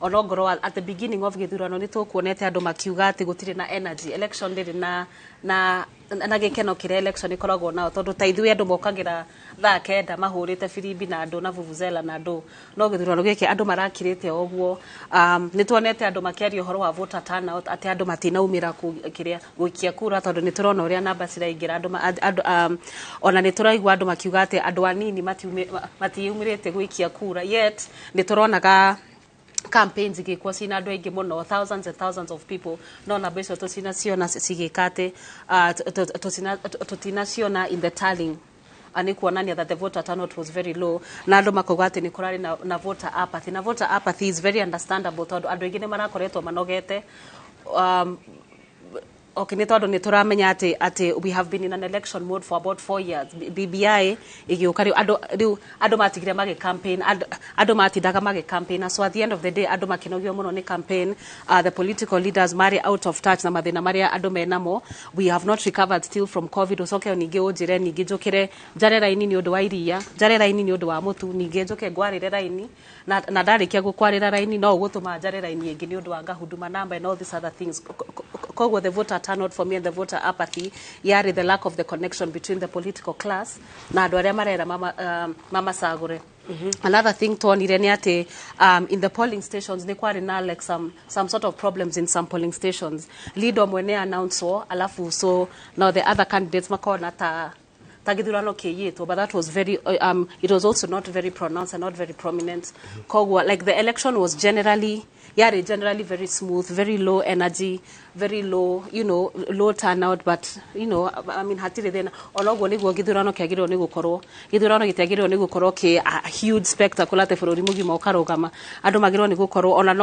Ona ongorwo at the beginning of gĩthurano nĩ tũkuonete andũ makiuga atĩ gũtirĩ na energy, election ndĩrĩ na gĩkeno kĩrĩa election ĩkoragwo nao, tondũ ta ithuĩ andũ mokagĩra thaa 9 mahũrĩte birimbi na andũ na vuvuzela na andũ, no gĩthurano gĩkĩ andũ marakirĩte o ũguo. Nĩ tuonete andũ makĩaria ũhoro wa voter turnout, atĩ andũ matinaumĩra kĩrĩa gũikia kura, tondũ nĩ tũrona ũrĩa namba ciraingĩra andũ andũ ona nĩ tũraigua andũ makiuga atĩ andũ anini matiyumĩrĩte gũikia kura, yet nĩ tũronaga campaigns igĩkwo cina andũ aingĩ mũno, thousands and thousands of people, no namba icio tũtinaciona cigĩka atĩ tũtinaciona in the tallying. Nĩ kuonania that the voter turnout was very low, na andũ makauga atĩ nĩ kũrarĩ na voter apathy, na voter apathy is very understandable, tondũ andũ aingĩ nĩ marakoretwo manogete. Okay, nĩ tondũ nĩ tũramenya atĩ we have been in an election mode for about 4 years. BBI ĩgĩũka, rĩu andũ matigire magĩ campaign, andũ matindaga magĩ campaign, so at the end of the day andũ makĩnogio mũno nĩ campaign. The political leaders marĩ out of touch na mathĩna marĩa andũ menamo. We have not recovered still from COVID. Ũcoke ningĩ ũnjĩre ningĩ njũkĩre njare raini nĩ ũndũ wa iria, njare raini nĩ ũndũ wa mũtu, ningĩ njũke ngwarĩre raini, na ndarĩkia gũkwarĩra raini no ũgũtũma njare raini ĩngĩ nĩ ũndũ wa ngahuduma number and all these other things. Koguo the voter turnout for me and the voter apathy yarĩ the lack of the connection between the political class na andũ arĩa marera mamacagũre. Another thing tuonire nĩ atĩ in the polling stations nĩ kwarĩ na like some sort of problems in some polling stations. Leader ũmwe nĩ announcewo, alafu so now the other candidates makona ta gĩthurano kĩiyĩtwo, but that was very it was also not very pronounced and not very prominent. Koguo like the election was generally, yarĩ generally very smooth, very low energy, very low you know low turnout, but I mean, hatirĩ thĩna. Ona ũguo nĩguo gĩthurano kĩagĩrĩirwo nĩ gũkorwo. Gĩthurano gĩtiagĩrĩirwo nĩ gũkorwo kĩ a huge spectacle atĩ bũrũri mũgima ũkarũgama. Andũ magĩrĩirwo nĩ gũkorwo ona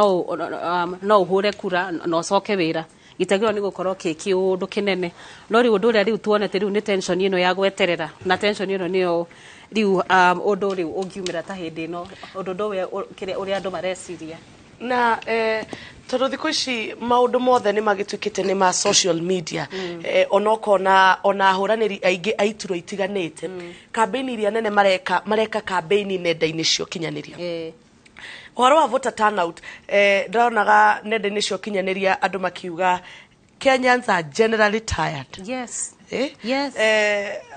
no ũhũre kura na ũcoke wĩra. Gĩtiagĩrĩirwo nĩ gũkorwo kĩ kĩũndũ kĩnene. No rĩu ũndũ ũrĩa rĩu tuonete rĩu nĩ tension ĩno ya gweterera, na tension ĩno nĩyo rĩu ũndũ rĩu ũngiumĩra ta hĩndĩ ĩno, ũndũ ũyũ kĩrĩa ũrĩa andũ mareciria. Na tondũ thikũ ici maũndũ mothe nĩ magĩtuĩkĩte nĩ ma social media, ona ũkona ona ahũranĩri aingĩ a iturwa itiganĩte, kambĩini iria nene mareka kambĩini nenda-inĩ cia ũkinyanĩria. Ũhoro wa voter turnout, ndĩronaga nenda-inĩ cia ũkinyanĩria andũ makiuga Kenyans are generally tired. Eh? Yes.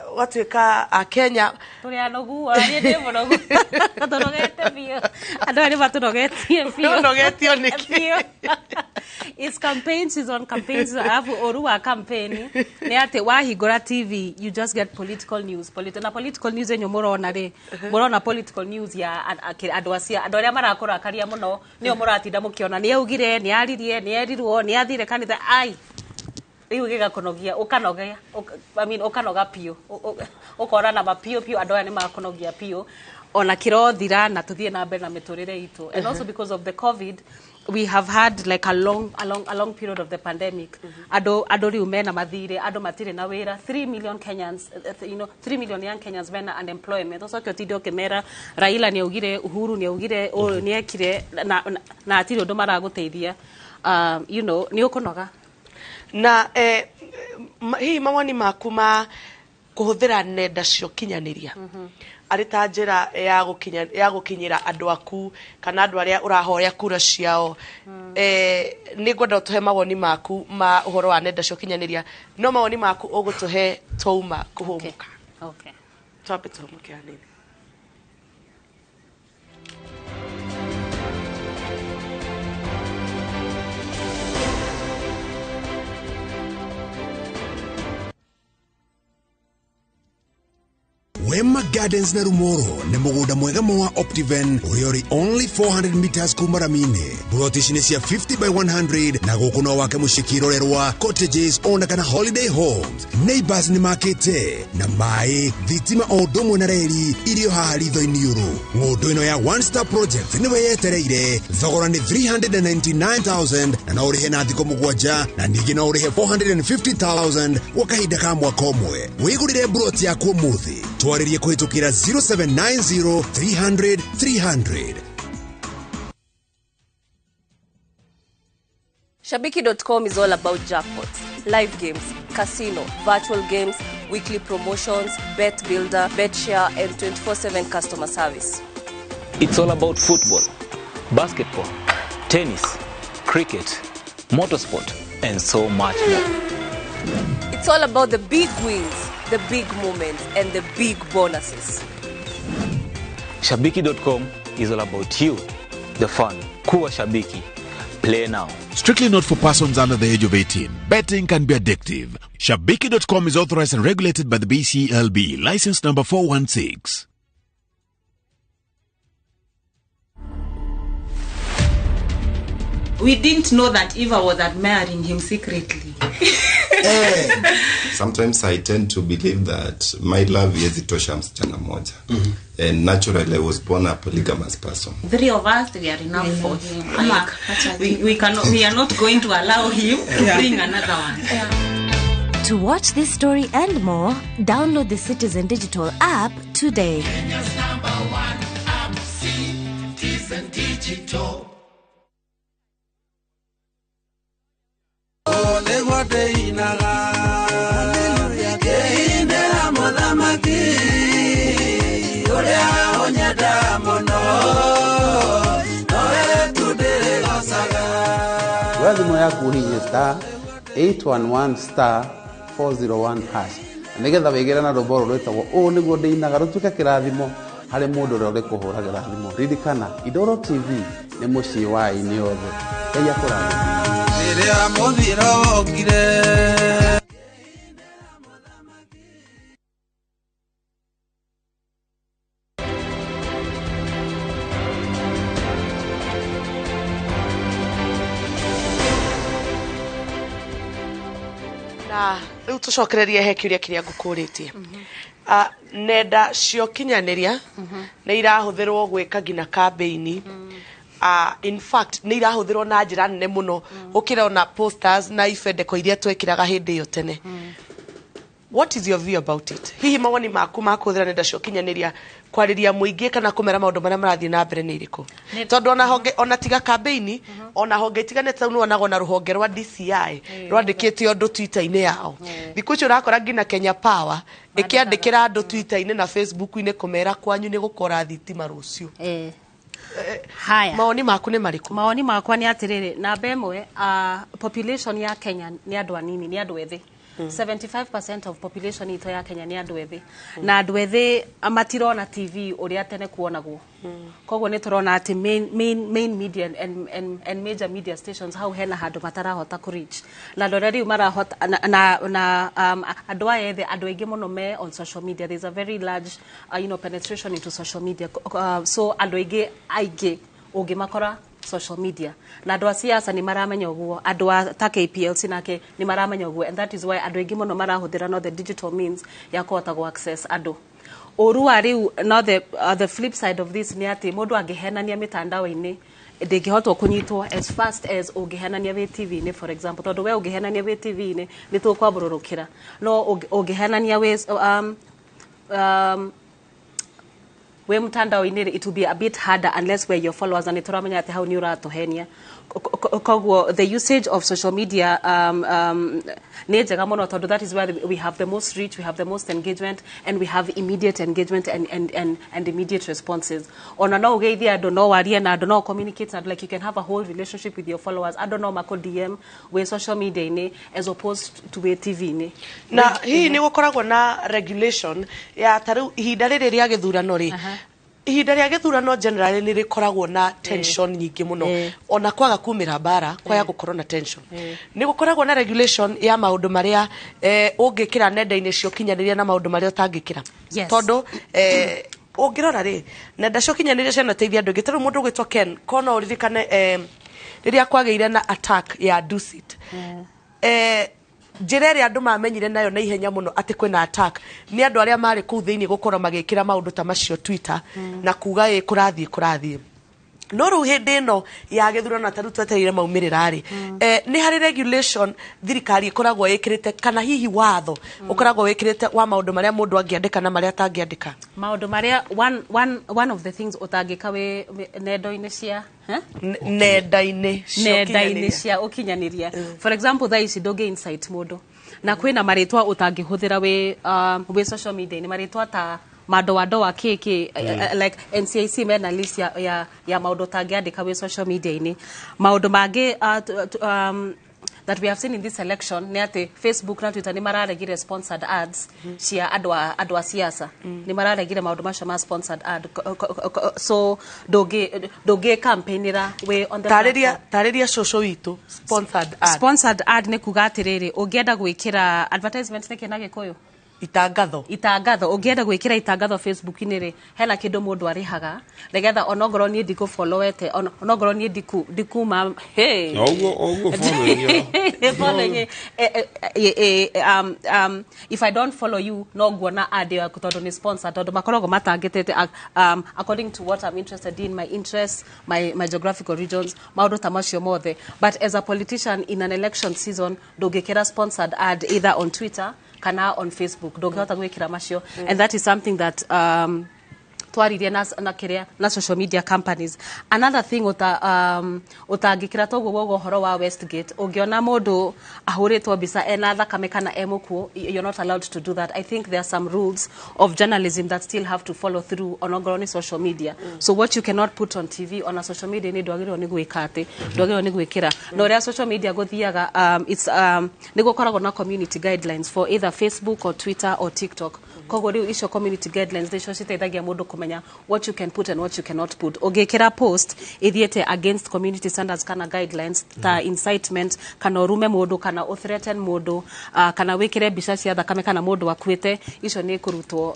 Ũgatuĩka a Kenya Tũrĩ anogu, ona niĩ ndĩ mũnogu, tũnogete biũ, andũ aya nĩ matũnogetie biũ. Ũnogetio nĩkĩ? Biũ. It's campaign season, campaign season. Alafu ũru wa campaign nĩ atĩ wahingũra TV you just get political news. Na political news ĩno mũrona rĩ, mũrona political news ya andũ acia andũ arĩa marakũrakaria mũno nĩo mũratinda mũkĩona nĩ augire, nĩ aririe, nĩ erirwo, nĩ athire kanitha, ai rĩu gĩgakũnogia, ũkanoga, I mean, ũkanoga biũ. Ũkora na ma biũ biũ andũ aya nĩ makũnogia biũ, ona kĩrothira na tũthiĩ na mbere na mĩtũrĩre itũ. And also because of the COVID, we have had like a long period of the pandemic. Andũ rĩu mena mathirĩ, andũ matirĩ na wĩra. 3 million Kenyans, 3 million young Kenyans mena unemployment. Ũcoke ũtinde ũkĩmera Raila nĩ augire, Uhuru nĩ augire, ũyũ nĩ ekire, na hatirĩ ũndũ maragũteithia. Nĩ ũkũnoga. Na hihi mawoni maku ma kũhũthĩra nenda cia ũkinyanĩria arĩ ta njĩra ya gũkinyĩra andũ aku kana andũ arĩa ũrahoya kura ciao, nĩ ngwenda ũtũhe mawoni maku ma ũhoro wa nenda cia ũkinyanĩria, no mawoni maku ũgũtũhe twauma kũhũmũka. Okay. Twambe tũhũmũke hanini. Wema Gardens na Rumoro nĩ mũgũnda mwega mũno wa Optiven ũrĩa ũrĩ only 400 meters kuma rami-inĩ. Buroti ici nĩ cia 50 by 100, na gũkũ no wake mũciĩ kĩrorerwa, cottages ona kana holiday homes. Neighbors nĩ makĩte na maĩ, thitima o ũndũ ũmwe na reri irio haha ritho-inĩ ũrũ. Ng'ũndũ ĩno ya One Star Project nĩwe yetereire. Thogora nĩ 399,000 na no ũrĩhe na thikũ 7, na ningĩ no ũrĩhe 450,000 gwa kahinda ka mwaka ũmwe. Wĩgũrĩre buroti yaku ũmũthĩ. Twarĩrie kũhĩtũkĩra 0790 300 300. Shabiki.com is all about jackpots, live games, casino, virtual games, weekly promotions, bet builder, bet share, and 24/7 customer service. It's all about football, basketball, Tennis, cricket, motorsport, and so much more. It's all about the big wins, the big moments, and the big bonuses. Shabiki.com is all about you, the fun. Kuwa Shabiki. Play now. Strictly not for persons under the age of 18. Betting can be addictive. Shabiki.com is authorized and regulated by the BCLB. License number 416. We didn't know that Eva was admiring him secretly. Sometimes I tend to believe that my love haiwezi tosha msichana moja. And naturally I was born a polygamous person. Three of us, we are enough for him. Like, we cannot, we are not going to allow him to bring another one. To watch this story and more, download the Citizen Digital app today. Kenya's number one app, Citizen Digital. Oya thimũ yaku ũhihinye *811*401# na nĩgetha wĩgĩre na rwĩmbo rũrũ rwĩtagwo ũũ nĩguo ndĩinaga rũtuĩke kĩrathimo harĩ mũndũ ũrĩa ũrĩkũhũragĩra thimũ. Ririkana, Indoro TV nĩ mũciĩ wa aini othe. Ngai akũrathime. Rĩrĩa mũthiro wokire. Na rĩu tũcokererie he kĩũria kĩrĩa ngũkũrĩtie. Nenda cia ũkinyanĩria nĩ irahũthĩrwo gwĩka nginya kambĩini. In fact nĩ irahũthĩrwo na njĩra nene mũno gũkĩra ona posters na ibendeko iria twekĩraga hĩndĩ ĩyo tene. What is your view about it? Hihi mawoni maku ma kũhũthĩra nenda cia ũkinyanĩria kwarĩria mũingĩ kana kũmera maũndũ marĩa marathiĩ na mbere nĩ irĩkũ? Tondũ ona honge, ona tiga kambĩini, ona honge itiganĩte rĩu nĩwonaga ona rũhonge rwa DCI rwandĩkĩte ũndũ Twitter-inĩ yao. Thikũ ici ũrakora nginya Kenya Power ĩkĩandĩkĩra andũ Twitter-inĩ na Facebook-inĩ kũmera kwanyu nĩ gũkora thitima rũciũ. Haya. Mawoni maku nĩ marĩkũ? Mawoni makwa nĩ atĩrĩrĩ, namba ĩmwe, population ya Kenya nĩ andũ anini, nĩ andũ ethĩ. 75% of population itũ ya Kenya nĩ andũ ethĩ. Na andũ ethĩ matirona TV ũrĩa tene kuonagwo. Koguo nĩ tũrona atĩ main media and major media stations hau hena handũ matarahota kũ reach. Na andũ arĩa rĩu marahota na andũ aya ethĩ, andũ aingĩ mũno me on social media. There's a very large penetration into social media. So andũ aingĩ ũngĩmakora social media. Na andũ a siasa nĩ maramenya ũguo, andũ a ta KPLC nake nĩ maramenya ũguo, and that is why andũ aingĩ mũno marahũthĩra no the digital means ya kũhota gũ access andũ. Ũru wa rĩu no the flip side of this nĩ atĩ mũndũ angĩhenania mĩtandao-inĩ ndĩngĩhotwo kũnyitwo as fast as ũngĩhenania wĩ TV-inĩ, for example, tondũ we ũngĩhenania wĩ TV-inĩ nĩ tũkwambũrũrũkĩra, no ũngĩhenania wĩ mtandao-inĩ rĩ, it will be a bit harder unless we're your followers, na nĩ tũramenya atĩ hau nĩ ũratũhenia. Koguo the usage of social media nĩ njega mũno tondũ that is where we have the most reach, we have the most engagement, and we have immediate engagement and immediate responses. Ona no ũgeithie andũ, no warie na andũ, no communicate na andũ, like you can have a whole relationship with your followers. Andũ no makũ DM wĩ social media-inĩ as opposed to wĩ TV-inĩ. Na hihi nĩ gũkoragwo na regulation ya ta rĩu ihinda rĩrĩ rĩa gĩthurano rĩ, ihinda rĩa gĩthurano generally nĩ rĩkoragwo na tension nyingĩ mũno, ona kwaga kumĩra mbara kwaya gũkorwo na tension. Nĩ gũkoragwo na regulation ya maũndũ marĩa ũngĩkĩra nenda-inĩ cia ũkinyanĩria na maũndũ marĩa ũtangĩkĩra? Tondũ ũngĩrora rĩ, nenda cia ũkinyanĩria cianateithia andũ aingĩ. Ta rĩu mũndũ ũgwĩtwo Ken kono ũririkane rĩrĩa kwagĩire na attack ya Dusit, njĩra ĩrĩa andũ mamenyire nayo na ihenya mũno atĩ kwĩna attack nĩ andũ arĩa marĩ kũu thĩinĩ gũkorwo magĩkĩra maũndũ ta macio Twitter na kuga ĩ kũrathiĩ. No rĩu hĩndĩ ĩno ya gĩthurano ta rĩu twetereire maumĩrĩra rĩ, nĩ harĩ regulation thirikari ĩkoragwo ĩkĩrĩte, kana hihi watho ũkoragwo wĩkĩrĩte wa maũndũ marĩa mũndũ angĩandĩka na marĩa atangĩandĩka? Maũndũ marĩa one of the things ũtangĩka wĩ nenda-inĩ cia nenda-inĩ cia ũkinyanĩria. For example, thaa ici ndũngĩ incite mũndũ, na kwĩna marĩtwa ũtangĩhũthĩra wĩ social media-inĩ, marĩtwa ta Madoadoa kĩ like NCIC mena list ya maũndũ ũtangĩandĩka wĩ social media-inĩ. Maũndũ mangĩ that we have seen in this election nĩ atĩ Facebook na Twitter nĩ mararegire sponsored ads cia andũ a siasa. Nĩ mararegire maũndũ macio ma sponsored ad. So ndũngĩ campaignĩra wĩ on the Tarĩria, platform. tarĩria cũcũ witũ, sponsored ad. Sponsored ad nĩ kuga atĩrĩrĩ, ũngĩenda gwĩkĩra advertisement, nĩ kĩ na Gĩkũyũ? Itangatho. Itangatho. Ũngĩenda gwĩkĩra itangatho Facebook-inĩ rĩ, hena kĩndũ mũndũ arĩhaga nĩgetha onongorwo niĩ ndikũfollowete, onongorwo niĩ ndikuma, hey. Oguo following ĩyo. Following, if I don't follow you, no nguona ad yaku tondũ nĩ sponsor, tondũ makoragwo matangĩtĩte according to what I'm interested in, my interests, my geographical regions, maũndũ ta macio mothe. But as a politician in an election season, ndũngĩkĩra sponsored ad either on Twitter kana on Facebook. Ndũngĩhota gwĩkĩra macio, and that is something that twaririe na kĩrĩa na social media companies. Another thing ũtangĩkĩra toguo wogo ũhoro wa Westgate, ũngĩona mũndũ ahũrĩtwo mbica ena thakame kana e mũkuũ, you're not allowed to do that. I think there are some rules of journalism that still have to follow through onongorwo nĩ social media. So what you cannot put on TV, ona social media nĩ ndwagĩrĩirwo nĩ gwĩka atĩ ndwagĩrĩirwo nĩ gwĩkĩra. Na ũrĩa social media gũthiaga, it's nĩ gũkoragwo na community guidelines for either Facebook or Twitter or TikTok. Koguo rĩu icio community guidelines nĩcio citeithagia mũndũ kũmenya what you can put and what you cannot put. Ũngĩkĩra post ĩthiĩte against community standards kana guidelines, ta incitement, kana ũrume mũndũ, kana ũthreaten mũndũ, kana wĩkĩre mbica cia thakame kana mũndũ akuĩte, icio nĩ kũrutwo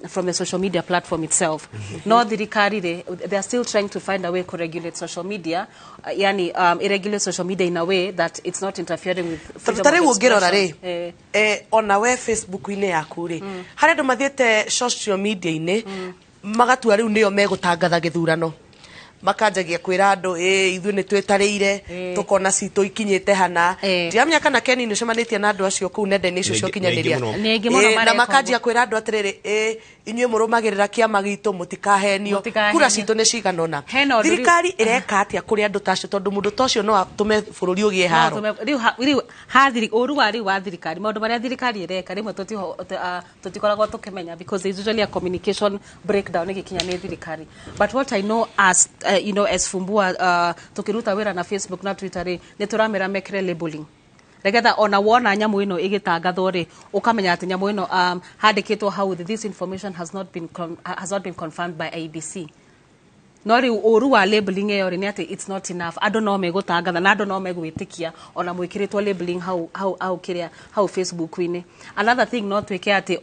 from the social media platform itself. No thirikari rĩ, they are still trying to find a way to regulate social media, yani regulate social media in a way that it's not interfering with Tondũ freedom ta of rĩu ũngĩrora rĩ, expression. Ona we Facebook-inĩ yaku rĩ, harĩ andũ mathiĩte social media-inĩ magatua rĩu nĩo megũtangatha gĩthurano, makanjagia kwĩra andũ, ĩ ithuĩ nĩ twĩtarĩire, tũkona citũ ikinyĩte hana. Ndiramenya kana Ken nĩ ũcemanĩtie na andũ acio kũu nenda-inĩ icio cia Nĩ aingĩ ũkinyanĩria. mũno. Nĩ aingĩ mũno Na mareka makanjia ũguo. kwĩra andũ atĩrĩrĩ, ĩ inyuĩ mũrũmagĩrĩra kĩama gitũ, mũtikahenio. Mũtikahenio. Kura citũ nĩ cigana ũna. Hena ũndũ rĩu- Thirikari ĩreka atĩa kũrĩ andũ ta acio? Tondũ mũndũ ta ũcio no atũme bũrũri ũgĩe haro. No, rĩu ũru wa rĩu wa thirikari, maũndũ marĩa thirikari ĩreka rĩmwe tũtikoragwo tũkĩmenya, because there is usually a communication breakdown ĩgĩkinya nĩ thirikari. But what I know as you know as Fumbua, tũkĩruta wĩra na Facebook na Twitter rĩ, nĩ tũramera mekĩre labeling nĩgetha ona wona nyamũ ĩno ĩgĩtangathwo rĩ, ũkamenya atĩ nyamũ ĩno handĩkĩtwo hau thĩ, "This information has not been confirmed by IEBC." No rĩu ũru wa labeling ĩyo rĩ, nĩ atĩ it's not enough. Andũ no megũtangatha na andũ no megwĩtĩkia ona mwĩkĩrĩtwo labeling hau kĩrĩa hau Facebook-inĩ. Another thing no twĩke atĩ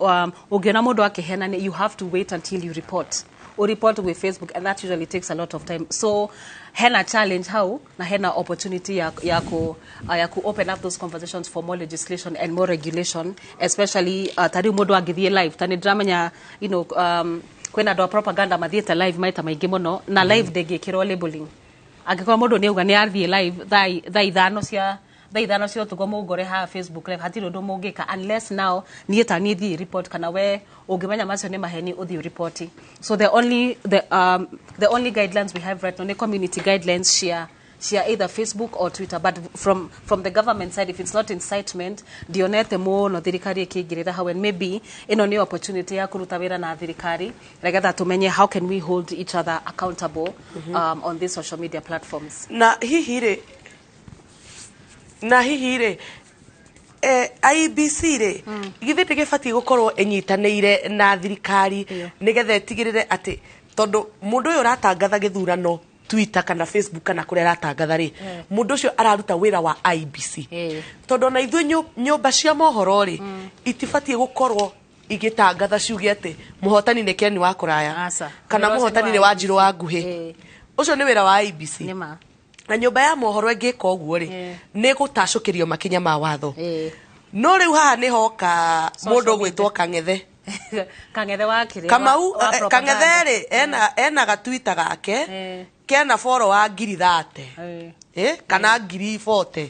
ũngĩona mũndũ akĩhenania, you have to wait until you report, ureport with Facebook, and that usually takes a lot of time. So hena challenge hau na hena opportunity ya ku open up those conversations for more legislation and more regulation, especially ta rĩu mũndũ angĩthiĩ live, ta nĩ ndĩramenya kwĩna andũ a propaganda mathiĩte live maita maingĩ mũno, na live ndĩngĩkĩrwo labeling. Angĩkorwo mũndũ nĩ auga nĩ athiĩ live thaa 5 cia ũtukũ, mũngore haha Facebook live, hatirĩ ũndũ mũngĩka unless now niĩ ta niĩ thiĩ report, kana we ũngĩmenya macio nĩ maheni ũthiĩ ũripoti. So the only guidelines we have right now nĩ community guidelines cia either Facebook or Twitter. But from the government side, if it's not incitement, ndionete mũno thirikari ĩkĩingĩrĩra hau. And maybe ĩno nĩ opportunity ya kũruta wĩra na thirikari nĩgetha tũmenye how can we hold each other accountable on these social media platforms. Na hihi rĩ, IEBC rĩ, githĩ ndĩgĩbatiĩ gũkorwo ĩnyitanĩire na thirikari nĩgetha ĩtigĩrĩre atĩ, tondũ mũndũ ũyũ ũratangatha gĩthurano Twitter kana Facebook kana kũrĩa aratangatha rĩ, mũndũ ũcio araruta wĩra wa IEBC? Tondũ ona ithuĩ nyũmba cia mohoro rĩ, itibatiĩ gũkorwo igĩtangatha ciuge atĩ mũhotani nĩ Ken wa kũraya Aca. kana Wĩra ũcio mũhotani nĩ nĩ wa wa Njirũ wa nguhĩ. Ũcio nĩ wĩra wa IEBC. Nĩma. Na nyũmba ya mohoro ĩngĩka ũguo rĩ, nĩ gũtacũkĩrio makinya ma watho. No rĩu haha nĩ hoka mũndũ ũgwĩtwo Kang'ethe. Kang'ethe wa kĩrĩa? Kamau. Wa propaganda. Kang'ethe rĩ, ena gatwita gake kena follower 30,000 kana 40,000.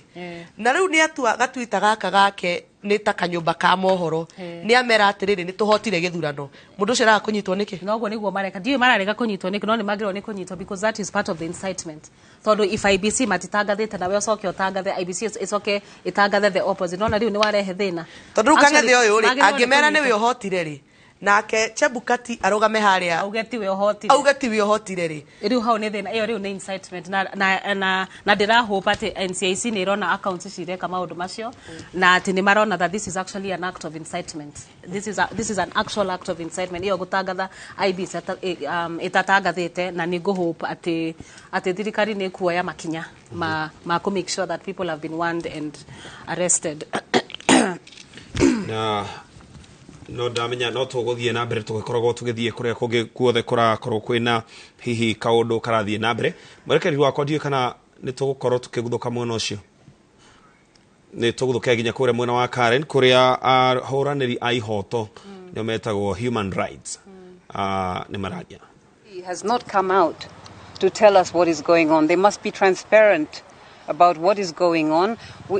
Na rĩu nĩ atua gatwita gaka gake nĩ ta kanyũmba ka mohoro. Nĩ amera atĩrĩrĩ, nĩ tũhotire gĩthurano. Mũndũ ũcio araga kũnyitwo nĩkĩ? Noguo nĩguo mareka. Ndiũĩ mararega kũnyitwo nĩkĩ, no nĩ magĩrĩirwo nĩ kũnyitwo because that is part of the incitement. Tondũ if IEBC matitangathĩte nawe ũcoke ũtangathe, IEBC ĩcoke ĩtangathe the opposite, nona rĩu nĩ warehe thĩna. Tondũ rĩu Actually, Kang'ethe ũyũ rĩ, magĩrĩirwo nĩ angĩmera nĩwe kũnyitwo. ũhotire rĩ, Nake Chebukati arũgame harĩa auge tiwe ũhotire. Auge tiwe ũhotire rĩ. Rĩu hau nĩ thĩna, ĩyo rĩu nĩ incitement na ndĩrahope atĩ NCIC nĩ ĩrona accounts ici ireka maũndũ macio na atĩ nĩ marona that this is actually an act of incitement. This is an actual act of incitement, ĩyo gũtangatha IEBC ĩtatangathĩte, na nĩ ngũhope atĩ thirikari nĩ ĩkuoya makinya ma kũ make sure that people have been warned and arrested. Na no ndamenya no tũgũthiĩ na mbere tũgĩkoragwo tũgĩthiĩ kũrĩa kũngĩ guothe kũrakorwo kwĩna hihi kaũndũ karathiĩ na mbere. Mwerekeri wakwa, ndiũĩ kana nĩ tũgũkorwo tũkĩguthũka mwena ũcio, nĩ tũgũthũkia nginya kũrĩa mwena wa Karen, kũrĩa ahũranĩri a ihoto nĩo metagwo human rights nĩ mararia. He has not come out to tell us what is going on. They must be transparent about what is going on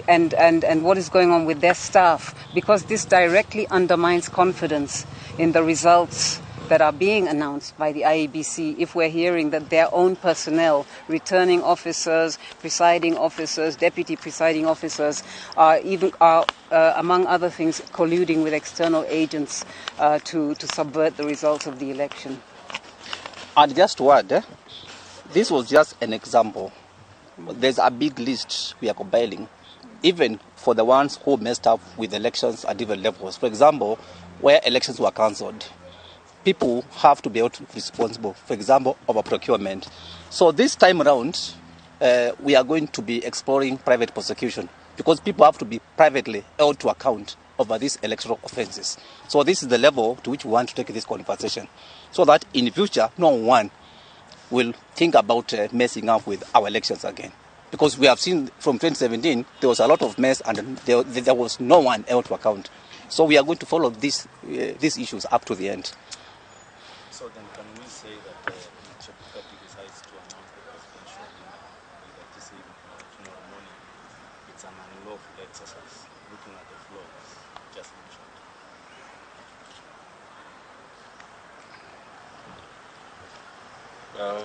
and what is going on with their staff, because this directly undermines confidence in the results that are being announced by the IEBC if we're hearing that their own personnel, returning officers, presiding officers, deputy presiding officers, are, among other things, colluding with external agents to subvert the results of the election. And just to add, this was just an example. There's a big list we are compiling, even for the ones who messed up with elections at different levels. For example, where elections were cancelled, people have to be held responsible, for example, over procurement. So this time around, we are going to be exploring private prosecution, because people have to be privately held to account over these electoral offenses. So this is the level to which we want to take this conversation, so that in the future, no one will think about messing up with our elections again. Because we have seen from 2017, there was a lot of mess and there was no one held to account. So we are going to follow these issues up to the end. So then can we say that Chebukati decides to announce the presidential winner either this evening or tomorrow morning, it's an unlawful exercise, looking at the flaws just mentioned? Yeah.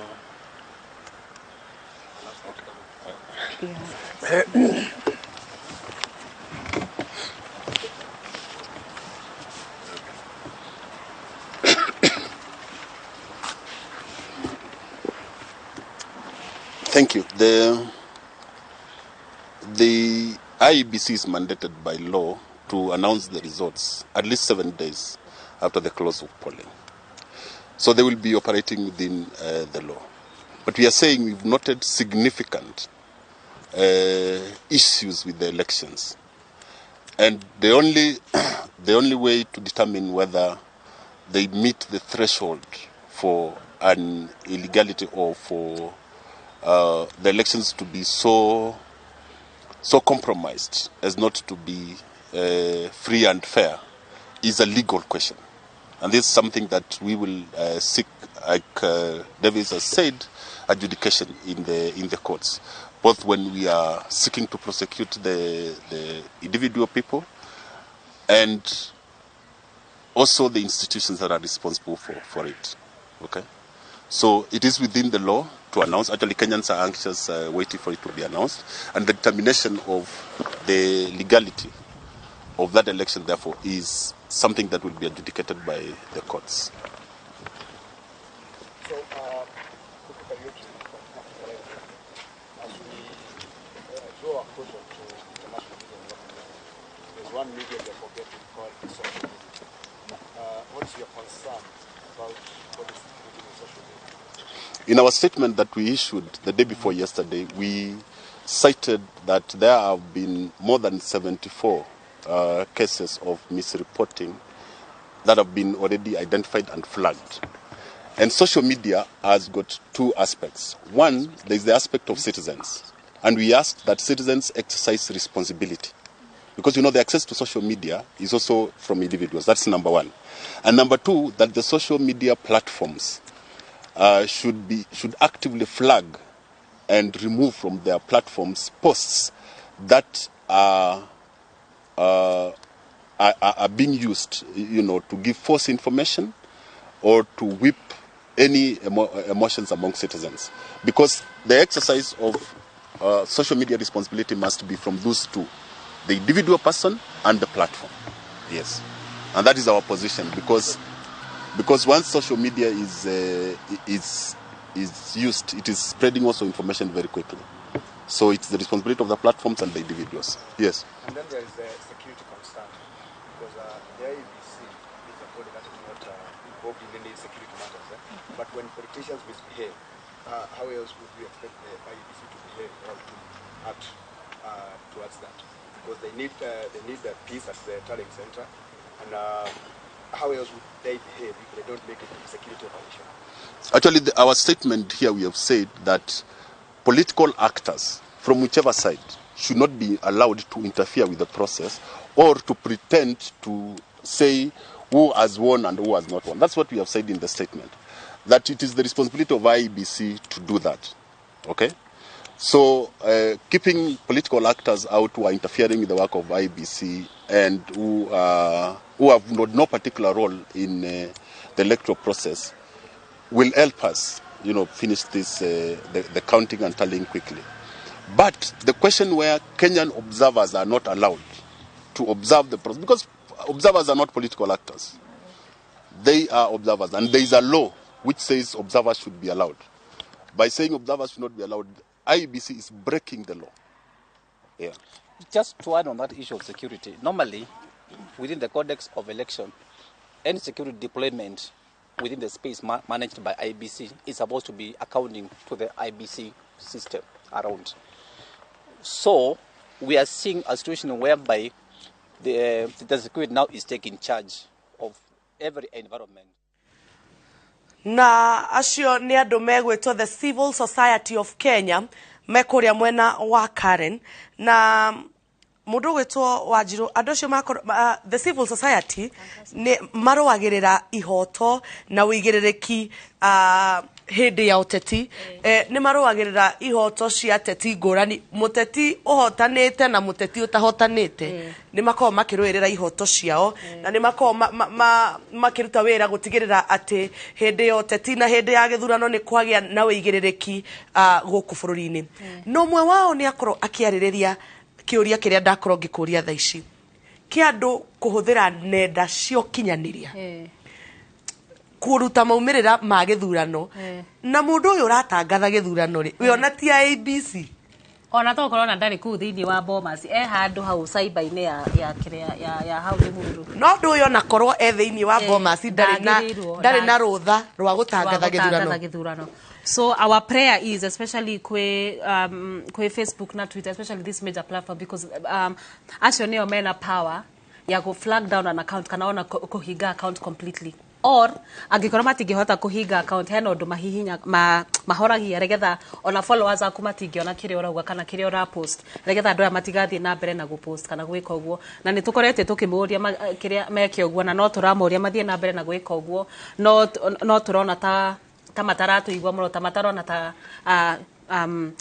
Thank you. The IEBC is mandated by law to announce the results at least 7 days after the close of polling. So they will be operating within the law. But we are saying we've noted significant issues with the elections. And the only way to determine whether they meet the threshold for an illegality or for the elections to be so compromised as not to be free and fair is a legal question. And this is something that we will seek, like Davis has said, adjudication in the courts, both when we are seeking to prosecute the individual people and also the institutions that are responsible for it. Okay? So it is within the law to announce. Actually, Kenyans are anxious, waiting for it to be announced. And the determination of the legality of that election, therefore, is something that will be adjudicated by the courts. So, Kariuki, as we draw closer to international media development, there's one media we are forgetting called social media. What is your concern about what is happening in social media? In our statement that we issued the day before yesterday, we cited that there have been more than 74 cases of misreporting that have been already identified and flagged. And social media has got two aspects. One, there is the aspect of citizens. And we ask that citizens exercise responsibility. Because the access to social media is also from individuals. That's number one. And number two, that the social media platforms should actively flag and remove from their platforms posts that are being used to give false information or to whip any emotions among citizens. Because the exercise of social media responsibility must be from those two, the individual person and the platform. Yes. And that is our position, because Because once social media is used, it is spreading also information very quickly. So it's the responsibility of the platforms and the individuals. Yes. And then there is the security concern, because the IEBC is a body that is not involved in any security matters. Eh? But when politicians misbehave, how else would we expect the IEBC to behave or to act towards that? Because they need the peace at the tallying center, and how else would they behave if they don't make it a security operation? Actually, our statement here, we have said that political actors from whichever side should not be allowed to interfere with the process or to pretend to say who has won and who has not won. That's what we have said in the statement. That it is the responsibility of IEBC to do that. Okay? So, keeping political actors out who are interfering with the work of IEBC and who have no particular role in the electoral process will help us finish the counting and tallying quickly. But the question where Kenyan observers are not allowed to observe the process, because observers are not political actors. They are observers, and there is a law which says observers should be allowed. By saying observers should not be allowed, IEBC is breaking the law. Yeah. Just to add on that issue of security, normally within the context of election, any security deployment within the space managed by IEBC is supposed to be accounting to the IEBC system around. So we are seeing a situation whereby the security now is taking charge of every environment. Na acio nĩ andũ megwĩtwo the Civil Society of Kenya me kũrĩa mwena wa Karen, na mũndũ ũgwĩtwo Wanjirũ, andũ acio the civil society nĩ marũagĩrĩra ihoto na ũigĩrĩrĩki hĩndĩ ya ũteti. Nĩ marũagĩrĩra ihoto cia ateti ngũrani, mũteti ũhotanĩte na mũteti ũtahotanĩte, nĩ makoragwo makĩrũĩrĩra ihoto ciao na nĩ makoragwo makĩruta wĩra gũtigĩrĩra atĩ hĩndĩ ya ũteti na hĩndĩ ya gĩthurano nĩ kwagĩa na ũigĩrĩrĩki gũkũ bũrũri-inĩ. Na ũmwe wao nĩ akorwo akĩarĩrĩria kĩũria kĩrĩa ndakorwo ngĩkũria thaa ici kĩa andũ kũhũthĩra nenda cia ũkinyanĩria kũruta maumĩrĩra ma gĩthurano, na mũndũ ũyũ ũratangatha gĩthurano rĩ, we ona ti IEBC. Ona to korwo na ndarĩ kũu thĩinĩ wa Bomas, e handũ hau cyber-inĩ ya kĩrĩa ya hau Limuru. No ũndũ ũyũ onakorwo e thĩinĩ wa Bomas, ndarĩ na ndagĩrĩirwo, ndarĩ na rũtha rwa gũtangatha gĩthurano. Gũtangatha gĩthurano. So our prayer is, especially kwe Facebook na Twitter, especially this major platform, because acio nĩo mena power ya go flag down an account kana ona kũhinga account completely, or angĩkorwo matingĩhota kũhinga account, hena ũndũ mahihinya mahoragia nĩgetha ona followers aku matingĩona kĩrĩa ũrauga kana kĩrĩa ũrapost, nĩgetha andũ aya matigathiĩ na mbere na gũpost kana gwĩka ũguo. Na nĩ tũkoretwo tũkĩmũria kĩrĩa meke ũguo, na no tũramoria mathiĩ na mbere na gwĩka ũguo, no tũrona ta mataratũigua mũno, ta matarona ta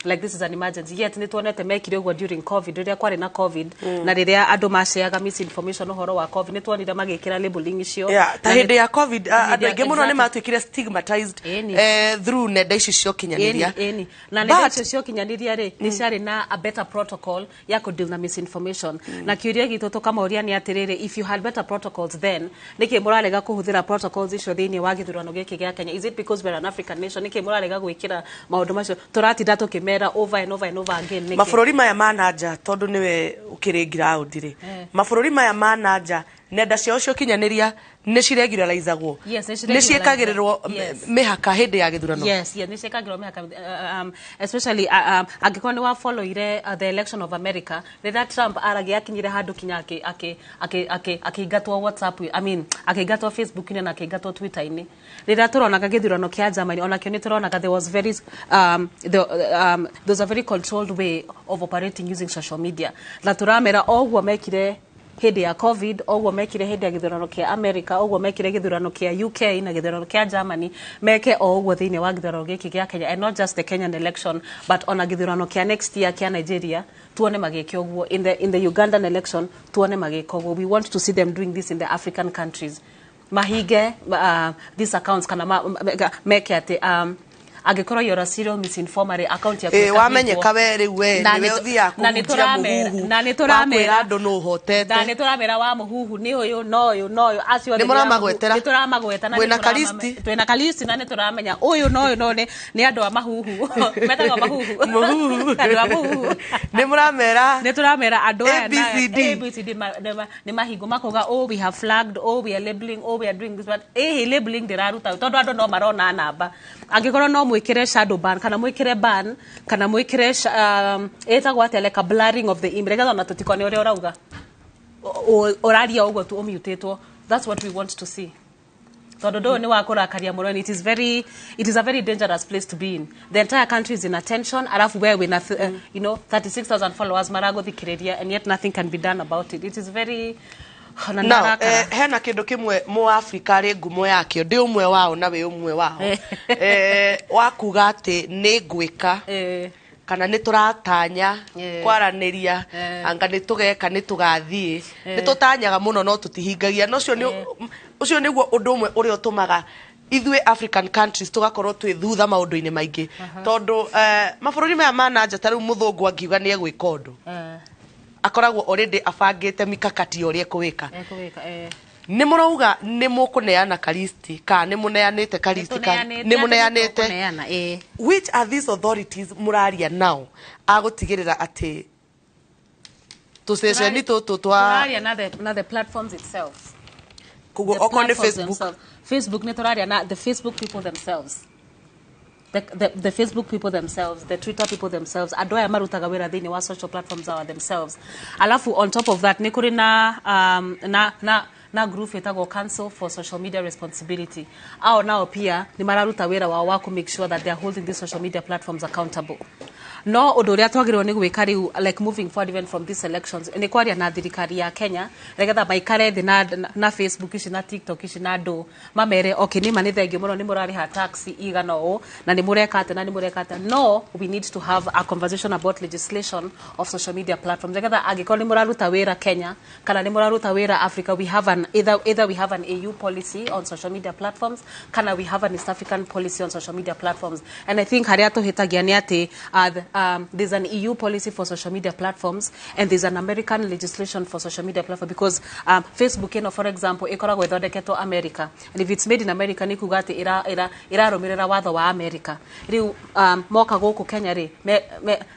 like this is an emergency. Yet nĩ tuonete mekire ũguo during COVID, rĩrĩa kwarĩ na COVID, na rĩrĩa andũ maceaga misinformation ũhoro wa COVID, nĩ tuonire magĩkĩra labeling icio. Yeah, ta Na hĩndĩ ya COVID, hĩndĩ andũ aingĩ mũno nĩ matuĩkire stigmatized through nenda ici cia ũkinyanĩria. Ĩni. Na nenda icio cia ũkinyanĩria rĩ, nĩ ciarĩ na a better protocol ya kũ deal na misinformation. Na kĩũria gitũ tũkamoria nĩ atĩrĩrĩ, if you had better protocols then, nĩkĩ mũrarega kũhũthĩra protocols icio thĩinĩ wa gĩthurano gĩkĩ gĩa Kenya? Is it because we're an African nation? Nĩkĩ mũrarega gwĩkĩra maũndũ macio tũratinda tũkĩmera over and over and over again? Nĩkĩ? Mabũrũri maya ma nanja, tondũ nĩwe ũkĩrĩ ground rĩ, mabũrũri maya ma nanja nenda ciao cia ũkinyanĩria nĩ ciregularizagwo? Yes, nĩ nĩ ciĩkagĩrĩrwo mĩhaka hĩndĩ ya gĩthurano? Yes, nĩ ciĩkagĩrwo mĩhaka, especially angĩkorwo nĩ wa follow-ire the election of America, rĩrĩa Trump aragia, akinyire handũ kinya akĩingatwo WhatsApp, I mean, akĩingatwo Facebook-inĩ na akĩingatwo Twitter-inĩ. Rĩrĩa tũronaga gĩthurano kĩa Germany, onakĩo nĩ tũronaga there was a very controlled way of operating using social media. Na tũramera o ũguo mekire hĩndĩ ya COVID, ũguo mekire hĩndĩ ya gĩthurano kĩa America, ũguo mekire gĩthurano kĩa UK na gĩthurano kĩa Germany, meke o ũguo thĩinĩ wa gĩthurano gĩkĩ gĩa Kenya. And not just the Kenyan election, but ona gĩthurano kĩa next year kĩa Nigeria, tuone magĩka ũguo. In the Ugandan election, tuone magĩka ũguo. We want to see them doing this in the African countries, mahinge these accounts kana meke atĩ Angĩkorwo you're a serial misinformer rĩ, account yaku Ĩ, ĩkahingwo. Wamenyeka we rĩu we Na nĩwe ũthiaga na nĩ kũhunjia mũhuhu na nĩ wa tũramera kwĩra andũ nũ ũhotete. Na nĩ tũramera wa mũhuhu nĩ ũyũ no ũyũ no ũyũ, acio othe Nĩ mũramagwetera? nĩ tũramagweta na Mwĩna nĩ kalisti? Twĩna kalisti na nĩ tũramenya ũyũ no ũyũ no nĩ andũ a mahuhu, metagwo mahuhu. Mũhuhu. Andũ a mũhuhu. Nĩ mũramera. Nĩ tũramera andũ aya na ABCD. ABCD nĩ mahingo makauga, "Oh, we have flagged, oh, we are labeling, oh, we are doing this," but ĩhĩ labeling ndĩraruta tondũ andũ no marona namba. Angĩkorwo no mwĩkĩre shadow ban kana mwĩkĩre ban kana mwĩkĩre ĩtagwo atĩa, like a blurring of the image, nĩgetha ona tũtikone ũrĩa ũrauga. Ũraria ũguo tu ũmutĩtwo. That's what we want to see, tondũ ndũyũ nĩ wa kũrakaria mũno and it is a very dangerous place to be in. The entire country is in attention, alafu wewe wĩna 36,000 followers maragũthikĩrĩria, and yet nothing can be done about it. It is very na Now, ndarakara. Hena kĩndũ kĩmwe mũ Afrika arĩ ngumo yakĩo, ndĩ ũmwe wao na wĩ ũmwe wao, wa kuga atĩ nĩ ngwĩka kana nĩ tũratanya kwaranĩria, anga nĩ tũgeka, nĩ tũgathiĩ, nĩ tũtanyaga mũno no tũtihingagia. Na ũcio nĩguo ũndũ ũmwe ũrĩa ũtũmaga ithuĩ African countries tũgakorwo twĩ thutha maũndũ-inĩ maingĩ, tondũ mabũrũri maya ma nanja, ta rĩu mũthũngũ angiuga nĩ egwĩka ũndũ, akoragwo already abangĩte mikakati ya ũrĩa ekũwĩka. Ekũwĩka. Nĩ mũrauga nĩ mũkũneana kalisti kana nĩ mũneanĩte kalisti kana nĩ mũneanĩte? Tũneana, ĩĩ. Which are these authorities mũraria nao agũtigĩrĩra atĩ tũceceni tũtũ twa Tũraria na the platforms itself. Koguo The okorwo nĩ platforms Facebook? themselves. Facebook nĩ tũraria na the Facebook people themselves, the Facebook people themselves, the Twitter people themselves, andũ aya marutaga wĩra thĩinĩ wa social platforms our themselves. Alafu on top of that nĩ kũrĩ na group ĩtagwo Council for Social Media Responsibility. Ao nao pia nĩ mararuta wĩra wao wa ku make sure that they are holding these social media platforms accountable. No ũndũ ũrĩa twagĩrĩirwo nĩ gwĩka rĩu, like moving forward even from these elections, nĩ kwaria na thirikari ya Kenya nĩgetha maikare thĩ na Facebook ici na TikTok ici na andũ mamere, okay, nĩ ma nĩ thengio mũno, nĩ mũrarĩha tax igana ũũ na nĩ mũreka atĩa na nĩ mũreka atĩa, no we need to have a conversation about legislation of social media platforms, nĩgetha angĩkorwo nĩ mũraruta wĩra Kenya kana nĩ mũraruta wĩra Africa, we have an either, either we have an AU policy on social media platforms kana we have an East African policy on social media platforms. And I think harĩa tũhĩtagia nĩ atĩ there's an EU policy for social media platforms and there's an American legislation for social media platform, because Facebook ĩno, for example, ĩkoragwo ĩthondeketwo America, and if it's made in America nĩ kuga atĩ ĩrarũmĩrĩra watho wa America. Rĩu moka gũkũ Kenya rĩ,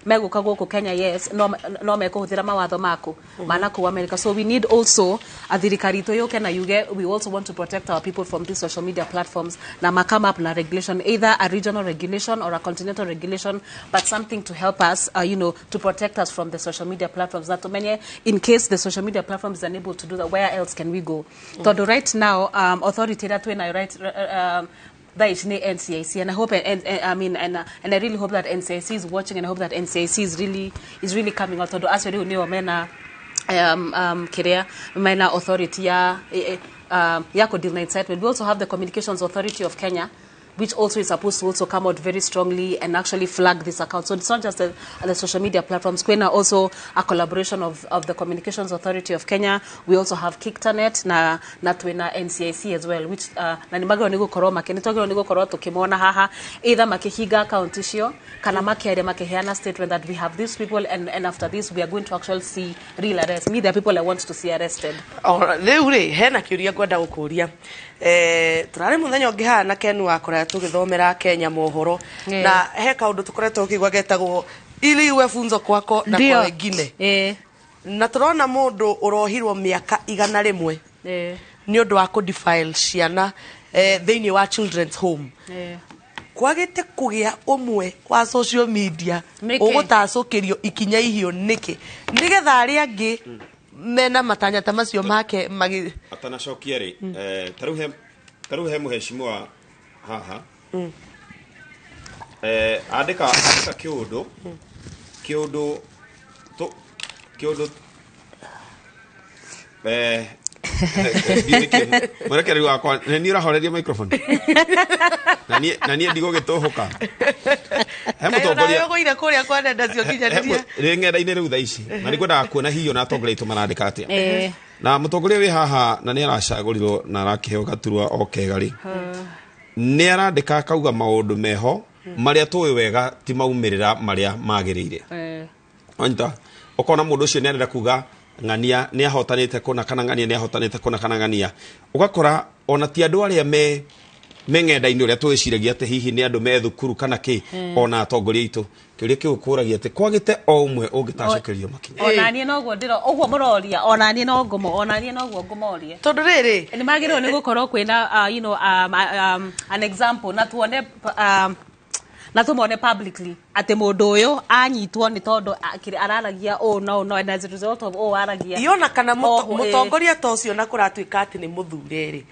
megũka gũkũ Kenya, yes, no mekũhũthĩra mawatho maku mana kũu America. So we need also a thirikari itũ yũke na yuge we also want to protect our people from these social media platforms, na ma come up na regulation, either a regional regulation or a continental regulation, but something to help us to protect us from the social media platforms, na tumenye in case the social media platforms is unable to do that, where else can we go? Tondũ right now authority ĩrĩa twĩnayo right thaa ici nĩ NCIC, and I hope and I mean and I really hope that NCIC is watching, and I hope that NCIC is really coming out, tondũ acio rĩu nĩo mena kiria mena authority ya kũdeal na incitement. We also have the Communications Authority of Kenya, which also is supposed to also come out very strongly and actually flag this account. So it's not just the social media platforms. Kwena also a collaboration of the Communications Authority of Kenya. We also have Kictanet na twina NCIC as well, which na nĩ magĩrĩirwo nĩ gũkorwo makĩ nĩ twagĩrĩirwo nĩ gũkorwo tũkĩmona haha, either makĩhinga account icio kana makĩaria, makĩheana statement that we have these people and after this we are going to actually see real arrest. Me, there are people I want to see arrested. Rĩu rĩ, hena kĩũria ngwenda gũkũria. Tũrarĩ mũthenya ũngĩ haha na Ken wa kũraya tũgĩthomera Kenya mohoro, na he kaũndũ tũkoretwo ũkĩigua getagwo "ili iwe funzo kwako na Ndio. kwa wengine", na tũrona mũndũ ũrohirwo mĩaka 100 nĩ ũndũ wa kũdefile ciana thĩinĩ wa children's home. Kwagĩte kũgĩa ũmwe wa social media Nĩkĩ? Ũgũtacũkĩrio ikinya ihiũ nĩkĩ, nĩgetha arĩa angĩ mena matanya ta macio make magi Atanacokia rĩ, tarĩu he mũheshimiwa haha andĩka kĩũndũ kĩũndũ mwerekeri wakwa nĩ niĩ ũrahoreria microphone na niĩ ndigũgĩtũhũka he mũtongoria. Ũgũire kũrĩa kwa nenda cio kinyanĩria. Rĩ ng'enda-inĩ rĩu thaa ici na nĩ ngwendaga kuona hihi ona atongoria aitũ marandĩka atĩa. Na mũtongoria wĩ haha na nĩ aracagũrirwo na arakĩheo gaturwa o kega rĩ, nĩ arandĩka akauga maũndũ meho. Marĩa tũĩ wega ti maumĩrĩra marĩa magĩrĩire. Wanyita ũkona mũndũ ũcio nĩ arenda kuga ng'ania nĩ ahotanĩte kũna kana ng'ania nĩ ahotanĩte kũna kana ng'ania, ũgakora ona ti andũ arĩa me ng'enda-inĩ ũrĩa twĩciragia atĩ hihi nĩ andũ me thukuru kana kĩ. Ona atongoria aitũ, kĩũria kĩu kũragia atĩ kwagĩte o ũmwe ũngĩtacokerio makinya. Ona niĩ noguo ndĩro ũguo mũroria, ona niĩ no ngumo, ona niĩ noguo ngũmoria. Tondũ rĩrĩ, nĩ magĩrĩirwo nĩ gũkorwo kwĩna an example na tuone na tũmone publicly atĩ mũndũ ũyũ anyitwo nĩ tondũ araragia ũũ no no and as a result of ũũ aragia. Iona kana Oho, mũtongoria ta ũcio na kũratuĩka atĩ nĩ mũthure rĩ,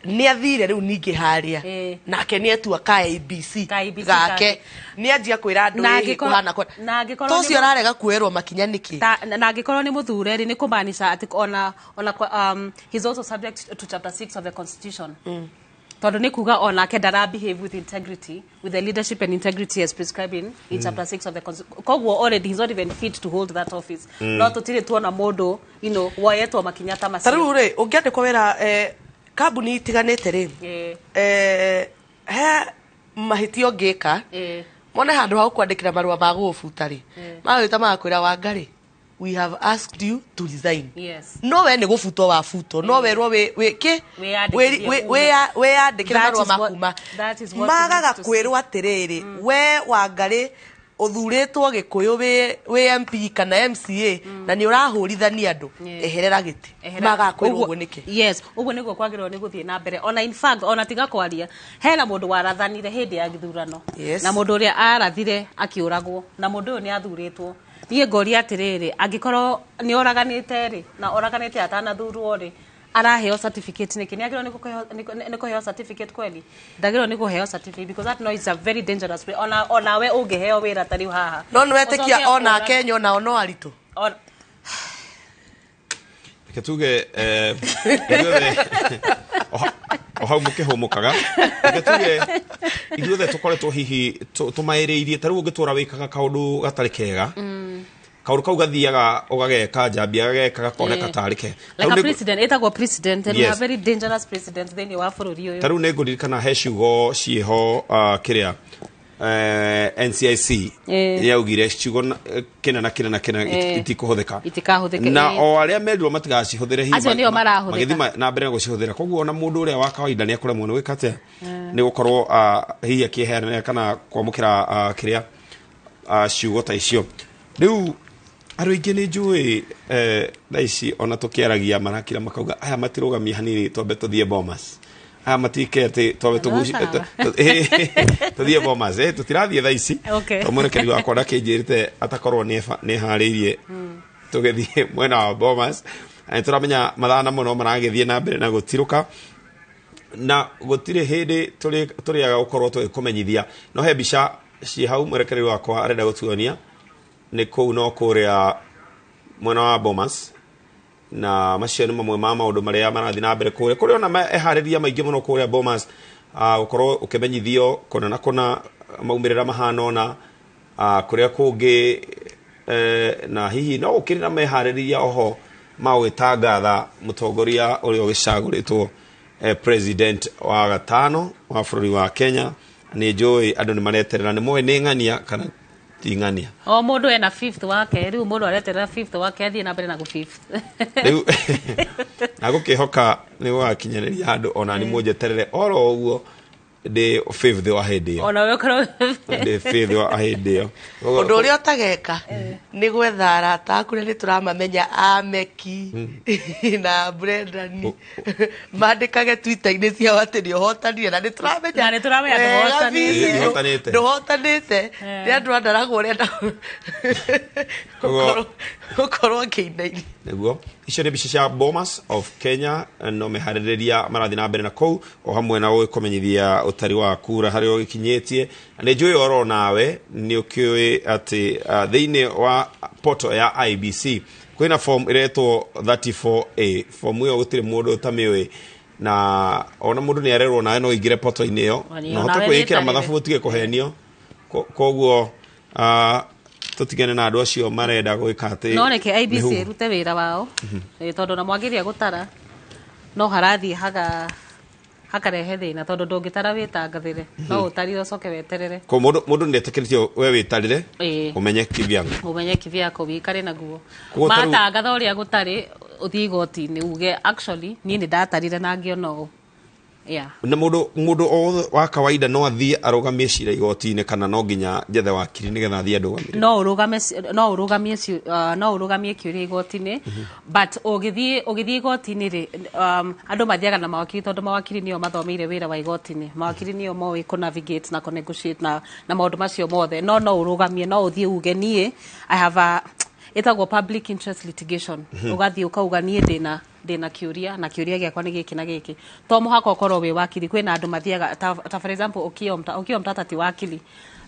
nĩ athire rĩu ningĩ harĩa nake nĩ etua ka ABC Ka ABC gake, kake. Nĩ anjia kwĩra andũ Na ĩhĩ kũhana na angĩkorwo ta nĩ ũcio ararega kuoerwo makinya nĩkĩ? Na angĩkorwo nĩ mũthure rĩ, nĩ kũmaanisha atĩ ona he's also subject to chapter 6 of the constitution, tondũ nĩ kuga onake ndara behave with integrity, with the leadership and integrity as prescribed in chapter 6 of the constitution. Koguo already he's not even fit to hold that office. No tũtirĩ tuona mũndũ woyetwo makinya ta Ta macio. Rĩu rĩ, ũngĩandĩkwo wĩra kambuni itiganĩte rĩ, he mahĩtia ũngĩka, mone handũ ha gũkwandĩkĩra marũa ma gũgũbuta rĩ, magwĩta magakwĩra, "Wangarĩ, we have asked you to resign." No we nĩ gũbutwo wabutwo, no werwo wĩ kĩ? Wĩyandĩkithie ume. Wĩyandĩkĩre That marũa is what- ma kuma. That is what we Magaga need to see. kwĩrwo atĩrĩrĩ, we Wangarĩ ũthurĩtwo Gĩkũyũ wĩ MP kana MCA na nĩ ũrahũrithania andũ, eherera gĩtĩ. Magaga kwĩrwo ũguo nĩkĩ? Yes, ũguo nĩguo kwagĩrĩirwo nĩ gũthiĩ na mbere. Ona in fact, ona tiga kwaria, hena mũndũ warathanire hĩndĩ ya gĩthurano na mũndũ ũrĩa arathire akĩũragwo, na mũndũ ũyũ nĩ athurĩtwo. Niĩ ngoria atĩrĩrĩ, angĩkorwo nĩ oraganĩte rĩ, na oraganĩte atanathurwo rĩ, araheo certificate nĩkĩ? Nĩ agĩrĩirwo nĩ kũheo certificate kweli? Ndagĩrĩirwo nĩ kũheo certificate, because that no is a very dangerous way. Ona we ũngĩheo wĩra ta rĩu haha, No nĩ wetĩkia ũcoke ona Kenya onao no aritũ. Reke tuge ithuothe o hau mũkĩhũmũkaga, reke tuge ithuothe tũkoretwo hihi tũmaĩrĩirie. Ta rĩu ũngĩtũra wĩkaga kaũndũ gatarĩ kega, kaũndũ kau gathiaga ũgageka njambia gageka gakoneka tarĩ kega. Like a president, ĩtagwo president, and we have very dangerous president thĩinĩ wa bũrũri ũyũ. Ta rĩu nĩ ngũririkana he ciugo ciĩho, kĩrĩa NCIC yaugire ciugo kĩna na kĩna na kĩna itikũhũthĩka. Itikahũthĩke. Na o arĩa merirwo matigacihũthĩre hihi Acio nĩo marahũthĩka. magĩthiĩ na mbere na gũcihũthĩra. Koguo ona mũndũ ũrĩa wa kawaida nĩ akũremwo nĩ gwĩka atĩa, nĩ gũkorwo hihi akĩheana kana kwamũkĩra kĩrĩa ciugo ta icio. Rĩu andũ aingĩ nĩ njũĩ thaa ici ona tũkĩaragia marakira makauga aya matirũgamie hanini twambe tũthiĩ Bomas, aya matike atĩ twambe Sawa. tũthiĩ Bomas. Tũtirathiĩ thaa ici tondũ mwerekeri wakwa ndakĩnjĩrĩte atakorwo nĩ harĩirie tũgĩthiĩ mwena wa Bomas. Na nĩtũramenya mathaa namo no maragĩthiĩ na mbere na gũtirũka, na gũtirĩ hĩndĩ tũrĩaga gũkorwo tũgĩkũmenyithia. No he mbica ciĩ hau mwerekeri wakwa arenda gũtuonia nĩ kũu no kũrĩa mwena wa Bomas, na macio nĩ mamwe ma maũndũ marĩa marathiĩ na mbere kũrĩa kũrĩ ona eharĩria maingĩ mũno kũrĩa Bomas, gũkorwo ũkĩmenyithio kũna na kũna maumĩrĩra mahana ũna kũrĩa kũngĩ, na hihi no gũkĩrĩ na meharĩria oho ma gũgĩtangatha mũtongoria ũrĩa ũgĩcagũrĩtwo president wa gatano wa bũrũri wa Kenya. Nĩ njũĩ andũ nĩ mareterera, nĩ moĩ nĩ ng'ania kana ti ng'ania. O mũndũ ena fifth wake. Rĩu mũndũ areterera fifth wake athiĩ na mbere na gũ fifth. Rĩu na gũkĩhoka nĩ gũgakinyanĩria andũ ona nĩ mũnjeterere oro ũguo ndĩ fifth wa hĩndĩ ĩyo. Ona we ũkorwo Ndĩ fifth wa hĩndĩ ĩyo. Ũndũ ũrĩa ũtageka nĩ gwetha arata aku, na nĩ tũramamenya ameki na Brendani, mandĩkage Twitter-inĩ ciao atĩ nĩ ũhotanire, na nĩ tũramenya Na nĩ tũramenya wega ndũhotanĩte. biũ Ndũhotanĩte. ndũhotanĩte. Nĩ andũ andaragwo ũrenda ũkorwo ngĩinaini. Nĩguo icio nĩ mbica cia Bomas of Kenya, no meharĩrĩria marathiĩ na mbere na kũu o hamwe na gũgĩkũmenyithia ũtari wa kura harĩa ũgĩkinyĩtie. Na nĩ njũĩ oro nawe nĩ ũkĩũĩ atĩ thĩinĩ wa portal ya IEBC kwĩna form ĩretwo 34A. Form ĩyo gũtirĩ mũndũ ũtamĩũĩ, na ona mũndũ nĩ arerwo nawe no ũingĩre portal-inĩ ĩyo Ona na ũhote nawe kwĩĩkĩra wĩtarĩre. mathabu ũtige kũhenio. Koguo tũtigane na andũ acio marenda gwĩka atĩ No reke IEBC mĩhuhu. ĩrute wĩra wao. Tondũ na mwagĩria gũtara no harathiĩ haga. Hakarehe thĩna tondũ ndũngĩtara wĩtangathĩre, no ũtarire ũcoke weterere. Ko mũndũ nĩetĩkĩrĩtio we wĩtarĩre ũmenye kivyangu. Ũmenye kivyako wĩikare naguo. Koguo ta rĩu- Matangatha ũrĩa gũtarĩ, ũthiĩ igoti-inĩ uge actually niĩ nĩ ndatarire na ngĩona ũũ, yeah. Na mũndũ o wothe wa kawaida no athiĩ arũgamie cira igoti-inĩ, kana no nginya njethe wakiri nĩgetha athiĩ andũgamĩrĩre? No ũrũgame, no ũrũgamie kĩũria igoti-inĩ, but ũgĩthiĩ igoti-inĩ rĩ, andũ mathiaga na mawakiri tondũ mawakiri nĩo mathomeire wĩra wa igoti-inĩ. Mawakiri nĩo moĩ kũ navigate na kũ negotiate na maũndũ macio mothe. No ũrũgamie, no ũthiĩ uge niĩ I have a, ĩtagwo public interest litigation. Ũgathiĩ ũkauga niĩ ndĩna kĩũria na kĩũria gĩakwa nĩ gĩkĩ na gĩkĩ. To mũhaka ũkorwo wĩ wakiri. Kwĩna andũ mathiaga ta for example Okiya Omtatah ti wakiri,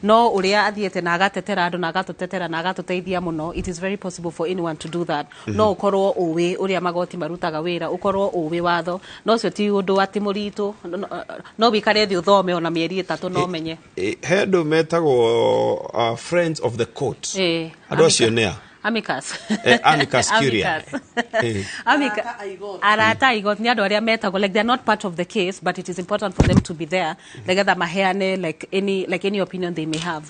no ũrĩa athiĩte na agatetera andũ na agatũtetera na agatũteithia mũno. It is very possible for anyone to do that. No ũkorwo ũĩ ũrĩa magoti marutaga wĩra, ũkorwo ũĩ watho, no ũcio ti ũndũ atĩ mũritũ. No wĩikare thĩ ũthome ona mĩeri 3 no ũmenye. He andũ metagwo friends of the court. Andũ acio nĩa? Amicus. Amicus curiae. Amicus. Arata a igoti nĩ andũ arĩa metagwo, like, they are not part of the case, but it is important for them to be there nĩgetha maheane like any opinion they may have.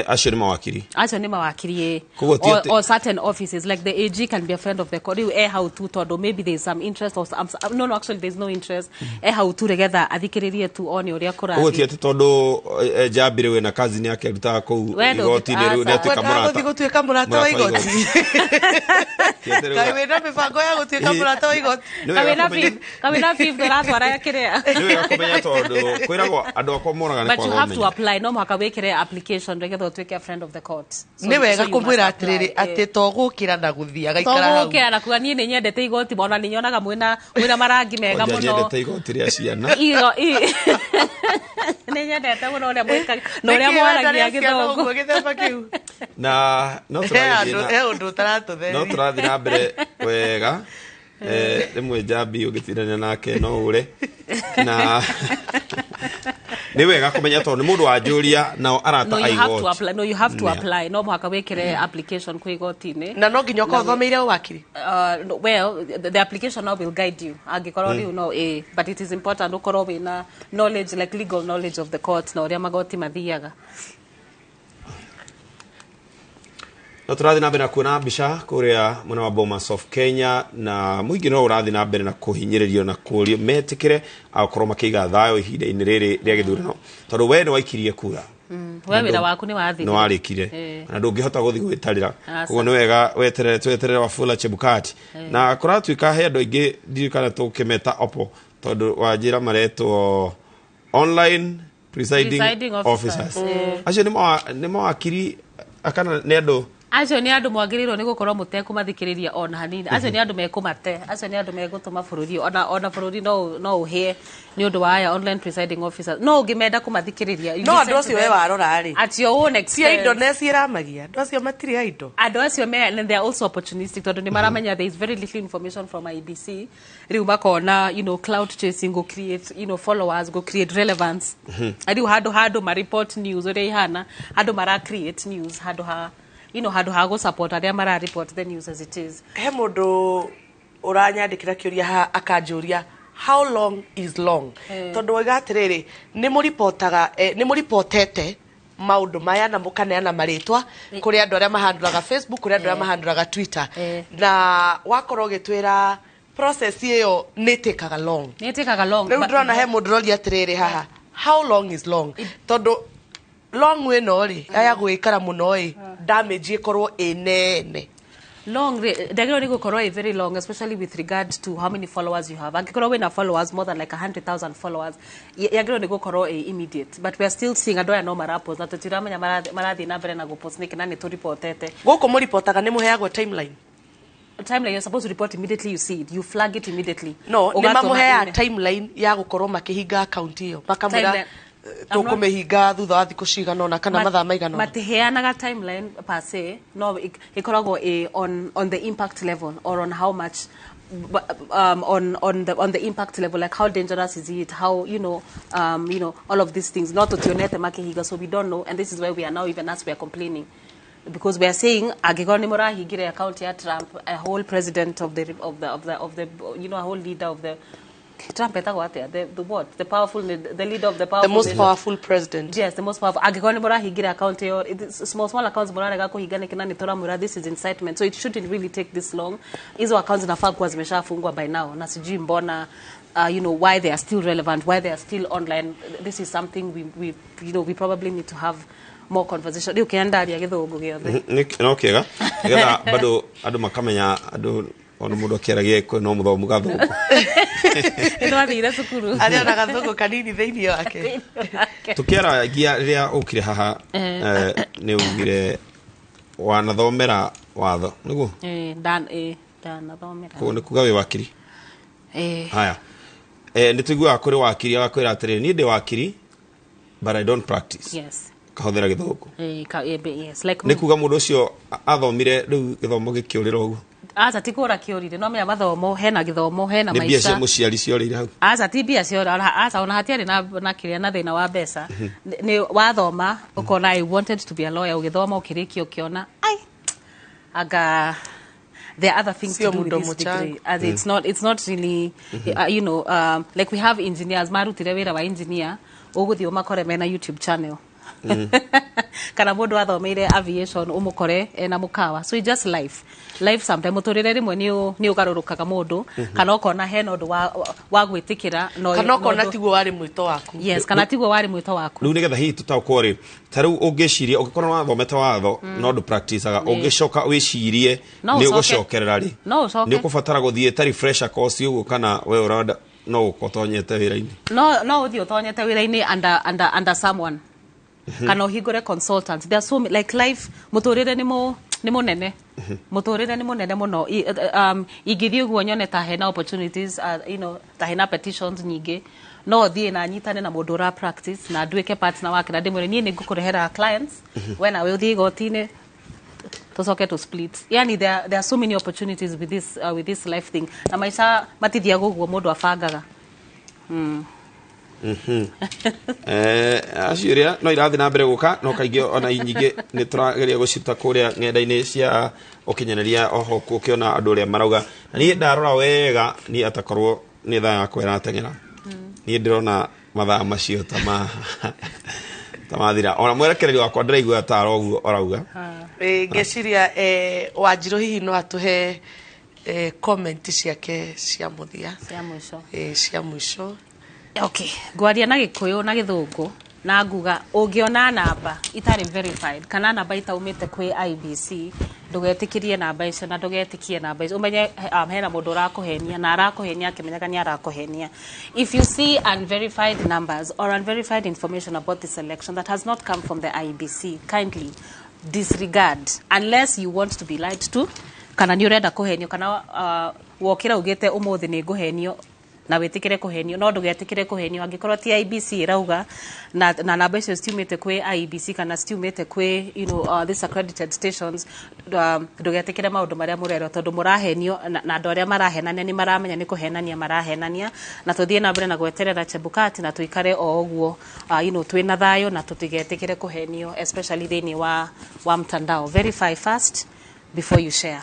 Acio nĩ mawakiri? Acio nĩ mawakiri, ĩ. Koguo ti Or certain offices, like the AG can be a friend of the court. Rĩu e hau tu tondũ maybe there is some interest or some, no, actually there is no interest. E hau tu nĩgetha athikĩrĩrie tu one ũrĩa Koguo ti kũrathiĩ. atĩ tondũ Njambi rĩu ena cousin yake arutaga kũu We ndũngĩ- igoti-inĩ rĩu Aca. nĩatuĩka Kwenda mũrata. gũthiĩ gũtuĩka mũrata wa Mũrata wa igoti. Ti atĩ rĩu- Kaĩ wĩna mĩbango ya gũtuĩka mũrata wa igoti? Nĩ wega Kawĩna kũmenya- kawĩna fifth ũratwara kĩrĩa. Nĩ wega kũmenya tondũ kwĩragwo andũ akwa moraga nĩ But you kwaga have to ũmenyo. apply. No mũhaka wĩkĩre application nĩgetha ũtuĩke a friend of the court. Nĩ wega So you must kũmwĩra apply, atĩrĩrĩ, atĩ to gũkĩra na gũthiĩ agaikara hau. Togũkĩra na kuga niĩ nĩ nyendete igoti, ona nĩ nyonaga mwĩna marangi mega Kwanja mũno. nyendete igoti rĩa ciana. Nĩ nyendete mũno ũrĩa mwĩkaga na ũrĩa Nĩkĩ wenda mwaragia rĩa ciana gĩthũngũ. ũguo gĩthemba kĩu? Na no He tũragĩthiĩ andũ na he ũndũ ũtaratũtheria. no tũrathiĩ na mbere wega. Rĩmwe Njambi ũngĩtindania nake no ũre, na nĩ wega kũmenya tondũ nĩ mũndũ wanjũria nao arata No, a you have to igoti. apply. No, you have to Yeah. apply. No mũhaka wĩkĩre application kwĩ igoti-inĩ. Na no nginya ũkorwo ũthomeire ũwakiri? No, well, the application now will guide you. Angĩkorwo rĩu no, but it is important ũkorwo wĩna knowledge, like legal knowledge of the court na ũrĩa magoti mathiaga. No tũrathiĩ na mbere na kuona mbica kũrĩa mwena wa Bomas of Kenya, na mũingĩ no ũrathiĩ na mbere na kũhinyĩrĩrio na kũrio metĩkĩre akorwo makĩiga thayũ ihinda-inĩ rĩrĩ rĩa gĩthurano, tondũ we nĩ waikirie kura. We wĩra waku nĩ wathirire. Nĩ warĩkire na ndũngĩhota gũthiĩ gwĩtarĩra. Aca. Koguo nĩ wega weterere, tweterere Wafula Chebukati. Na kũratuĩka he andũ aingĩ ndiũĩ kana tũkĩmeta opo, tondũ wanjĩra maretwo online presiding, Presiding officers. officers. Acio nĩ mawakiri kana nĩ andũ? Acio nĩ andũ mwagĩrĩirwo nĩ gũkorwo mũtekũmathikĩrĩria ona hanini. Acio nĩ andũ mekũmate, acio nĩ andũ megũtũma bũrũri ona bũrũri no ũhĩe nĩ ũndũ wa aya online presiding officers. No ũngĩmenda kũmathikĩrĩria, you No listen andũ to acio we them warora rĩ, at your own ti expense. indo neciĩramagia andũ acio matirĩ a indo. Andũ acio me, and they are also opportunistic tondũ nĩ maramenya there is very little information from IEBC. Rĩu makona clout chasing, go create followers, go create relevance. Rĩu handũ ma report news ũrĩa ihana, handũ mara create news, handũ ha gũ support arĩa mara report the news as it is. He mũndũ ũranyandĩkĩra kĩũria haha akanjũria, how long is long? Tondũ waiga atĩrĩrĩ, nĩ mũripotaga, nĩ mũripotete maũndũ maya na mũkaneana marĩtwa kũrĩ andũ arĩa mahandũraga Facebook, kũrĩ andũ arĩa mahandũraga Twitter, na wakorwo ũgĩtwĩra process ĩyo nĩ ĩtĩkaga long. Nĩ ĩtĩkaga long. Rĩu ndĩrona he mũndũ ũroria atĩrĩrĩ haha, how long is long? Tondũ long ĩno rĩ aya gwĩkara mũno ĩ damage ĩkorwo ĩ nene. Long ndagĩrĩirwo nĩ gũkorwo ĩ very long, especially with regard to how many followers you have. Angĩkorwo wĩna followers more than like 100,000 followers, yagĩrĩirwo nĩ gũkorwo ĩ immediate, but we are still seeing andũ aya no marapost na tũtiramenya marathiĩ na mbere na gũpost nĩkĩ na nĩ tũripotete. Gũkũ mũripotaga nĩ mũheagwo timeline? Timeline, you're supposed to report immediately you see it. You flag it immediately. No nĩ Ũgatũma mamũheaga email. timeline ya gũkorwo makĩhinga account ĩyo, makamwĩra Timeline. Tũkũmĩhinga thutha wa thikũ cigana ũna kana mathaa maigana ũna? Matiheanaga timeline per se. No ĩkoragwo ĩ on the impact level or on how much on the impact level, like how dangerous is it, how all of these things. Not tutionete makihiga, so we don't know, and this is where we are now. Even as we are complaining, because we are saying angĩkorwo nĩ mũrahingire account ya Trump, a whole president of the of the of the of the you know a whole leader of the Trump etagwo atia, the what, the powerful, the leader of the powerful The most nation. Powerful president. Yes, the most powerful. Angĩkorwo nĩ mũrahingĩra account ĩyo, small small accounts mũrarega kũhinga nĩkĩ, na nĩ tũramwĩra this is incitement, so it shouldn't really take this long. Hizo accounts zinafaa kuwa zimeshafungwa by now, na sijui mbona, why they are still relevant, why they are still online. This is something we you know we probably need to have more conversation. Rĩu kĩandaria gĩthũngũ gĩothe. No kĩega nĩgetha bado andũ makamenya andũ ona mũndũ akĩaragia kwĩ no mũthomu gathũngũ. Nĩ twathire cukuru. Arĩ ona gathũngũ kanini thĩinĩ wake. Tũkĩaragia rĩrĩa ũkire haha, nĩ ugire wanathomera watho, nĩguo? Ndanathomera. Koguo nĩ kuga wĩ wakiri? Eh. Haya, nĩ tũiguaga kũrĩ wakiri agakwĩra atĩrĩrĩ, niĩ ndĩ wakiri but I don't practice. Kahũthĩra gĩthũngũ. Yes, like nĩ kuga mũndũ ũcio athomire rĩu gĩthomo gĩkĩũrĩra ũguo? Aca, ti kũra kĩũrire, no menya mathomo hena gĩthomo hena Nĩ mbia cia maica. mũciari ciorĩire hau? Aca, ti mbia ciora, aca, ona hatiarĩ na kĩrĩa na thĩna wa mbeca. Nĩ wathoma ũkona I wanted to be a lawyer, ũgĩthoma ũkĩrĩkia ũkĩona ai anga there are other things Sio to do with mdomo this degree changu. As it's not really like we have engineers marutire wĩra wa engineer, ũgũthiĩ ũmakore mena YouTube channel, kana mũndũ athomeire aviation ũmũkore ena mũkawa. So it's just life sometimes, mũtũrĩre rĩmwe nĩ ũgarũrũkaga mũndũ, kana ũkona hena ũndũ wa gwĩtĩkĩra no Kana ũkona no tiguo warĩ mwĩto waku. Yes, kana tiguo warĩ mwĩto waku. Rĩu nĩgetha hihi tũtaũkwo rĩ, ta rĩu ũngĩciria ũngĩkorwo wathomete watho no ndũ practiceaga, ũngĩcoka wĩcirie No nĩ ũcoke. ũgũcokerera rĩ, No ũcoke. nĩ ũkũbatara gũthiĩ ta refresher course ũguo, kana we ũrenda no gũkorwo ũtonyete wĩra-inĩ? No ũthiĩ ũtonyete wĩra-inĩ under someone, kana ũhingũre consultant. There are so like life, mũtũrĩre nĩ mũnene, mũtũrĩre nĩ mũnene mũno. Ingĩthiĩ ũguo nyone ta hena opportunities, ta hena petitions nyingĩ, no thiĩ na nyitane na mũndũ ũra practice na nduĩke partner wake na ndĩmwĩre niĩ nĩ ngũkũrehera clients, we nawe ũthiĩ igoti-inĩ tucoke to split. Yani there are so many opportunities with this life thing, na maica matithiaga ũguo mũndũ abangaga. Acio ria no irathi na mbere guka, no kaingĩ ona nyingĩ nĩ tũrageria gũciruta kũrĩa ng'enda-inĩ cia ũkinyanĩria, oho ũkĩona andũ ũrĩa marauga. Na niĩ ndarora wega, niĩ atakorwo nĩ thaa yakwa ĩrateng'era, niĩ ndĩrona mathaa macio ta mathira, ona mwerekereri wakwa ndĩraigua tara ũguo orauga. Ngeciria Wanjirũ hihi no atũhe comment ciake cia mũthia. Cia mũico. Cia mũico. Okay, ngwaria na gĩkũyũ na gĩthũngũ, na nguga ũngĩona namba itarĩ verified kana namba itaumĩte kwĩ IEBC, ndũgetĩkĩrie namba icio na ndũgetĩkie namba icio. Ũmenye hena mũndũ ũrakũhenia na arakũhenia akĩmenyaga nĩ arakũhenia. If you see unverified numbers or unverified information about this election that has not come from the IEBC, kindly disregard unless you want to be lied to, kana nĩ ũrenda kũhenio, kana wokĩra ugĩte ũmũthĩ nĩ ngũhenio na wĩtĩkĩre kũhenio. No ndũgetĩkĩre kũhenio angĩkorwo ti IEBC ĩrauga na namba icio citiumĩte kwĩ IEBC kana citiumĩte kwĩ these accredited stations. Ndũgetĩkĩre maũndũ marĩa mũrerwo, tondũ mũrahenio na andũ arĩa marahenania nĩ maramenya nĩ kũhenania marahenania. Na tũthiĩ na mbere na gweterera Chebukati na tũikare o ũguo twĩna thayũ, na tũtigetĩkĩre kũhenio, especially thĩinĩ wa mtandao. Verify first before you share.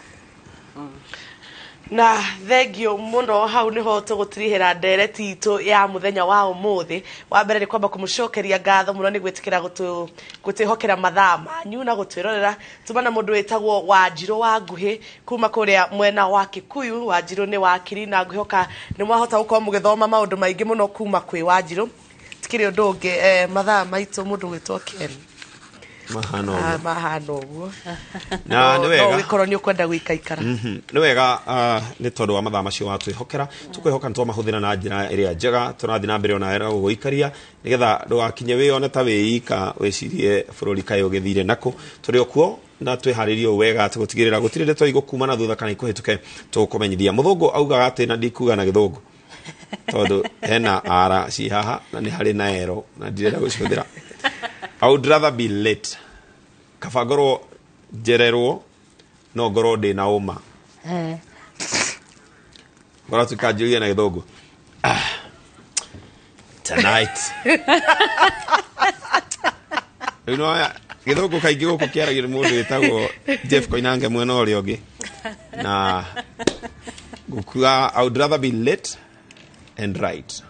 Na thengio muno. Hau niho tũgũtirihĩra ndereti itũ ya mũthenya wa ũmũthĩ. Wa mbere nĩ kwamba kũmũcokeria ngatho mũno nĩ gwĩtĩkĩra gũtwĩhokera mathaa manyu na gũtwĩrorera. Tuma na mũndũ wĩtagwo Wanjirũ wa Nguhĩ kuma kũrĩa mwena wa Kikuyu. Wanjirũ nĩ wakiri, na ngwĩhoka nĩ mwahota gũkorwo mũgĩthoma maũndũ maingĩ mũno kuma kwĩ Wanjirũ. Tikĩrĩ ũndũ ũngĩ, mathaa maitũ mũndũ gwĩtwo Ken Mahana Ah, ũguo. Mahana ũguo. Na nĩ No wega. ũgĩkorwo nĩ ũkwenda gũikaikara. Nĩ wega, nĩ tondũ wa mathaa macio watwĩhokera, tũkwĩhoka nĩ twamahũthĩra na njĩra ĩrĩa njega. Tũrathiĩ na mbere ona gũgũikaria nĩgetha ndũgakinye wĩyone ta wĩika wĩcirie bũrũri kaĩ ũgĩthire nakũ. Tũrĩ o kuo na twĩharĩrie ũũ wega atĩ gũtigĩrĩra gũtirĩ ndeto igũkuma na thutha kana ikũhĩtũke tũkũmenyithia. Mũthũngũ augaga atĩ, na ndikuga na gĩthũngũ tondũ hena ara ci haha na nĩ harĩ na ero na ndirenda gũcihũthĩra, "I would rather be late," kaba ngorwo njererwo no ngorwo ndĩ na ũma. Ngorwo tukanjũria na gĩthũngũ, "Ah, tonight." Rĩu no gĩthũngũ kaingĩ gũkũ kĩaragio nĩ mũndũ wĩtagwo Jeff Koinange mwena ũrĩa ũngĩ, na ngũkuga, "I would rather be late and right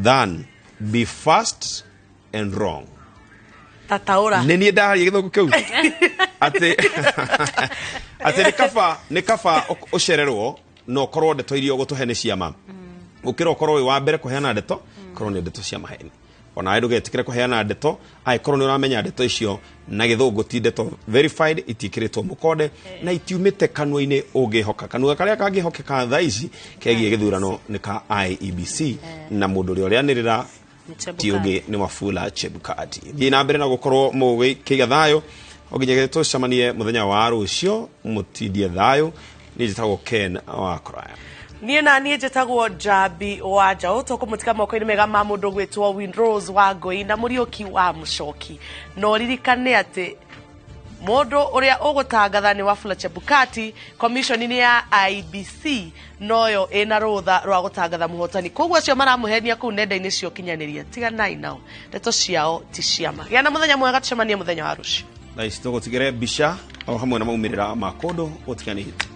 than be fast and wrong. Tataura. Nĩ niĩ ndaharia gĩthũngũ kĩu atĩ nĩ kaba ũcererwo na ũkorwo ndeto iria ũgũtũhe nĩ ciama, gũkĩra ũkorwo wĩ wa mbere kũheana ndeto korwo nĩ ndeto cia maheni. Onawe ndũgetĩkĩre kũheana ndeto angĩkorwo nĩ ũramenya ndeto icio na gĩthũngũ ti ndeto verified, itiĩkĩrĩtwo mũkonde na itiumĩte kanua-inĩ ũngĩhoka. Kanua karĩa kangĩhokeka thaa ici kegiĩ gĩthurano nĩ ka IEBC, na mũndũ ũrĩa ũrĩanĩrĩra ti ũngĩ nĩ Wafula Chebukati. Thiĩ na mbere na gũkorwo mũgĩkĩiga thayũ o nginya tũcemanie mũthenya wa rũciũ. Mũtindie thayũ. Niĩ njĩtagwo Ken wa Kũraya. Niĩ na niĩ njĩtagwo Njambi wa Njaũ. Tũkũmũtiga moko-inĩ mega ma mũndũ gwĩtwo Winrose wa Ngũi na Mũriũki wa Mũcoki. Na ũririkane atĩ mũndũ ũrĩa ũgũtangatha nĩ Wafula Chebukati. Commission-inĩ ya IEBC noyo ĩna rũtha rwa gũtangatha mũhotani, koguo acio maramũhenia kũu nenda-inĩ cia ũkinyanĩria, tiganai nao, ndeto ciao ti ciama. Gĩa na mũthenya mwega, tũcemanie mũthenya wa rũciũ. Thaa ici tũgũtigĩre mbica o hamwe na maumĩrĩra ma kũndũ gũtiganĩte.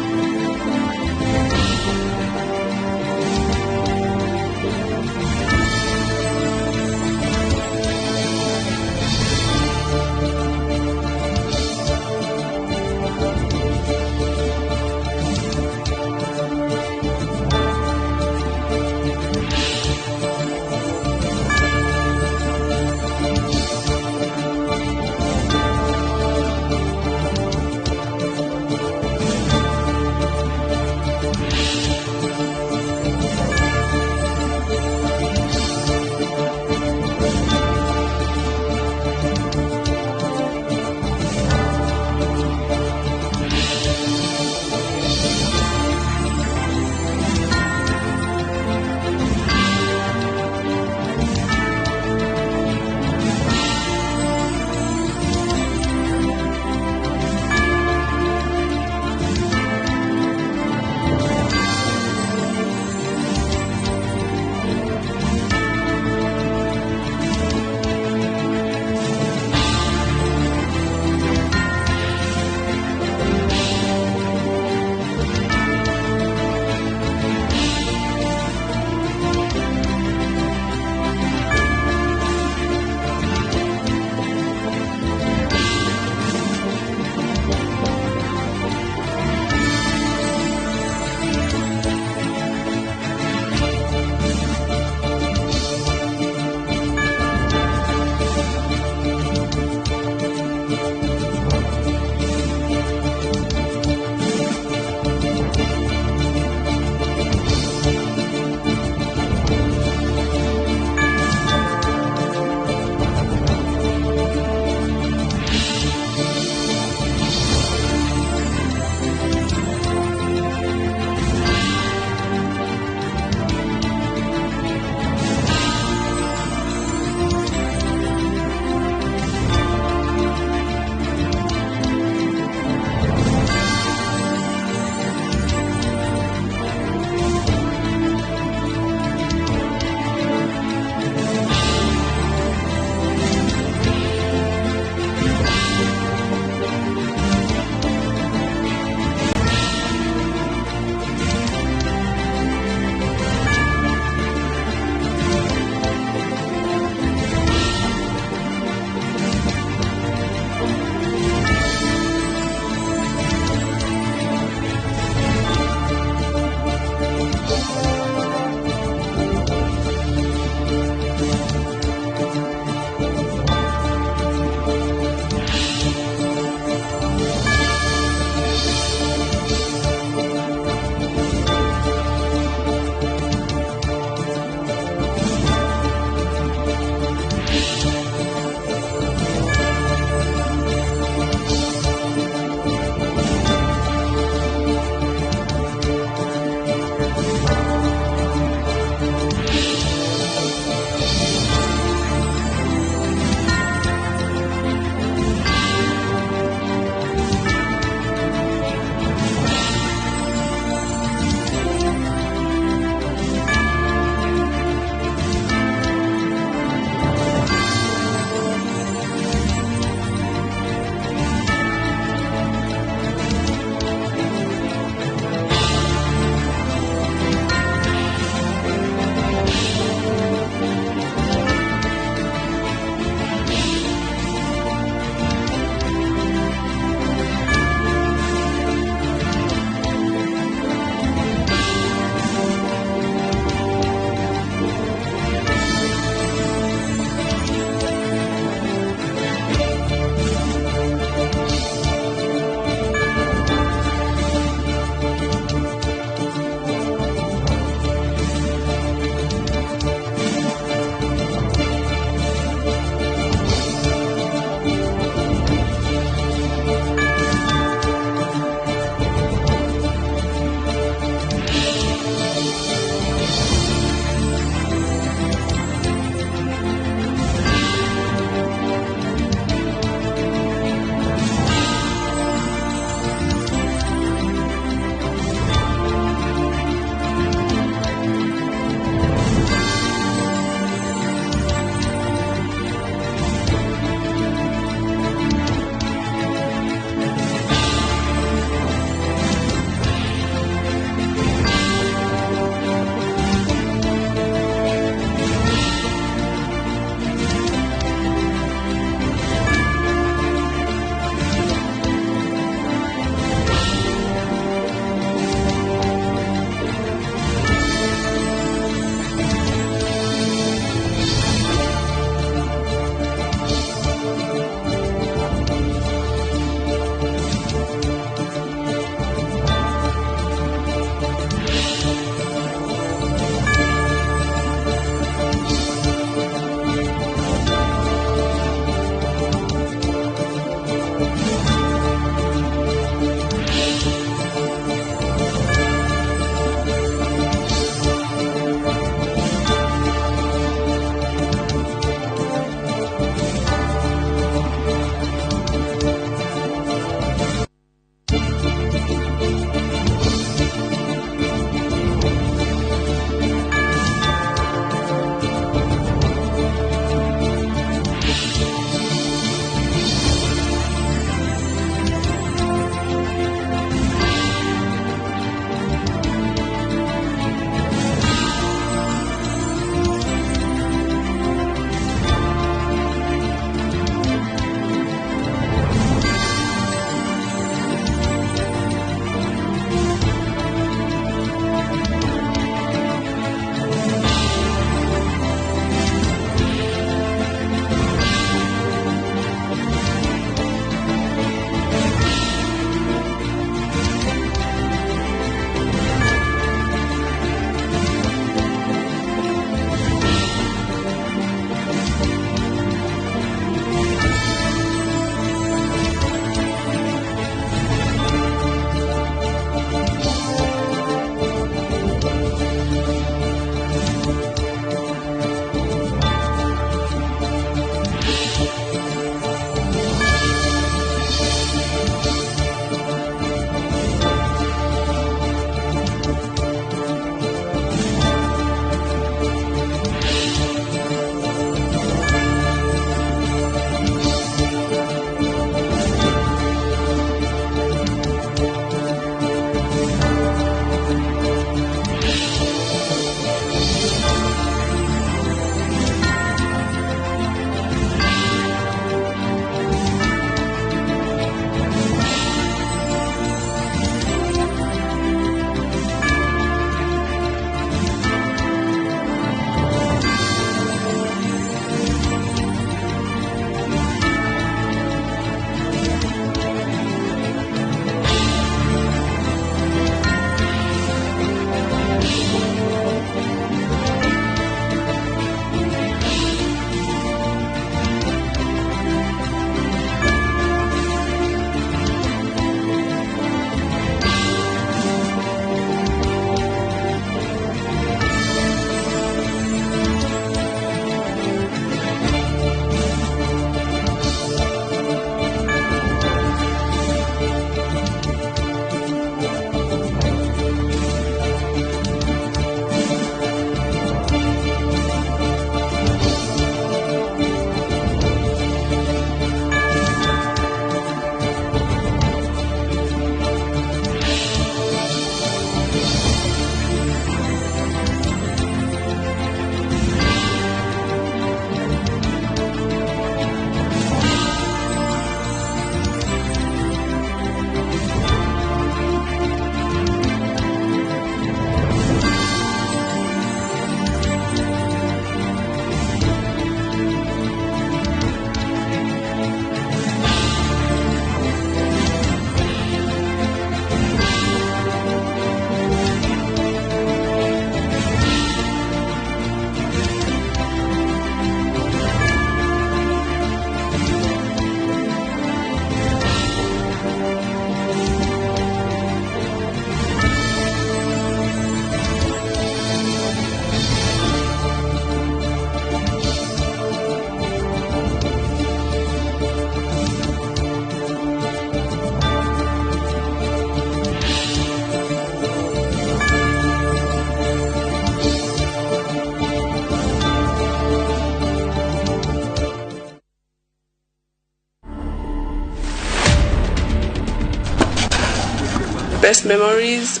Best memories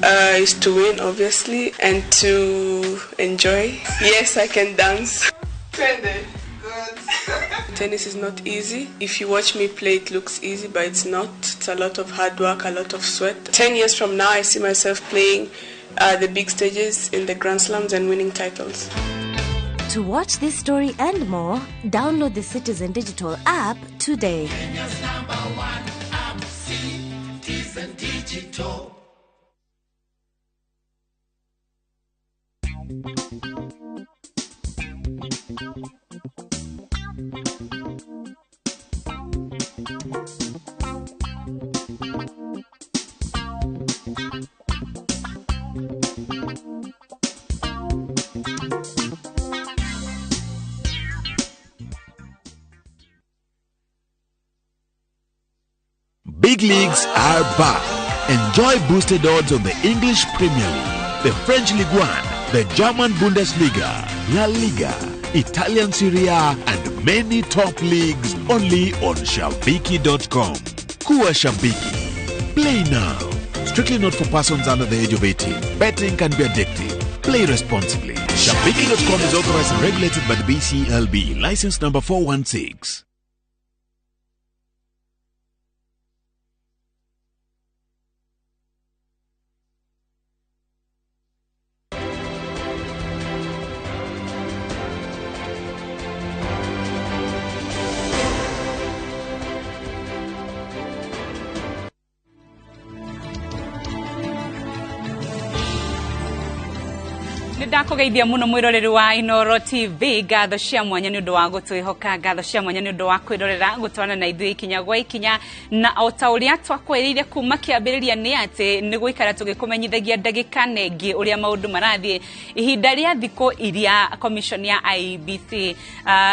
is to win, obviously, and to enjoy. Yes, I can dance. Tennis is not easy. If you watch me play, it looks easy, but it's not. It's a lot of hard work, a lot of sweat. 10 years from now, I see myself playing the big stages in the Grand Slams and winning titles. To watch this story and more, download the Citizen Digital app today. Kenya's number one app, Citizen Digital. Big leagues are back. Enjoy boosted odds on the English Premier League, the French Ligue 1, the German Bundesliga, La Liga, Italian Serie A, and many top leagues only on Shabiki.com. Kuwa Shabiki. Play now. Strictly not for persons under the age of 18. Betting can be addictive. Play responsibly. Shabiki.com is authorized and regulated by the BCLB. License number 416. Ndakugeithia muno mwiroreri wa Inoro TV, ngatho cia mwanya ni undu wa gutwihoka, ngatho cia mwanya ni undu wa kwirorera gutwana na ithuĩ ikinya gwa ikinya, na o ta ũrĩa twakwĩrĩire kuma kĩambĩrĩria nĩ atĩ nĩ gũikara tũgĩkũmenyithagia ndagĩka nengĩ ũrĩa maũndũ marathiĩ ihinda rĩa thikũ iria commission ya IEBC,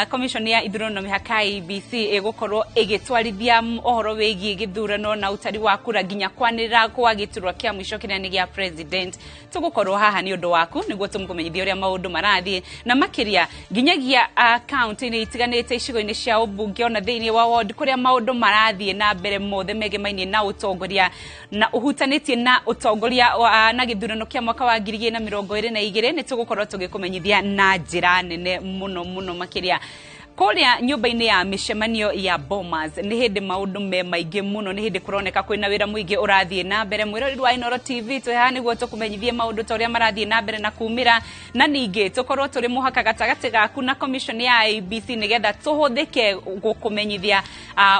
commission ya ithurano na mĩhaka IEBC ĩgũkorwo ĩgĩtwarithia ũhoro wĩgiĩ gĩthurano na ũtari wa kura nginya kwanĩrĩra kwa gĩturwa kĩa mũico kĩrĩa nĩ gĩa president. Tũgũkorwo haha nĩ ũndũ waku nĩguo tũmũmenyithie ũrĩa maũndũ marathiĩ na makĩria nginyagia kaunti-inĩ itiganĩte icigo-inĩ cia ũmbunge ona thĩinĩ wa ward kũrĩa maũndũ marathiĩ na mbere mothe megemainie na ũtongoria na ũhutanĩtie na ũtongoria na gĩthurano kĩa mwaka wa 2022. Nĩ tũgũkorwo tũgĩkũmenyithia na njĩra nene mũno mũno makĩria. Kũrĩa nyũmba-inĩ ya mĩcemanio ya Bomas nĩ hĩndĩ maũndũ me maingĩ mũno, nĩ hĩndĩ kũroneka kwĩna wĩra mũingĩ ũrathiĩ na mbere. Mwĩroreri wa Inoro TV twĩ haha nĩguo tũkũmenyithie maũndũ ta ũrĩa marathiĩ na mbere na kumĩra, na ningĩ tũkorwo tũrĩ mũhaka gatagatĩ gaku na commission ya IEBC nĩgetha tũhũthĩke gũkũmenyithia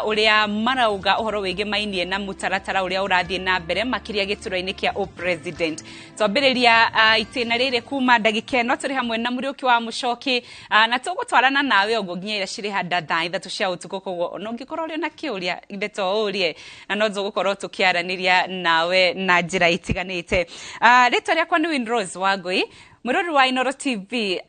ũrĩa marauga ũhoro wĩgĩmainie na mũtaratara ũrĩa ũrathiĩ na mbere makĩria gĩturwa-inĩ kĩa ũpresident. Twambĩrĩria itĩna rĩrĩ kuma ndagĩka ĩno tũrĩ hamwe na Mũriũki wa Mũcoki, na tũgũtwarana nawe ũguo nginya ira cirĩ handa thaa 3 cia ũtukũ. Koguo ona ũngĩkorwo ũrĩ na kĩũria ndeto ũrie na no tũgũkorwo tũkĩaranĩria nawe na njĩra itiganĩte. Rĩtwa rĩakwa nĩ Winrose Wangui. Mwĩroreri wa Inoro TV,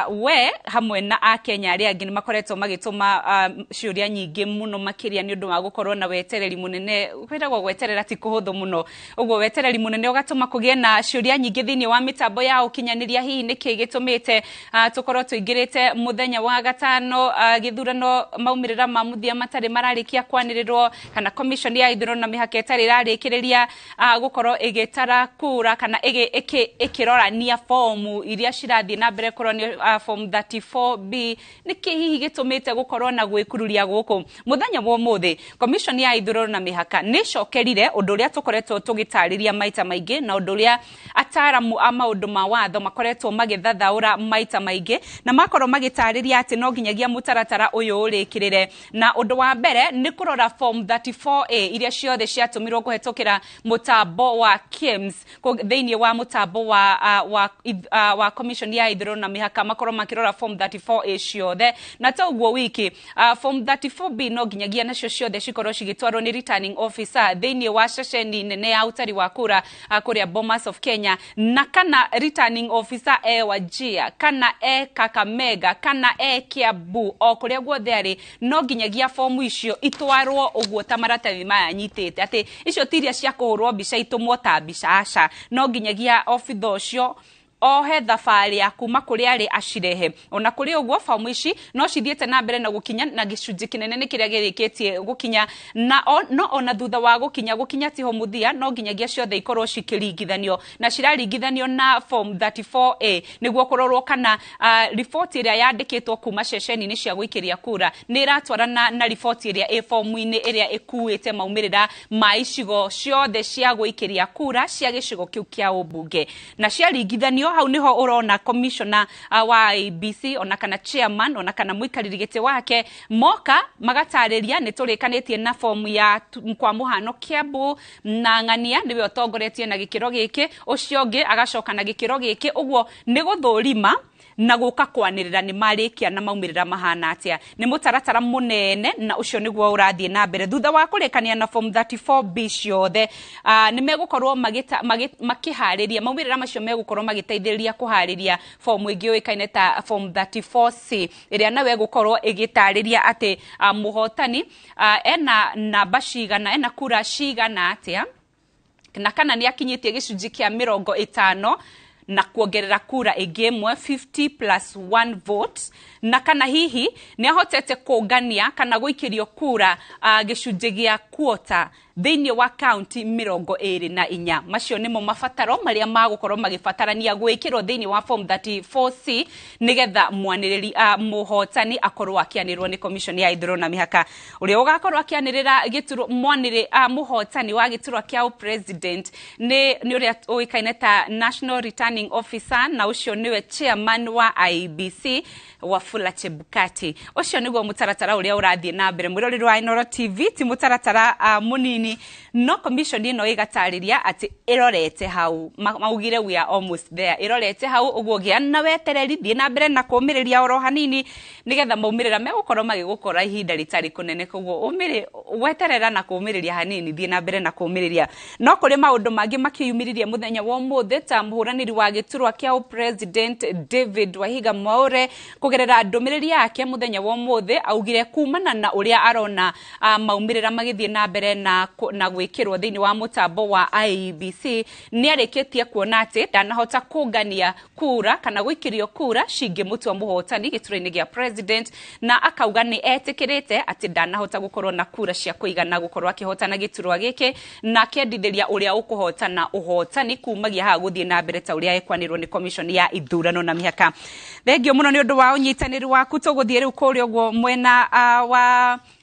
we hamwe na akenya arĩa angĩ nĩ makoretwo magĩtũma ciũria nyingĩ mũno makĩria nĩ ũndũ wa gũkorwo na wetereri mũnene. Kwĩragwo gweterera ti kũhũthũ mũno, ũguo wetereri mũnene ũgatũma kũgĩe na ciũria nyingĩ thĩinĩ wa mĩtambo ya ũkinyanĩria. Hihi nĩkĩ gĩtũmĩte tũkorwo tũingĩrĩte mũthenya wa gatano gĩthurano maumĩrĩra ma mũthia matarĩ mararĩkia kwanĩrĩrwo, kana commission ya ithurano na mĩhaka ĩtarĩ ĩrarĩkĩrĩria gũkorwo ĩgĩtara kura kana ĩkĩrorania fomu iria cirathiĩ na mbere kũronio form 34B. Nĩkĩ hihi gĩtũmĩte gũkorwo na gwĩkururia gũkũ? Mũthenya wa ũmũthĩ commission ya ithurano na mĩhaka nĩ ĩcokerire ũndũ ũrĩa tũkoretwo tũgĩtarĩria maita maingĩ na ũndũ ũrĩa ataramu a maũndũ ma watho makoretwo magĩthathaũra maita maingĩ, na makorwo magĩtarĩria atĩ no nginyagia mũtaratara ũyũ ũrĩkĩrĩre. Na ũndũ wa mbere nĩ kũrora form 34A iria ciothe ciatũmirwo kũhetũkĩra mũtambo wa KIEMS thĩinĩ wa mũtambo wa commission ya ithurano na mĩhaka, makorwo makĩrora form 34A ciothe. Na ta ũguo wiki form 34B no nginyagia nacio ciothe cikorwo cigĩtwarwo nĩ returning officer thĩinĩ wa ceceni nene ya ũtari wa kura kũrĩa Bomas of Kenya, na kana returning officer e Wajir kana e Kakamega kana e Kiambu, o kũrĩa guothe arĩ no nginyagia fomu icio itwarwo ũguo ta maratathi maya nyitĩte, atĩ icio ti iria cia kũhũrwo mbica itũmwo ta mbica, aca, no nginyagia obitha ũcio Ohe thabarĩ ya kuma kũrĩa arĩ acirehe. Ona kũrĩ ũguo, fomu ici no cithiĩte na mbere na gũkinya, na gĩcunjĩ kĩnene nĩ kĩrĩa gĩrĩkĩtie gũkinya na no ona thutha wa gũkinya tiho mũthia, no nginyagia ciothe ikorwo cikĩringithanio na ciraringithanio na form 34A nĩguo kũrorwo kana riboti ĩrĩa yandĩkĩtwo kuma ceceni-inĩ cia gũikĩria kura nĩ ĩratwarana na riboti ĩrĩa ĩ fomu-inĩ ĩrĩa ĩkuĩte maumĩrĩra ma icigo ciothe cia gũikĩria kura cia gĩcigo kĩu kĩa ũmbunge. Na ciaringithanio, hau niho ũrona commissioner wa IEBC ona kana chairman ona kana mũikarĩri gĩtĩ wake moka magatarĩria nĩ tũrĩkanĩtie na fomu ya kwa mũhano Kiambu na Ng'ania nĩwe ũtongoretie na gĩkĩro gĩkĩ, ũcio ũngĩ agacoka na gĩkĩro gĩkĩ. Ũguo nĩ gũthũrima na gũka kwanĩrĩra nĩ marĩkia na maumĩrĩra mahana atĩa. Nĩ mũtaratara mũnene na ũcio nĩguo ũrathiĩ na mbere. Thutha wa kũrĩkania na form 34B ciothe, nĩ megũkorwo makĩharĩria maumĩrĩra macio, megũkorwo magĩteithĩrĩria kũharĩria fomu ĩngĩ yũĩkaine ta form 34C ĩrĩa nayo ĩgũkorwo ĩgĩtarĩria atĩ mũhotani ena namba cigana, ena kura cigana atĩa, na kana nĩ akinyĩtie gĩcunjĩ kĩa 50 na kuongerera kura ĩngĩ ĩmwe, 50 plus 1 vote, na kana hihi nĩ ahotete kũngania kana gũikĩrio kura gĩcunjĩ gĩa quota thĩinĩ wa kaunti 24. Macio nĩmo mabataro marĩa magũkorwo magĩbatarania gwĩkĩrwo thĩinĩ wa form 34C nĩgetha mwanĩrĩri mũhotani akorwo akĩanĩrĩrwo nĩ commission ya ithurano na mĩhaka. Ũrĩa ũgakorwo akĩanĩrĩra gĩturwa mwanĩrĩ mũhotani wa gĩturwa kĩa president nĩ ũrĩa ũĩkaine ta National Returning Officer, na ũcio nĩwe chairman wa IEBC Wafula Chebukati. Ũcio nĩguo mũtaratara ũrĩa ũrathiĩ na mbere, mwĩroreri wa Inooro TV. Ti mũtaratara mũnini, no commission ĩno ĩgatarĩria atĩ ĩrorete hau. Maugire we are almost there, ĩrorete hau. Ũguo gĩa na wetereri, thiĩ na mbere na kũũmĩrĩria oro hanini nĩgetha maumĩrĩra megũkorwo magĩgũkora ihinda rĩtarĩ kũnene. Koguo ũmĩrĩ weterera na kũũmĩrĩria hanini, thiĩ na mbere na kũũmĩrĩria. No kũrĩ maũndũ mangĩ makĩyumĩririe mũthenya wa ũmũthĩ, ta mũhũranĩri wa gĩturwa kĩa president David Wahiga Mwaure kũgerera ndũmĩrĩri yake mũthenya wa ũmũthĩ augire kumana na ũrĩa arona maumĩrĩra magĩthiĩ na mbere na gwĩkĩrwo thĩinĩ wa mũtambo wa IEBC, nĩ arĩkĩtie kuona atĩ ndanahota kũngania kura kana gũikĩrio kura cingĩmũtua mũhotani gĩturwa-inĩ gĩa president, na akauga nĩ etĩkĩrĩte atĩ ndanahota gũkorwo na kura cia kũigana gũkorwo akĩhotana gĩturwa gĩkĩ, na akendithĩria ũrĩa ũkũhotana ũhotani kumagia haha gũthiĩ na mbere ta ũrĩa ekwanĩrwo nĩ commission ya ithurano na mĩhaka. Thengio mũno nĩ ũndũ wa ũnyitanĩri waku. Tũgũthiĩ rĩu kũrĩa ũguo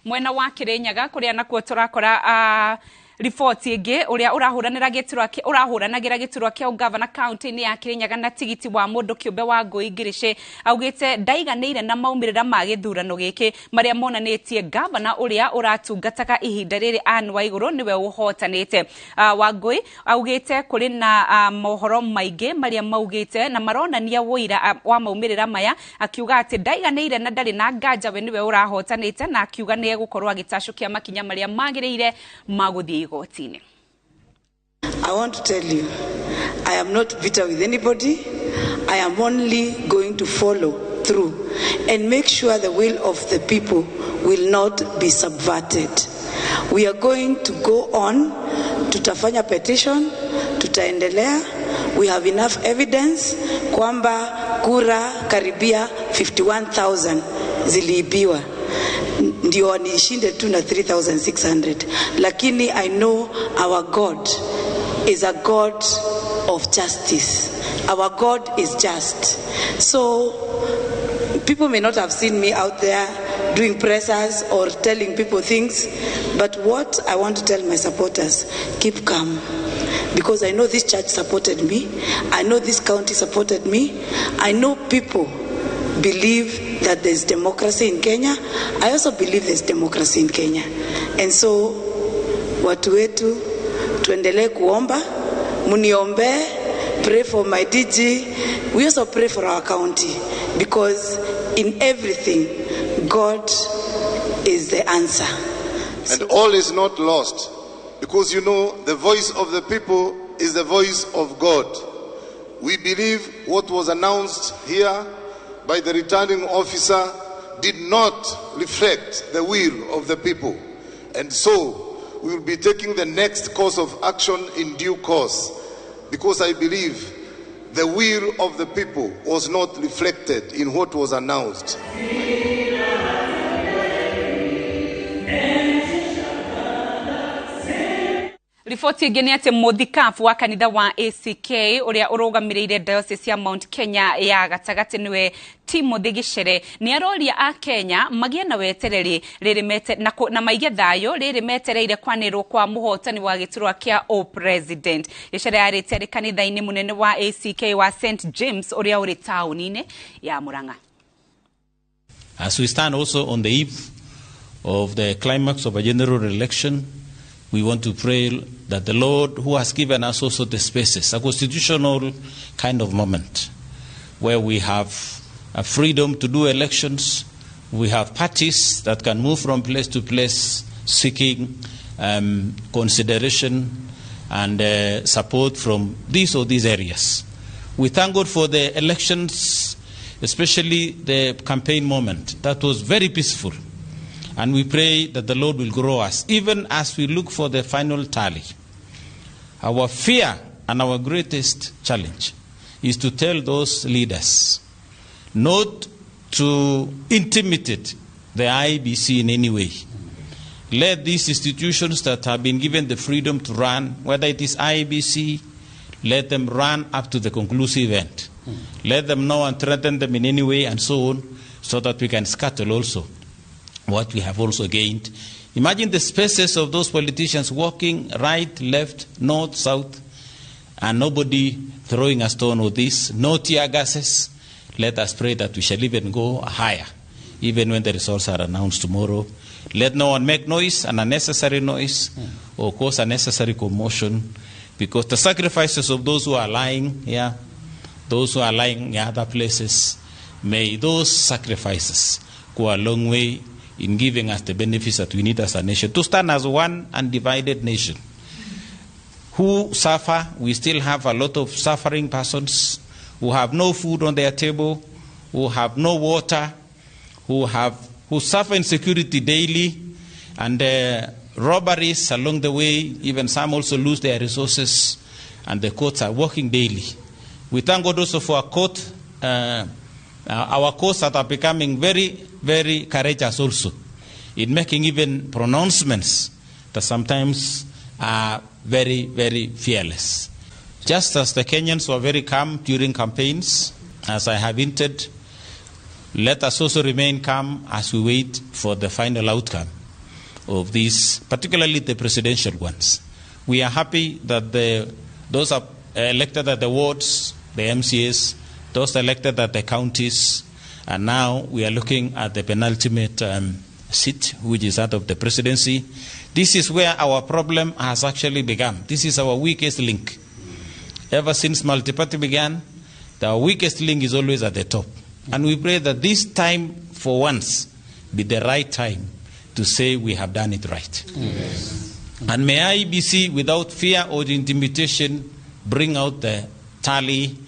mwena wa Kĩrĩnyaga, kũrĩa nakuo tũrakora riboti ĩngĩ. Ũrĩa ũrahũranĩra gĩturwa ũrahũranagĩra gĩturwa kĩa ũgavana kaunti-inĩ ya Kĩrĩnyaga na tigiti wa mũndũ kĩũmbe wa Ngũi Ngirici augĩte ndaiganĩire na maumĩrĩra ma gĩthurano gĩkĩ marĩa monanĩtie gavana ũrĩa ũratungataga ihinda rĩrĩ Anne Waigũrũ nĩwe ũhotanĩte. Wangũi augĩte kũrĩ na mohoro maingĩ marĩa maugĩte na maronania ũira wa maumĩrĩra maya, akiuga atĩ ndaiganĩire na ndarĩ na nganja we nĩwe ũrahotanĩte, na akiuga nĩ egũkorwo agĩtacũkia makinya marĩa magĩrĩire ma gũthiĩ igoti-inĩ. I want to tell you, I am not bitter with anybody. I am only going to follow through and make sure the will of the people will not be subverted. We are going to go on, tutafanya petition, tutaendelea. We have enough evidence kwamba kura karibia 51,000 ziliibiwa ndio nishinde tu na 3600, lakini I know our God is a God of justice. Our God is just. So people may not have seen me out there doing pressers or telling people things, but what I want to tell my supporters, keep calm. Because I know this church supported me. I know this county supported me. I know people believe that there's democracy in Kenya. I also believe there's democracy in Kenya. And so watu wetu, tuendelee kuomba, muniombee, pray for my DG. We also pray for our county because in everything, God is the answer. And all is not lost because the voice of the people is the voice of God. We believe what was announced here by the returning officer did not reflect the will of the people. And so we will be taking the next course of action in due course because I believe The will of the people was not reflected in what was announced. Riboti ĩngĩ nĩ atĩ mũthikabu wa kanitha wa ACK ũrĩa ũrũgamĩrĩire diocese ya Mount Kenya ya gatagatĩ nĩwe Timothy Gichere nĩ aroria a Kenya magĩe na wetereri rĩrĩ mete na maige thayũ rĩrĩ metereire kwanĩrwo kwa mũhotani wa gĩturwa kĩa o president. Gichere arĩte arĩ kanitha-inĩ mũnene wa ACK wa St James ũrĩa ũrĩ taũni-inĩ ya Murang'a. As we stand also on the eve of the climax of a general election, we want to pray that the Lord, who has given us also the spaces, a constitutional kind of moment where we have a freedom to do elections, we have parties that can move from place to place seeking consideration and support from these or these areas. We thank God for the elections, especially the campaign moment. That was very peaceful. And we pray that the Lord will grow us, even as we look for the final tally. Our fear and our greatest challenge is to tell those leaders not to intimidate the IEBC in any way. Let these institutions that have been given the freedom to run, whether it is IEBC, let them run up to the conclusive end. Let them know and threaten them in any way and so on, so that we can scuttle also what we have also gained. Imagine the spaces of those politicians walking right, left, north, south, and nobody throwing a stone or this, no tear gases. Let us pray that we shall even go higher, even when the results are announced tomorrow. Let no one make noise, an unnecessary noise, or cause unnecessary commotion, because the sacrifices of those who are lying here, those who are lying in other places, may those sacrifices go a long way in giving us the benefits that we need as a nation, to stand as one undivided nation. Who suffer, we still have a lot of suffering persons who have no food on their table, who have no water, who suffer insecurity daily, and robberies along the way. Even some also lose their resources, and the courts are working daily. We thank God also for our court, our courts that are becoming very, very courageous also in making even pronouncements that sometimes are very, very fearless. Just as the Kenyans were very calm during campaigns, as I have hinted, let us also remain calm as we wait for the final outcome of these, particularly the presidential ones. We are happy that those are elected at the wards, the MCAs, those elected at the counties, and now we are looking at the penultimate seat, which is that of the presidency. This is where our problem has actually begun. This is our weakest link. Ever since multiparty began, the weakest link is always at the top. And we pray that this time, for once, be the right time to say we have done it right. Yes. And may IEBC, without fear or intimidation, bring out the tally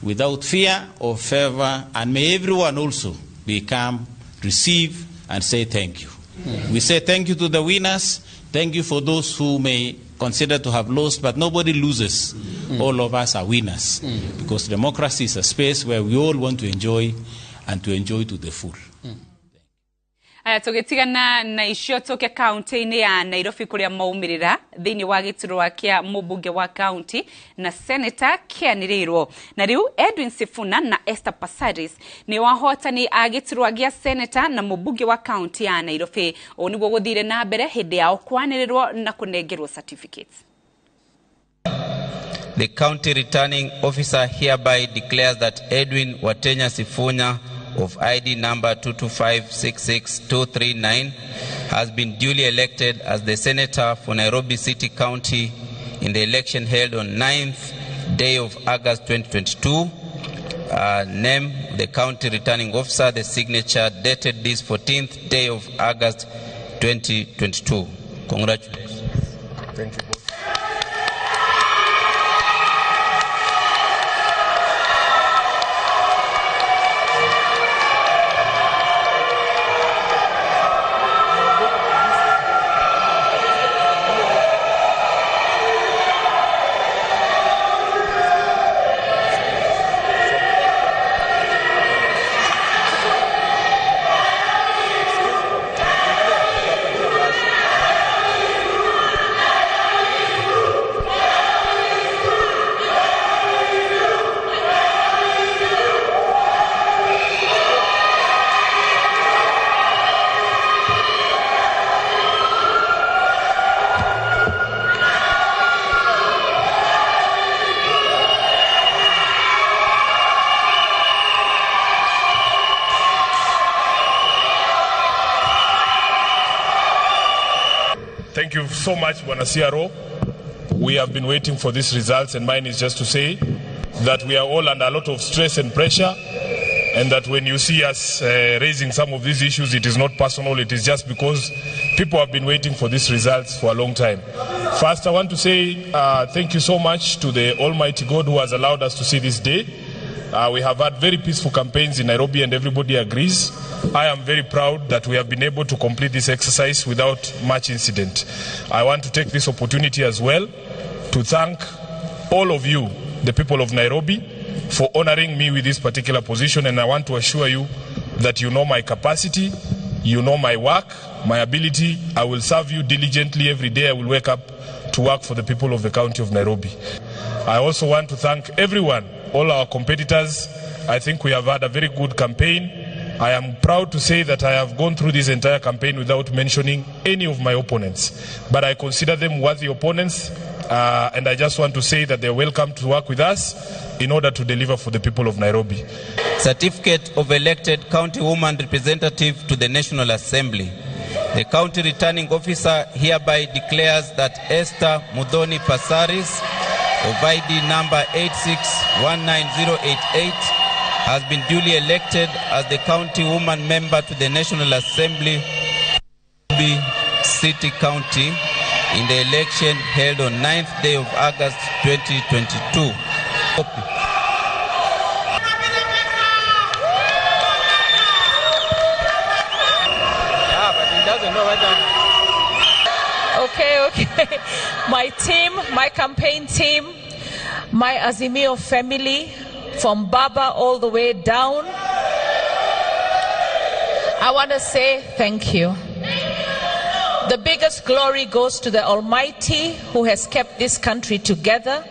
without fear or favor, and may everyone also become, receive, and say thank you. Mm. We say thank you to the winners, thank you for those who may consider to have lost, but nobody loses. Mm. All of us are winners, because democracy is a space where we all want to enjoy, and to enjoy to the full. Aya tugitigana na icio tuke kaunti-inĩ ya Nairobi kuria maumirira thiini wa giturwa kia mubunge wa kaunti na senator kianiriirwo na riu Edwin Sifuna na Esther Passaris ni wahotani a giturwa gia senator na mubunge wa kaunti ya Nairobi. Uu niguo guthire na mbere hindi yao kwanirirwo na kunengerwo certificates. The county returning officer hereby declares that Edwin Watenya Sifuna of ID number 22566239 has been duly elected as the senator for Nairobi City County in the election held on 9th day of August 2022. Name the county returning officer, the signature dated this 14th day of August 2022. Congratulations. Thank you both. Thank you so much, Bwana CRO. We have been waiting for these results, and mine is just to say that we are all under a lot of stress and pressure, and that when you see us raising some of these issues, it is not personal, it is just because people have been waiting for these results for a long time. First, I want to say thank you so much to the Almighty God who has allowed us to see this day. We have had very peaceful campaigns in Nairobi, and everybody agrees. I am very proud that we have been able to complete this exercise without much incident. I want to take this opportunity as well to thank all of you, the people of Nairobi, for honoring me with this particular position, and I want to assure you that you know my capacity, you know my work, my ability. I will serve you diligently every day. I will wake up to work for the people of the county of Nairobi. I also want to thank everyone, all our competitors. I think we have had a very good campaign. I am proud to say that I have gone through this entire campaign without mentioning any of my opponents, but I consider them worthy opponents, and I just want to say that they are welcome to work with us in order to deliver for the people of Nairobi. Certificate of elected county woman representative to the National Assembly. The county returning officer hereby declares that Esther Muthoni Passaris of ID number 8619088 has been duly elected as the county woman member to the National Assembly, City County, in the election held on 9th day of August 2022. Yeah, but he doesn't know whether... Okay. My team, my campaign team, my Azimio family, from Baba all the way down, I want to say thank you. The biggest glory goes to the Almighty who has kept this country together,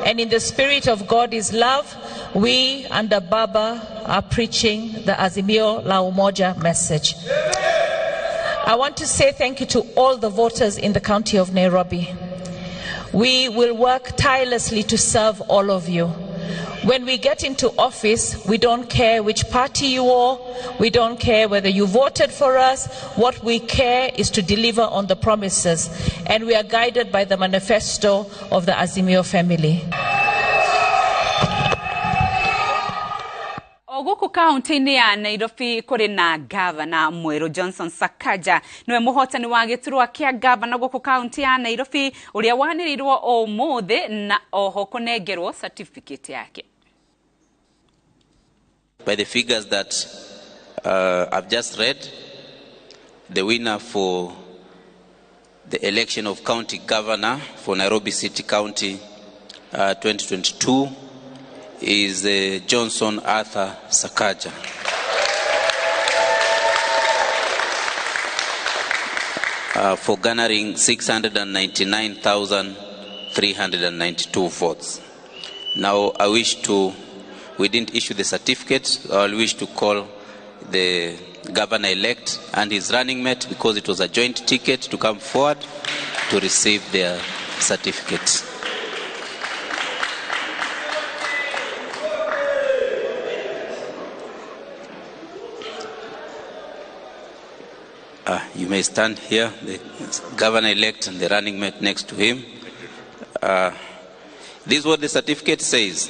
and in the spirit of God is love, we under Baba are preaching the Azimio La Umoja message. I want to say thank you to all the voters in the county of Nairobi. We will work tirelessly to serve all of you. When we get into office, we don't care which party you are, we don't care whether you voted for us. What we care is to deliver on the promises, and we are guided by the manifesto of the Azimio family. Oguku kaunti-inĩ ya Nairobi kũrĩ na gavana mwerũ Johnson Sakaja nĩwe mũhotani wa gĩturwa kĩa gavana gũkũ kaunti ya Nairobi ũrĩa wanĩrĩirwo ũmũthĩ na oho kũnengerwo certificate yake. By the figures that I've just read, the winner for the election of county governor for Nairobi City County 2022 is Johnson Arthur Sakaja. For garnering 699,392 votes. Now I wish to, we didn't issue the certificate, I wish to call the governor-elect and his running mate, because it was a joint ticket, to come forward to receive their certificate. You may stand here, the governor-elect and the running mate next to him. This is what the certificate says.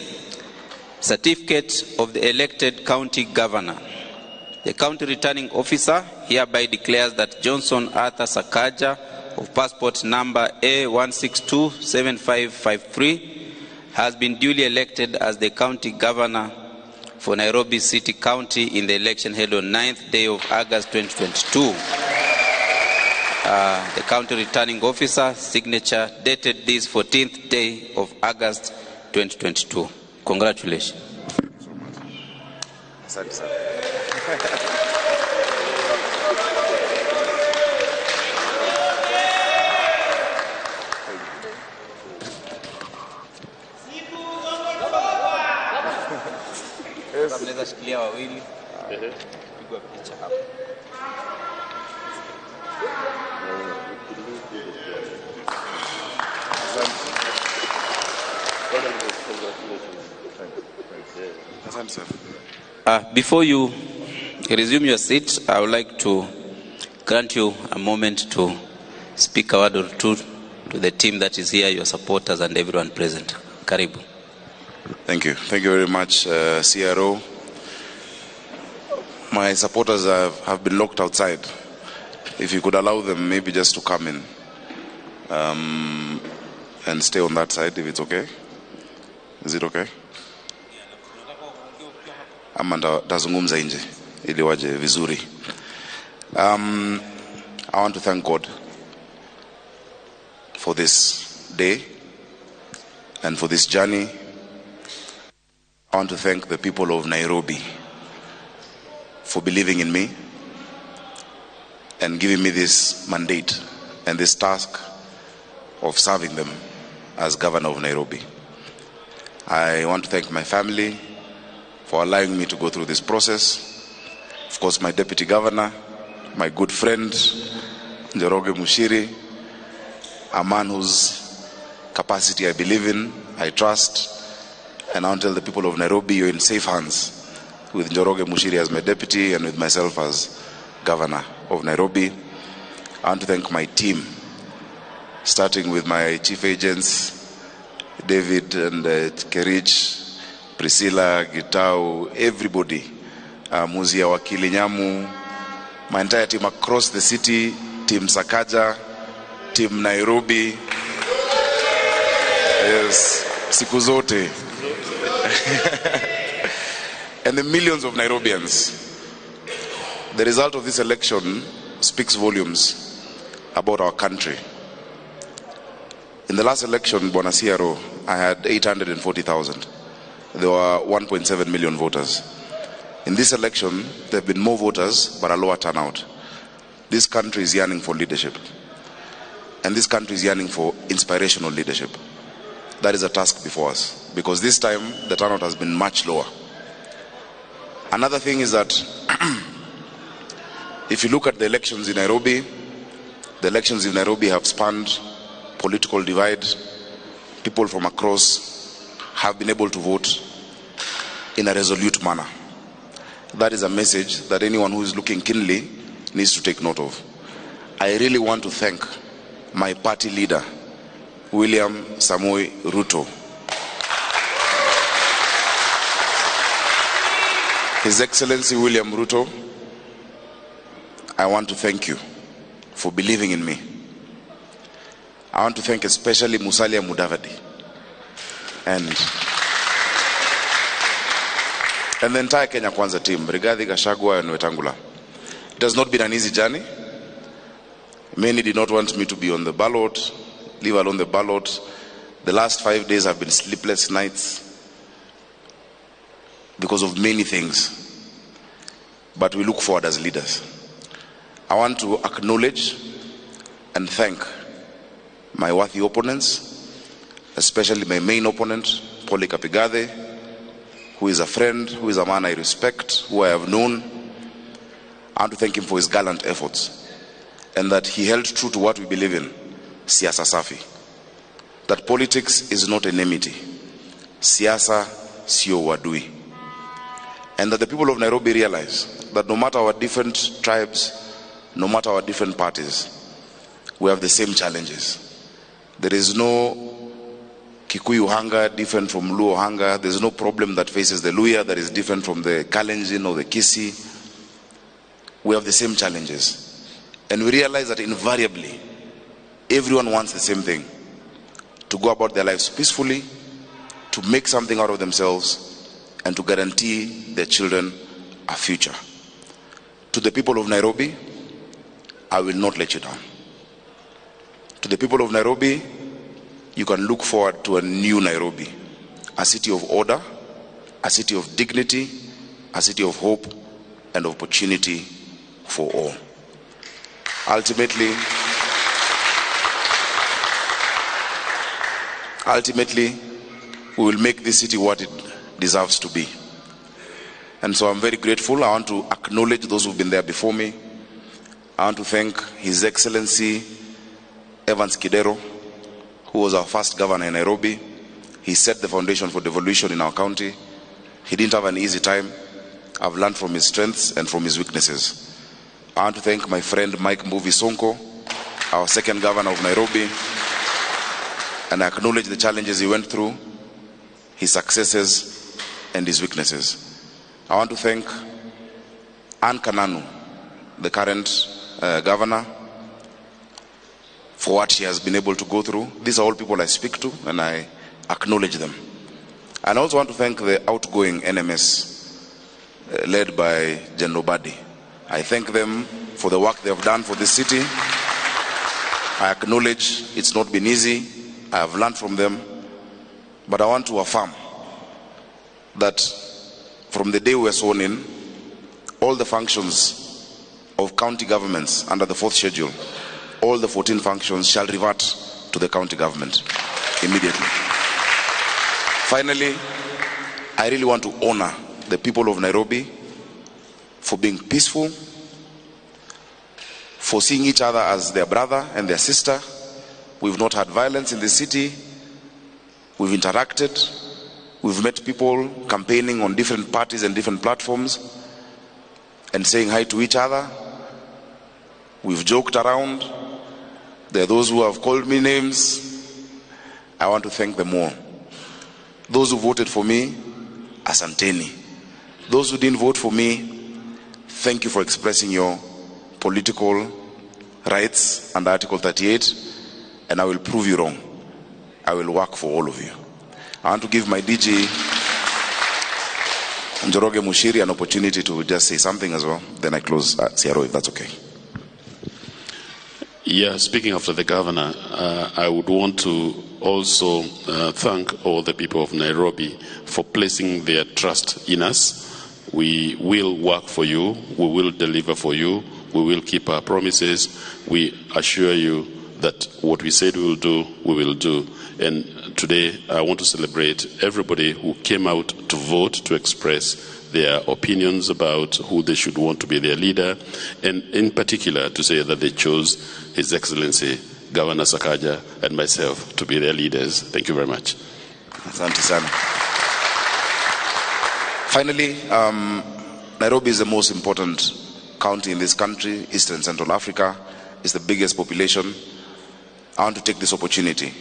Certificate of the elected county governor. The county returning officer hereby declares that Johnson Arthur Sakaja of passport number A1627553 has been duly elected as the county governor for Nairobi City County in the election held on 9th day of August 2022. The county returning officer signature dated this 14th day of August 2022. Congratulations. Asante sana. Mnaweza shikilia wawili. Pigwa picha hapo. Before you resume your seat, I would like to grant you a moment to Speak a word or two to the team that is here, your supporters and everyone present. Karibu. Thank you. Thank you very much, CRO. My supporters have been locked outside. If you could allow them maybe just to come in and stay on that side, if it's okay. Is it okay? Ama ntazungumza nje ili waje vizuri. I want to thank God for this day and for this journey. I want to thank the people of Nairobi for believing in me and giving me this mandate and this task of serving them as governor of Nairobi. I want to thank my family for allowing me to go through this process. Of course, my deputy governor, my good friend, Njoroge Muchiri, a man whose capacity I believe in, I trust, and I want to tell the people of Nairobi, you're in safe hands with Njoroge Muchiri as my deputy and with myself as governor of Nairobi. I want to thank my team, starting with my chief agents, David and Kerich, Priscilla, Gitau, everybody, Muzia Wakili Nyamu, my entire team across the city, Team Sakaja, Team Nairobi. Yes, siku zote. And the millions of Nairobians. The result of this election speaks volumes about our country. In the last election, Bwana CRO, I had 840,000. There were 1.7 million voters. In this election, there have been more voters, but a lower turnout. This country is yearning for leadership. And this country is yearning for inspirational leadership. That is a task before us, because this time the turnout has been much lower. Another thing is that if you look at the elections in Nairobi, the elections in Nairobi have spanned political divide. People from across have been able to vote in a resolute manner. That is a message that anyone who is looking keenly needs to take note of. I really want to thank my party leader, William Samoei Ruto. His Excellency William Ruto, I want to thank you for believing in me. I want to thank especially Musalia Mudavadi and the entire Kenya Kwanza team, Rigathi Gachagua and Wetangula. It has not been an easy journey. Many did not want me to be on the ballot, leave alone the ballot. The last 5 days have been sleepless nights because of many things. But we look forward as leaders. I want to acknowledge and thank my worthy opponents, especially my main opponent, Polycarp Igathe, who is a friend, who is a man I respect, who I have known. I want to thank him for his gallant efforts and that he held true to what we believe in, siasa safi. That politics is not enmity. Siasa sio uadui. And that the people of Nairobi realize that no matter our different tribes, no matter our different parties, we have the same challenges. There is no Kikuyu hunger different from Luo hunger. There's no problem that faces the Luhya that is different from the Kalenjin or the Kisii. We have the same challenges. And we realize that invariably, everyone wants the same thing: to go about their lives peacefully, to make something out of themselves, and to guarantee their children a future. To the people of Nairobi, I will not let you down. To the people of Nairobi, you can look forward to a new Nairobi, a city of order, a city of dignity, a city of hope and opportunity for all. Ultimately, we will make this city what it deserves to be. And so I'm very grateful. I want to acknowledge those who've been there before me. I want to thank His Excellency Evans Kidero, who was our first governor in Nairobi. He set the foundation for devolution in our county. He didn't have an easy time. I've learned from his strengths and from his weaknesses. I want to thank my friend Mike Mbuvi Sonko, our second governor of Nairobi, and I acknowledge the challenges he went through, his successes, and his weaknesses. I want to thank Ann Kananu, the current governor, for what she has been able to go through. These are all people I speak to, and I acknowledge them. And I also want to thank the outgoing NMS, led by General Badi. I thank them for the work they have done for this city. I acknowledge it's not been easy. I have learned from them. But I want to affirm that from the day we were sworn in, all the functions of county governments under the fourth schedule, all the 14 functions shall revert to the county government immediately. Finally, I really want to honor the people of Nairobi for being peaceful, for seeing each other as their brother and their sister. We've not had violence in the city. We've interacted. We've met people campaigning on different parties and different platforms and saying hi to each other. We've joked around. There are those who have called me names. I want to thank them all. Those who voted for me, asanteni. Those who didn't vote for me, thank you for expressing your political rights under Article 38, and I will prove you wrong. I will work for all of you. I want to give my DG, Njoroge Mushiri, an opportunity to just say something as well. Then I close CRO, if that's okay. Yeah, speaking after the governor, I would want to also thank all the people of Nairobi for placing their trust in us. We will work for you, we will deliver for you, we will keep our promises. We assure you that what we said we will do, we will do. And today I want to celebrate everybody who came out to vote, to express their opinions about who they should want to be their leader, and in particular to say that they chose His Excellency Governor Sakaja and myself to be their leaders. Thank you very much. Asante sana. Finally, Nairobi is the most important county in this country, Eastern Central Africa. It's the biggest population. I want to take this opportunity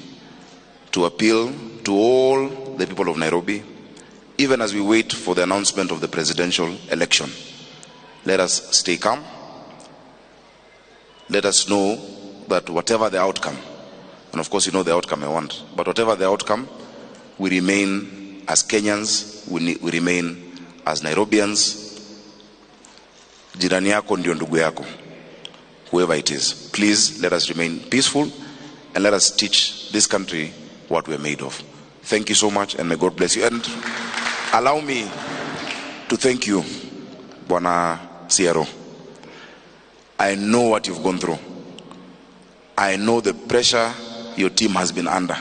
to appeal to all the people of Nairobi, even as we wait for the announcement of the presidential election. Let us stay calm. Let us know that whatever the outcome, and of course you know the outcome I want, but whatever the outcome, we remain as Kenyans, we remain as Nairobians. Jirani yako ndio ndugu yako, whoever it is. Please let us remain peaceful and let us teach this country what we are made of. Thank you so much, and may God bless you. And allow me to thank you, Bwana CRO. I know what you've gone through. I know the pressure your team has been under.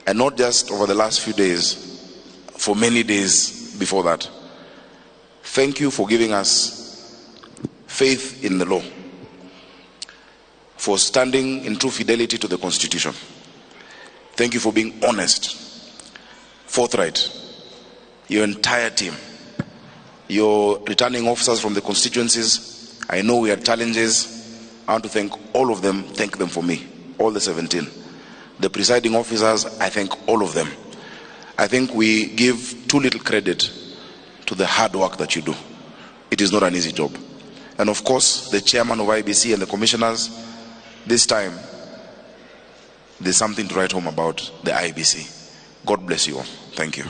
And not just over the last few days, for many days before that. Thank you for giving us faith in the law, for standing in true fidelity to the Constitution. Thank you for being honest, forthright. Your entire team, your returning officers from the constituencies, I know we had challenges. I want to thank all of them. Thank them for me, all the 17. The presiding officers, I thank all of them. I think we give too little credit to the hard work that you do. It is not an easy job. And of course, the chairman of IBC and the commissioners, this time, there's something to write home about the IBC. God bless you all. Thank you.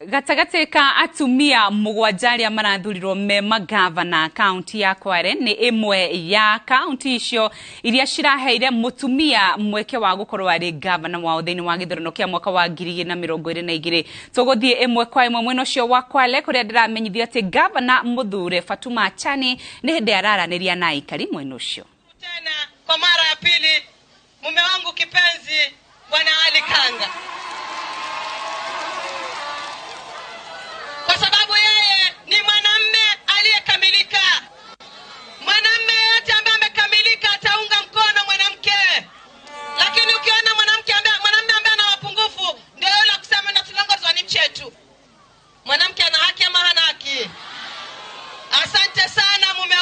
Gatagatĩ ka atumia mũgwanja arĩa marathurirwo me magavana kaunti ya Kwale nĩ ĩmwe ya kaunti icio iria ciraheire mũtumia mweke wa gũkorwo arĩ gavana wao thĩinĩ wa gĩthurano kĩa mwaka wa 2022. Tũgũthiĩ ĩmwe kwa ĩmwe mwena ũcio wa Kwale kũrĩa ndĩramenyithio atĩ gavana mũthure Fatuma Achani nĩ hĩndĩ araranĩria na aikari mwena ũcio. Tena kwa mara ya pili mume wangu kipenzi Bwana Ali Kanga, kwa sababu yeye ni mwanamme aliyekamilika. Mwanamme yote ambaye amekamilika ataunga mkono mwanamke. Lakini ukiona mwanamke ambaye mwanamme ambaye ana mapungufu, ndio yule kusema na tulongozwa ni mchetu. Mwanamke ana haki ama hana haki? Asante sana mume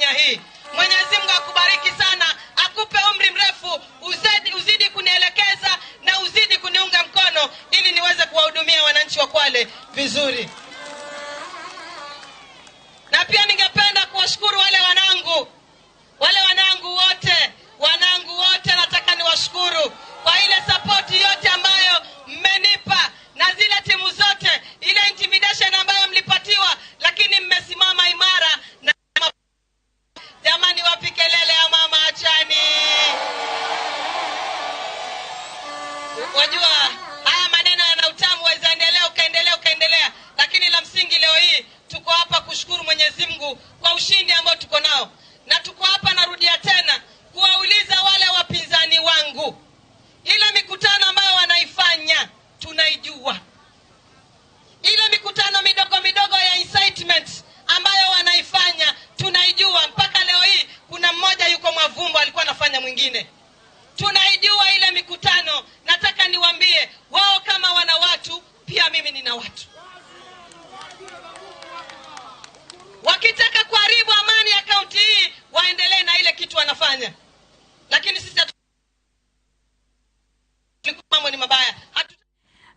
dunia hii. Mwenyezi Mungu akubariki sana, akupe umri mrefu, uzidi kunielekeza na uzidi kuniunga mkono ili niweze kuwahudumia wananchi wa Kwale vizuri. Na pia ningependa kuwashukuru wale wanangu wote nataka niwashukuru kwa ile support yote ambayo mmenipa na zile timu zote, ile intimidation ambayo mlipatiwa, lakini mmesimama imara. Na jamani, wapi kelele ya mama Achani? Wajua haya maneno yana utamu, waweza endelea ukaendelea, lakini la msingi leo hii tuko hapa kushukuru Mwenyezi Mungu kwa ushindi ambao tuko nao. Na tuko hapa, narudia tena, kuwauliza wale wapinzani wangu, ile mikutano ambayo wanaifanya tunaijua, ile mikutano midogo midogo ya incitement ambayo wanaifanya tunaijua. Mpaka leo hii kuna mmoja yuko Mwavumbo alikuwa anafanya mwingine. Tunaijua ile mikutano. Nataka niwaambie wao kama wana watu, pia mimi nina watu. Wakitaka kuharibu amani ya kaunti hii, waendelee na ile kitu wanafanya. Lakini sisi mambo ni mabaya.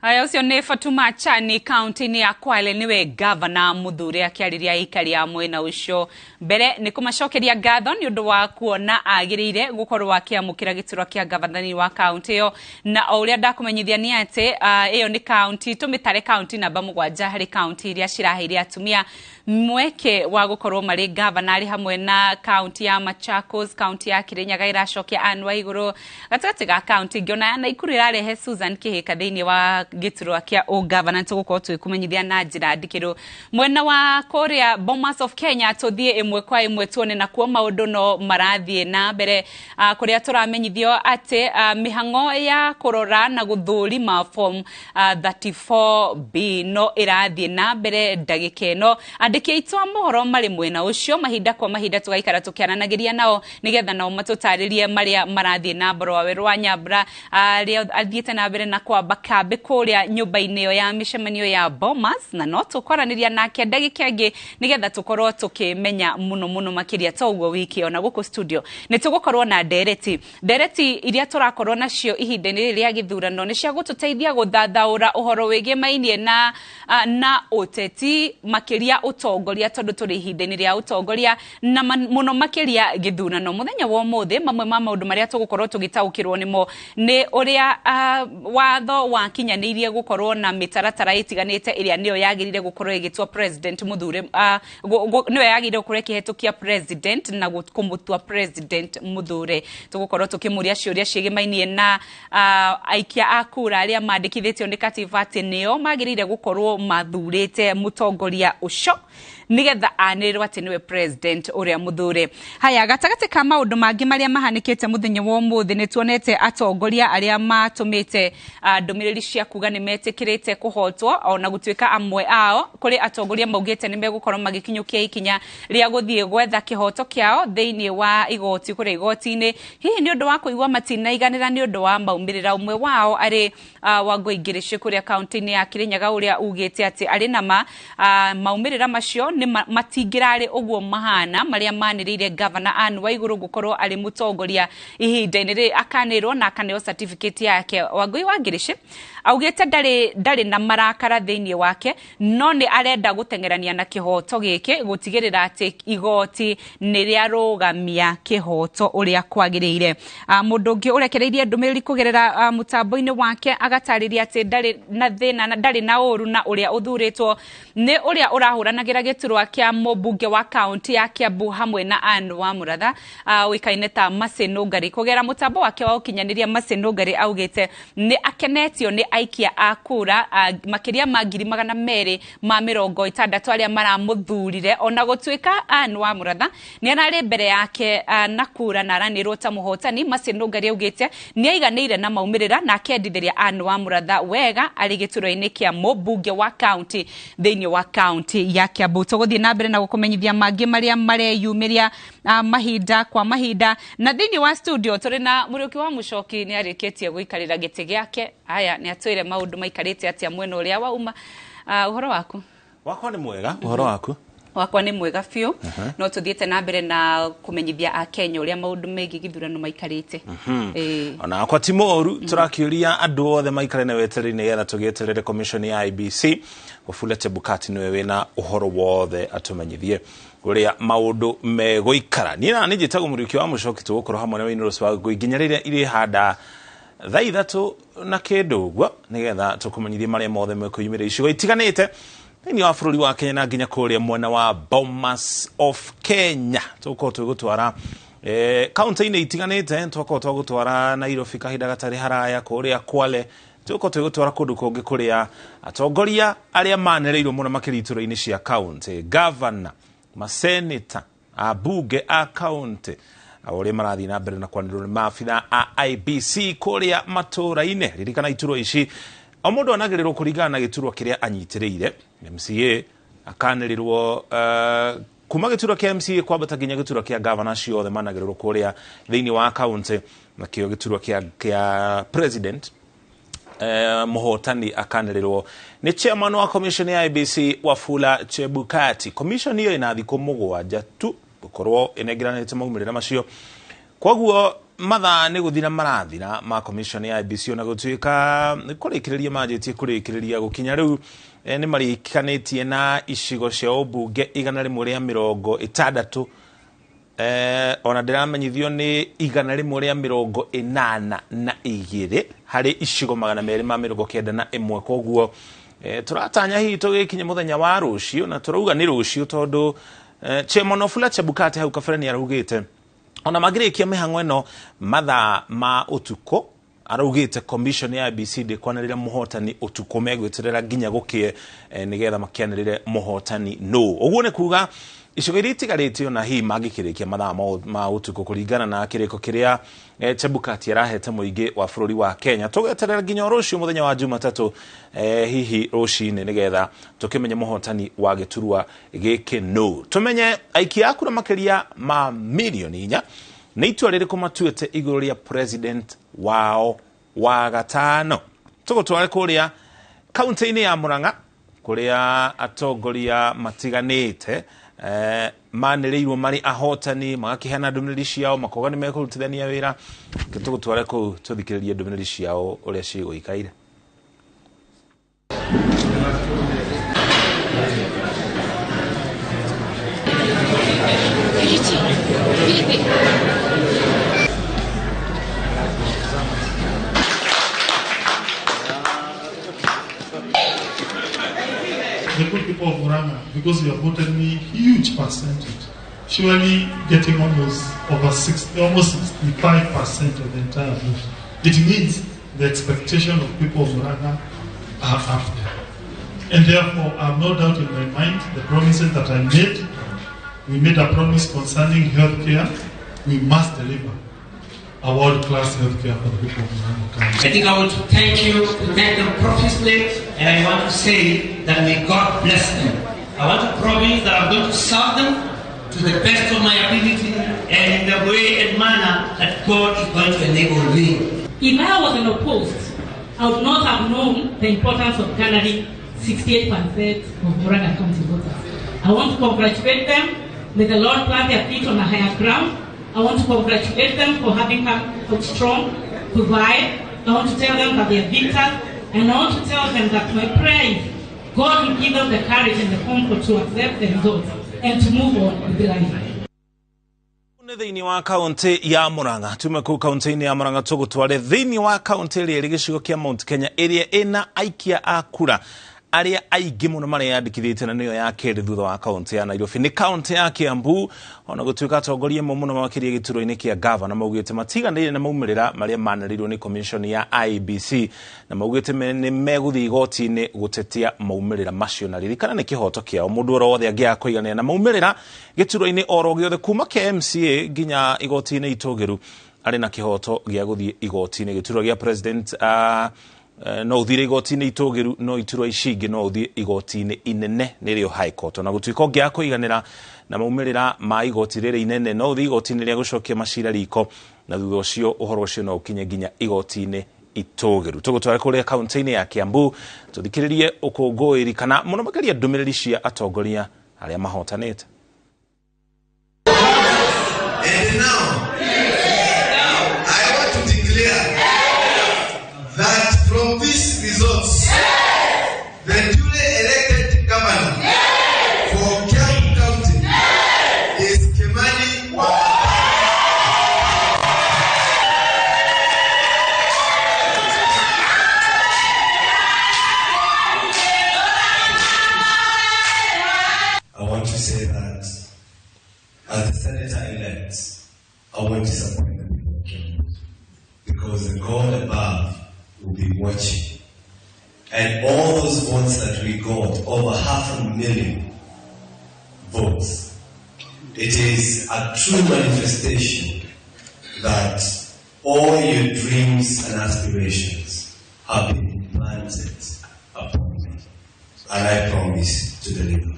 Haya, ucio nĩ Fatuma Achani kaunti-inĩ ya Kwale, nĩwe gavana mũthure akĩarĩria aikari a mwena ũcio. Mbere nĩ kũmacokeria ngatho nĩ ũndũ wa kuona agĩrĩire gũkorwo akĩamũkĩra gĩturwa kĩa gavana wa kaunti ĩyo. Na o ũrĩa ndakũmenyithia nĩ atĩ ĩyo nĩ kaunti tũmĩtare kaunti namba 7 harĩ kaunti iria ciraheire atumia mweke wa gũkorwo marĩ gavana, arĩ hamwe na kaunti ya Machakos, kaunti ya Kirinyaga iracokia Anne Waiguru, gatagatĩ ga kaunti ngĩona ya Nakuru ĩrarehe Susan Kihika thĩinĩ wa gĩturwa kĩa ũgavana. Tũgũkorwo twĩkũmenyithia na njĩra ndikĩru. Mwena wa kũrĩa Bomas of Kenya tũthiĩ ĩmwe kwa ĩmwe tuone nakuo maũndũ no marathiĩ na mbere, kũrĩa tũramenyithio atĩ mĩhang'o ya kũrora na gũthũrima form 34B no ĩrathiĩ na mbere ndagĩka ĩno. Andĩki aitũ a mohoro marĩ mwena ũcio, mahinda kwa mahinda tũgaikara tũkĩaranagĩria nao nĩgetha nao matũtarĩrie marĩa marathiĩ na mbere. Waweru wa Nyambura arĩa athiĩte na mbere na kwamba kambĩ kũrĩa nyũmba-inĩ ĩyo ya mĩcemanio ya Bomas, na no tũkwaranĩria nake ndagĩka ĩngĩ nĩgetha tũkorwo tũkĩmenya mũno mũno makĩria. Ta ũguo wiki ona gũkũ studio nĩ tũgũkorwo na ndereti iria tũrakorwo nacio ihinda-inĩ rĩrĩ rĩa gĩthurano nĩ cia gũtũteithia gũthathaũra ũhoro wĩgĩmainie na ũteti, makĩria ũtongoria, tondũ tũrĩ ihinda-inĩ rĩa ũtongoria na mũno makĩria gĩthurano. Mũthenya wa ũmũthĩ mamwe ma maũndũ marĩa tũgũkorwo tũgĩtaũkĩrwo nĩmo nĩ ũrĩa watho wakinyanĩirie gũkorwo na mĩtaratara ĩtiganĩte ĩrĩa nĩyo yagĩrĩire gũkorwo ĩgĩtua president mũthure, nĩyo yagĩrĩire gũkorwo ĩkĩhetũkia president na kũmũtua president mũthure. Tũgũkorwo tũkĩmũria ciũria ciĩgĩmainie na aikia a kura arĩa mandĩkithĩtio nĩ katiba atĩ nĩo magĩrĩire gũkorwo mathurĩte mũtongoria ũcio nĩgetha anĩrĩrwo atĩ nĩwe president ũrĩa mũthure. Haya, gatagatĩ ka maũndũ mangĩ marĩa mahanĩkĩte mũthenya wa ũmũthĩ nĩ tuonete atongoria arĩa matũmĩte ndũmĩrĩri cia kuga nĩ metĩkĩrĩte kũhotwo, ona gũtuĩka amwe ao kũrĩ atongoria maugĩte nĩ megũkorwo magĩkinyũkia ikinya rĩa gũthiĩ gwetha kĩhoto kĩao thĩinĩ wa igoti kũrĩa igoti-inĩ, hihi nĩ ũndũ wa kũigua matinaiganĩra nĩ ũndũ wa maumĩrĩra. Ũmwe wao arĩ Wangũi Ngĩrĩcĩ kũrĩa kaunti-inĩ ya Kirinyaga ũrĩa ugĩte atĩ arĩ na ma maumĩrĩra macio nĩ matingĩrarĩ ũguo mahana marĩa manĩrĩire gavana Anne Waiguru gũkorwo arĩ mũtongoria ihinda-inĩ rĩrĩ, akanĩrwo na akaneo certificate yake. Wangũi wa Ngĩrĩcĩ augĩte ndarĩ na marakara thĩinĩ wake, no nĩ arenda gũteng'erania na kĩhoto gĩkĩ gũtigĩrĩra atĩ igoti nĩ rĩarũgamia kĩhoto ũrĩa kwagĩrĩire. Mũndũ ũngĩ ũrekereirie ndũmĩrĩri kũgerera mũtambo-inĩ wake agatarĩria atĩ ndarĩ na thĩna na ndarĩ na ũru na ũrĩa ũthurĩtwo nĩ ũrĩa ũrahũranagĩra gĩturwa kĩa mũmbunge wa kaunti ya Kiambu hamwe na Anne wa Mũratha ũĩkaine ta Mercy Nũngari. Kũgerera mũtambo wake wa ũkinyanĩria, Mercy Nũngari augĩte nĩ akenetio nĩ aikia a kura makĩria ma 260,000 arĩa maramũthurire, ona gũtuĩka Anne wa Mũratha nĩ ararĩ mbere yake na kura na aranĩrwo ta mũhotani. Mercy Nũngari augĩte nĩ aiganĩire na maumĩrĩra na akendithĩria Anne wa Mũratha wega arĩ gĩturwa-inĩ kĩa mũmbunge wa kaunti thĩinĩ wa kaunti ya Kiambu. Tũgũthiĩ na mbere na gũkũmenyithia mangĩ marĩa mareyumĩria mahinda kwa mahinda. Na thĩinĩ wa studio tũrĩ na Mũriũki wa Mũcoki, nĩ arĩkĩtie gũikarĩra gĩtĩ gĩake. Aya, nĩ atwĩre maũndũ maikarĩte atĩa mwena ũrĩa wauma. Ũhoro waku? Wakwa nĩ mwega, ũhoro waku? Wakwa nĩ mwega biũ. No tũthiĩte na mbere na kũmenyithia akenya ũrĩa maũndũ megiĩ gĩthurano maikarĩte. Ona akwa ti moru. Tũrakĩũria andũ othe maikare na wetereri nĩgetha tũgĩeterere commission ya IEBC. Wafula Chebukati nĩwe wĩna ũhoro wothe, atũmenyithie ũrĩa maũndũ megũikara. Niĩ na nĩ njĩtagwo Mũriũki wa Mũcoki. Tũgũkorwo hamwe na Wayne Rose wa Ngũi nginya rĩrĩa irĩhanda thaa 3 na kĩndũ ũguo, nĩgetha tũkũmenyithie marĩa mothe mekwĩyumĩria icigo itiganĩte thĩinĩ wa bũrũri wa Kenya na nginya kũrĩa mwena wa Bomas of Kenya. Tũgũkorwo tũgĩgũtwara kaunti-inĩ itiganĩte, twakorwo twagũtwara Nairobi kahinda gatarĩ haraya, kũrĩa Kwale, tũgũkorwo tũgĩgũtwara kũndũ kũngĩ kũrĩa atongoria arĩa manĩrĩirwo mũno makĩria itũra-inĩ cia kaunti, gavana, maseneta, ambunge a kaunti, ũrĩa marathiĩ na mbere na kwanĩrĩrwo nĩ maabitha a IEBC kũrĩa matũra-inĩ. Ririkana iturwa ici o mũndũ anagĩrĩrwo kũringana na gĩturwa kĩrĩa anyitĩrĩire. MCA akanĩrĩrwo kuma gĩturwa kĩa MCA kwambata nginya gĩturwa kĩa gavana, ciothe managĩrĩrwo kũrĩa thĩinĩ wa kaunti. Nakĩo gĩturwa kĩa president, mũhotani akanĩrĩrwo nĩ chairman wa commission ya IEBC, Wafula Chebukati. Commission iyo ĩna thikũ 7 tu gũkorwo ĩnengeranĩte maumĩrĩra macio, koguo mathaa nĩ gũthira marathira ma commission ya IEBC. Ona gũtuĩka nĩ kũrĩkĩrĩria manjĩtie kũrĩkĩrĩria, gũkinya rĩu nĩ marĩkanĩtie na icigo cia ũmbunge 160, ona ndĩramenyithio nĩ 182 harĩ icigo 291. Koguo tũratanya hihi tũgĩkinye mũthenya wa rũciũ, na tũrauga nĩ rũciũ tondũ chairman Wafula Chebukati hau kabere nĩ araugĩte ona mangĩrĩkia mĩhang'o ĩno mathaa ma ũtukũ, araugĩte commission ya IEBC ndĩkwanĩrĩra mũhotani ũtukũ, megweterera nginya gũkĩe nĩgetha makĩanĩrĩre mũhotani no. Ũguo nĩ kuga icigo iria itigarĩte ona hihi mangĩkĩrĩkia mathaa ma ũtukũ, kũringana na kĩrĩko kĩrĩa Chebukati arahete mũingĩ wa bũrũri wa Kenya, tũgeterera nginya o rũciũ mũthenya wa Jumatatũ, hihi rũcinĩ, nĩgetha tũkĩmenye mũhotani wa gĩturwa gĩkĩ no. Tũmenye aikia a kura makĩria ma mirioni 4 nĩ itua rĩrĩkũ matuĩte igũrũ rĩa president wao wa gatano. Tũgũtware kũrĩa kaunti-inĩ ya Murang'a, kũrĩa atongoria matiganĩte manĩrĩirwo marĩ ahotani, magakĩheana ndũmĩrĩri ciao, makoga nĩ mekũrutithania wĩra. Tũgũtware kũu tũthikĩrĩrie ndũmĩrĩri ciao ũrĩa cigũikaire. The good people of Murang'a, because you have voted me huge percentage, surely getting almost over 60, almost 65% of the entire vote. It means the expectation of people of Murang'a are up there. And therefore, I have no doubt in my mind the promises that I made. We made a promise concerning healthcare. We must deliver a world-class healthcare for the people of Murang'a County. I think I want to thank you, to thank them profusely, and I want to say that may God bless them. I want to promise that I'm going to serve them to the best of my ability and in the way and manner that God is going to enable me. If I was in a post, I would not have known the importance of garnering 68% of Murang'a County voters. I want to congratulate them. May the Lord plant their feet on a higher ground. I want to congratulate them for having come out strong to vie. I want to tell them that they are victors. And I want to tell them that my prayer is God will give them the courage and the comfort to accept the results and to move on with life. Nĩ thĩinĩ wa kaunti ya Murang'a. Tume kũu kaunti-inĩ ya Murang'a tũgũtware thĩinĩ wa kaunti ĩrĩa ĩrĩ gĩcigo kĩa Mount Kenya, ĩrĩa ĩna aikia a kura arĩa aingĩ mũno mareyandĩkithĩtie, na nĩyo ya kerĩ thutha wa kaunti ya Nairobi, nĩ kaunti ya Kiambu. Ona gũtuĩka atongoria amwe mũno makĩria gĩturwa-inĩ kĩa gavana maugĩte matiganĩire na maumĩrĩra marĩa manĩrĩirwo nĩ commission ya IEBC, na maugĩte nĩ megũthiĩ igoti-inĩ gũtetia maumĩrĩra macio. Na ririkana nĩ kĩhoto kĩao, mũndũ oro wothe angĩaga kũiganĩra na maumĩrĩra gĩturwa-inĩ oro gĩothe, kuma kĩa MCA nginya igoti-inĩ itũgĩru, arĩ na kĩhoto gĩa gũthiĩ igoti-inĩ. Gĩturwa gĩa president no ũthire igoti-inĩ itũgĩru, no iturwa ici ingĩ no ũthiĩ igoti-inĩ inene, nĩrĩo High Court. Ona gũtuĩka ũngĩaga kũiganĩra na maumĩrĩra ma igoti rĩrĩ inene, no ũthiĩ igoti-inĩ rĩa gũcokia macira riko, na thutha ũcio ũhoro ũcio no ũkinye nginya igoti-inĩ itũgĩru. Tũgũtware kũrĩa kaunti-inĩ ya Kiambu tũthikĩrĩrie ũkũngũĩri, kana mũno makĩria ndũmĩrĩri cia atongoria arĩa mahotanĩte. And now, I want to declare that from these results, the duly elected governor for Kiambu County is Kimani Wamatangi. I want to say that as the senator-elect, I won't disappoint the people of Kiambu, because the God above will be watching. And all those votes that we got, over 500,000 votes, it is a true manifestation that all your dreams and aspirations have been planted upon me. And I promise to deliver.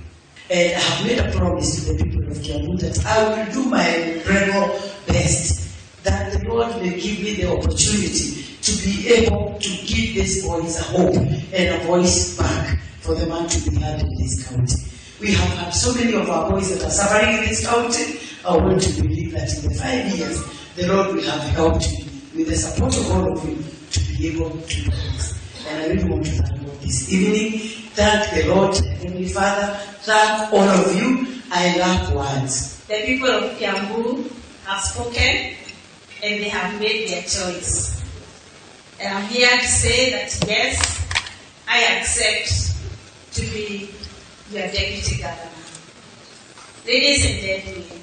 And I have made a promise to the people of Kiambu that I will do my level best, that the Lord may give me the opportunity to be able to give these boys a hope and a voice back for the man to be heard in this county. We have had so many of our boys that are suffering in this county. I want to believe that in the 5 years, the Lord will have helped me with the support of all of you to be able to do this. And I really want to thank God this evening. Thank the Lord, Heavenly Father. Thank all of you. I lack words. The people of Kiambu have spoken and they have made their choice. And I'm here to say that yes, I accept to be your deputy governor. Ladies and gentlemen,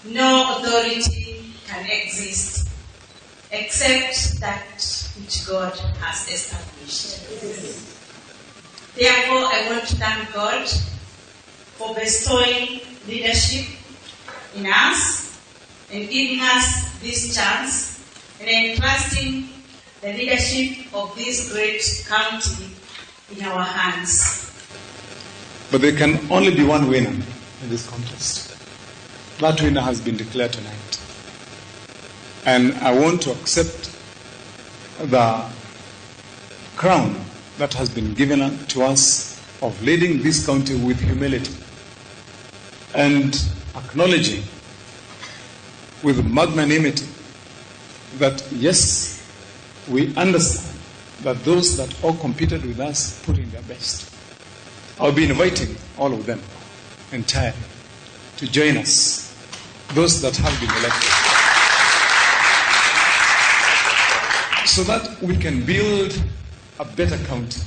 no authority can exist except that which God has established. Therefore, I want to thank God for bestowing leadership in us and giving us this chance and entrusting the leadership of this great county in our hands. But there can only be one winner in this contest. That winner has been declared tonight. And I want to accept the crown that has been given to us of leading this county with humility and acknowledging with magnanimity that yes, we understand that those that all competed with us put in their best. I'll be inviting all of them entirely to join us, those that have been elected, so that we can build a better county.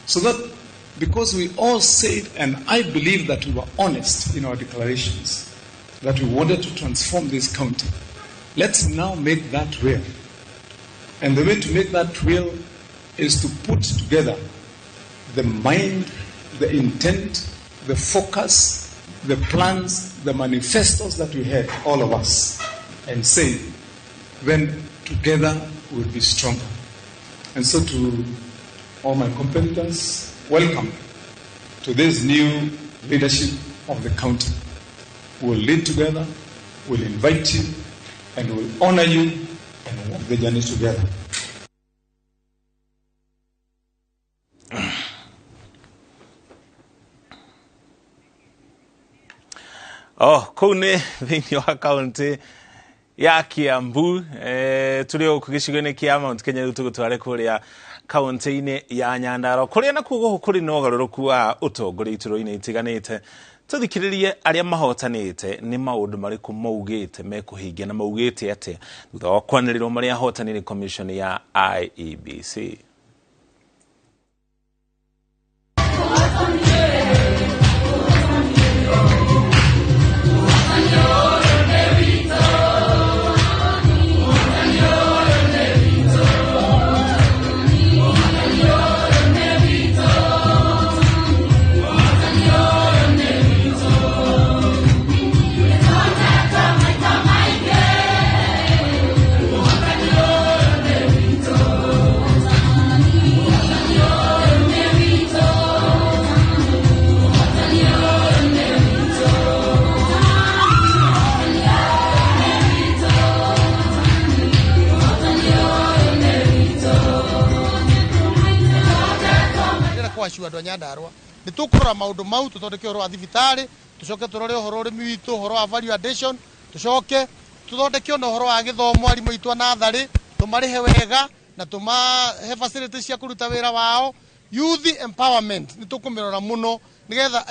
So that, because we all said, and I believe that we were honest in our declarations, that we wanted to transform this county. Let's now make that real. And the way to make that real is to put together the mind, the intent, the focus, the plans, the manifestos that we had, all of us, and say, then together we'll be stronger. And so to all my competitors, welcome to this new leadership of the county. We'll lead together, we'll invite you, and we'll honor you, and walk the journey together. Oh, kũu nĩ thĩinĩ wa kaũntĩ ya Kiambu, tũrĩ gũkũ gĩcigo-inĩ kĩa Mount Kenya, rĩu tũgũtware kũrĩa kaũntĩ-inĩ ya Nyandarua kũrĩa nakuo gũkũ kũrĩ na ũgarũrũku wa ũtongoria itũro-inĩ itiganĩte. Tũthikĩrĩrie arĩa mahotanĩte nĩ maũndũ marĩkũ maugĩte mekũhingia na maugĩte atĩa thutha wa kwanĩrĩrwo marĩa ahotanire commission ya IEBC. Kwacu andũ a Nyandarua Nĩ tũkũrora maũndũ mau, tũthondeke ũhoro wa thibitarĩ, tũcoke tũrore ũhoro ũrĩmi witũ, ũhoro wa value addition, tũcoke tũthondeke ona ũhoro wa gĩthomo, arimũ aitũ a natharĩ tũmarĩhe wega na tũmahe facilities cia kũruta wĩra wao. Youth empowerment nĩ tũkũmĩrora mũno nĩgetha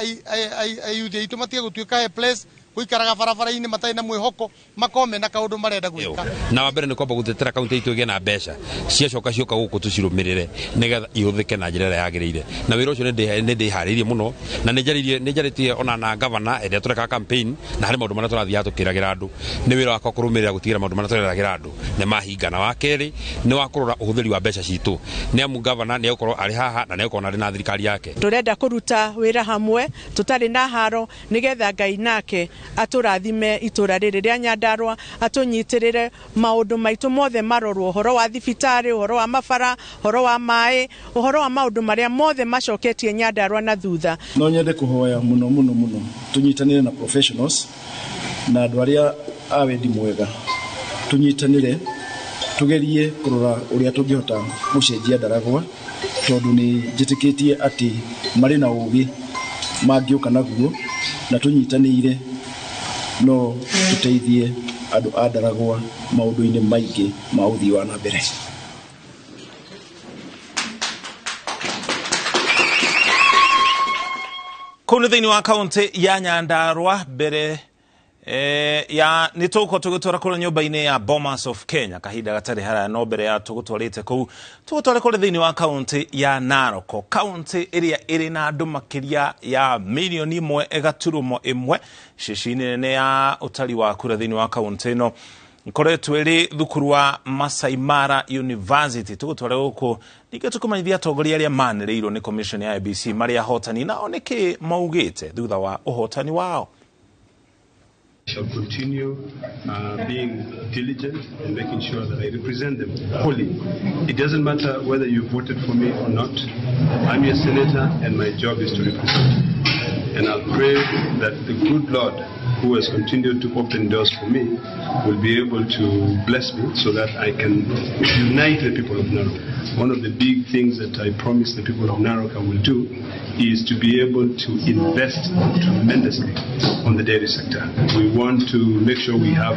ayuthi aitũ matige gũtuĩka helpless, gũikaraga barabara-inĩ matarĩ na mwĩhoko, makorwo mena kaũndũ marenda gwĩka. Na wa mbere nĩ kwamba gũtetera kaunti itũ ĩgĩe na mbeca ciacoka cioka gũkũ tũcirũmĩrĩre nĩgetha ihũthĩke na njĩra ĩrĩa yagĩrĩire. Na wĩra ũcio nĩ ndĩharĩirie mũno na nĩ njarĩtie ona na gavana ĩrĩa tũreka campaign, na harĩ maũndũ marĩa tũrathiaga tũkĩragĩra andũ. Nĩ wĩra wakwa kũrũmĩrĩra gũtigĩra maũndũ marĩa tũreragĩra andũ nĩ mahinga. Na wa kerĩ nĩ wa kũrora ũhũthĩri wa mbeca citũ, nĩ amu gavana nĩ egũkorwo arĩ haha na nĩ egũkorwo arĩ na thirikari yake. Tũrenda kũruta wĩra hamwe tũtarĩ na haro nĩgetha Ngai nake atũrathime itũra rĩrĩ rĩa Nyandarua, atũnyitĩrĩre maũndũ maitũ mothe marorwo, ũhoro wa thibitarĩ, ũhoro wa mabara, ũhoro wa maĩ, ũhoro wa maũndũ marĩa mothe macoketie Nyandarua na thutha. No nyende kũhoya mũno mũno mũno tũnyitanĩre na professionals na andũ arĩa a wendi mwega, tũnyitanĩre tũgerie kũrora ũrĩa tũngĩhota gũcenjia Ndaragwa, tondũ nĩ njĩtĩkĩtie atĩ marĩ na ũgĩ mangĩũka naguo, na tũnyitanĩire no tũteithie andũ a Ndaragwa maũndũ-inĩ maingĩ ma ũthii wa na mbere. Kũu nĩ thĩinĩ wa kaunti ya Nyandarua mbere ya nĩ tũgũkorwo tũgĩtwara kũrĩa nyũmba-inĩ ya Bomas of Kenya kahinda gatarĩ haraya, no mbere ya tũgũtwarĩte kũu tũgũtware kũrĩa thĩinĩ wa kaunti ya Narok, kaunti ĩrĩa ĩrĩ na andũ makĩria ya mirioni 1.1, ceceni nene ya ũtari wa kura thĩinĩ wa kaunti ĩno ĩkoretwo ĩrĩ thukuru wa Masai Mara University. Tũgũtware gũkũ ningĩ tũkũmenyithia atongoria arĩa manĩrĩirwo nĩ commission ya IEBC marĩa ahotani, nao nĩkĩ maugĩte thutha wa ũhotani wao. Shall continue being diligent and making sure that I represent them wholly. It doesn't matter whether you voted for me or not. I'm your senator and my job is to represent you. And I'll pray that the good Lord who has continued to open doors for me will be able to bless me so that I can unite the people of Narok. One of the big things that I promise the people of Narok I will do is to be able to invest tremendously on the dairy sector. We want to make sure we have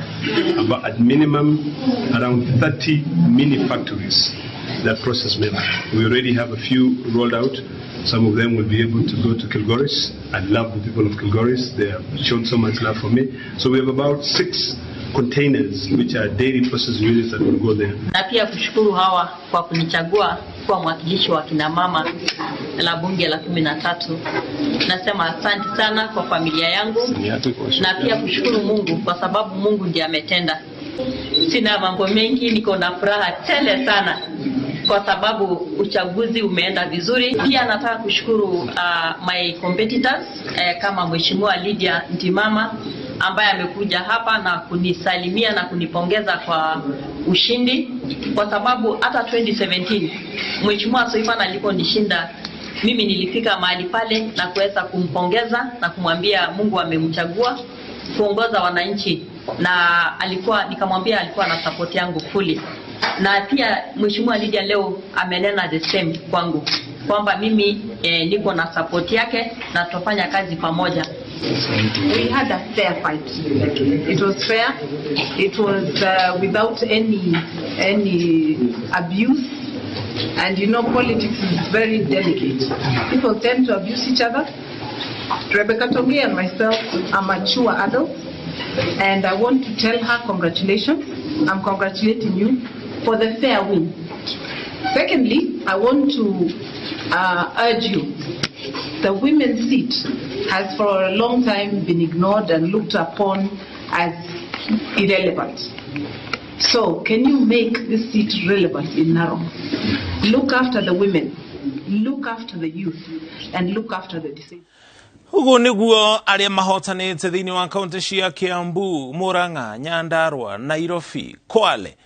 about at minimum around 30 mini factories that process milk. We already have a few rolled out. Some of them will be able to go to Kilgoris. I love the people of Kilgoris. They have shown so much love for me. So we have about 6 containers which are dairy processing units that will go there. Na pia kushukuru hawa kwa kunichagua kuwa mwakilishi wa kina mama la bunge la 13. Nasema asante sana kwa familia yangu na pia kushukuru Mungu kwa sababu Mungu ndiye ametenda. Sina mambo mengi, niko na furaha tele sana kwa sababu uchaguzi umeenda vizuri. Pia nataka kushukuru my competitors kama Mheshimiwa Lydia Ntimama ambaye amekuja hapa na kunisalimia na kunipongeza kwa ushindi, kwa sababu hata 2017 Mheshimiwa Soipan aliponishinda mimi nilifika mahali pale na kuweza kumpongeza na kumwambia Mungu amemchagua kuongoza wananchi, na alikuwa nikamwambia alikuwa na support yangu fully. Na pia Mheshimiwa Lydia leo amenena the same kwangu kwamba mimi niko na support yake na tutafanya kazi pamoja. We had a fair fight. It was fair. It was without any abuse. And you know, politics is very delicate. People tend to abuse each other. Rebecca Tongi and myself are mature adults, and I want to tell her congratulations. I'm congratulating you for the fair win. Secondly, I want to urge you. The women's seat has for a long time been ignored and looked upon as irrelevant. So, can you make this seat relevant in Narok? Look after the women, look after the youth, and look after the disabled. Uguo niguo aria mahotanite thiini wa kaunti cia Kiambu, Murang'a, Nyandarua, Nairobi, Kwale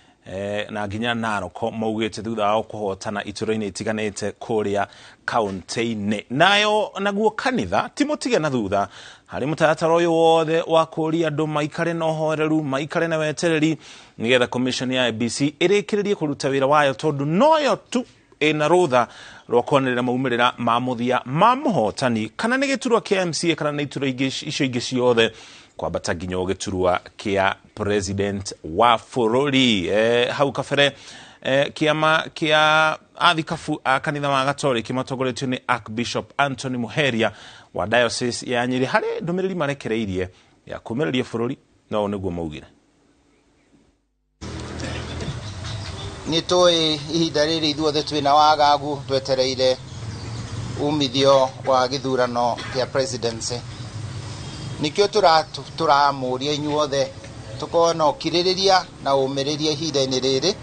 na nginya Narok maugite thutha wa kuhotana itura-inĩ itiganĩte kũrĩa kaunti-inĩ. Nayo naguo kanitha ti mũtige na thutha harĩ mũtaratara ũyũ wothe wa kũria andũ maikare na ũhoreru, maikare na wetereri nĩgetha commission ya IEBC ĩrĩkĩrĩrie kũruta wĩra wayo, tondũ noyo tu Ĩna rũtha rwa kwanĩrĩra maumĩrĩra ma mũthia ma mũhotani, kana nĩ gĩturwa kĩa MCA kana nĩ iturwa ingĩ icio ingĩ ciothe, kwambata nginya o gĩturwa kĩa president wa bũrũri. Hau kabere kĩama kĩa athikabu a kanitha wa Gatoriki matongoretio nĩ Archbishop Anthony Muheria wa Diocese ya Nyĩrĩ harĩ ndũmĩrĩri marekereirie ya kũmĩrĩria bũrũri, no ũũ nĩguo maugire. Nĩ tũĩ ihinda rĩrĩ ithuothe twĩna wagagu, twetereire umithio wa gĩthurano kĩa presidency. Nĩkĩo tũramũria inyuothe tũkorwo na ũkirĩrĩria na ũmĩrĩria ihinda-inĩ rĩrĩ.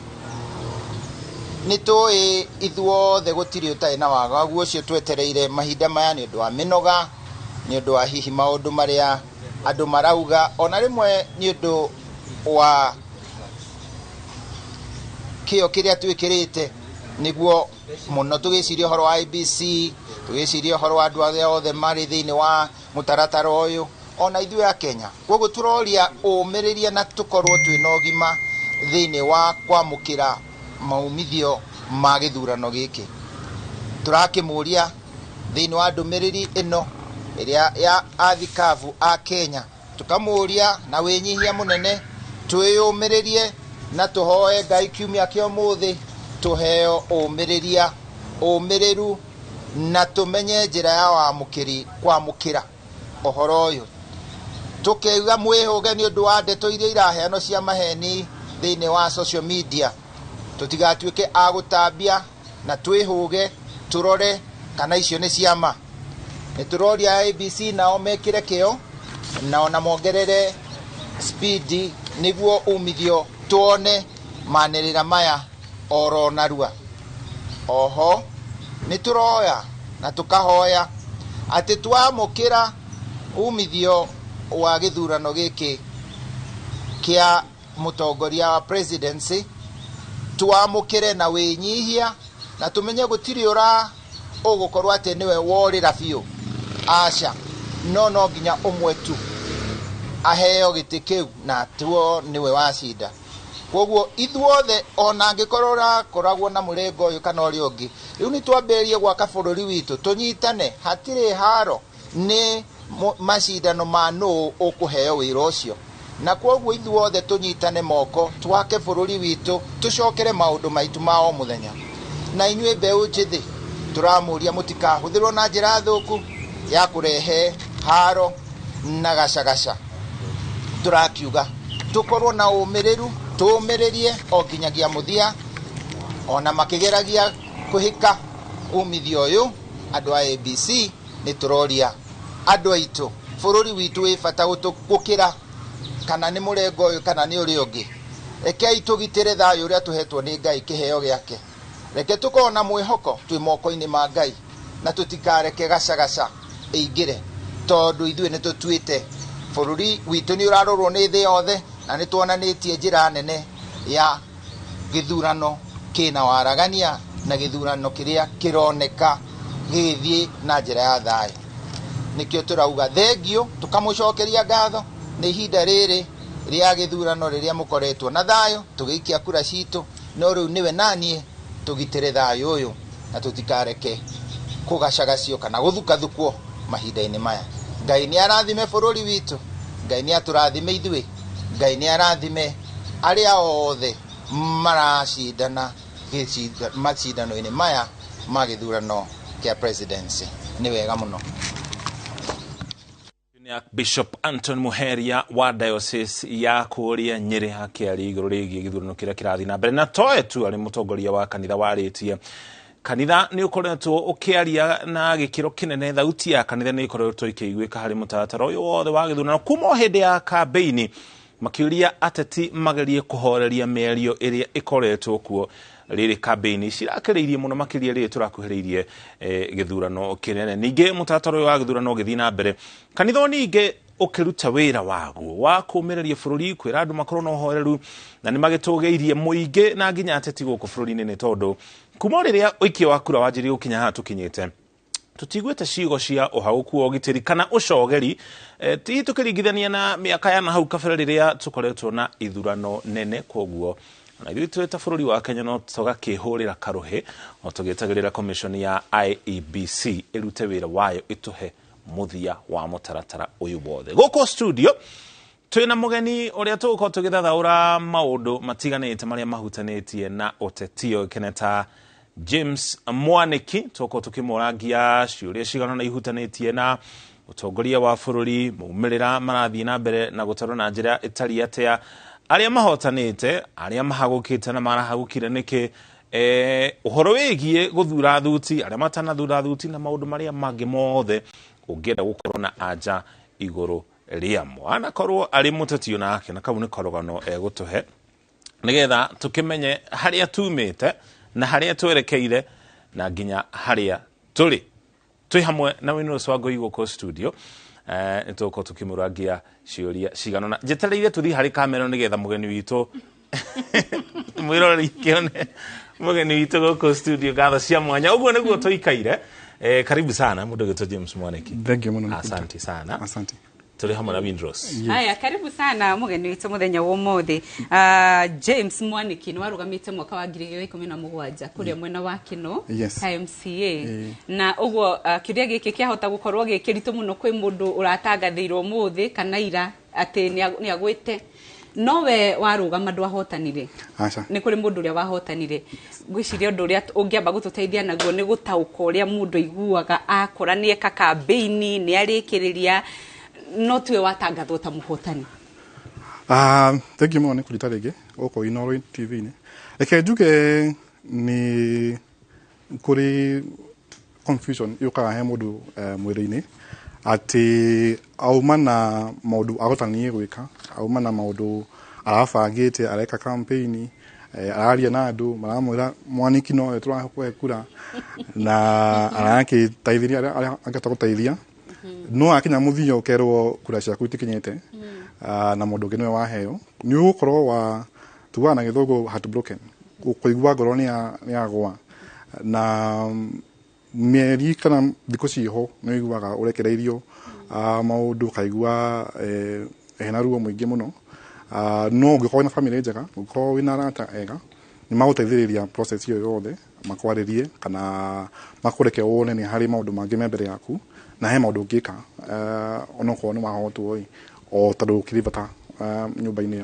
Nĩ tũĩ ithuothe gũtirĩ ũtarĩ na wagagu ũcio twetereire mahinda maya, nĩ ũndũ wa mĩnoga, nĩ ũndũ wa hihi maũndũ marĩa andũ marauga, ona rĩmwe nĩ ũndũ wa kĩo kĩrĩa twĩkĩrĩte nĩguo mũno tũgĩciria ũhoro wa IBC, tũgĩciria ũhoro wa andũ arĩa othe marĩ thĩinĩ wa mũtaratara ũyũ, ona ithuĩ a Kenya. Koguo tũroria ũmĩrĩria na tũkorwo twĩna ũgima thĩinĩ wa kwamũkĩra maumithio ma gĩthurano gĩkĩ. Tũrakĩmũria thĩinĩ wa ndũmĩrĩri ĩno ĩrĩa ya athikabu a Kenya, tũkamũria na wĩnyihia mũnene twĩyũmĩrĩrie na tũhoe Ngai kiumia kĩa ũmũthĩ tũheo ũmĩrĩria, ũmĩrĩru, na tũmenye njĩra ya wamũkĩri kwamũkĩra ũhoro ũyũ. Tũkĩuga mwĩhũge nĩ ũndũ wa ndeto iria iraheanwo cia maheni thĩinĩ wa social media, tũtigatuĩke a gũtambia, na twĩhũge tũrore kana icio nĩ ciama. Nĩ tũroria ABC nao mekĩre kĩo na ona mongerere speed nĩguo umithio tuone manĩrĩra maya oro narua. Oho nĩ tũroya na tũkahoya atĩ twamũkĩra umithio wa gĩthurano gĩkĩ kĩa mũtongoria wa presidency, twamũkĩre na wĩnyihia na tũmenye gũtirĩ ũra ũgũkorwo atĩ nĩwe worĩra biũ, aca, no no nginya ũmwe tu aheo gĩtĩ kĩu na tuo nĩwe wacinda. Koguo ithuothe ona angĩkorwo ũrakoragwo na mũrengo ũyũ kana ũrĩa ũngĩ, rĩu nĩ twambĩrĩrie gwaka bũrũri witũ, tũnyitane, hatirĩ haro, nĩ macindano ma nũ ũkũheo wĩra ũcio. Na koguo ithuothe tũnyitane moko, twake bũrũri witũ, tũcokere maũndũ maitũ ma o mũthenya. Na inyuĩ mbeũ njĩthĩ, tũramũria mũtikahũthĩrwo na njĩra thũku ya kũrehe haro na gacagaca. Tũrakiuga tũkorwo na ũmĩrĩru, tũũmĩrĩrie o nginyagia mũthia, ona makĩgeragia kũhĩka umithio ũyũ. Andũ a ABC nĩ tũroria andũ aitũ, bũrũri witũ wĩ bata gũkĩra kana nĩ mũrengo ũyũ kana nĩ ũrĩa ũngĩ. Rekei tũgitĩre thayũ ũrĩa tũhetwo nĩ Ngai, kĩheo gĩake. Reke tũkorwo na mwĩhoko twĩ moko-inĩ ma Ngai, na tũtikareke gacagaca ĩingĩre, tondũ ithuĩ nĩ tũtuĩte bũrũri witũ nĩ ũrarorwo nĩ thĩ yothe, na nĩ tuonanĩtie njĩra nene ya gĩthurano kĩna waragania na gĩthurano kĩrĩa kĩroneka gĩgĩthiĩ na njĩra ya thayũ. Nĩkĩo tũrauga thengio, tũkamũcokeria ngatho nĩ ihinda rĩrĩ rĩa gĩthurano rĩrĩa mũkoretwo na thayũ, tũgĩikia kura citũ, no rĩu nĩwe naniĩ tũgitĩre thayũ ũyũ na tũtikareke kũgacagacio kana gũthukathukwo mahinda-inĩ maya. Ngai nĩ arathime bũrũri witũ, Ngai nĩ atũrathime ithuĩ, Ngai nĩ arathime arĩa othe maracindana macindano-inĩ maya ma gĩthurano kĩa presidency. Nĩ wega mũno. Bishop Anton Muheria wa Diocese ya kũrĩa Nyĩrĩ akĩaria igũrũ rĩgiĩ gĩthurano kĩrĩa kĩrathiĩ na mbere, na toe tu arĩ mũtongoria wa kanitha warĩtie kanitha nĩ ũkoretwo ũkĩaria na gĩkĩro kĩnene. Thauti ya kanitha nĩ ĩkoretwo ĩkĩiguĩka harĩ mũtaratara ũyũ wothe wa gĩthurano kuma o hĩndĩ ya kambĩini, makĩũria ateti magerie kũhoreria mĩario ĩrĩa ĩkoretwo kuo rĩrĩ kambĩini cirakĩrĩirie mũno, makĩria rĩrĩ tũrakuhĩrĩirie gĩthurano kĩnene. Ningĩ mũtaratara ũyũ wa gĩthurano ũgĩthiĩ na mbere, kanitha o ningĩ ũkĩruta wĩra waguo wa kũũmĩrĩria bũrũri, kwĩra andũ makorwo na ũhoreru, na nĩ magĩtũgĩirie mũingĩ na nginya ateti gũkũ bũrũri-inĩ, nĩ tondũ kuma rĩrĩa ũikia wa kura wanjĩrĩirie gũkinya haha tũkinyĩte, tũtiguĩte ciugo cia ũhagũku wa ũgitĩri kana ũcogeri, ti tũkĩringithania na mĩaka ya na hau kabere rĩrĩa tũkoretwo na ithurano nene. Koguo Na ithuĩ twĩ ta bũrũri wa Kenya no tũgakĩhũrĩra karũhĩ o tũgĩetagĩrĩra commission ya IEBC ĩrute wĩra wayo ĩtũhe mũthia wa mũtaratara ũyũ wothe. Gũkũ studio twĩna mũgeni ũrĩa tũgũkorwo tũgĩthathaũra maũndũ matiganĩte marĩa mahutanĩtie na ũteti ũĩkaine ta James Mwaniki. Tũgũkorwo tũkĩmũrangia ciũria cigana na ihutanĩtie na ũtongoria wa bũrũri, maumĩrĩra marathiĩ na mbere na gũtarwo na njĩra ĩtariĩ atĩa, arĩa mahotanĩte, arĩa mahagũkĩte na marahagũkire nĩkĩ, ũhoro wĩgiĩ gũthura thuti, arĩa matanathura thuti na maũndũ marĩa mangĩ mothe ũngĩenda gũkorwo na anja igũrũ rĩamo. Anakorwo arĩ mũteti onake, na kau nĩ karũgano egũtũhe nĩgetha tũkĩmenye harĩa tumĩte na harĩa twerekeire na nginya harĩa tũrĩ. Twĩ hamwe na Winrose Wangũi gũkũ studio, nĩ tũgũkorwo tũkĩmũrangia ciũria cigana ũna. Njetereire tũthiĩ harĩ kamera nĩgetha mũgeni witũ mwĩroreri kĩone mũgeni witũ gũkũ studio. Ngatho cia mwanya, ũguo nĩguo tũikaire. Karibu sana mũndũ ũgĩtwo James Mwaniki. Thank you mũno. Asante sana. Asante. Tũrĩ hamwe na Winrose. Yes. Haya, karibu sana mũgeni witũ mũthenya wa ũmũthĩ. James Mwaniki nĩ warũgamĩte mwaka wa 2017 kũrĩa mwena wa Kino ta MCA. Na ũguo kĩũria gĩkĩ kĩahota gũkorwo gĩ kĩritũ mũno kwĩ mũndũ ũratangathĩirwo ũmũthĩ kana ira atĩ nĩ agwĩte, no we warũgama ndwahotanire. Aca. Nĩ kũrĩ mũndũ ũrĩa wahotanire. Ngwĩciria ũndũ ũrĩa ũngĩamba gũtũteithia naguo nĩ gũtaũka ũrĩa mũndũ aiguaga akora nĩ eka kambĩini, nĩ arĩkĩrĩria, no tiwe watangathwo ta mũhotani. Thank you mũno nĩ kũnyita rĩngĩ gũkũ Inooro TV-inĩ. Reke njuge nĩ kũrĩ confusion yũkaga he mũndũ mwĩrĩ-inĩ atĩ auma na maũndũ agũtanie gwĩka, auma na maũndũ arabangĩte, areka campaign, araria na andũ maramwĩra Mwaniki nowe tũrakũhe kura, na arakĩteithĩria arĩa angĩhota gũteithia, no akinya mũthia ũkerwo kura ciaku itikinyĩte, na mũndũ ũngĩ nĩwe waheo, nĩ ũgũkorwo wa tugaga na gĩthũngũ heartbroken, kũigua ngoro nĩ yagũa, na mĩeri kana thikũ ciĩho nĩ ũiguaga ũrekereirio maũndũ, ũkaigua hena ruo mũingĩ mũno. No ũngĩkorwo wĩna family njega, ũngĩkorwo wĩna arata ega, nĩ magũteithĩrĩria process ĩyo yothe, makwarĩrie kana makũreke wone nĩ harĩ maũndũ mangĩ me mbere yaku na he maũndũ ũngĩka onokorwo nĩ wahotwo ĩ, o tondũ ũkĩrĩ bata nyũmba-inĩ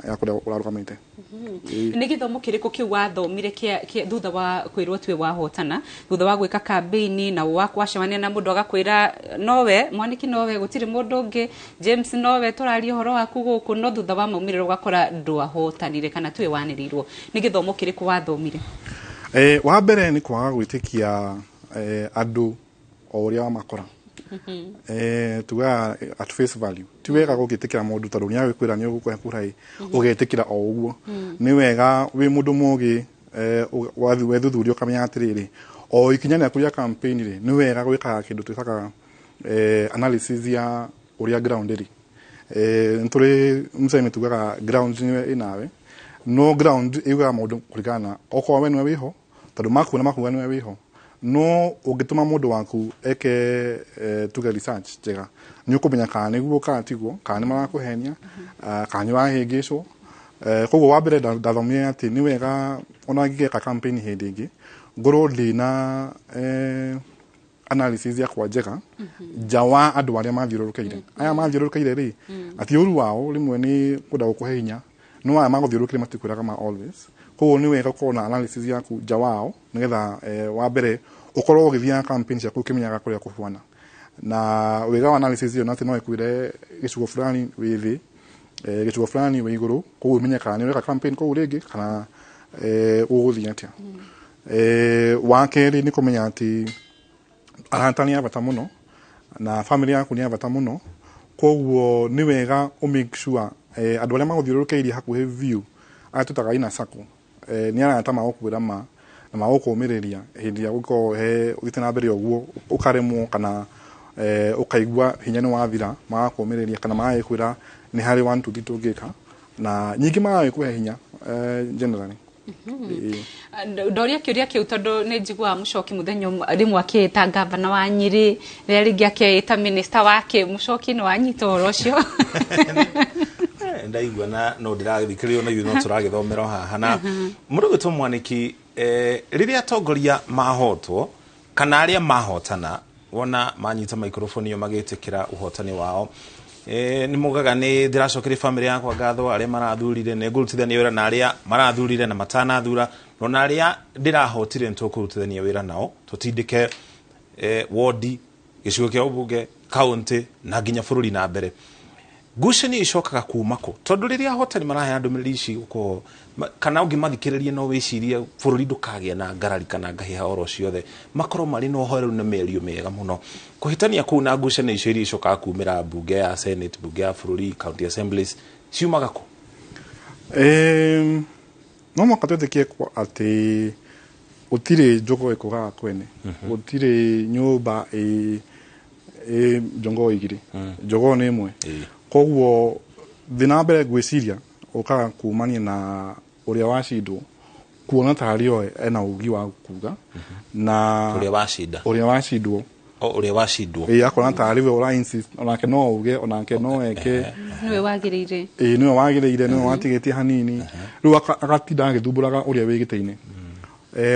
ya kũrĩa ũrarũgamĩte. Nĩ gĩthomo kĩrĩkũ kĩu wathomire thutha wa kwĩrwo tuwe wahotana, thutha wa gwĩka campaign na wacemania na mũndũ agakwĩra nowe Mwaniki, nowe gũtirĩ mũndũ ũngĩ, James nowe tũraria ũhoro waku gũkũ, no thutha wa maumĩrĩro ũgakora ndwahotanire kana tuwe wanĩrĩirwo, nĩ gĩthomo kĩrĩkũ wathomire? Wa mbere nĩ kwaga gwĩtĩkia andũ o ũrĩa wamakora. Tugaga at face value ti wega gũgĩtĩkĩra mũndũ tondũ nĩ agĩkwĩra nĩ ũgũkũhe kura ĩ, ũgetĩkĩra o ũguo. Nĩ wega wĩ mũndũ mũgĩ, wethuthuria ũkamenya atĩrĩrĩ, o ikinya rĩaku rĩa campaign rĩ, nĩ wega gwĩkaga kĩndũ twĩtaga analysis ya ũrĩa ground ĩrĩ. Nĩ tũrĩ msemi tugaga ground nĩwe ĩnawe, no ground ĩugaga maũndũ kũringana na okorwo we nĩwe wĩho, tondũ makuona makuga nĩwe wĩho, no ũngĩtũma mũndũ waku eke tuge research njega, nĩ ũkũmenya kana nĩguo kana tiguo, kana nĩ marakũhenia, kana nĩ ũrahĩngĩcwo. Koguo wa mbere ndathomire atĩ nĩ wega ona ngĩgeka campaign hĩndĩ ĩngĩ ngorwo ndĩna analysis yakwa njega nja wa andũ arĩa mathiũrũrũkĩire. Aya mathiũrũrũkĩire rĩ, ati ũru wao rĩmwe nĩ kwenda gũkũhe hinya, no aya magũthiũrũrũkĩire matikwĩraga ma always. Koguo nĩ wega gũkorwo na analysis yaku nja wao nĩgetha wa mbere ũkorwo ũgĩthiaga campaign ciaku ũkĩmenyaga kũrĩa kũhuana. Na wega wa analysis ĩyo nĩ atĩ no ĩkwĩre gĩcigo fulani wĩ thĩ, gĩcigo fulani wĩ igũrũ, koguo ũmenye kana nĩ ũreka campaign kũu rĩngĩ kana ũgũthiĩ atĩa. Wa kerĩ nĩ kũmenya atĩ arata nĩ a bata mũno na family yaku nĩ ya bata mũno, koguo nĩ wega ũ make sure andũ arĩa magũthiũrũrũkĩirie hakuhĩ biũ arĩa twĩtaga inner circle, nĩ arata magũkwĩra ma na magũkũmĩrĩria hĩndĩ ĩrĩa ũngĩkorwo he ũthiĩte na mbere ũguo ũkaremwo kana ũkaigua hinya nĩ wathira, magakũmĩrĩria kana magagĩkwĩra nĩ harĩ 1 2 3 tũngĩka, na nyingĩ magagĩkũhe hinya generally. Ndoria kĩũria kĩu tondũ nĩ njiguaga Mũchoki mũthenya ũmwe rĩmwe akĩĩta gavana wa Nyĩrĩ, rĩrĩa rĩngĩ akĩĩta minister wake. Mũchoki nĩ wanyita ũhoro ũcio? Ndaigua na no ndĩragĩthikĩrĩrio na ithuĩ no tũragĩthomera o haha na mũndũ gwĩtwo Mwaniki, rĩrĩa atongoria mahotwo kana arĩa mahotana, wona manyita microphone ĩyo magĩtĩkĩra ũhotani wao, nĩ mugaga nĩ ndĩracokeria bamĩrĩ yakwa ngatho, arĩa marathurire, nĩ ngũrutithania wĩra na arĩa marathurire na matanathura, na arĩa ndĩrahotire nĩ tũkũrutithania wĩra nao tũtindĩke wodi, gĩcigo kĩa ũmbunge, kaunti na nginya bũrũri na mbere. Ngucanio icokaga kuma kũ? Tondũ rĩrĩa ahotani maraheana ndũmĩrĩri ici gũkorwo kana ũngĩmathikĩrĩria no wĩcirie bũrũri ndũkagĩa na ngarari kana ngahĩha oro ciothe, makorwo marĩ na ũhoreru na mĩario mĩega mũno. Kũhĩtania kũu na ngucanio icio iria icokaga kumĩra mbunge ya Senate, mbunge ya bũrũri, county assemblies, ciumaga kũ? No mũhaka twĩtĩkie atĩ gũtirĩ njogoo ĩkũgaga kwene, gũtirĩ nyũmba ĩ njogoo igĩrĩ, njogoo nĩ ĩmwe. Koguo thĩna wa mbere ngwĩciria ũkaga kumania na ũrĩa wacindwo kuona tarĩ oe ena ũgi wa kuga na ũrĩa wacinda, ũrĩa wacindwo, o ũrĩa wacindwo, ĩĩ, akona tarĩ we ũra insist onake no uge, onake no eke, niwe wagĩrĩire, ĩĩ, niwe wagĩrĩire, niwe watigĩtie hanini. Rĩu agatinda agĩthumbũraga ũrĩa wĩ gĩtĩ-inĩ.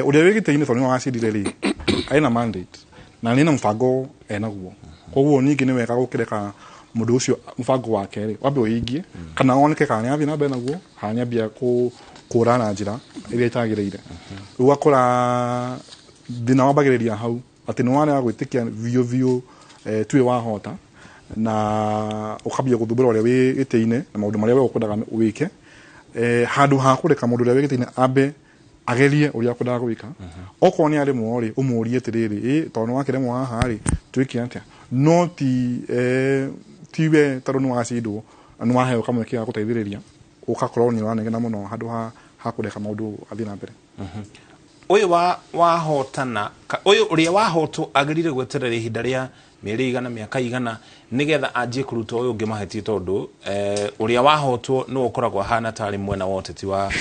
Ũrĩa wĩ gĩtĩ-inĩ tondũ nĩwe wacindire rĩ, ena mandate na nĩ na mũbango enaguo. Koguo ningĩ nĩ wega gũkĩreka mũndũ ũcio mũbango wake rĩ wambe ũhingie, kana woneke kana nĩathiĩ na mbere naguo kana nĩambia kũra na njĩra ĩrĩa ĩtagĩrĩire. Rĩu ũgakora thĩna wambagĩrĩria hau atĩ nĩ warega gwĩtĩkia biũ biũ, tuĩ wahota, na ũkambia gũthumbũra ũrĩa wĩ gĩtĩ-inĩ na maũndũ marĩa we ũkwendaga wĩke, handũ ha kũreka mũndũ ũrĩa wĩ gĩtĩ-inĩ ambe agerie ũrĩa akwendaga gwĩka. Okorwo nĩ aremwo rĩ, ũmũrie atĩrĩrĩ, ĩ tondũ nĩ wakĩremwo haha rĩ, twĩke atĩa? No ti we tondũ nĩ wacindwo na nĩ waheo kamweke ga gũteithĩrĩria, ũgakorwo nĩ ũranegena mũno handũ ha kũreka maũndũ athiĩ na mbere. Ũyũ wahotana, ũyũ ũrĩa wahotwo agĩrĩire gweterera ihinda rĩa mĩeri igana, mĩaka igana, nĩgetha anjie kũruta ũyũ ũngĩ mahĩtia, tondũ ũrĩa wahotwo nĩwe ũkoragwo ahana tarĩ mwena wa ũteti wa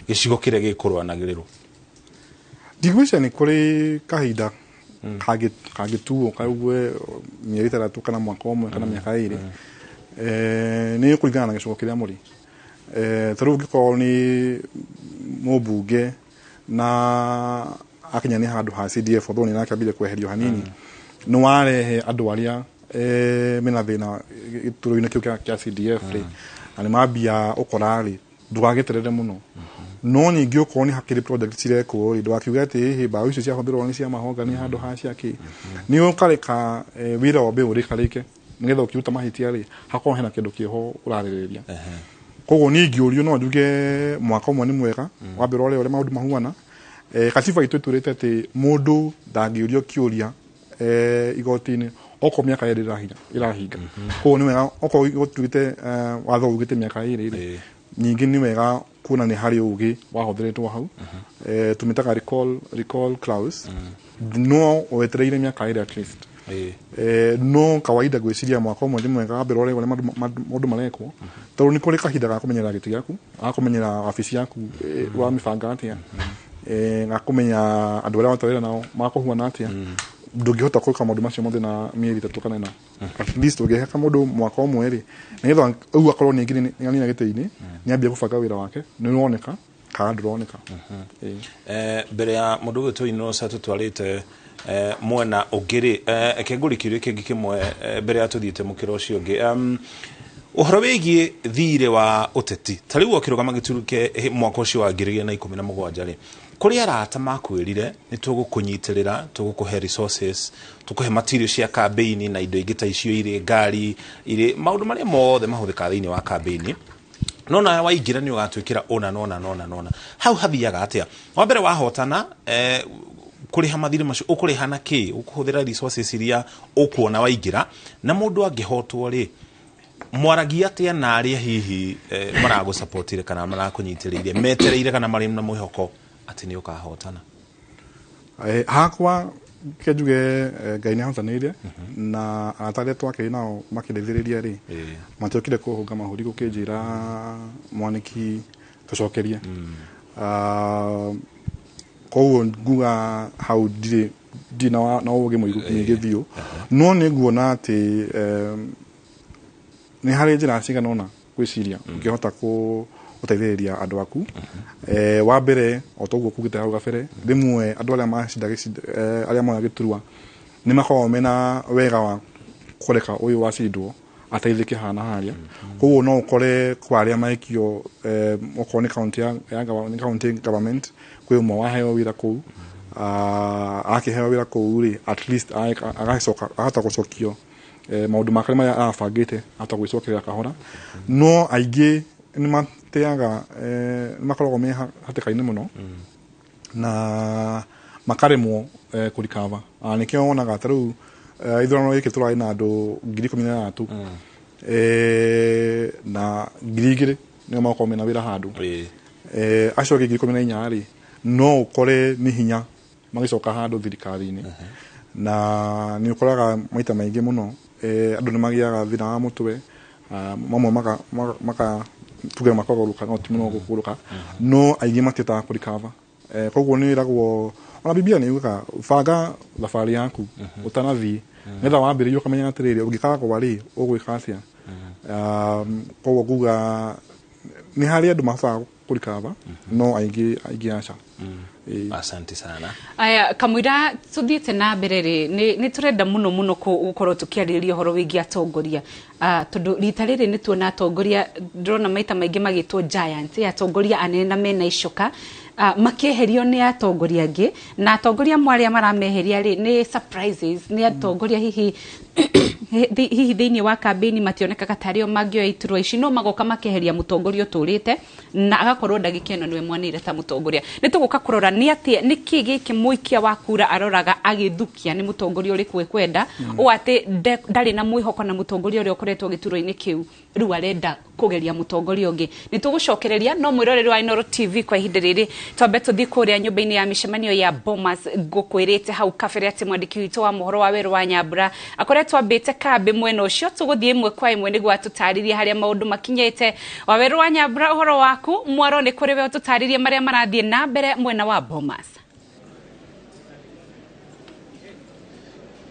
gĩcigo kĩrĩa gĩkũrũanagĩrĩrwo. Ndigwĩciria nĩ kũrĩ kahinda kangĩtuo kaugue mĩeri 6 kana mwaka ũmwe kana mĩaka 2. Nĩ kũringana na gĩcigo kĩrĩa mũrĩ. Ta rĩu ũngĩkorwo nĩ mũmbunge na akinya nĩ handũ ha CDF, although nĩ arakĩambire kweherio hanini, nĩ warehe andũ arĩa mena thĩna gĩturwa-inĩ kĩu kĩa CDF rĩ, na nĩ mambia ũkora rĩ, ndũgagĩterere mũno. No ningĩ okorwo nĩ hakĩrĩ project cirekwo rĩ, ndũgakiuge atĩ ĩhĩ mbaũ icio ciahũthĩrwo nĩ cia mahonga nĩ handũ ha cia kĩ. Nĩ ũkareka wĩra wambe ũrĩkarĩke nĩgetha ũkĩruta mahĩtia rĩ, hakorwo hena kĩndũ kĩho ũrarĩrĩria. Koguo niĩ ingĩũrio no njuge mwaka ũmwe nĩ mwega, wambe ũrore ũrĩa maũndũ mahuana. Katiba itũ ĩtwĩrĩte atĩ mũndũ ndangĩũrio kĩũria igoti-inĩ okorwo mĩaka 2 ĩrahinga. Koguo nĩ wega okorwo igoti tugĩte, watho ugĩte mĩaka 2 rĩ, ningĩ nĩ wega kuona nĩ harĩ ũgĩ wahũthĩrĩtwo hau. Tũmĩtaga recall clause. No wetereire mĩaka 2 at least. No kawaida gwĩciria mwaka ũmwe nĩ mwega, wambe ũrore ũrĩa maũndũ marekwo, tondũ nĩ kũrĩ kahinda ga kũmenyera gĩtĩ gĩaku, ga kũmenyera wabici yaku, wa mĩbanga atĩa, ga kũmenya andũ arĩa watwarĩra nao makũhuana atĩa. Ndũngĩhota gwĩka maũndũ macio mothe na mĩeri 3 kana 4. At least ũngĩheka mũndũ mwaka ũmwe rĩ, nĩgetha ũguo akorwo ningĩ nĩ anina gĩtĩ-inĩ, nĩ ambia gũbanga wĩra wake, nĩ ũroneka kana ndũroneka. Mbere ya mũndũ ũgwĩtwo Inosa tũtwarĩte mwena ũngĩ rĩ, reke ngũrie kĩũria kĩngĩ kĩmwe, mbere ya tũthiĩte mũkĩra ũcio ũngĩ. Ũhoro wĩgiĩ thirĩ wa ũteti, ta rĩu ũkĩrũgama gĩturwa mwaka ũcio wa 2017 rĩ, kũrĩ arata makwĩrire nĩ tũgũkũnyitĩrĩra, tũgũkũhe resources, tũkũhe material cia campaign na indo ingĩ ta icio, irĩ ngari, irĩ maũndũ marĩa mothe mahũthĩkaga thĩinĩ wa campaign, no nawe waingĩra nĩ ũgatwĩkĩra ũna nona nona nona. Hau hathiaga atĩa? Wa mbere wahotana, kũrĩha mathirĩ macio ũkũrĩha na kĩ? Ũkũhũthĩra resources iria ũkuona waingĩra. Na mũndũ angĩhotwo rĩ, mwaragia atĩa na arĩa hihi maragũsupportire kana marakũnyitĩrĩire, metereire kana marĩ na mwĩhoko atĩ nĩ ũkahotana? Hakwa ke njuge, Ngai nĩ ahotanĩire na arata arĩa twakĩrĩ nao makĩndeithĩrĩria rĩ, matiokire kũhũnga mahũri gũkĩnjĩra Mwaniki tũcokerie. Koguo nguga hau ndirĩ na ũgĩ mũingĩ biũ, no nĩ nguona atĩ nĩ harĩ njĩra cigana ũna Gwĩciria ũngĩhota gũteithĩrĩria andũ aku. Wa mbere, o toguo kugĩte hau gabere, rĩmwe andũ arĩa macinda arĩa moya gĩturwa nĩ makoragwo mena wega wa kũreka ũyũ wacindwo ateithĩke hana harĩa. Koguo no ũkore kwa arĩa maikio, okorwo nĩ county ya nĩ county government, kwĩ ũmwe waheo wĩra kũu. Akĩheo wĩra kũu rĩ, at least agacoka ahota gũcokio maũndũ make marĩa arabangĩte, ahota gwĩcokerera kahora. No aingĩ nĩ mateaga, nĩ makoragwo me hatĩka-inĩ mũno na makaremwo kũrikava. Nĩkĩo wonaga ta rĩu ithurano gĩkĩ tũrarĩ na andũ 16,000, na 2,000 nĩo makorwo mena wĩra handũ. Acio angĩ 14,000 rĩ, no ũkore nĩ hinya magĩcoka handũ thirikari-inĩ. Na nĩ ũkoraga maita maingĩ mũno andũ nĩ magĩaga thĩna wa mũtwe, mamwe maka tuge makagũrũka, no ti mũno gũkũrũka, no aingĩ matihotaga kũrikava. Koguo nĩ ĩragwo, ona Biblia nĩ yugaga banga thabarĩ yaku ũtanathiĩ, nĩgetha wambĩrĩria ũkamenya atĩrĩrĩ, ũngĩkagwa rĩ, ũgwĩka atĩa. Koguo nguga nĩ harĩ andũ mahotaga kũrikava, no aingĩ aingĩ aca. Asante sana. Aya, kamũira tũthiĩte na mbere rĩ, nĩ tũrenda mũno mũno gũkorwo tũkĩarĩrĩria ũhoro wĩgiĩ atongoria, tondũ rita rĩrĩ nĩ tuona atongoria, ndĩrona maita maingĩ magĩtwo giant, atongoria anene na mena icoka, makĩeherio nĩ atongoria angĩ, na atongoria amwe arĩa marameheria rĩ nĩ surprises, nĩ atongoria hihi thĩinĩ wa kambĩini mationekaga tarĩo mangĩoya iturwa ici, no magoka makeheria mũtongoria ũtũrĩte na agakorwo ndagĩka ĩno nĩwe mwanĩire ta mũtongoria. Nĩ tũgũka kũrora nĩ atĩa, nĩ kĩ gĩkĩ mũikia wa kura aroraga agĩthukia nĩ mũtongoria ũrĩkũ ekwenda, ũũ atĩ ndarĩ na mwĩhoko na mũtongoria ũrĩa ũkoretwo gĩturwa-inĩ kĩu, rĩu arenda kũgeria mũtongoria ũngĩ. Nĩ tũgũcokereria, no mwĩroreri wa Inooro TV, kwa ihinda rĩrĩ twambe tũthiĩ kũrĩa nyũmba-inĩ ya mĩcemanio ya Bomas. Ngũkwĩrĩte hau kabere atĩ mwandĩki witũ wa mohoro wa Werũ wa Nyambura akoretwo ambĩte kambĩ mwena ũcio. Tũgũthiĩ ĩmwe kwa ĩmwe nĩguo atũtarĩrie harĩa maũndũ makinyĩte. Wawerũ wa Nyambura, ũhoro waku mwaro nĩ kũrĩ we, ũtũtarĩrie marĩa marathiĩ na mbere mwena wa Bomas.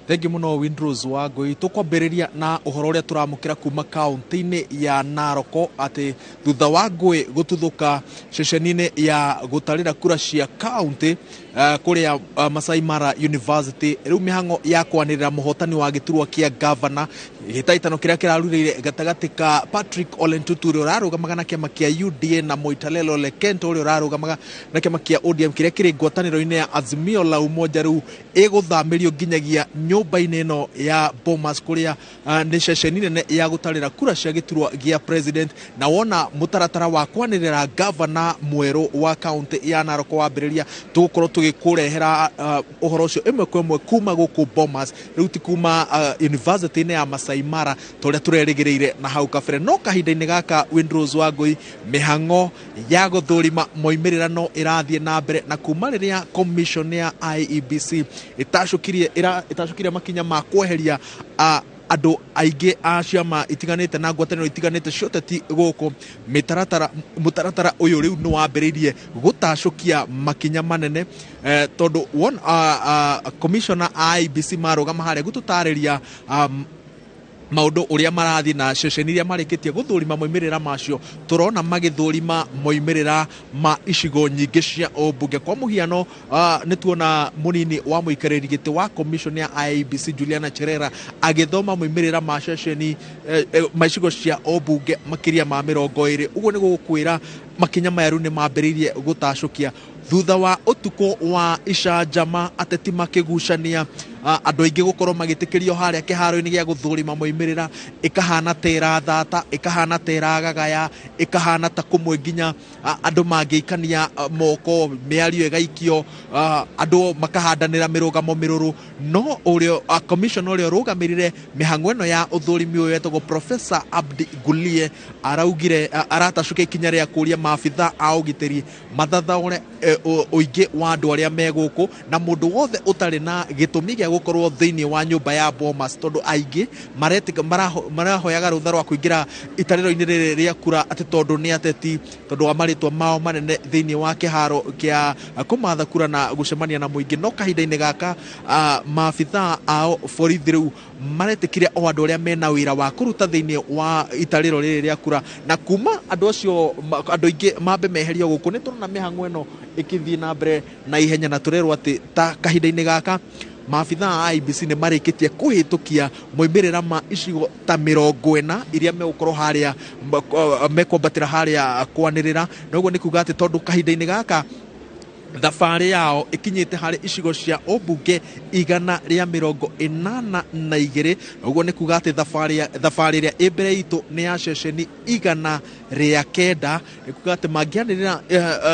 Thengi muno, Windrose wa Ngui. Tukwambĩrĩria na ũhoro ũrĩa tũramũkĩra kuma kaunti-inĩ ya Naroko, atĩ thutha wa ngũĩ gũtuthũka ceceni-inĩ ya gũtarĩra kura cia kaunti kũrĩa Masai Mara University, rĩu mĩhang'o ya kwanĩrĩra mũhotani wa gĩturwa kĩa gavana, gĩtaitano kĩrĩa kĩrarurĩire gatagatĩ ka Patrick Ole Ntutu ũrĩa ũrarũgamaga na kĩama kĩa UDA na Moitalel Ole Kento ũrĩa ũrarũgamaga na kĩama kĩa ODM kĩrĩa kĩrĩ ngwatanĩro-inĩ ya Azimio la Umoja, rĩu ĩgũthamĩrio nginyagia nyũmba-inĩ ĩno ya Bomas, kũrĩa nĩ ceceni nene ya gũtarĩra kura cia gĩturwa gĩa president. Na wona mũtaratara wa kwanĩrĩra gavana mwerũ wa kaunti ya Narok wambĩrĩria, tũgũkorwo tũgĩkũrehera ũhoro ũcio ĩmwe kwa ĩmwe kuma gũkũ Bomas, rĩu ti kuma university-inĩ ya Masai Mara ta ũrĩa tũrerĩgĩrĩire na hau kabere. No kahinda-inĩ gaka, Windrose wa Ngui, mĩhang'o ya gũthũrima moimĩrĩra no ĩrathiĩ na mbere, na kuma rĩrĩa commission ya IEBC ĩtacũkirie makinya ma kweheria andũ aingĩ a ciama itiganĩte na ngwatanĩro itiganĩte cia ũteti gũkũ, mĩtaratara mũtaratara ũyũ rĩu nĩ wambĩrĩirie gũtacũkia makinya manene, tondũ commissioner a IEBC marũgama harĩa gũtũtarĩria maũndũ ũrĩa marathiĩ na ceceni iria marĩkĩtie gũthũrima moimĩrĩra macio, tũrona magĩthũrima moimĩrĩra ma icigo nyingĩ cia ũmbunge. Kwa mũhiano, nĩ tuona mũnini wa mũikarĩri gĩtĩ wa commission ya IEBC Juliana Cherera agĩthoma moimĩrĩra ma ceceni ma icigo cia ũmbunge makĩria ma 20. Ũguo nĩ gũkwĩra makinya maya rĩu nĩ mambĩrĩirie gũtacũkia thutha wa ũtukũ wa icanjama, ateti makĩgucania, andũ aingĩ gũkorwo magĩtĩkĩrio harĩa kĩharo-inĩ gĩa gũthũrima moimĩrĩra, ĩkahana ta ĩrathata, ĩkahana ta ĩragagaya, ĩkahana ta kũmwe nginya andũ mangĩikania moko, mĩario ĩgaikio, andũ makahandanĩra mĩrũgamo mĩrũrũ. No ũrĩa commissioner ũrĩa ũrũgamĩrĩre mĩhang'o ĩno ya ũthũrimi ũyũ etagwo Professor Abdi Gulie araugire aratacũkia ikinya rĩa kũria maabitha a ũgitĩri mathathaũre ũingĩ wa andũ arĩa me gũkũ, na mũndũ wothe ũtarĩ na gĩtũmi gĩa gĩa gũkorwo thĩinĩ wa nyũmba ya Bomas, tondũ aingĩ marahoyaga rũtha rwa kũingĩra itarĩro-inĩ rĩrĩ rĩa kura atĩ tondũ nĩ ateti, tondũ wa marĩtwa mao manene thĩinĩ wa kĩharo kĩa kũmatha kura na gũcemania na mũingĩ. No kahinda-inĩ gaka maabithaa ao borithi rĩu maretĩkire o andũ arĩa mena wĩra wa kũruta thĩinĩ wa itarĩro rĩrĩ rĩa kura, na kuma andũ acio andũ aingĩ mambe meherio gũkũ. Nĩ tũrona mĩhang'o ĩno ĩkĩthiĩ na mbere na ihenya, na tũrerwo atĩ ta kahinda-inĩ gaka maabithaa a IEBC nĩ marĩkĩtie kũhĩtũkia moimĩrĩra ma icigo ta 40 iria megũkorwo harĩa mekwambatĩra harĩa kwanĩrĩra. Na ũguo nĩ kuga atĩ tondũ kahinda-inĩ gaka thabarĩ yao ĩkinyĩte harĩ icigo cia ũmbunge 182, ũguo nĩ kuga atĩ thabarĩ ĩrĩa ĩ mbere itũ nĩ ya ceceni 109. Nĩ kuga atĩ mangĩanĩrĩra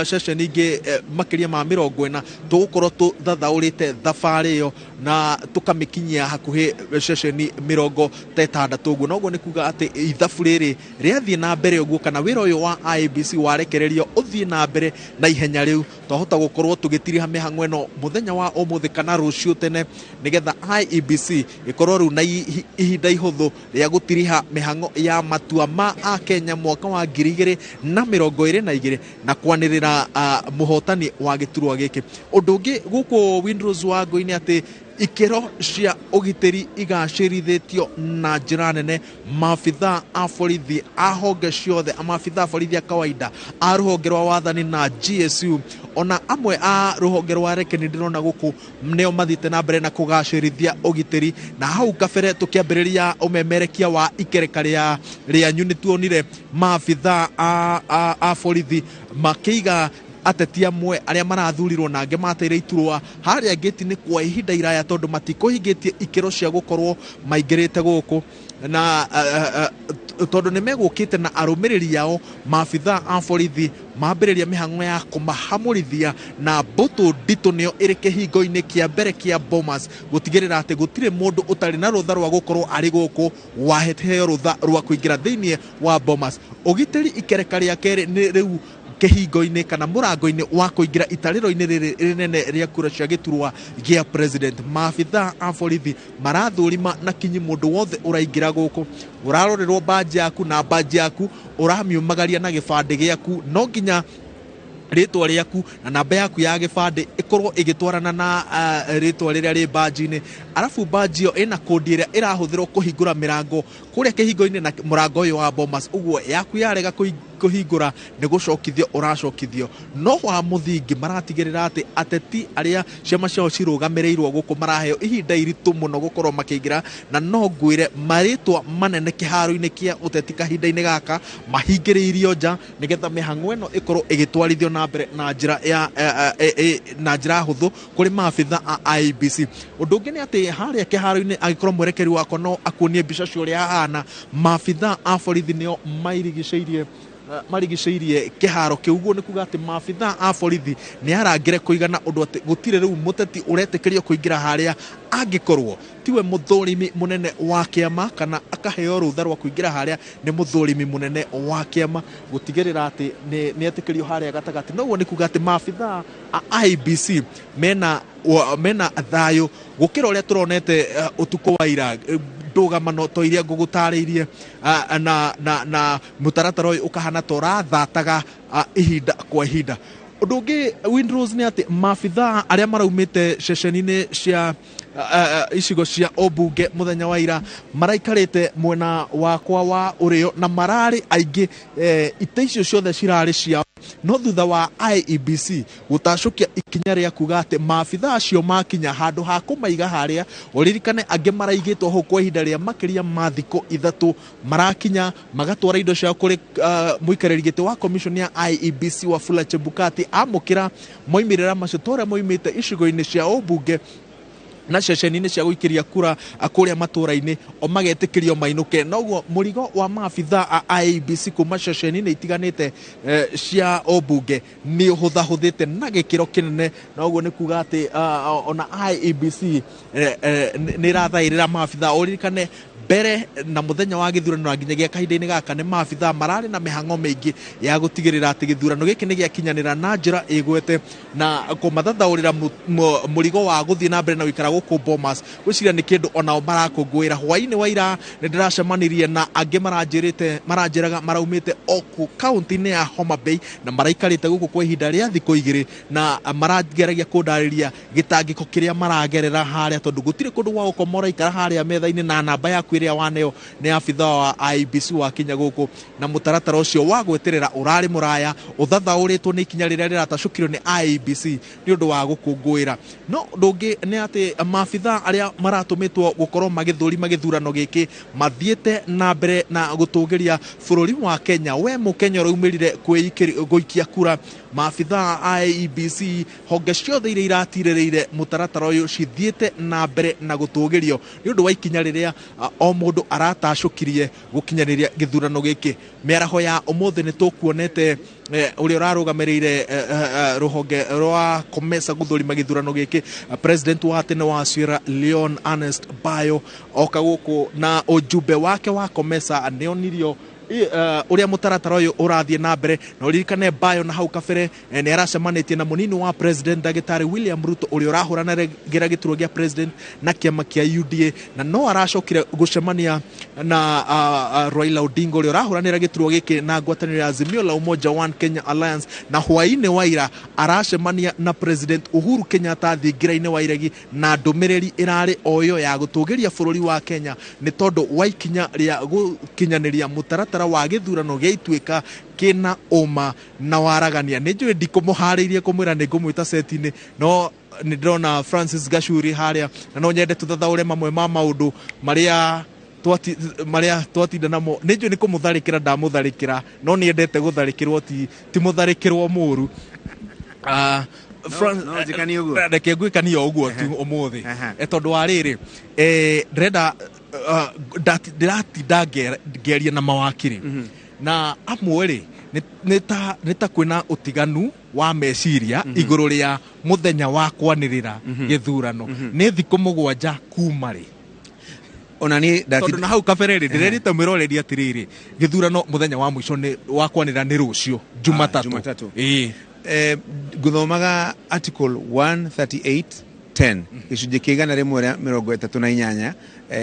ceceni ingĩ makĩria ma 40, tũgũkorwo tũthathaũrĩte thabarĩ ĩyo na tũkamĩkinyia hakuhĩ ceceni 60 ũguo. Na ũguo nĩ kuga atĩ ithabu rĩrĩ rĩathiĩ na mbere ũguo, kana wĩra ũyũ wa IEBC warekererio ũthiĩ na mbere na ihenya rĩu, twahota gũkorwo tũgĩtiriha mĩhang'o ĩno mũthenya wa ũmũthĩ kana rũciũ tene, nĩgetha IEBC ĩkorwo rĩu na ihinda ihũthũ rĩa gũtiriha mĩhang'o ya matua ma Akenya mwaka wa 2022 na kwanĩrĩra mũhotani wa gĩturwa gĩkĩ. Ũndũ ũngĩ gũkũ Windrose wa Ngũi-inĩ atĩ ikĩro cia ũgitĩri igacĩrithĩtio na njĩra nene. Maabithaa a borithi a honge ciothe, maabithaa a borithi a kawaida, a rũhonge rwa wathani na GSU, ona amwe a rũhonge rwa Rekeni ndĩrona gũkũ nĩo mathiĩte na mbere na kũgacĩrithia ũgitĩri. Na hau kabere tũkĩambĩrĩria ũmemerekia wa ikereka rĩanyu nĩ tuonire maabithaa a borithi makĩiga ateti amwe arĩa marathurirwo na angĩ mateire iturwa harĩa ngĩti-inĩ kwa ihinda iraya, tondũ matikũhingĩtie ikĩro cia gũkorwo maingĩrĩte gũkũ, na tondũ nĩ megũkĩte na arũmĩrĩri ao. Maabithaa a borithi mambĩrĩria mĩhang'o ya kũmahamũrithia na mbũtũ nditũ nĩyo ĩrĩ kĩhingo-inĩ kĩa mbere kĩa Bomas, gũtigĩrĩra atĩ gũtirĩ mũndũ ũtarĩ na rũtha rwa gũkorwo arĩ gũkũ waheo rũtha rwa kũingĩra thĩinĩ wa Bomas. Ũgitĩri ikereka rĩa kerĩ nĩ rĩu kĩhingo-inĩ kana mũrango-inĩ wa kũingĩra itarĩro-inĩ rĩrĩ rĩnene rĩa kura cia gĩturwa gĩa president. Maabithaa a borithi marathũrima na kinyi mũndũ wothe ũraingĩra gũkũ, ũrarorerwo mbanji yaku na mbanji yaku ũramiumagaria na gĩbandĩ gĩaku, no nginya rĩtwa rĩaku na namba yaku ya gĩbandĩ ĩkorwo ĩgĩtwarana na rĩtwa rĩrĩa rĩ mbanji-inĩ. Arabu mbanji ĩyo ĩna kũndi ĩrĩa ĩrahũthĩrwo kũhingũra mĩrango kũrĩa kĩhingo-inĩ na mũrango ũyũ wa Bomas. Ũguo yaku yarega kũhingũra nĩ gũcokithio ũracokithio. No wa mũthingi maratigĩrĩra atĩ ateti arĩa ciama ciao cirũgamĩrĩirwo gũkũ maraheo ihinda iritũ mũno gũkorwo makĩingĩra, na no ngwĩre marĩtwa manene kĩharo-inĩ kĩa ũteti kahinda-inĩ gaka mahingĩrĩirio nja, nĩgetha mĩhang'o ĩno ĩkorwo ĩgĩtwarithio na mbere na njĩra ya na njĩra hũthũ kũrĩ maabithaa a IEBC. Ũndũ ũngĩ nĩ atĩ harĩa kĩharo-inĩ, angĩkorwo mwerekeri wakwa no akuonie mbica cia ũrĩa hahana, maabithaa a borithi nĩo marigicĩirie kĩharo kĩu. Ũguo nĩ kuga atĩ maabithaa a borithi nĩ arangĩre kũigana ũndũ atĩ gũtirĩ rĩu mũteti ũretĩkĩrio kũingĩra harĩa angĩkorwo tiwe mũthũrimi mũnene wa kĩama, kana akaheo rũtha rwa kũingĩra harĩa nĩ mũthũrimi mũnene wa kĩama, gũtigĩrĩra atĩ nĩ etĩkĩrio harĩa gatagatĩ. No ũguo nĩ kuga atĩ maabithaa a IEBC mena thayũ gũkĩra ũrĩa tũronete ũtukũ wa ira, ndũgamano to iria ngũgũtarĩirie, na mũtaratara ũyũ ũkahana ta ũrathataga ihinda kwa ihinda. Ũndũ ũngĩ Windrose nĩ atĩ maabithaa arĩa maraumĩte ceceni-inĩ cia icigo cia ũmbunge mũthenya wa ira maraikarĩte mwena wakwa wa ũrĩo, na mararĩ aingĩ, itĩ icio ciothe cirarĩ ciao. No thutha wa IEBC gũtacũkia ikinya rĩa kuga atĩ maabithaa acio makinya handũ ha kũmaiga harĩa, ũririkane angĩ maraigĩtwo hau kwa ihinda rĩa makĩria ma thikũ 3, marakinya magatwara indo ciao kũrĩ mũikarĩri gĩtĩ wa commission ya IEBC Wafula Chebukati, amũkĩra moimĩrĩra macio ta ũrĩa moimĩte icigo-inĩ cia ũmbunge na ceceni-inĩ cia gũikĩria kura kũrĩa matũra-inĩ, o magetĩkĩrio mainũke. Noguo mũrigo wa maabithaa a IEBC kuma ceceni-inĩ itiganĩte cia ũmbunge nĩ ũhũthahũthĩte na gĩkĩro kĩnene. Noguo nĩ kuga atĩ ona IEBC nĩ ĩrathaĩrĩra maabithaa. Ũririkane mbere na muthenya wa githurano na nginyagia kahinda-inĩ gaka nĩ maabithaa mararĩ na mĩhang'o mĩingĩ ya gũtigĩrĩra atĩ gĩthurano gĩkĩ nĩ gĩakinyanĩra na njĩra ĩgwete na kũmathathaũrĩra mũrigo wa gũthiĩ na mbere na gũikara gũkũ Bomas. Gwĩciria nĩ kĩndũ onao marakũngũĩra. Hwaĩ-inĩ wa ira nĩ ndĩracemanirie na angĩ maranjĩrĩte maranjĩraga maraumĩte o kũ kaunti-inĩ ya Homa Bay na maraikarĩte gũkũ kwa ihinda rĩa thikũ 2 na marageragia kũndarĩria gĩtangĩko kĩrĩa maragerera harĩa, tondũ gũtirĩ kũndũ gwa gũkoma ũraikara harĩa metha-inĩ na namba yaku ĩrĩa waneo nĩ abitha wa IEBC wakinya gũkũ, na mũtaratara ũcio wa gweterera ũrarĩ mũraya ũthathaũrĩtwo nĩ ikinya rĩrĩa rĩratacũkirio nĩ IEBC nĩ ũndũ wa gũkũngũĩra. No ũndũ ũngĩ nĩ atĩ maabitha arĩa maratũmĩtwo gũkorwo magĩthũrima gĩthurano gĩkĩ mathiĩte na mbere na gũtũgĩria bũrũri wa Kenya. We mũkenya ũraumĩrire gũikia kura, maabitha a IEBC honge ciothe iria iratirĩrĩire mũtaratara ũyũ cithiĩte na mbere na gũtũgĩrio nĩ ũndũ wa ikinya rĩrĩa o mũndũ aratacũkirie gũkinyanĩria gĩthurano gĩkĩ. Mĩaraho ya ũmũthĩ nĩ tũkuonete ũrĩa ũrarũgamĩrĩire rũhonge rwa COMESA gũthũrima gĩthurano gĩkĩ, president wa tene wa Sierra Leone Ernest Bayo oka gũkũ na ũjumbe wake wa COMESA nĩonirio ũrĩa mũtaratara ũyũ ũrathiĩ na mbere. Na ũririkane Bayo na hau kabere nĩ aracemanĩtie na mũnini wa president ndagĩtarĩ William Ruto ũrĩa ũrahũranĩra gĩturwa gĩa president na kĩama kĩa UDA, na no aracokire gũcemania na Raila Odinga ũrĩa ũrahũranĩra gĩturwa gĩkĩ na ngwatanĩro ya Azimio la Umoja One Kenya Alliance, na hwaĩ-inĩ wa ira aracemania na president Uhuru Kenyatta thingira-inĩ wa iregi, na ndũmĩrĩri ĩrarĩ o ĩyo ya gũtũgĩria bũrũri wa Kenya nĩ tondũ wa ikinya rĩa gũkinyanĩria mũtaratara wa gĩthurano gĩa ituĩka kĩna ũma na waragania. Nĩ njũĩ ndikũmũharĩirie kũmwĩra nĩ ngũmwĩta seti-inĩ, no nĩ ndĩrona Francis Gachuri harĩa na no nyende tũthathaũre mamwe ma maũndũ marĩa twatinda namo. Nĩ njũĩ nĩ kũmũtharĩkĩra ndamũtharĩkĩra, no nĩendete gũtharĩkĩrwo, ti mũtharĩkĩrwo mũru. Reke ngwĩkanie o ũguo tu ũmũthĩ, tondũ wa rĩrĩ ndĩrenda ndĩratinda ngĩaria na mawakiri na amwe rĩ nĩ ta kwĩna ũtiganu wa meciria igũrũ rĩa mũthenya wa kwanĩrĩra gĩthurano nĩ thikũ 7 kuma rĩ. Ona niĩ tondũ na hau kabere rĩ ndĩrerĩte mwĩroreri atĩrĩrĩ gĩthurano mũthenya wa mũico nĩ wa kwanĩrĩra nĩ rũciũ Jumatatũ. Ĩĩ ngũthomaga article 138.10 gĩcunjĩ kĩa 138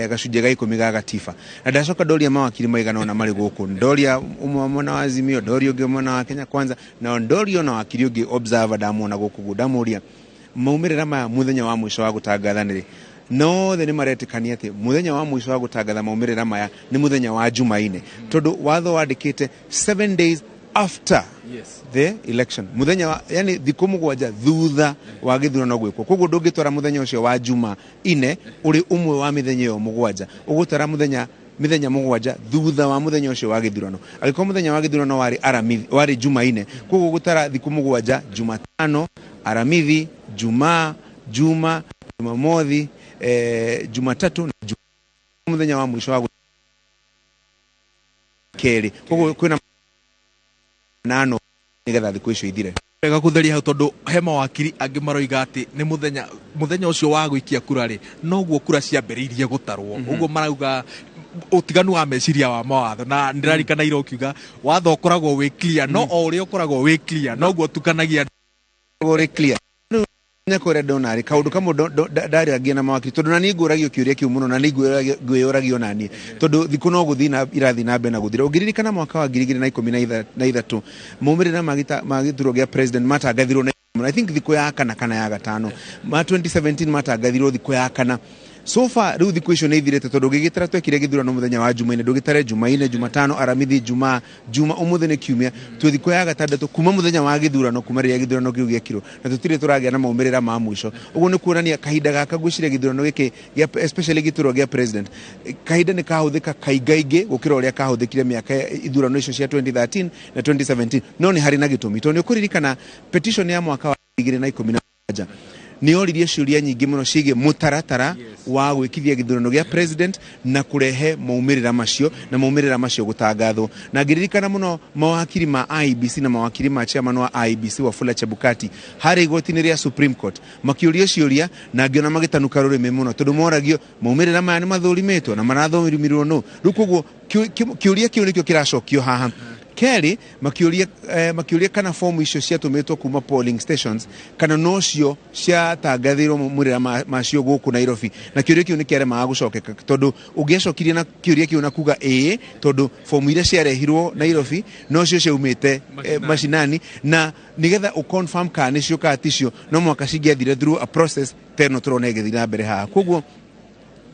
gacunjĩ ga 10 ga gatiba, na ndacoka ndoria mawakiri maigana ona marĩ gũkũ, ndoria ũmwe mwena wa Azimio, ndoria ũngĩ mwena wa Kenya Kwanza, na ndoria ona wakiri ũngĩ observer ndamuona gũkũ, ndamũria maumĩrĩra maya mũthenya wa mũico wa gũtangatha nĩ rĩ. No othe nĩ maretĩkania atĩ mũthenya wa mũico wa gũtangatha maumĩrĩra maya nĩ mũthenya wa Jumaine, tondũ watho wandĩkĩte 7 days after the election, muthenya yani thikũ 7 thutha wa gĩthurano gwĩkwo. Koguo ndũngĩtwara mũthenya ũcio wa Jumaine ũrĩ ũmwe wa mĩthenya ĩyo 7, ũgũtara mĩthenya 7 thutha wa mũthenya ũcio wa gĩthurano. Angĩkorwo mũthenya wa gĩthurano warĩ Aramithi, warĩ Jumaine, koguo ũgũtara thikũ 7, Jumatano, Aramithi, Jumaa, Juma, Jumamothi, Jumatatu na mũthenya wa mũico wa kerĩ. Koguo kwĩna 8 nĩgetha thikũ icio ithire. Wega kũtheria hau, tondũ he mawakiri angĩ maroiga atĩ nĩ mũthenya ũcio wa gũikia kura rĩ noguo kura ciambĩrĩirie gũtarwo. Ũguo marauga ũtiganu wa meciria wa mawatho, na ndĩrarikana ira ũkiuga watho ũkoragwo wĩ clear, no o ũrĩa ũkoragwo wĩ clear noguo ũtukanagia ũrĩ clear. Nyakore ndona rĩ kaũndũ kamwe ndarĩrangia na mawakiri, tondũ na niĩ ngũragio kĩũria kĩu mũno, na niĩ ngwĩyũragio na niĩ, tondũ thikũ no gũthiĩ na irathiĩ na mbere na gũthira. Ũngĩririkana mwaka wa 2013 maumĩrĩra ma gĩthurano gĩa president matangathirwo na I think thikũ ya kana kana ya gatano, ma 2017 matangathirwo thikũ ya kana. So far rĩu thikũ icio nĩ ithirĩte, tondũ ũngĩgĩtara twekire gĩthurano mũthenya wa Jumaine, ndũgĩtare Jumaine, Jumatano, Aramithi, Jumaa, Juma, ũmũthĩ nĩ Kiumia, twĩ thikũ ya gatandatũ kuma mũthenya wa gĩthurano, kuma rĩrĩa gĩthurano kĩu gĩekirwo, na tũtirĩ tũragĩa na maumĩrĩra ma mũico. Ũguo nĩ kuonania kahinda gaka ngwĩciria gĩthurano gĩkĩ especially gĩturwa gĩa president, kahinda nĩ kahũthĩka kaingaingĩ gũkĩra ũrĩa kahũthĩkire mĩaka ithurano icio cia 2013 na 2017. No nĩ harĩ na gĩtũmi, tondũ nĩ ũkũririkana petition ya mwaka wa 2017 nĩ oririe ciũria nyingĩ mũno ciĩgiĩ mũtaratara wa gwĩkithia gĩthurano gĩa president na kũrehe maumĩrĩra macio, na maumĩrĩra macio gũtangathwo. Na ngĩririkana mũno mawakiri ma IEBC na mawakiri ma chairman wa IEBC Wafula Chebukati harĩ igoti-inĩ rĩa Supreme Court makĩũria ciũria, na ngĩona magĩtanuka rũrĩmĩ mũno, tondũ moragio maumĩrĩra maya nĩ mathũrimĩtwo na marathũrimirwo nũ. Rĩu koguo kĩũria kĩu nĩkĩo kĩracokio haha. Kerĩ, makĩũria kana fomu icio ciatũmĩtwo kuma polling stations kana nocio ciatangathirwo maumĩrĩra macio gũkũ Nairobi, na kĩũria kĩu nĩ kĩaremaga gũcokeka, tondũ ũngĩacokirie na kĩũria kĩu na kuga ĩĩ, tondũ fomu iria ciarehirwo Nairobi nocio ciaumĩte macinani, na nĩgetha ũconfirm kana nĩcio kana ticio no mũhaka cingĩathire through a process ta ĩno tũrona ĩgĩthiĩ na mbere haha. Koguo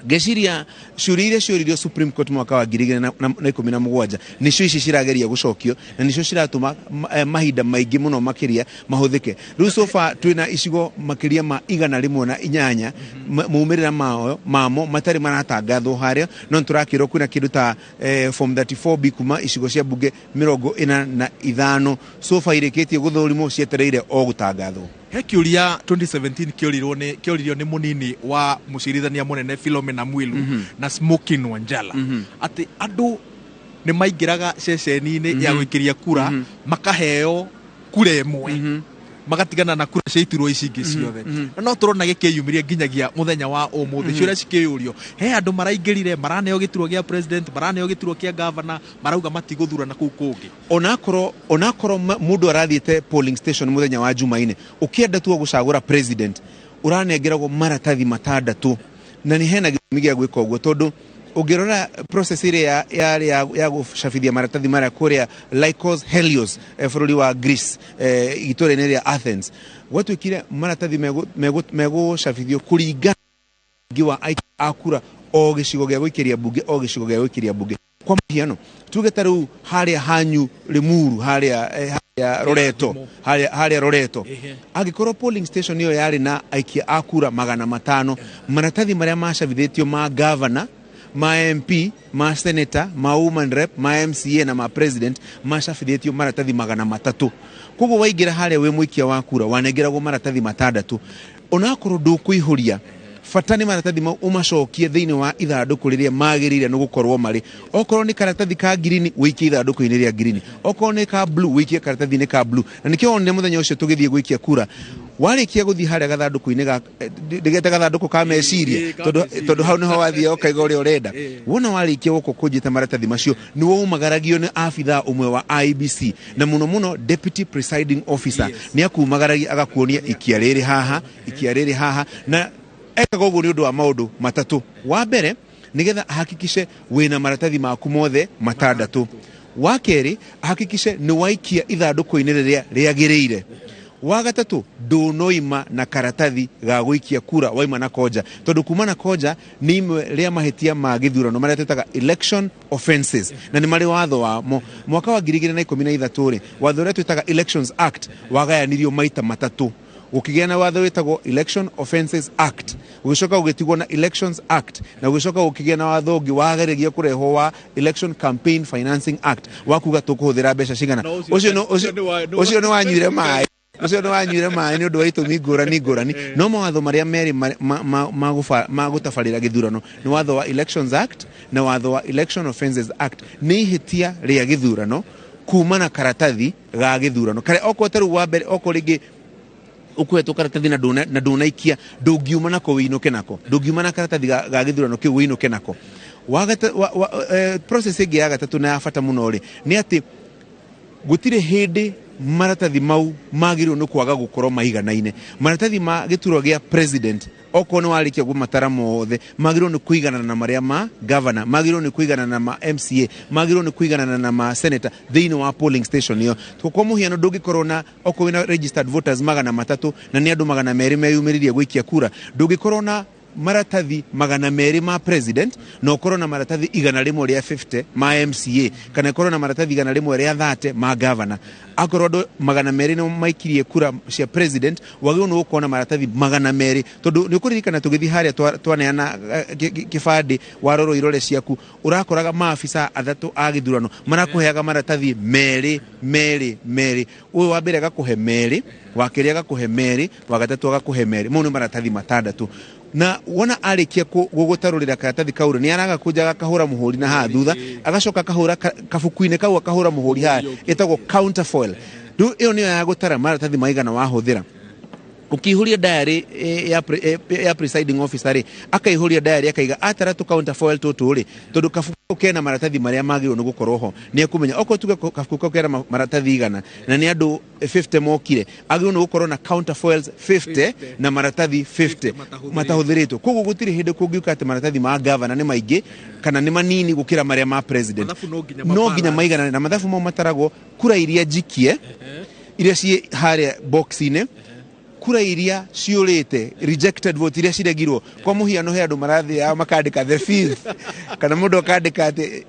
ngeciria ciũria iria ciũririo Supreme Court mwaka wa 2017 nĩcio ici cirageria gũcokio, na nĩcio ciratũma mahinda maingĩ mũno makĩria mahũthĩke. Rĩu so far twĩna icigo makĩria ma 108 maumĩrĩra mamo matarĩ maratangathwo harĩa, no nĩtũrakĩrwo kwĩna kĩndũ ta form 34B kuma icigo cia mbunge 45 so far irĩkĩtie gũthũrimwo, cietereire o gũtangathwo. He kĩũria 2017 kĩoririo nĩ mũnini wa mũcirithania mũnene Philomena Mwilu na Smokin Wanjala atĩ andũ nĩ maingĩraga ceceni-inĩ ya gũikĩria kura makaheo kura ĩmwe, magatigana na kura cia iturwa ici ingĩ ciothe. Na no tũrona gĩkĩyumĩria nginyagia mũthenya wa ũmũthĩ, ciũria cikĩyũrio, he andũ maraingĩrire maraneo gĩturwa gĩa president, maraneo gĩturwa kĩa governor, marauga matigũthurana kũu kũngĩ. Onakorwo mũndũ arathiĩte polling station mũthenya wa Jumaine ũkĩenda tu gũcagũra president, ũranengeragwo maratathi 6, na nĩ hena gĩtũmi gĩa gwĩka ũguo, tondũ ũngĩrora process ĩrĩa yarĩ ya gũcabithia maratathi marĩa kũrĩa Lycos Helios, bũrũri wa Greece, itũũra-inĩ rĩa Athens, gwatuĩkire maratathi megũcabithio kũringana wa aikia a kura o gĩcigo gĩa gũikĩria mbunge, o gĩcigo gĩa gũikĩria mbunge. Kwa mũhiano tuge ta rĩu harĩa hanyu Limuru, harĩa Loreto, harĩa Loreto, angĩkorwo polling station ĩyo yarĩ na aikia a kura 500, maratathi marĩa macabithĩtio ma governor, ma MP, ma senator, ma woman rep, ma MCA na ma president macabithĩtio maratathi 300. Koguo waingĩra harĩa wĩ mũikia wa kura wanengeragwo maratathi 6, onakorwo ndũkũihũria, bata nĩ maratathi mau ũmacokie thĩinĩ wa ithandũkũ rĩrĩa magĩrĩire nĩ gũkorwo marĩ. Okorwo nĩ karatathi ka ngirini wĩikie ithandũkũ-inĩ rĩa ngirini, okorwo nĩ ka blue wĩikie karatathi-inĩ ka blue. Na nĩkĩo wonire mũthenya ũcio tũgĩthiĩ gũikia kura, warĩkia gũthiĩ harĩa gathandũkũ-inĩ ga ndĩgete gathandũkũ ka meciria, tondũ hau nĩho wathiĩ ũkaiga ũrĩa ũrenda. Wona warĩkia gũkũ kũnjĩte maratathi macio, nĩ waumagaragio nĩ abithaa ũmwe wa IEBC, na mũno mũno deputy presiding officer nĩ akumagaragia agakuonia ikia rĩrĩ haha, ikia rĩrĩ haha, na ekaga ũguo nĩ ũndũ wa maũndũ matatũ. Wa mbere, nĩgetha ahakikishe wĩna maratathi maku mothe 6. Wa kerĩ, ahakikishe nĩ waikia ithandũkũ-inĩ rĩrĩa rĩagĩrĩire. Wa gatatũ, ndũnoima na karatathi ga gũikia kura waima na konja, tondũ kuma na konja nĩ imwe rĩa mahĩtia ma gĩthurano marĩa twĩtaga election offences, na nĩ marĩ watho wamo. Mwaka wa 2013 rĩ, watho ũrĩa twĩtaga Elections Act wagayanirio maita 3. Gũkĩgĩa na watho wĩtagwo Election Offences Act, gũgĩcoka gũgĩtigwo na Elections Act, na gũgĩcoka gũkĩgĩa na watho ũngĩ wageragia kũrehwo wa Election Campaign Financing Act, wa kuga tũkũhũthĩra mbeca cigana. Ũcio nĩ wanyuire maĩ, ũcio nĩ wanyuire maĩ nĩ ũndũ wa itũmi ngũrani ngũrani. No mawatho marĩa merĩ ma gũtabarĩra gĩthurano nĩ watho wa Elections Act na watho wa Election Offences Act. Nĩ ihĩtia rĩa gĩthurano kuma na karatathi ga gĩthurano karĩa okorwo ta rĩu wa mbere, okorwo rĩngĩ ũkũhetwo karatathi na ndũnaikia, ndũngiuma nako wĩinũke nako, ndũngiuma na karatathi ga gĩthurano kĩu wĩinũke nako. Process ĩngĩ ya gatatũ na ya bata mũno rĩ, nĩ atĩ gũtirĩ hĩndĩ maratathi mau magĩrĩirwo nĩ kwaga gũkorwo maiganaine. Maratathi ma gĩturwa gĩa president okorwo nĩ warĩkia kũmatara mothe, magĩrĩirwo nĩ kũiganana na marĩa ma governor, magĩrĩirwo nĩ kũiganana na ma MCA, magĩrĩirwo nĩ kũiganana na ma senator thĩinĩ wa polling station ĩyo. Kwa mũhiano ndũngĩkorwo na okorwo wĩna registered voters 300 na nĩ andũ 200 meyumĩririe gũikia kura, ndũngĩkorwo na maratathi 200 ma president na ũkorwo na maratathi 150 ma MCA, kana ũkorwo na maratathi 130 ma governor. Akorwo andũ 200 nĩ maikirie kura cia president, wagĩrĩirwo nĩ gũkorwo na maratathi 200, tondũ nĩ ũkũririkana tũgĩthiĩ harĩa twaneana kĩbandĩ warorwo irore ciaku, ũrakoraga maabisa 3 a gĩthurano marakũheaga maratathi 2 2 2. Ũyũ wa mbere agakũhe 2, wa kerĩ agakũhe 2, wa gatatũ agakũhe 2. Mau nĩ maratathi 6. Na wona arĩkia gũgũtarũrĩra karatathi kau rĩ, nĩ aragakũnja agakahũra mũhũri na haha thutha, agacoka akahũra kabuku-inĩ kau akahũra mũhũri haha, ĩtagwo counterfoil. Rĩu ĩyo nĩyo ya gũtara maratathi maigana wahũthĩra. Ũkĩihũria diary ya presiding officer rĩ, akaihũria diary akaiga atara tũ counterfoil tũtũ rĩ, tondũ kabuku Kena maratathi marĩa magĩrĩirwo nĩ gũkorwo ho, nĩ ekũmenya okorwo tuge kabuku kau kena maratathi 100 na nĩ andũ 50 mokire, agĩrĩirwo nĩ gũkorwo na counterfoils 50 na maratathi 50 matahũthĩrĩtwo. Koguo gũtirĩ hĩndĩ kũngiuka atĩ maratathi ma gavana nĩ maingĩ kana nĩ manini gũkĩra marĩa ma president. No nginya maiganane, na mathabu mau mataragwo kura iria njikie iria ciĩ harĩa box-inĩ, kura iria ciũrĩte, rejected vote iria ciregirwo. Kwa mũhiano, he andũ marathiaga makandĩka the fifth, kana mũndũ akandĩka atĩ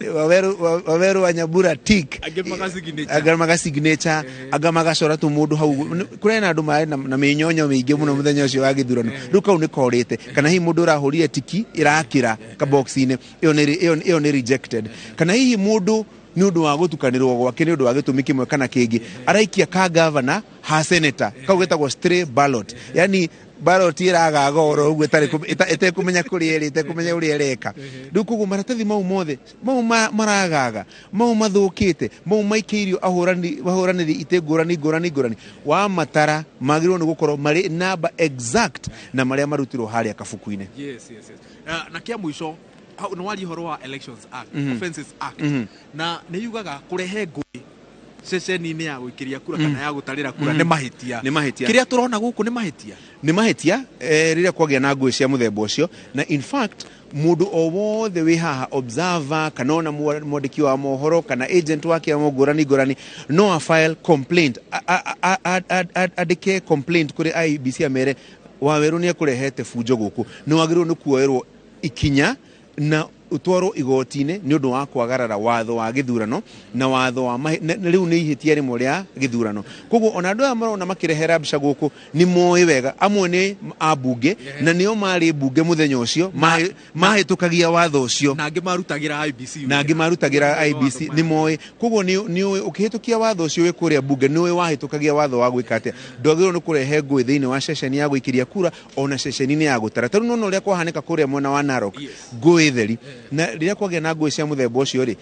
Waweru wa Nyambura tick, angĩ maga signature, angĩ magacora tũmũndũ hau. Kũrĩ na andũ marĩ na mĩnyonyo mĩingĩ mũno mũthenya ũcio wa gĩthurano. Rĩu kau nĩ korĩte, kana hihi mũndũ ũrahũrire tiki ĩrakĩra kabox-inĩ, ĩyo nĩ rejected. Kana hihi mũndũ nĩ ũndũ wa gũtukanĩrwo gwake nĩ ũndũ wa gĩtũmi kĩmwe kana kĩngĩ araikia ka gavana ha senator, kau getagwo stray ballot, yani ballot ĩragaga oro ũguo ĩtekũmenya kũrĩa ĩrĩ, ĩtekũmenya ũrĩa ĩreka. Rĩu koguo maratathi mau mothe mau maragaga, mau mathũkĩte, mau maikĩirio ahũranĩri itĩ ngũrani ngũrani ngũrani, wa matara magĩrĩirwo nĩ gũkorwo marĩ namba exact na marĩa marutirwo harĩa kabuku-inĩ. Yes. Na kĩa mũico hau nĩ waria ũhoro wa Elections Act, Offences Act, na nĩ yugaga kũrehe ngũĩ ceceni-inĩ ya gũikĩria kura kana ya gũtarĩra kura nĩ mahĩtia. Nĩ mahĩtia. Kĩrĩa tũrona gũkũ nĩ mahĩtia? Nĩ mahĩtia rĩrĩa kwagĩa na ngũĩ cia mũthemba ũcio. Na in fact mũndũ o wothe wĩ haha, observer kana ona mwandĩki wa mohoro kana agent wa kĩama ngũrani ngũrani, no a file complaint, andĩke complaint kũrĩ IEBC amere Wawerũ nĩ ekũrehete bunjo gũkũ. Nĩ wagĩrĩirwo nĩ kuoerwo ikinya na ũtwarwo igoti-inĩ nĩ ũndũ wa kwagarara watho wa gĩthurano na watho wa na rĩu nĩ ihĩtia rĩmwe rĩa gĩthurano. Koguo ona andũ aya marona makĩrehe rabsha gũkũ nĩ moĩ wega, amwe nĩ ambunge na nĩo marĩ mbunge mũthenya ũcio mahĩtũkagia watho ũcio, na angĩ marutagĩra IEBC na angĩ marutagĩra IEBC, nĩ moĩ. Koguo nĩ ũĩ ũkĩhĩtũkia watho ũcio wĩ kũrĩa mbunge, nĩ ũĩ wahĩtũkagia watho wa gwĩka atĩa. Ndwagĩrĩirwo nĩ kũrehe ngũĩ thĩinĩ wa ceceni ya gũikĩria kura ona ceceni-inĩ ya gũtara. Tarĩu nĩwona ũrĩa kwahanĩka kũrĩa mwena wa Narok, ngũĩ theri. Na rĩrĩa kwagĩa na ngũĩ cia mũthemba ũcio rĩ,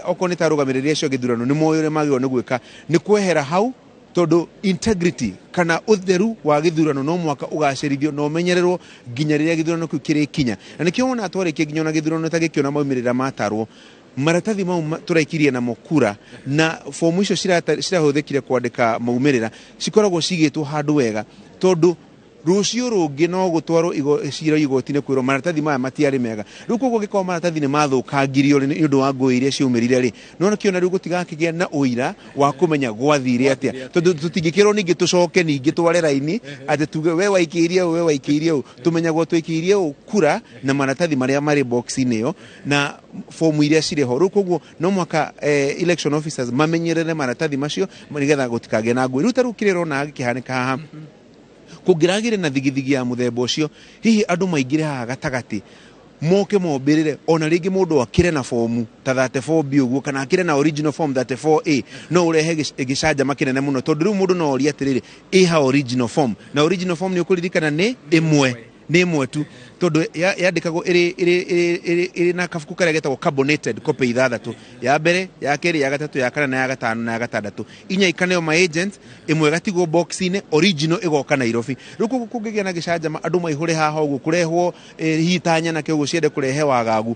okorwo nĩ ta arũgamĩrĩri acio a gĩthurano, nĩ moĩ ũrĩa magĩrĩirwo nĩ gwĩka nĩ kwehera hau, tondũ integrity kana ũtheru wa gĩthurano no mwaka ũgacĩrithio na ũmenyererwo nginya rĩrĩa gĩthurano kĩu kĩrĩkinya. Na nĩkĩo wona twarĩkia nginya ona gĩthurano ta gĩkĩ, ona maumĩrĩra matarwo, maratathi mau tũraikirie namo kura na fomu icio cirahũthĩkire kwandĩka maumĩrĩra cikoragwo cigĩtwo handũ wega, tondũ rũciũ rũngĩ no gũtwarwo cira igoti-inĩ kwĩrwo maratathi maya matiarĩ mega. Rĩu koguo gĩkorwo maratathi nĩ mathũkangirio rĩ, nĩ ũndũ wa ngũĩ iria ciaumĩrire rĩ, no kĩona rĩu gũtigakĩgĩa na ũira wa kũmenya gwathire atĩa, tondũ tũtingĩkĩrwo ningĩ tũcoke ningĩ tware raini atĩ tuge we waikĩirie ũũ, we waikĩirie ũũ. Tũmenyagwo twaikĩirie ũũ kura na maratathi marĩa marĩ box-inĩ ĩyo na fomu iria cirĩ ho. Rĩu koguo no mũhaka election officers mamenyerere maratathi macio nĩgetha gũtikagĩe na ngũĩ. Rĩu ta rĩu kĩrĩa ũrona gĩkĩhanĩka haha, kũngĩragĩre na thigithigi ya mũthemba ũcio, hihi andũ maingĩre haha gatagatĩ moke mombĩrĩre, ona rĩngĩ mũndũ akĩre na fomu ta 34B ũguo, kana akĩre na original form 34A, no ũrehe gĩcanjama kĩnene mũno, tondũ rĩu mũndũ no orie atĩrĩrĩ, ĩha original form? Na original form nĩ ũkũririkana nĩ ĩmwe, nĩ ĩmwe tu, tondũ yandĩkagwo ĩrĩ na kabuku karĩa getagwo carbonated copy ithathatũ, ya mbere, ya kerĩ, ya gatatũ, ya kana na ya gatano na ya gatandatũ. Inya ikaneo ma agents, ĩmwe ĩgatigwo box-inĩ, original ĩgoka Nairobi. Rĩu koguo kũngĩgĩa na gĩcanjama, andũ maihũre haha ũguo, kũrehwo hihi ta nyanake ũguo ciende kũrehe wagagu,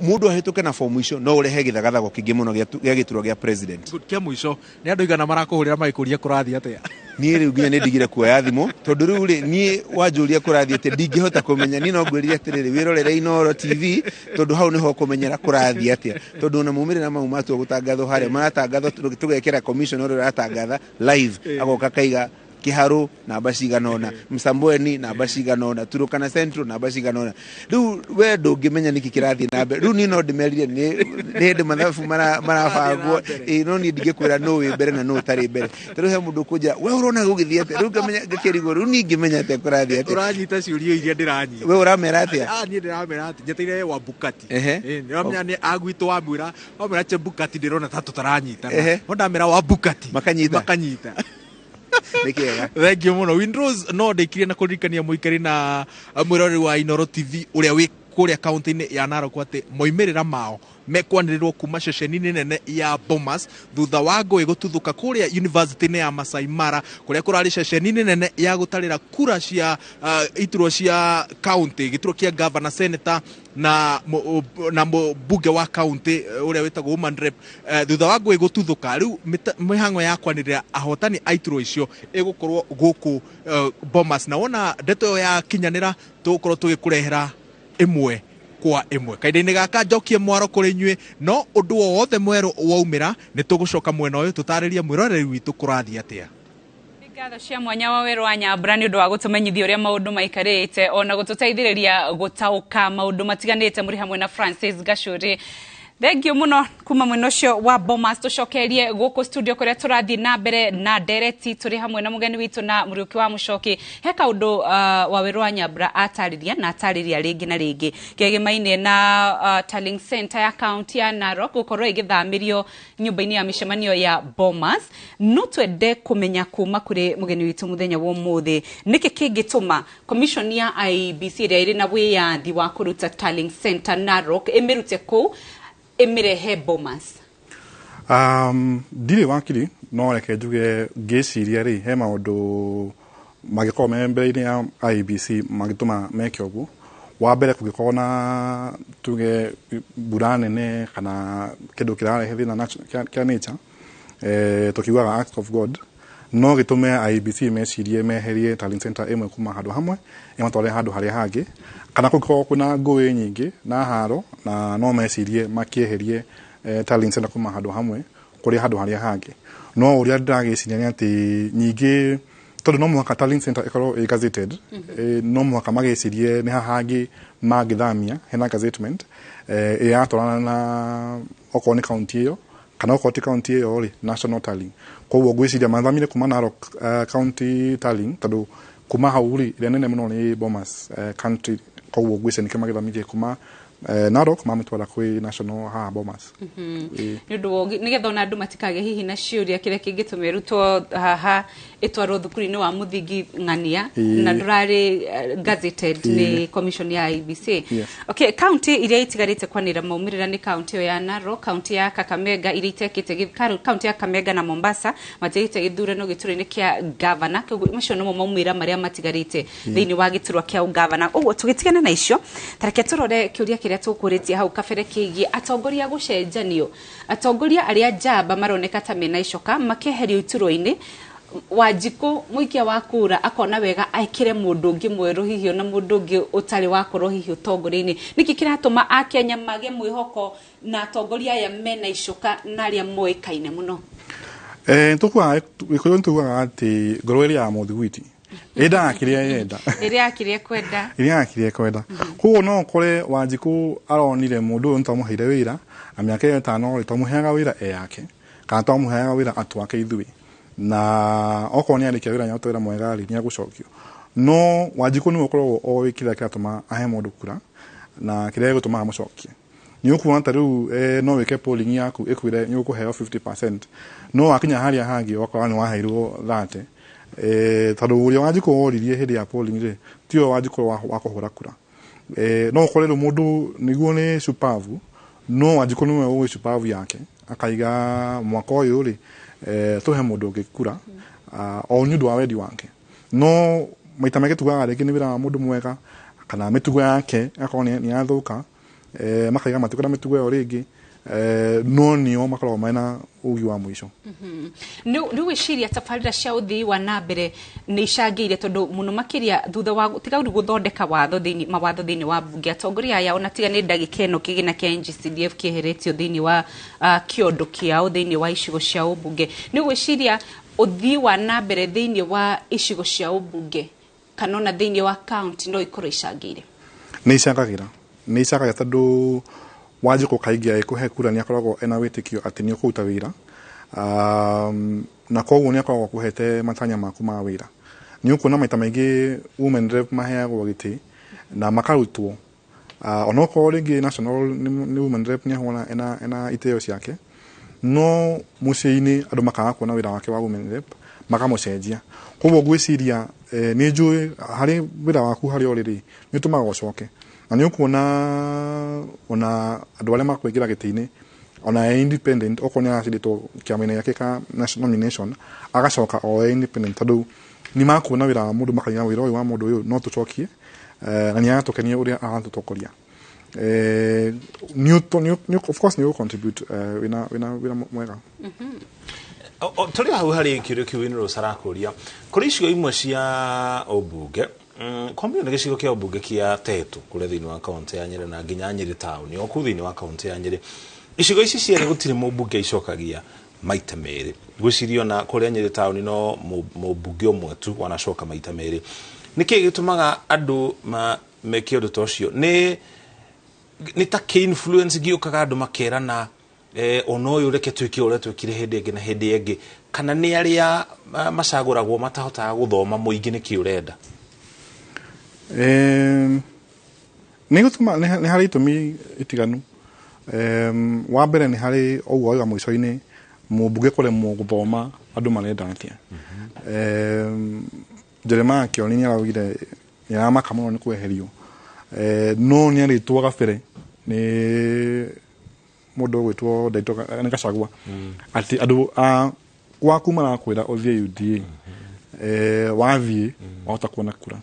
mũndũ ahĩtũke na fomu icio, no ũrehe gĩthagathago kĩingĩ mũno gĩa gĩturwa gĩa president. Good. Kĩa mũico, nĩ andũ igana marakũhũrĩra magĩkũria kũrathiĩ atĩa? Niĩ rĩu nginya nĩ ndigire kuoya thimũ, tondũ rĩu rĩ, niĩ wanjũria kũrathiĩ atĩa ndingĩhota kũmenya. Niĩ no ngwĩrire atĩrĩrĩ, wĩrorere Inooro TV, tondũ hau nĩho ũkũmenyera kũrathiĩ atĩa, tondũ ona maumĩrĩra mau matua gũtangathwo harĩa maratangathwo, tũgekĩra commission ũrĩa ũratangatha live, agoka kaiga Kiharu namba cigana ũna, Msambweni namba cigana ũna, Turukana Central namba cigana ũna. Rĩu we ndũngĩmenya nĩkĩ kĩrathiĩ na mbere. Rĩu niĩ no ndĩmerire nĩ hĩndĩ mathabu marabangwo, ĩĩ, no niĩ ndingĩkwĩra nũ wĩ mbere na nũ ũtarĩ mbere. Tarĩu he mũndũ ũkũnjĩra, we ũrona gũgĩthiĩ atĩa? Rĩu ngamenya ngakĩrigwo, rĩu niĩ ingĩmenya atĩa kũrathiĩ atĩa? Ũranyita ciũria iria ndĩranyita. We ũramera atĩa? Niĩ ndĩramera atĩ njeteire Wambukati. Ndĩramenya nĩ agwitũ wamwĩra Chebukati, ndĩrona ta tũtaranyitana. No ndamera Wambukati. Makanyita. Makanyita. Nĩ kĩega. Thank you mũno, Windrose. No ndĩkirie na kũririkania mũikari na mwĩroreri wa Inooro TV ũrĩa wĩ kũrĩa kaunti-inĩ ya Narok atĩ moimĩrĩra mao mekwanĩrĩrwo kuma ceceni-inĩ nene ya Bomas thutha wa ngũĩ gũtuthũka kũrĩa university-inĩ ya Masai Mara kũrĩa kũrarĩ ceceni-inĩ nene ya gũtarĩra kura cia iturwa cia county, gĩturwa kĩa governor, senator na mbunge wa county ũrĩa wĩtagwo woman rep. Thutha wa ngũĩ gũtuthũka rĩu mĩhang'o ya kwanĩrĩra ahotani a iturwa icio ĩgũkorwo gũkũ Bomas, na wona ndeto ĩyo yakinyanĩra tũgũkorwo tũgĩkũrehera ĩmwe kwa ĩmwe. Kahinda-inĩ gaka njokie mwaro kũrĩ inyuĩ, no ũndũ o wothe mwerũ waumĩra nĩ tũgũcoka mwena ũyũ tũtarĩrie mwĩroreri witũ kũrathiĩ atĩa. Ngatho cia mwanya wa Werũ wa Nyambura nĩ ũndũ wa gũtũmenyithia ũrĩa maũndũ maikarĩte ona gũtũteithĩrĩria gũtaũka maũndũ matiganĩte mũrĩ hamwe na Francis Gachuri. Thengiũ mũno kuma mwena ũcio wa Bomas. Tũcokerie gũkũ studio kũrĩa tũrathiĩ na mbere na ndereti tũrĩ hamwe na mũgeni witũ na Mũriũki wa Mũchoki. He kaũndũ wa Werũ wa Nyambura atarĩria na atarĩria rĩngĩ na rĩngĩ kĩgemaine na tallying center ya county ya Narok gũkorwo ĩgĩthamĩrio nyũmba-inĩ ya mĩcemanio ya Bomas. No twende kũmenya kuma kũrĩ mũgeni witũ mũthenya wa ũmũthĩ nĩkĩ kĩngĩtũma commission ya IEBC ĩrĩa ĩrĩ na wĩyathi wa kũruta tallying center Narok ĩmĩrute kũu ĩmĩrehe Bomas. Ndirĩ wakiri no reke njuge ngĩciria rĩ he maũndũ mangĩkorwo me mbere-inĩ ya IEBC mangĩtũma meke ũguo. Wa mbere kũngĩkorwo na tuge mbura nene kana kĩndũ kĩrarehe thĩna kĩa nature, tũkiugaga act of God, no gĩtũme IEBC mecirie meherie tallying center ĩmwe kuma handũ hamwe ĩmatware handũ harĩa hangĩ, kana kũngĩkorwo kwĩna ngũĩ nyingĩ na haro na no mecirie makĩeherie tallying center kuma handũ hamwe kũrĩ handũ harĩa hangĩ. No ũrĩa ndĩragĩciria nĩ atĩ nyingĩ tondũ no mũhaka tallying center ĩkorwo ĩ gazetted, no mũhaka magĩcirie nĩ haha hangĩ mangĩthamia hena gazettement ĩratwarana na okorwo nĩ county ĩyo kana okorwo ti county ĩyo rĩ national tallying. Koguo ngwĩciria mathamire kuma Narok county tallying tondũ kuma hau rĩ ĩrĩa nene mũno nĩ Bomas country, koguo ngwĩciria nĩkĩo magĩthamirie kuma Narok mamĩtwara kwĩ national haha Bomas. Nĩ ũndũ nĩgetha ona andũ matikagĩe hihi na ciũria kĩrĩa kĩngĩtũma ĩrutwo haha ĩtwarwo thukuru-inĩ wa mũthingi ng'ania na ndũrarĩ gazetted nĩ commission ya IEBC. Okay, county iria itigarĩte kwanĩrĩra maumĩrĩra nĩ county ĩyo ya Narok, county ya Kakamega iria itekĩte, county ya Kakamega na Mombasa matiĩkĩte gĩthurano gĩturwa-inĩ kĩa governor, koguo macio nomo maumĩrĩra marĩa matigarĩte thĩinĩ wa gĩturwa kĩa ũgavana. Ũguo tũgĩtigana na icio, ta reke tũrore kĩũria kĩrĩa tũkũrĩtie hau kabere kĩgiĩ atongoria gũcenjanio. Atongoria arĩa njamba maroneka ta mena icoka makeherio iturwa-inĩ. Wanjikũ mũikia wa kura akona wega ekĩre mũndũ ũngĩ mwerũ hihi ona mũndũ ũngĩ ũtarĩ wakorwo hihi ũtongoria-inĩ. Nĩkĩ kĩratũma akenya mage mwĩhoko na atongoria aya mena icoka na arĩa moĩkaine mũno? Tũkuaga gĩkũyũ nĩtugaga atĩ ngoro ĩrĩa ya mũthiguiti ĩndaga kĩrĩa yenda, ĩrĩa yakĩrĩa kwenda, ĩrĩa yakĩrĩa kwenda. Koguo no ũkore Wanjikũ aronire mũndũ ũyũ nĩtwamũheire wĩra na mĩaka ĩyo ĩtano rĩ twamũheaga wĩra e yake kana twamũheaga wĩra atwake ithuĩ, na okorwo nĩarĩkia wĩra nĩaruta wĩra mwega rĩ nĩegũcokio. No Wanjikũ nĩwe ũkoragwo oĩ kĩrĩa kĩratũma ahe mũndũ kura na kĩrĩa gĩgũtũma amũcokie. Nĩ ũkuona ta rĩu no wĩke polling yaku ĩkwĩre nĩ ũkũheo 50%, no wakinya harĩa hangĩ ũgakora nĩ waheirwo 30. Tondũ ũrĩa Wanjikũ woririe hĩndĩ ya polling rĩ tiwe Wanjikũ wa kũhũra kura. No ũkore rĩu mũndũ nĩguo nĩ shupavu, no Wanjikũ nĩwe ũĩ shupavu yake akaiga mwaka ũyũ rĩ tũhe mũndũ ũngĩ kura o nĩ ũndũ wa wendi wake. No maita maingĩ tugaga rĩngĩ nĩ wĩra wa mũndũ mwega kana mĩtugo yake akorwo nĩ yathũka, makaiga matikwenda mĩtugo ĩyo rĩngĩ, no nĩo makoragwo mena ũgĩ wa mũico. Nĩ gwĩciria tabarĩra cia ũthii wa na mbere nĩ icangĩire tondũ mũno makĩria thutha wa tiga rĩu gũthondeka watho thĩinĩ mawatho thĩinĩ wa mbunge atongoria aya ona tiga nĩ ndagĩka ĩno kĩgĩna kĩa NGCDF kĩeheretio thĩinĩ wa kĩondo kĩao thĩinĩ wa icigo cia ũmbunge, nĩ gwĩciria ũthii wa na mbere thĩinĩ wa icigo cia ũmbunge kana ona thĩinĩ wa county no ikorwo icangĩire? Nĩ icangagĩra, nĩ icangagĩra tondũ Wanjikũ kaingĩ agĩkũhe kura nĩ akoragwo ena wĩtĩkio atĩ nĩ ũkũruta wĩra, na koguo nĩ akoragwo akũhete matanya maku ma wĩra. Nĩ ũkuona maita maingĩ women rep maheagwo gĩtĩ na makarutwo, onokorwo rĩngĩ national nĩ women rep nĩ ahona ena itĩo ciake, no mũciĩ-inĩ andũ makaga kuona wĩra wake wa women rep makamũcenjia. Koguo ngwĩciria nĩ njũĩ harĩ wĩra waku harĩa ũrĩ rĩ nĩ ũtũmaga ũcoke, Na nĩ ũkuona ona andũ arĩa makũingĩra gĩtĩ-inĩ ona e independent, okorwo nĩ aracindĩtwo kĩama-inĩ gĩake ka national nomination, agacoka o e independent, tondũ nĩ makuona wĩra wa mũndũ, makaiga wĩra ũyũ wa mũndũ ũyũ no tũcokie, na nĩ aratũkenia ũrĩa aratũtongoria. Of course nĩ ũgũ contribute wĩna wĩra mwega. Tũrĩ hau harĩ kĩũria kĩu Wayne Rose arakũria, kũrĩ icigo imwe cia ũmbunge, kwa mũhiano gĩcigo kĩa ũmbunge kĩa Tetu kũrĩa thĩinĩ wa kaũntĩ ya Nyĩrĩ na nginya Nyĩrĩ taũni o kũu thĩinĩ wa kaũntĩ ya Nyĩrĩ, icigo ici cierĩ gũtirĩ mũmbunge icokagia maita merĩ. Ngwĩciria ona kũrĩa Nyĩrĩ taũni no mũmbunge ũmwe tu wanacoka maita merĩ. Nĩkĩ gĩtũmaga andũ meke ũndũ ta ũcio? Nĩ ta kĩ-influence gĩũkaga andũ makerana, ona ũyũ reke twĩke ũrĩa twĩkire hĩndĩ ĩngĩ na hĩndĩ ĩngĩ, kana nĩ arĩa macagũragwo matahotaga gũthoma mũingĩ nĩkĩ ũrenda? Nĩ gũtũma nĩ harĩ itũmi itiganu. Wa mbere nĩ harĩ ũguo wauga mũico-inĩ, mũmbunge kũremwo gũthoma andũ marenda atĩa. Jeremiah Kioni nĩ araugire nĩ aramaka mũno nĩ kweherio, no nĩ arĩtwo gabere nĩ mũndũ ũgwĩtwo Ndaitũ nĩ Gachagua, atĩ andũ a gwaku marakwĩra ũthiĩ UDA, wathiĩ wahota kuona kura.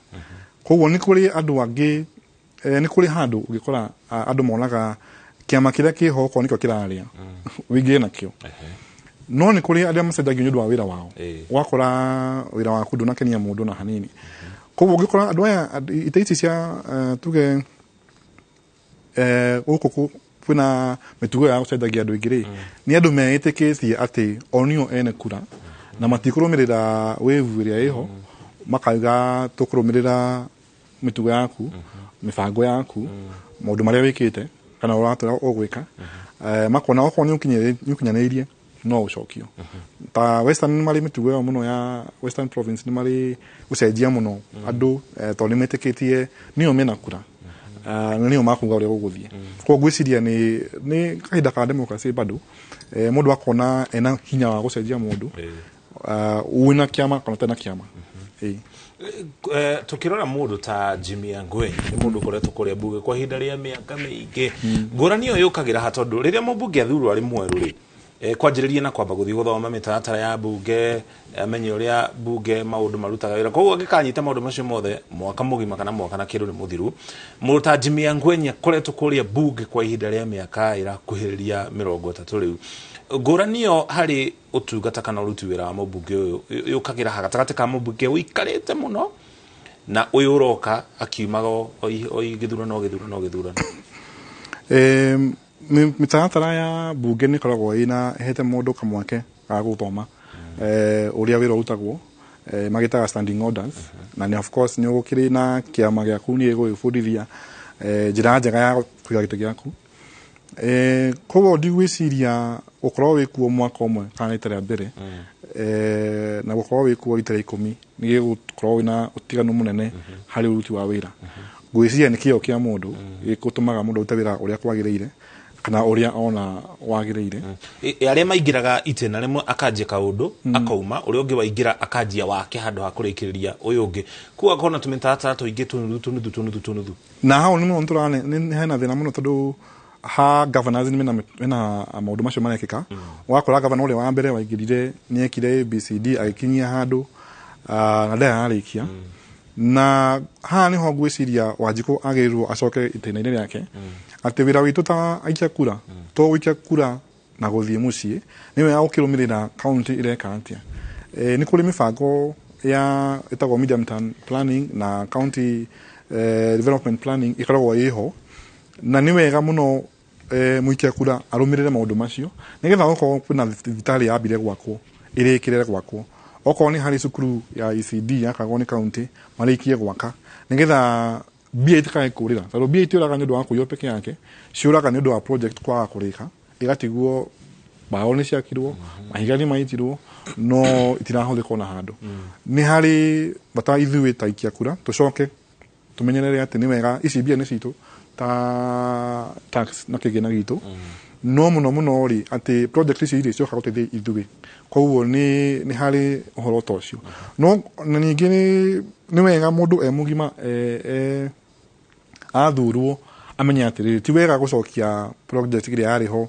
Koguo nĩ kũrĩ andũ angĩ, nĩ kũrĩ handũ ũngĩkora andũ monaga kĩama kĩrĩa kĩho okorwo nĩkĩo kĩrarĩa wĩingĩre nakĩo, no nĩ kũrĩ arĩa macenjagio nĩ ũndũ wa wĩra wao. Ũgakora wĩra waku ndũnakenia mũndũ na hanini. Koguo ũngĩkora andũ aya ite ici cia tuge gũkũ kwĩna mĩtugo ya gũcenjagia andũ aingĩ rĩ, nĩ andũ meĩtĩkĩtie atĩ o nĩo ene kura na matikũrũmĩrĩra wĩvu ĩrĩa ĩho, makauga tũkũrũmĩrĩra mĩtugo yaku, mĩbango yaku, maũndũ marĩa wĩkĩte kana ũratũra ũgwĩka. Makona okorwo nĩ ũkinyanĩirie no ũcokio. Ta Western nĩ marĩ mĩtugo ĩyo mũno ya Western Province, nĩ marĩ gũcenjia mũno andũ, tondũ nĩ metĩkĩtie nĩo mena kura, na nĩo makuga ũrĩa gũgũthiĩ. Koguo ngwĩciria nĩ kahinda ka democracy bado, mũndũ akona ena hinya wa gũcenjia mũndũ, wĩna kĩama kana ũtarĩ na kĩama. Tukirora mũndũ ta Jimmy Angwenyi nĩ mũndũ ũkoretwo kũrĩa mbunge kwa ihinda rĩa mĩaka mĩingĩ, ngũrani ĩyo yũkagĩra ha tondũ rĩrĩa mũmbunge athurwo arĩ mwerũ rĩ, kwanjĩrĩria na kwamba gũthiĩ gũthoma mĩtaratara ya mbunge, amenye ũrĩa mbunge maũndũ marutaga wĩra, koguo angĩkanyita maũndũ macio mothe mwaka mũgima kana mwaka na kĩndũ nĩ mũthiru. Mũndũ ta Jimmy Angwenyi akoretwo kũrĩa mbunge kwa ihinda rĩa mĩaka ĩrakuhĩrĩria 30 rĩu, ngũrani ĩyo harĩ ũtungata kana ũruti wĩra wa mũmbunge ũyũ yũkagĩra ha gatagatĩ ka mũmbunge ũikarĩte mũno na ũyũ ũroka akiumaga o gĩthurano gĩthurano gĩthurano? Mĩtaratara ya mbunge nĩ ĩkoragwo ĩna ĩhete mũndũ kamweke ga gũthoma ũrĩa wĩra ũrutagwo, magĩtaga standing orders, na nĩ of course nĩ ũgũkĩrĩ na kĩama gĩaku nĩ gĩgũgĩbundithia njĩra njega ya kũiga gĩtĩ gĩaku. Koguo ndigwĩciria gũkorwo wĩkuo mwaka ũmwe kana rita rĩa mbere, na gũkorwo wĩkuo rita rĩa 10 nĩ gĩgũkorwo wĩna ũtiganu mũnene harĩ ũruti wa wĩra. Ngwĩciria nĩ kĩo kĩa mũndũ gĩgũtũmaga mũndũ arute wĩra ũrĩa kwagĩrĩire kana ũrĩa ona wagĩrĩire. Arĩa maingĩraga itĩna rĩmwe akanjia kaũndũ, akauma, ũrĩa ũngĩ waingĩra akanjia wake handũ ha kũrĩkĩrĩria ũyũ ũngĩ, koguo akorwo na tũmĩtaratara tũingĩ tũnuthu tũnuthu tũnuthu tũnuthu. Na hau nĩ mũno tũrane nĩ hena thĩna mũno tondũ ha governors nĩ mena maũndũ macio marekĩka. Ũgakora governor ũrĩa wa mbere waingĩrire nĩ ekire ABCD agĩkinyia handũ, na ndararĩkia. Na haha nĩho ngwĩciria Wanjikũ agĩrĩirwo acoke itĩna-inĩ rĩake, atĩ wĩra witũ ta aikia kura, to gũikia kura na gũthiĩ mũciĩ, nĩ wega gũkĩrũmĩrĩra county ĩreka atĩa. Nĩ kũrĩ mĩbango ya ĩtagwo medium term planning na county development planning ĩkoragwo ĩho, na nĩ wega mũno mũikia kura arũmĩrĩre maũndũ macio nĩgetha okorwo kwĩna thibitarĩ yambire gwakwo ĩrĩkĩrĩre gwakwo, okorwo nĩ harĩ cukuru ya ECD yakagwo nĩ county marĩkie gwaka, nĩgetha mbia itikae kũrĩra, tondũ mbia itiũraga nĩ ũndũ wa kũiywo peke yake, ciũraga nĩ ũndũ wa project kwaga kũrĩka, igatigwo mbaũ nĩ ciakirwo, mahiga nĩ maitirwo, no itirahũthĩka ona handũ. Nĩ harĩ bata ithuĩ ta aikia kura tũcoke tũmenyerere atĩ nĩ wega ici mbia nĩ citũ ta tax na kĩgĩna gitũ, no mũno mũno rĩ atĩ project ici irĩ cioka gũteithia ithuĩ, koguo nĩ harĩ ũhoro ta ũcio. No na ningĩ nĩ wega mũndũ e mũgima Athurwo amenye atĩrĩrĩ, ti wega gũcokia project ĩrĩa yarĩ ho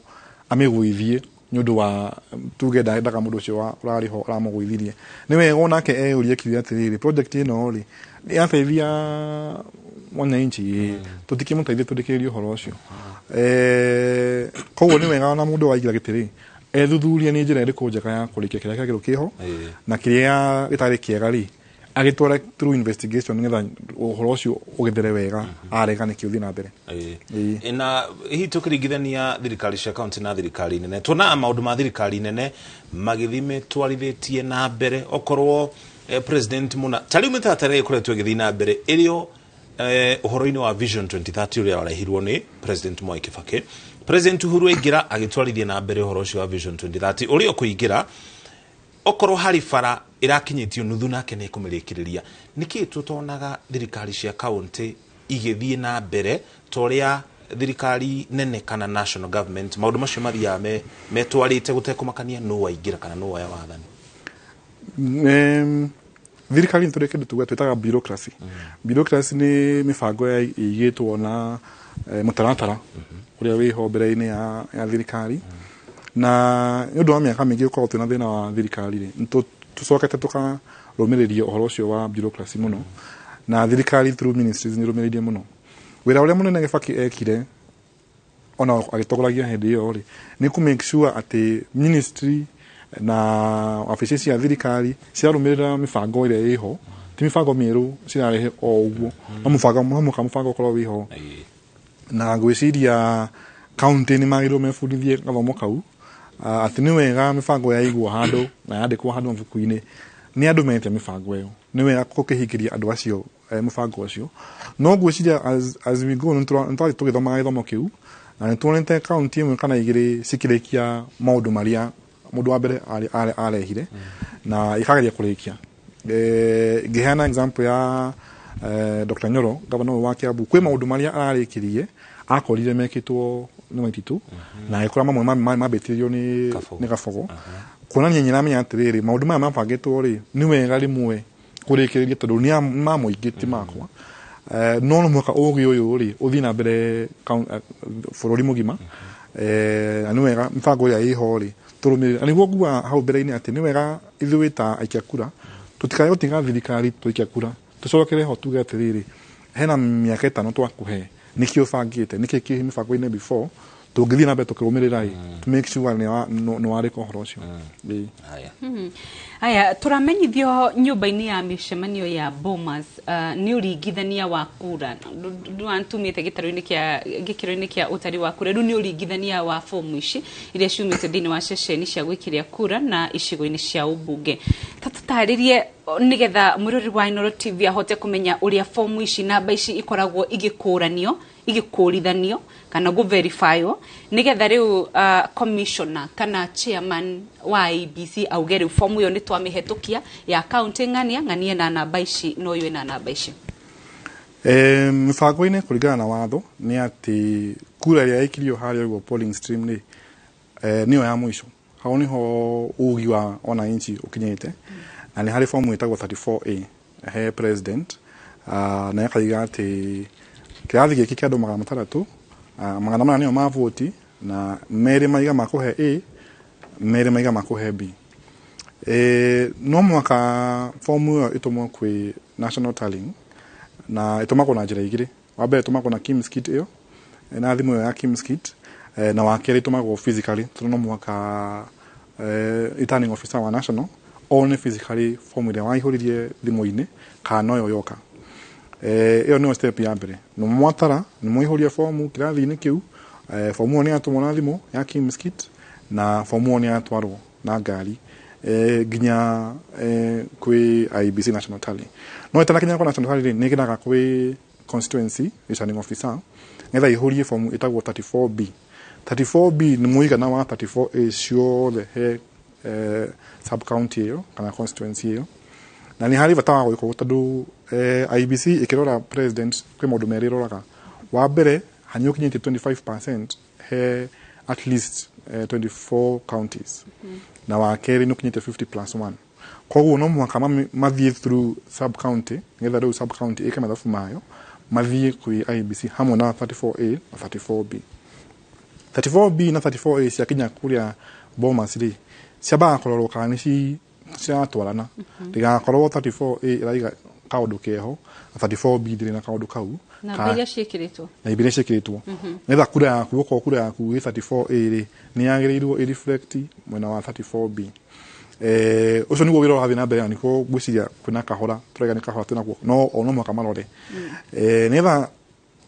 amĩgũithie nĩ ũndũ wa tuge ndendaga mũndũ ũcio ũrarĩ ho aramũgũithirie. Nĩ wega onake eyũrie kiuria atĩrĩrĩ, project ĩno rĩ, nĩ yateithia mwananchi? Ĩĩ, tũtikĩmũteithie tũrĩkĩrĩrie ũhoro ũcio. Koguo nĩ wega ona mũndũ waingĩra gĩtĩ rĩ, ethuthurie nĩ njĩra ĩrĩkũ njega ya kũrĩkia kĩrĩa kĩagĩrĩirwo kĩho, na kĩrĩa gĩtarĩ kĩega rĩ, agĩtware through investigation nĩgetha ũhoro ũcio ũgĩthere wega, arega nĩkĩ ũthiĩ na mbere. Na hihi tũkĩringithania thirikari cia kaunti na thirikari nene, tuonaga maũndũ ma thirikari nene magĩthiĩ metwarithĩtie na mbere, okorwo president mũna ta rĩu mĩtaratara ĩrĩa ĩkoretwo ĩgĩthiĩ na mbere ĩrĩo ũhoro-inĩ wa Vision 2030 ũrĩa warehirwo nĩ President Mwai Kibaki, President Uhuru aingĩra agĩtwarithia na mbere ũhoro ũcio wa Vision 2030 ũrĩa ũkũingĩra, okorwo harĩ bara ĩrakinyĩtio nuthu nake nĩ ekũmĩrĩkĩrĩria. Nĩkĩ tũtonaga thirikari cia kaunti igĩthiĩ na mbere ta ũrĩa thirikari nene kana national government maũndũ macio mathiaga metwarĩte gũtekũmakania nũ waingĩra kana nũ woya wathani? Thirikari nĩ tũrĩ kĩndũ tuga twĩtaga bureaucracy. Bureaucracy nĩ mĩbango ĩigĩtwo na mũtaratara ũrĩa wĩho mbere-inĩ ya thirikari, na nĩ ũndũ wa mĩaka mĩingĩ gũkorwo twĩna thĩna wa thirikari rĩ, nĩ tũcokete tũkarũmĩrĩria ũhoro ũcio wa bureaucracy mũno, na thirikari through ministries nĩ ĩrũmĩrĩirie mũno wĩra ũrĩa mũnene Gĩbaki ekire ona agĩtongoragia hĩndĩ ĩyo rĩ, nĩ kũ make sure atĩ ministry na wabici cia thirikari cirarũmĩrĩra mĩbango ĩrĩa ĩho, ti mĩbango mĩerũ cirarehe o ũguo, no mũbango no mũhaka mũbango ũkorwo wĩho. Na ngwĩciria kaunti nĩ magĩrĩirwo mebundithie gathomo kau, atĩ nĩ wega mĩbango yaigwo handũ na yandĩkwo handũ mabuku-inĩ nĩ andũ metia mĩbango ĩyo, nĩ wega gũkĩhingĩria andũ acio mũbango ũcio. No ngwĩciria as we go nĩ twathiĩ tũgĩthomaga gĩthomo kĩu, na nĩ tuonete kaunti ĩmwe kana igĩrĩ cikĩrĩkia maũndũ marĩa mũndũ wa mbere arehire na ikageria kũrĩkia. Ngĩheana example ya Dr. Nyoro, gavana ũyũ wa Kiambu, kwĩ maũndũ marĩa ararĩkirie akorire mekĩtwo nĩ Waititu, na agĩkora mamwe mambĩtĩrĩrio nĩ Kabogo, kuonania nĩ aramenya atĩrĩrĩ, maũndũ maya mabangĩtwo rĩ, nĩ wega rĩmwe kũrĩkĩrĩria tondũ nĩ ma mũingĩ ti makwa. No no mũhaka ũgĩ ũyũ rĩ ũthiĩ na mbere bũrũri mũgima. Na nĩ wega mĩbango ĩrĩa ĩho rĩ tũrũmĩrĩre, na nĩguo nguga hau mbere-inĩ atĩ nĩ wega ithuĩ ta aikia kura tũtikae gũtiga thirikari tũikia kura, tũcokere ho tuge atĩrĩrĩ, hena mĩaka 5 twakũhe, nĩkĩ ũbangĩte, nĩkĩ kĩ mĩbango-inĩ before tũngĩthiĩ na mbere tũkĩrũmĩrĩra ĩ, to make sure nĩ warĩka ũhoro ũcio. Ĩĩ. Haya, tũramenyithio nyũmba-inĩ ya mĩcemanio ya Bomas nĩ ũringithania wa kura ndwantumĩte gĩtarũ-inĩ kĩa gĩkĩro-inĩ kĩa ũtari wa kura, rĩu nĩ ũringithania wa fomu ici iria ciumĩte thĩinĩ wa ceceni cia gwĩkĩria kura na icigo-inĩ cia ũmbunge. Ta tũtarĩrie nĩgetha mwĩroreri wa Inooro TV ahote kũmenya ũrĩa fomu ici namba ici ikoragwo igĩkũranio, igĩkũrithanio kana gũ-verifywo, nĩgetha rĩu commissioner kana chairman wa IEBC auge rĩu fomu ĩyo nĩ twamĩhetũkia ya kaunti ng'ania ng'ania na namba ici na ũyũ ĩna namba ici. Mĩbango-inĩ kũringana na watho nĩ atĩ kura ĩrĩa ĩkirio harĩa ũguo polling stream rĩ, nĩyo ya mũico. Hau nĩho ũgi wa wananchi ũkinyĩte, na nĩ harĩ fomu ĩtagwo 34A he president, na ĩkaiga atĩ kĩrathi gĩkĩ kĩa andũ 600, 400 nĩo ma voti, na 2 maiga ma kũhe A, 2 maiga ma kũhe B. No mũhaka fomu ĩyo ĩtũmwo kwĩ National Tallying, na ĩtũmagwo na njĩra igĩrĩ. Wa mbere ĩtũmagwo na KIEMS kit ĩyo, na thimũ ĩyo ya KIEMS kit, na wa kerĩ ĩtũmagwo physically, tondũ no mũhaka returning officer wa national one physically fomu ĩrĩa waihũririe thimũ-inĩ kana noyo yoka. Ĩyo nĩyo step ya mbere. Nĩ mwatara, nĩ mwaihũria fomu kĩrathi-inĩ kĩu, fomu ĩyo nĩ yatũmwo na thimũ ya KIEMS kit, na fomu ĩyo nĩ yatwarwo na ngari nginya kwĩ IEBC National Tally. No ĩtanakinya kwa National Tally rĩ, nĩ ĩgeraga kwĩ constituency returning officer nĩgetha ihũrie fomu ĩtagwo 34B. 34B nĩ mũigana wa 34A ciothe he sub county ĩyo kana constituency ĩyo. Na nĩ harĩ bata wa gwĩka ũguo tondũ IEBC ĩkĩrora president kwĩ maũndũ merĩ ĩroraga. Wa mbere, hanyu ũkinyĩtie 25% he at least 24 counties. Na wa kerĩ nĩ ũkinyĩtie 50 plus 1. Koguo no mũhaka mathiĩ through sub county nĩgetha rĩu sub county ĩke mathabu mayo mathiĩ kwĩ IEBC hamwe na 34A na 34B. 34B na 34A ciakinya kũrĩa Bomas rĩ, ciambaga kũrorwo kana nĩ ciratwarana, ndĩgakorwo 34A ĩraiga kaũndũ keho na 34B ndĩrĩ na kaũndũ kau. Namba iria ciĩkĩrĩtwo. Na iria ciĩkĩrĩtwo, nĩgetha kura yaku, okorwo kura yaku ĩ 34A rĩ, nĩ yagĩrĩirwo ĩ reflect mwena wa 34B. Ũcio nĩguo wĩra ũrathiĩ na mbere, na nĩkuo ngwĩciria kwĩna kahora tũraiga nĩ kahora twĩnakuo, no o no mũhaka marore nĩgetha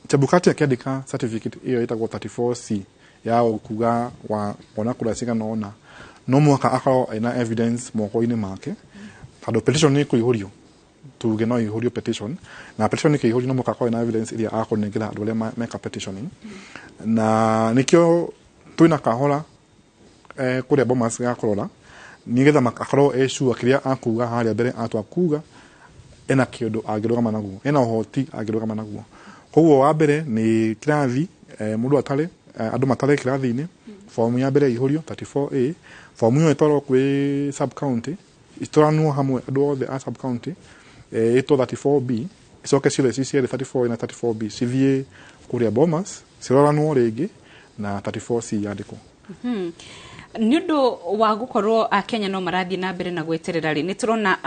Chebukati akĩandĩka certificate ĩyo ĩtagwo 34C ya kuga wa wona kura cigana ũna, no mũhaka akorwo ena evidence moko-inĩ make, tondũ petition nĩ ĩkũihũrio, tuge no ihũrio petition, na petition ĩkĩihũrio no mũhaka akorwo ena evidence ĩrĩa akũnengera andũ arĩa meka petitioning. Na nĩkĩo twĩna kahora kũrĩa Bomas ga kũrora, nĩgetha akorwo e sure kĩrĩa akuga harĩa mbere atua kuga ena kĩũndũ angĩrũgama naguo, ena ũhoti angĩrũgama naguo. Koguo wa mbere nĩ kĩrathi, mũndũ atare, andũ matare kĩrathi-inĩ, fomu ya mbere ĩihũrio 34A, fomu ĩyo ĩtwarwo kwĩ sub county, itwaranwo hamwe andũ othe a sub county, ĩtwo 34B, icoke ciothe ci cierĩ 34A na 34B cithiĩ kũrĩa Bomas ciroranwo rĩngĩ na 34C yandĩkwo. Nĩ ũndũ wa gũkorwo Akenya no marathiĩ na mbere na gweterera rĩ, nĩ tũrona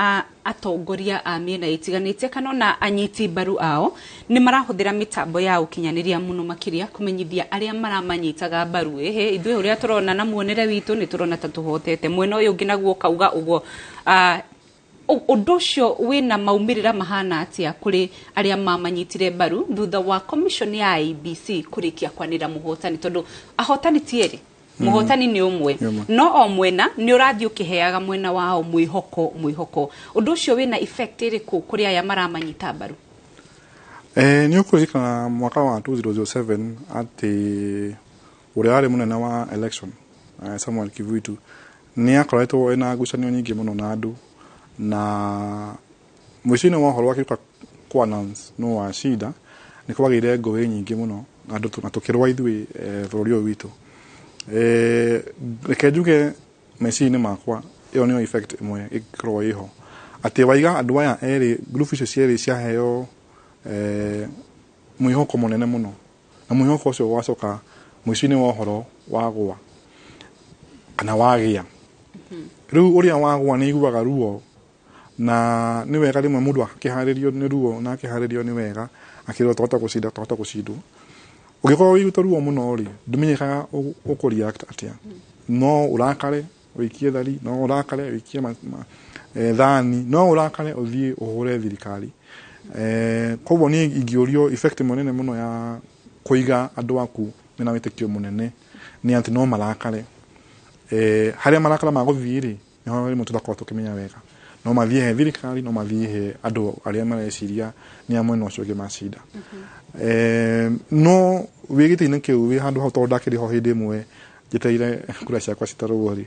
atongoria a mĩena ĩtiganĩte kana ona anyiti mbaru ao nĩ marahũthĩra mĩtambo ya ũkinyanĩria mũno makĩria kũmenyithia arĩa maramanyitaga mbaru. Ĩhĩ, ithuĩ ũrĩa tũrona na muonere witũ nĩ tũrona ta tũhotete, mwena ũyũ ũngĩ naguo ũkauga ũguo. Ũndũ ũcio wĩna maumĩrĩra mahana atĩa kũrĩ arĩa mamanyitire mbaru thutha wa commission ya IEBC kũrĩkia kwanĩra mũhotani? Tondũ ahotani ti erĩ, mũhotani nĩ ũmwe, no o mwena nĩ ũrathiĩ ũkĩheaga mwena wao mwĩhoko. Ũndũ ũcio wĩna effect ĩrĩkũ kũrĩ aya maramanyita mbaru? Nĩ ũkũririkana mwaka wa 2007 atĩ ũrĩa warĩ mũnene wa election, Samuel Kivuitu, nĩ akoretwo ena ngucanio nyingĩ mũno na andũ, na mũico-inĩ wa ũhoro akĩũka kũ announce no wacinda, nĩ kwagĩire ngũĩ nyingĩ mũno na andũ na tũkĩrũa ithuĩ bũrũri ũyũ witũ. Reke njuge meciria-inĩ makwa ĩyo nĩyo effect ĩmwe ĩngĩkorwo ĩho, atĩ waiga andũ aya erĩ, group icio cierĩ ciaheo mwĩhoko mũnene mũno, na mwĩhoko ũcio wacoka mũico-inĩ wa ũhoro wagũa kana wagĩa. Rĩu ũrĩa wagũa nĩ aiguaga ruo, na nĩ wega rĩmwe mũndũ akĩharĩrio nĩ ruo na akĩharĩrio nĩ wega akĩrwo twahota gũcinda, twahota gũcindwo. Ũngĩkorwo wĩiguĩte ruo mũno rĩ, ndũmenyekaga ũkũ react atĩa. No ũrakare ũikie thari, no ũrakare ũikie thani, no ũrakare ũthiĩ ũhũre thirikari. Koguo niĩ ingĩũrio effect ĩmwe nene mũno ya kũiga andũ aku mena wĩtĩkio mũnene nĩ atĩ no marakare. Harĩa marakara magũthiĩ rĩ, nĩho rĩmwe tũtakorwo tũkĩmenya wega. No mathiĩ he thirikari, no mathiĩ he andũ arĩa mareciria nĩ a mwena ũcio ũngĩ macinda. No wĩ gĩtĩ-inĩ kĩu, wĩ handũ hau, tondũ ndakĩrĩ ho hĩndĩ ĩmwe njetereire kura ciakwa citarwo rĩ,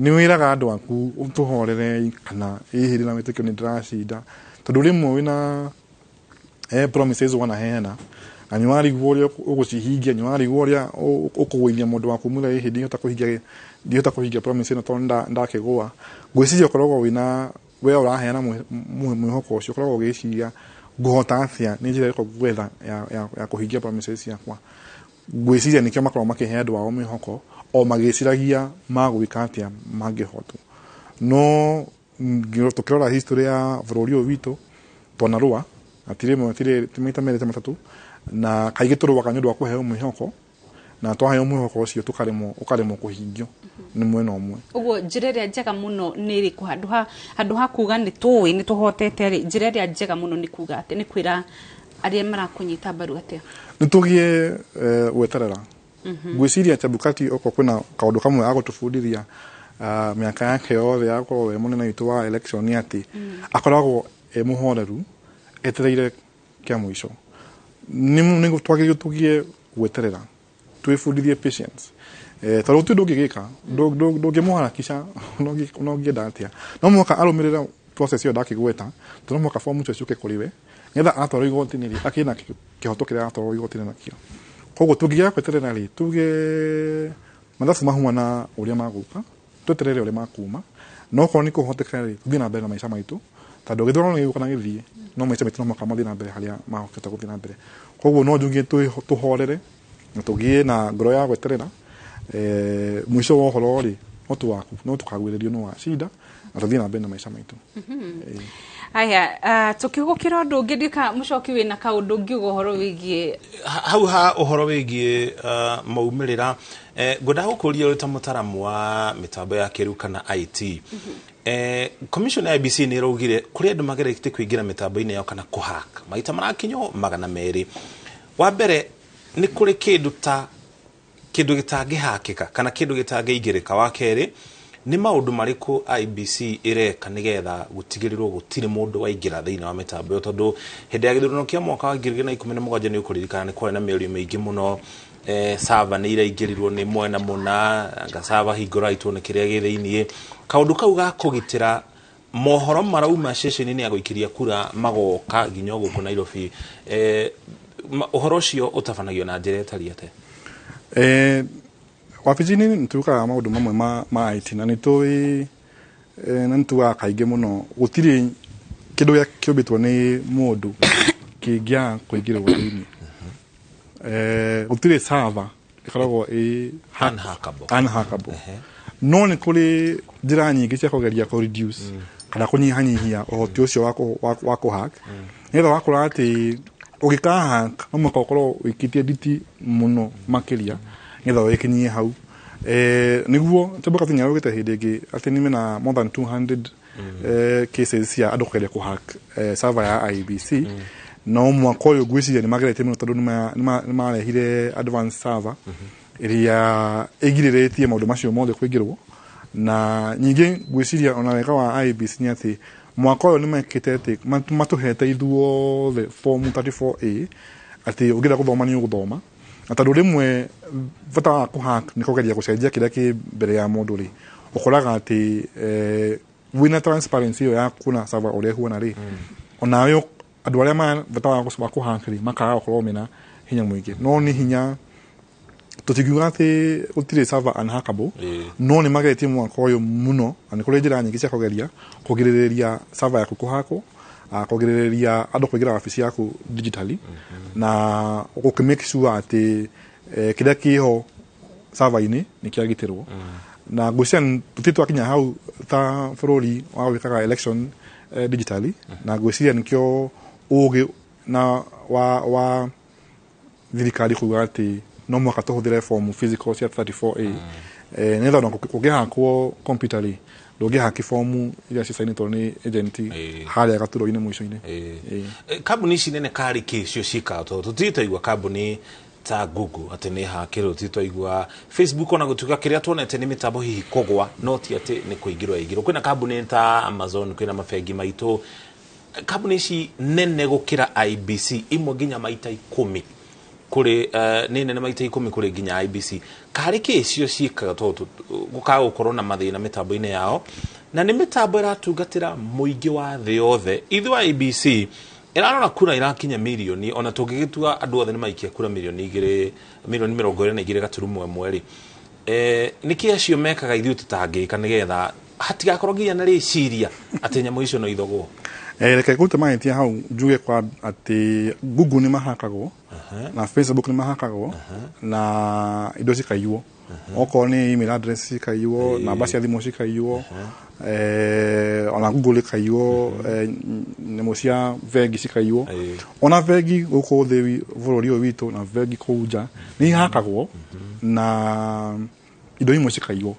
nĩ wĩraga andũ aku tũhorere, kana ĩ hĩndĩ na wĩtĩkio nĩ ndĩracinda, tondũ rĩmwe wĩna promises wanaheana na nĩ warigwo ũrĩa ũgũcihingia, nĩ warigwo ũrĩa ũkũgũithia mũndũ waku mwĩre ĩ ndihota kũhingia promise ĩno tondũ ndakĩgũa. Ngwĩciria ũkoragwo wĩna we ũraheana mwĩhoko ũcio, ũkoragwo ũgĩciria ngũhota atĩa, nĩ njĩra ĩrĩkũ ngwetha ya kũhingia promises ciakwa. Ngwĩciria nĩkĩo makoragwo makĩhe andũ ao mwĩhoko o magĩciragia magwĩka atĩa mangĩhotwo. No tũkĩrora history ya bũrũri ũyũ witũ, twanarũa hatirĩ ĩmwe, hatirĩ maita merĩ ta matatũ, na kaingĩ tũrũaga nĩ ũndũ wa kũheo mwĩhoko, na twaheo mwĩhoko ũcio tũkaremwo, ũkaremwo kũhingio nĩ mwena ũmwe. Ũguo njĩra ĩrĩa njega mũno nĩ ĩrĩkũ? Handũ ha kuga nĩ tũĩ nĩ tũhotete rĩ, njĩra ĩrĩa njega mũno nĩ kuga atĩ nĩ kwĩra arĩa marakũnyita mbaru atĩa? Nĩ tũgĩe gweterera. Ngwĩciria Chebukati okorwo kwĩna kaũndũ kamwe agũtũbundithia mĩaka yake yothe ya gũkorwo we mũnene witũ wa election nĩ atĩ akoragwo e mũhoreru etereire kĩa mũico. Nĩ twagĩrĩirwo tũgĩe gweterera, twĩbundithie patience. Tondũ gũtirĩ ndũngĩgĩka, ndũngĩmũharakisha, ona ũngĩenda atĩa. No mũhaka arũmĩrĩre process ĩyo ndakĩgweta, tondũ no mũhaka form icio ciũke kũrĩ we, nĩgetha atwarwo igoti-inĩ rĩ, akĩe na kĩhoto kĩrĩa atwarwo igoti-inĩ nakĩo. Koguo tũngĩaga gweterera rĩ, tuge mathabu mahuana ũrĩa magũka, tweterere ũrĩa makuma, no okorwo nĩ kũhoteka rĩ, tũthiĩ na mbere na maica maitũ, Tondũ gĩthurano nĩ gĩgũka na gĩthiĩ, no maica maitũ no mũhaka mathiĩ na mbere harĩa mahotete gũthiĩ na mbere. Koguo no njugie tũhorere na tũgĩe na ngoro ya gweterera. Mũico wa ũhoro rĩ, no tũkagwĩrĩrio nĩ wacinda na tũthiĩ na mbere na maica maitũ. Aya, tukĩhũgũkĩra ũndũ ũngĩ, ndika mũcoki wĩna kaũndũ ũngiuga ũhoro wĩgiĩ hau ha ũhoro wĩgiĩ maumĩrĩra, ngwendaga gũkũria ũrĩ ta mũtaramu wa mĩtambo ya kĩrĩu kana IT. Commission ya IEBC nĩ ĩraugire kũrĩ andũ mageretie kũingĩra mĩtambo-inĩ yao kana kũhack maita marakinywo 200. Wa mbere, nĩ kũrĩ kĩndũ ta kĩndũ gĩtangĩhakĩka kana kĩndũ gĩtangĩingĩrĩka? Wa kerĩ, nĩ maũndũ marĩkũ IEBC ĩreka nĩgetha gũtigĩrĩrwo gũtirĩ mũndũ waingĩra thĩinĩ wa mĩtambo ĩyo? Tondũ hĩndĩ ya gĩthurano kĩa mwaka wa 2017, nĩ ũkũririkana, nĩ kwarĩ na mĩario mĩingĩ mũno, server nĩ iraingĩrirwo nĩ mwena mũna, anga server hingũra tuone kĩrĩa gĩ thĩiniĩ. Kaũndũ kau ga kũgitĩra mohoro marauma ceceni-inĩ ya gũikĩria kura magoka nginya gũkũ Nairobi, ũhoro ũcio ũtabanagio na njĩra ĩtariĩ atĩa? Wabici-inĩ nĩ twĩkaga maũndũ mamwe ma IT na nĩ tũĩ, na nĩ tugaga kaingĩ mũno gũtirĩ kĩndũ gĩa kĩũmbĩtwo nĩ mũndũ kĩngĩaga kũingĩrwo thĩinĩ. Gũtirĩ server ĩkoragwo ĩ unhackable. Unhackable. No nĩ kũrĩ njĩra nyingĩ cia kũgeria kũ reduce kana kũnyihanyihia ũhoti ũcio wa kũhack, nĩgetha wakora atĩ ũgĩkahack no mũhaka ũkorwo wĩkĩtie nditi mũno makĩria nĩgetha wĩkinyie hau. Nĩguo Chebukati nĩ araugĩte hĩndĩ ĩngĩ atĩ nĩ mena more than 200 cases cia andũ kũgeria kũhack server ya IEBC. No mwaka ũyũ ngwĩciria nĩ mageretie mũno, tondũ nĩ marehire advanced server ĩrĩa ĩgirĩrĩtie maũndũ macio mothe kũingĩrwo. Na nyingĩ ngwĩciria ona wega wa IEBC nĩ atĩ mwaka ũyũ nĩ mekĩte atĩ matũhete ithuothe form 34A, atĩ ũngĩenda gũthoma nĩ ũgũthoma. Na tondũ rĩmwe bata wa kũhack nĩ kũgeria gũcenjia kĩrĩa kĩ mbere ya mũndũ rĩ, ũkoraga atĩ wĩna transparency ĩyo ya kuona server ũrĩa ĩhuana rĩ, onawe andũ arĩa ma bata wa kũhack rĩ, makaga gũkorwo mena hinya mũingĩ. No nĩ hinya, tũtingiuga atĩ gũtirĩ server unhackable, no nĩ mageretie mwaka ũyũ mũno na nĩ kũrĩ njĩra nyingĩ cia kũgeria kũgirĩrĩria server yaku kũhackwo, kũgirĩrĩria andũ kũingĩra wabici yaku digitally, na gũkĩ make sure atĩ kĩrĩa kĩho server-inĩ nĩ kĩagitĩrwo. Na ngwĩciria tũtirĩ twakinya hau ta bũrũri wa gwĩkaga election digitally, na ngwĩciria nĩkĩo ũgĩ na wa thirikari kuga atĩ no mũhaka tũhũthĩre form physical cia 34A, nĩgetha ona kũngĩhakwo computer rĩ, ndũngĩhaki fomu iria cicainĩtwo nĩ agent harĩa gaturwa-inĩ mũico-inĩ. Kambuni ici nene karĩ kĩ cio ciĩkaga? Tondũ tũtirĩ twaigua kambuni ta Google atĩ nĩ hakĩrwo, tũtirĩ twaigua Facebook, ona gũtuĩka kĩrĩa tuonete nĩ mĩtambo hihi kũgwa, no ti atĩ nĩ kũingĩrwo yaingĩrwo. Kwĩna kambuni ta Amazon, kwĩna mabengi maitũ, kambuni ici nene gũkĩra IEBC, imwe nginya maita 10 kũrĩ, nĩ nene maita 10 kũrĩ nginya IEBC. Karĩ kĩ cio ciĩkaga? Tondũ gũkaga gũkorwo na mathĩna mĩtambo-inĩ yao, na nĩ mĩtambo ĩratungatĩra mũingĩ wa thĩ yothe. Ithuĩ IEBC ĩrarora kura irakinya mirioni, ona tũngĩgĩtua andũ othe nĩ maikia kura mirioni 2, mirioni 22.1 rĩ, nĩkĩ acio mekaga ithuĩ tũtangĩka, nĩgetha hatigakorwo nginya na rĩciria atĩ nyamũ icio no ithogwo? Reke ngũrute mahĩtia hau, njuge kwa atĩ Google nĩ mahakagwo na Facebook nĩ mahakagwo na indo cikaiywo, okorwo nĩ email address cikaiywo, namba cia thimũ cikaiywo, ona Google ĩkaiywo, nyamũ cia bengi cikaiywo. Ona bengi gũkũ thĩ bũrũri ũyũ witũ na bengi kũu nja nĩ ihakagwo na indo imwe cikaiywo.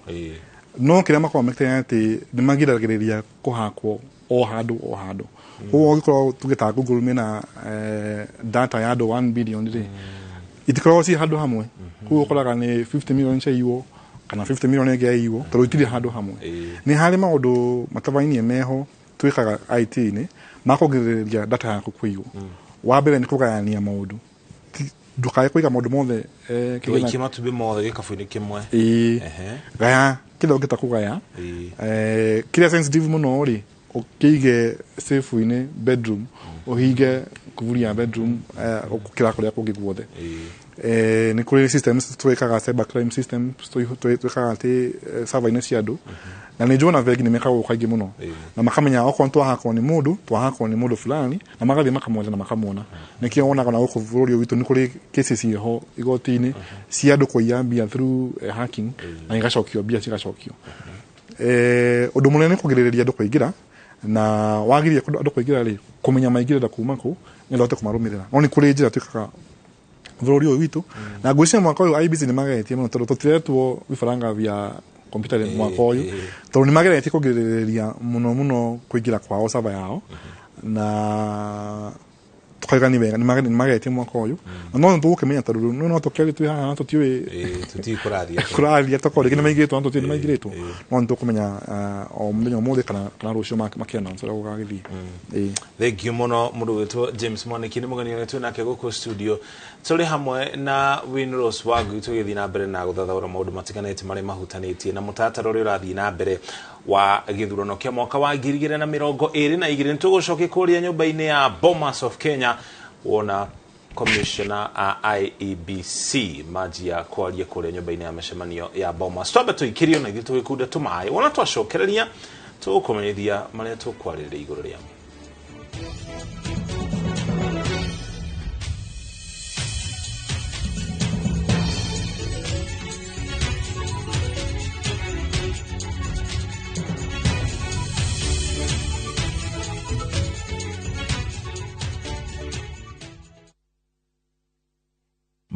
No kĩrĩa makoragwo mekĩte nĩ atĩ nĩ magiragĩrĩria kũhakwo o handũ o handũ. Koguo ũngĩkorwo tuge ta Google mena data ya andũ 1 billion rĩ, itikoragwo ciĩ handũ hamwe. Koguo ũkoraga nĩ 50 million ciaiywo kana 50 million ĩngĩ yaiywo, tondũ itirĩ handũ hamwe. Nĩ harĩ maũndũ matabainie meho twĩkaga IT-inĩ ma kũgirĩrĩria data yaku kũiywo. Wa mbere nĩ kũgayania maũndũ. Ndũkae kũiga maũndũ mothe Tũgaikie matumbĩ mothe gĩkabũ-inĩ kĩmwe. Ĩĩ. Gaya kĩrĩa ũngĩta kũgaya. Kĩrĩa sensitive mũno rĩ, ũkĩige safe-inĩ bedroom, ũhinge kuburi ya bedroom, gũkĩra kũrĩa kũngĩ guothe. Nĩ kũrĩ systems twĩkaga, cyber crime system twĩkaga atĩ server-inĩ cia andũ, na nĩ njũĩ ona bengi nĩ mekaga ũguo kaingĩ mũno, na makamenya okorwo twahakwo nĩ mũndũ, twahakwo nĩ mũndũ fulani, na magathiĩ makamwetha na makamuona. Nĩkĩo wonaga na gũkũ bũrũri ũyũ witũ nĩ kũrĩ cases ciĩho igoti-inĩ cia andũ kũiya mbia through hacking, na igacokio, mbia cigacokio. Ũndũ mũnene nĩ kũgirĩrĩria andũ kũingĩra, na wagiria andũ kũingĩra rĩ, kũmenya maingĩrĩra kuma kũ nĩgetha ũhote kũmarũmĩrĩra. No nĩ kũrĩ njĩra twĩkaga bũrũri ũyũ witũ, na ngwĩciria mwaka ũyũ IEBC nĩ mageretie mũno, tondũ tũtiretwo vifaranga vya kompyuta mwaka ũyũ, tondũ nĩ mageretie kũgirĩrĩria mũno mũno kũingĩra kwao server yao, na tukauga nĩ wega nĩ mageretie mwaka ũyũ, na no tũgũkĩmenya tondũ rĩu no tũkĩarie twĩ haha na tũtiũĩ Tũtiũĩ kũrathiĩ atĩa. Kũrathiĩ tokorwo rĩngĩ nĩ maingĩrĩtwo na tũtiũĩ nĩ maingĩrĩtwo, no nĩ tũkũmenya o mũthenya ũmũthĩ kana rũciũ makĩ-announce ũrĩa gũgagĩthiĩ. Ĩĩ. Thank you mũno mũndũ wĩtwo James Mwaniki, nĩ mũgeni ũrĩa twĩ nake gũkũ studio, tũrĩ hamwe na Winrose Wangui tũgĩthiĩ na mbere na gũthathaũra maũndũ matiganĩte marĩa mahutanĩtie na mũtaratara ũrĩa ũrathiĩ na mbere wa gĩthurano kĩa mwaka wa 2022. Nĩ tũgũcokia kũrĩa nyũmba-inĩ ya Bomas of Kenya wona commissioner a IEBC manjia kwaria kũrĩa nyũmba-inĩ ya mĩcemanio ya Bomas. Twambe tũikĩrio na ithuĩ tũgĩkunde tũmaĩ, wona twacokereria tũgũkũmenyithia marĩa tũkwarĩrĩria igũrũ rĩamo.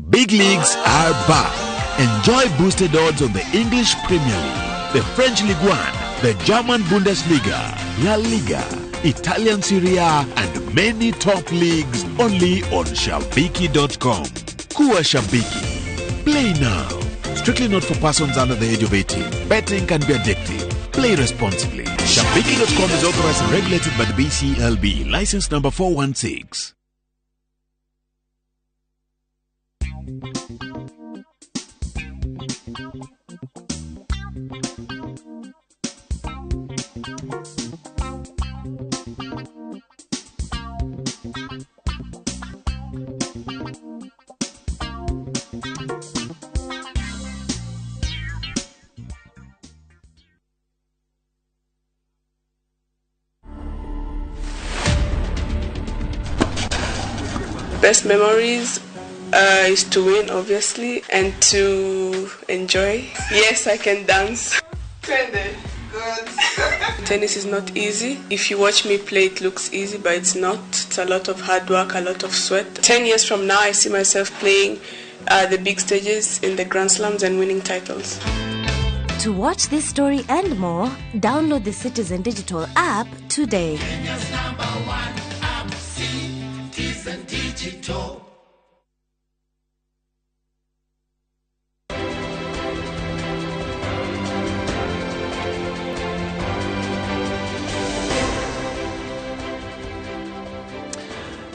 Big leagues are back. Enjoy boosted odds on the English Premier League, the French Ligue 1, the German Bundesliga, La Liga, Italian Serie A, and many top leagues only on Shabiki.com. Kuwa Shabiki. Play now. Strictly not for persons under the age of 18. Betting can be addictive. Play responsibly. Shabiki.com is authorized and regulated by the BCLB. License number 416. Best memories is to win, obviously, and to enjoy. Yes, I can dance. Good. Tennis is not easy. If you watch me play, it looks easy, but it's not. It's a lot of hard work, a lot of sweat. 10 years from now, I see myself playing the big stages in the Grand Slams and winning titles. To watch this story and more, download the Citizen Digital app today. Kenya's number one app, Citizen Digital.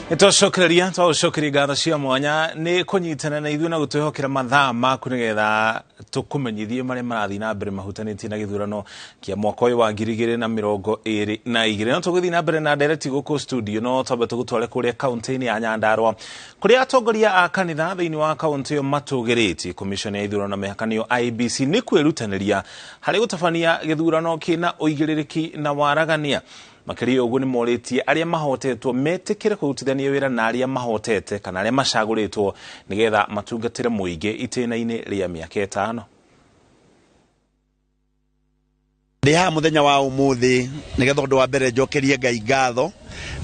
Nĩtwacokereria, twagũcokeria ngatho cia mwanya nĩ kũnyitana na ithuĩ na gũtwĩhokera mathaa maku nĩgetha tũkũmenyithie marĩa marathiĩ na mbere mahutanĩtie na gĩthurano kĩa mwaka ũyũ wa 2022. No tũgũthiĩ na mbere na ndereti gũkũ studio, no twambe tũgũtware kũrĩa kaũntĩ-inĩ ya Nyandarua, kũrĩa atongoria a kanitha thĩinĩ wa kaũntĩ ĩyo matũgĩrĩtie commission ya ithurano na mĩhaka nĩyo IEBC nĩ kwĩrutanĩria harĩ gũtabania gĩthurano kĩna ũigĩrĩrĩki na waragania. Makĩria ũguo nĩ morĩtie arĩa mahotetwo metĩkĩre kũrutithania wĩra na arĩa mahotete kana arĩa macagũrĩtwo nĩgetha matungatĩre mũingĩ itĩna-inĩ rĩa mĩaka 5. Ndĩ haha mũthenya wa ũmũthĩ nĩgetha ũndũ wa mbere njokerie Ngai ngatho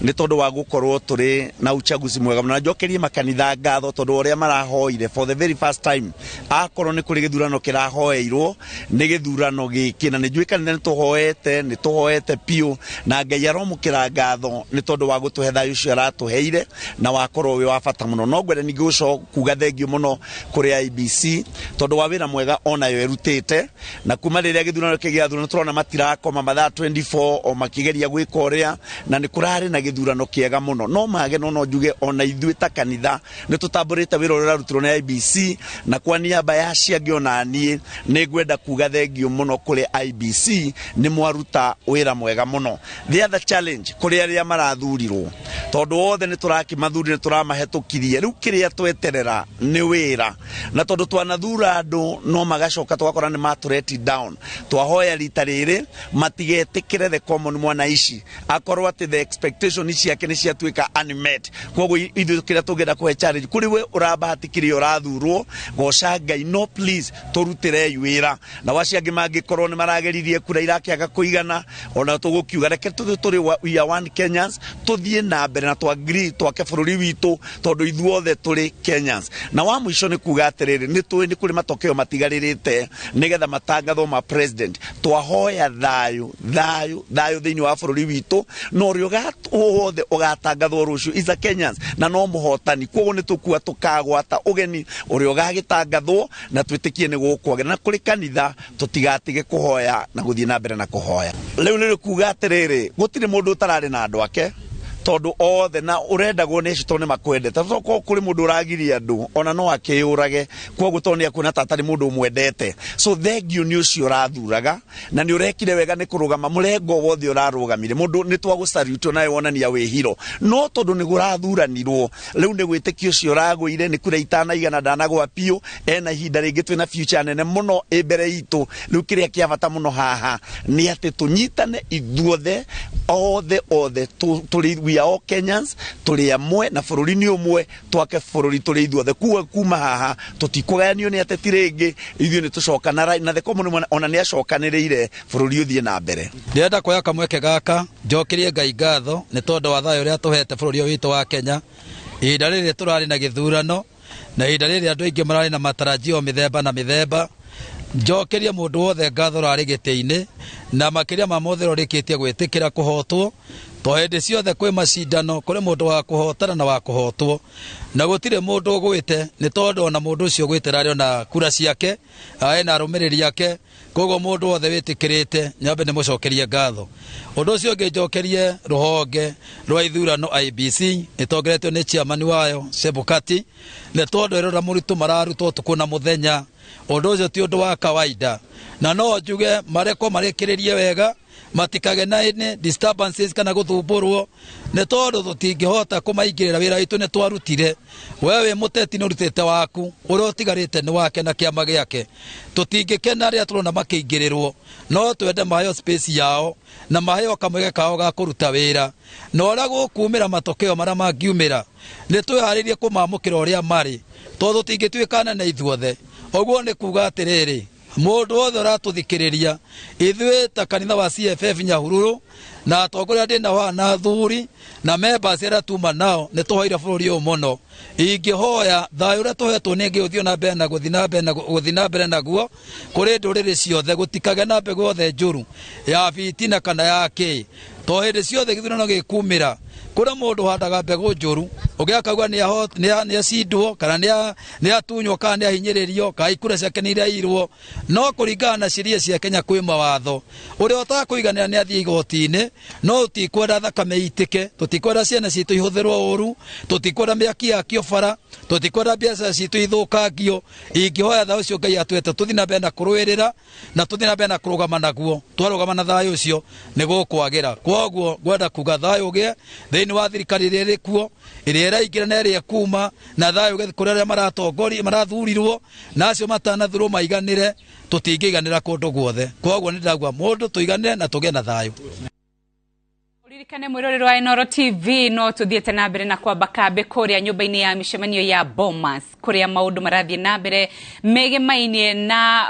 nĩ tondũ wa gũkorwo tũrĩ na uchaguzi mwega mũno, na njokerie makanitha ngatho tondũ ũrĩa marahoire for the very first time. Akorwo nĩ kũrĩ gĩthurano kĩrahoeirwo nĩ gĩthurano gĩkĩ, na nĩ njũĩ kanitha nĩ tũhoete biũ, na Ngai aromũkĩra ngatho nĩ tondũ wa gũtũhe thayũ ũcio aratũheire na wakorwo wĩ wa bata mũno. No ngwenda ningĩ gũcoka kuga thengio mũno kũrĩ IEBC tondũ wa wĩra mwega onayo ĩrutĩte, na kuma rĩrĩa gĩthurano kĩgĩathurano tũrona matirakoma mathaa 24 o makĩgeria gwĩka ũrĩa, na nĩ kũrarĩ Tũrarĩ na gĩthurano kĩega mũno, no mage no njuge ona ithuĩ ta kanitha nĩ tũtambũrĩte wĩra ũrĩa ũrarutirwo nĩ IEBC, na kwa niaba ya acio angĩ ona niĩ nĩ ngwenda kuga thengio mũno kũrĩ IEBC, nĩ mwaruta wĩra mwega mũno. The other challenge kũrĩ arĩa marathurirwo, tondũ othe nĩ tũrakĩmathurire, tũramahĩtũkirie, rĩu kĩrĩa tweterera nĩ wĩra, na tondũ twanathura andũ no magacoka tũgakora nĩ matũreti down, twahoya rita rĩrĩ matigetĩkĩre the common mwanaici akorwo atĩ the expectation ciake nĩ ciatuĩka unmet. Koguo ithuĩ kĩrĩa tũngĩenda kũhe challenge kũrĩ we ũrabahatikire ũrathurwo, goca Ngai, no please tũrutĩrei wĩra, na wacio angĩ mangĩkorwo nĩ marageririe kura irakĩaga kũigana, ona tũgũkiuga reke tũthiĩ tũrĩ we are one Kenyans, tũthiĩ na mbere na twagree twake bũrũri witũ tondũ ithuothe tũrĩ Kenyans. Na wa mũico nĩ kuga atĩrĩrĩ, nĩ tũĩ nĩ kũrĩ matokeo matigarĩrĩte nĩgetha matangathwo ma president, twahoya thayũ thayũ thayũ thĩinĩ wa bũrũri witũ, na ũrĩa wothe ũgatangathwo rũciũ is a Kenyans na no mũhotani. Koguo nĩ tũkua tũkagwata ũgeni ũrĩa ũgagĩtangathwo na twĩtĩkie nĩ gũkwagĩra, na kũrĩ kanitha tũtigatige kũhoya na gũthiĩ na mbere na kũhoya. Rĩu nĩ kuga atĩrĩrĩ, gũtirĩ mũndũ ũtararĩ na andũ ake, tondũ othe na ũrendagwo nĩ acio tondũ nĩ makwendete, tokorwo kũrĩ mũndũ ũragiria andũ ona no akĩyũrage, koguo tondũ nĩ akuona ta atarĩ mũndũ ũmwendete. So thengio nĩ ũcio ũrathuraga na nĩ ũrekire wega nĩ kũrũgama mũrengo wothe ũrarũgamire, mũndũ nĩ twagũcariutio nawe wonania wĩhiro, no tondũ nĩ kũrathuranirwo rĩu nĩ gwĩtĩkio ũcio ũragũire nĩ kura itanaigana ndanagwa biũ, ena ihinda rĩngĩ twĩna future nene mũno ĩ mbere itũ. Rĩu kĩrĩa kĩa bata mũno haha nĩ atĩ tũnyitane ithuothe othe othe, tũrĩ we are all Kenyans, tũrĩ amwe na bũrũri nĩ ũmwe, twake bũrũri tũrĩ ithuothe. Kuga kuma haha tũtikũgayanio nĩ ateti rĩngĩ, ithuĩ nĩ tũcokana na the common ona nĩ acokanĩrĩire bũrũri ũthiĩ na mbere. Ndĩrenda kuoya kamweke gaka njokerie Ngai ngatho nĩ tondũ wa thayũ ũrĩa tũhete bũrũri ũyũ witũ wa Kenya. Ihinda rĩrĩ tũrarĩ na gĩthurano na ihinda rĩrĩ andũ aingĩ mararĩ na matarajio mĩthemba na mĩthemba, njokerie mũndũ wothe ngatho ũrarĩ gĩtĩ-inĩ na makĩria ma mothe ũrĩkĩtie gwĩtĩkĩra kũhotwo, to hĩndĩ ciothe kwĩ macindano, kũrĩ mũndũ wa kũhotana na wa kũhotwo, na gũtirĩ mũndũ ũgwĩte nĩ tondũ ona mũndũ ũcio ũgwĩte rarĩ ona kura ciake ena arũmĩrĩri ake, koguo mũndũ wothe wĩtĩkĩrĩte nyambe nĩ mũcokerie ngatho. Ũndũ ũcio ũngĩ njokerie rũhonge rwa ithurano IEBC ĩtongoretio nĩ chairman wayo Chebukati nĩ tondũ ĩrora mũritũ mararutwo ũtukũ na mũthenya, ũndũ ũcio ti ũndũ wa kawaida, na no njuge marekwo marĩkĩrĩrie wega matikage na any disturbances kana gũthumbũrwo nĩ tondũ tũtingĩhota kũmaingĩrĩra wĩra witũ nĩ twarutire. We wĩ mũteti nĩ ũrutĩte waku, ũrĩa ũtigarĩte nĩ wake na kĩama gĩake. Tũtingĩkena rĩrĩa tũrona makĩingĩrĩrwo, no twende maheo space yao na maheo kamweke kao ga kũruta wĩra, na ũrĩa gũkumĩra matokeo marĩa mangiumĩra nĩ twĩharĩrie kũmamũkĩra ũrĩa marĩ, tondũ tũtingĩtuĩka nene ithuothe. Ũguo nĩ kuga atĩrĩrĩ, mũndũ wothe ũratũthikĩrĩria, ithuĩ ta kanitha wa CFF Nyahururu na atongoria ndĩ nao haha na athuri na members arĩa tuma nao nĩ tũhoire bũrũri ũyũ mũno. Ingĩhoya thayũ ũrĩa tũhetwo nĩ Ngai ũthiĩ na mbere na gũthiĩ na mbere na gũthiĩ na mbere naguo kũrĩ ndũrĩrĩ ciothe, gũtikagĩa na mbegũ yothe njũru ya bitina kana ya kĩ, to hĩndĩ ciothe gĩthurano gĩkumĩra kũrĩ mũndũ ũhandaga mbegũ njũru ũngĩ akauga nĩ acindwo kana nĩ atunywo kana nĩ ahinyĩrĩrio kana ikura ciake nĩ irairwo, no kũringana na ciria cia Kenya kwĩ mawatho, ũrĩa ũtakũiganĩra nĩ athiĩ igoti-inĩ, no tũtikwenda thakame itĩke, tũtikwenda ciana citũ ihũthĩrwo ũru, tũtikwenda mĩaki yakio bara, tũtikwenda biacara citũ ithũkangio. Ingĩhoya thayũ ũcio Ngai atwete tũthiĩ na mbere na kũrũĩrĩra na tũthiĩ na mbere na kũrũgama naguo, twarũgama na thayũ ũcio nĩ gũkwagĩra. Kwoguo ngwenda kuga thayũ ũgĩe thĩinĩ wa thirikari ĩrĩa ĩrĩ kuo, ĩrĩa ĩraingĩra na ĩrĩa ĩkuma, na thayũ ũgĩe kũrĩ arĩa maratongoria marathurirwo na acio matanathurwo maiganĩre, tũtingĩiganĩra kũndũ guothe. Kwoguo nĩ ndĩrauga mũndũ tũiganĩre na tũgĩe na thayũ. Uririkane mwirorero wa Inooro TV no tuthiete na mbere na kwamba kambi kuria nyumba-ini ya micemanio ya Bomas kuria maundu marathie na mbere megemainie na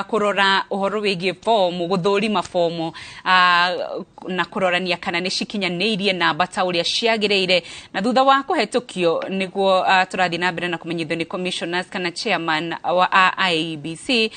kurora uhoro wigie fomu guthurima fomu na kurorania kana ni cikinyanĩirie namba ta uria ciagĩrĩire, na thutha wa kũhetũkio nĩguo tũrathiĩ na mbere na kũmenyithio nĩ commissioners kana chairman wa IEBC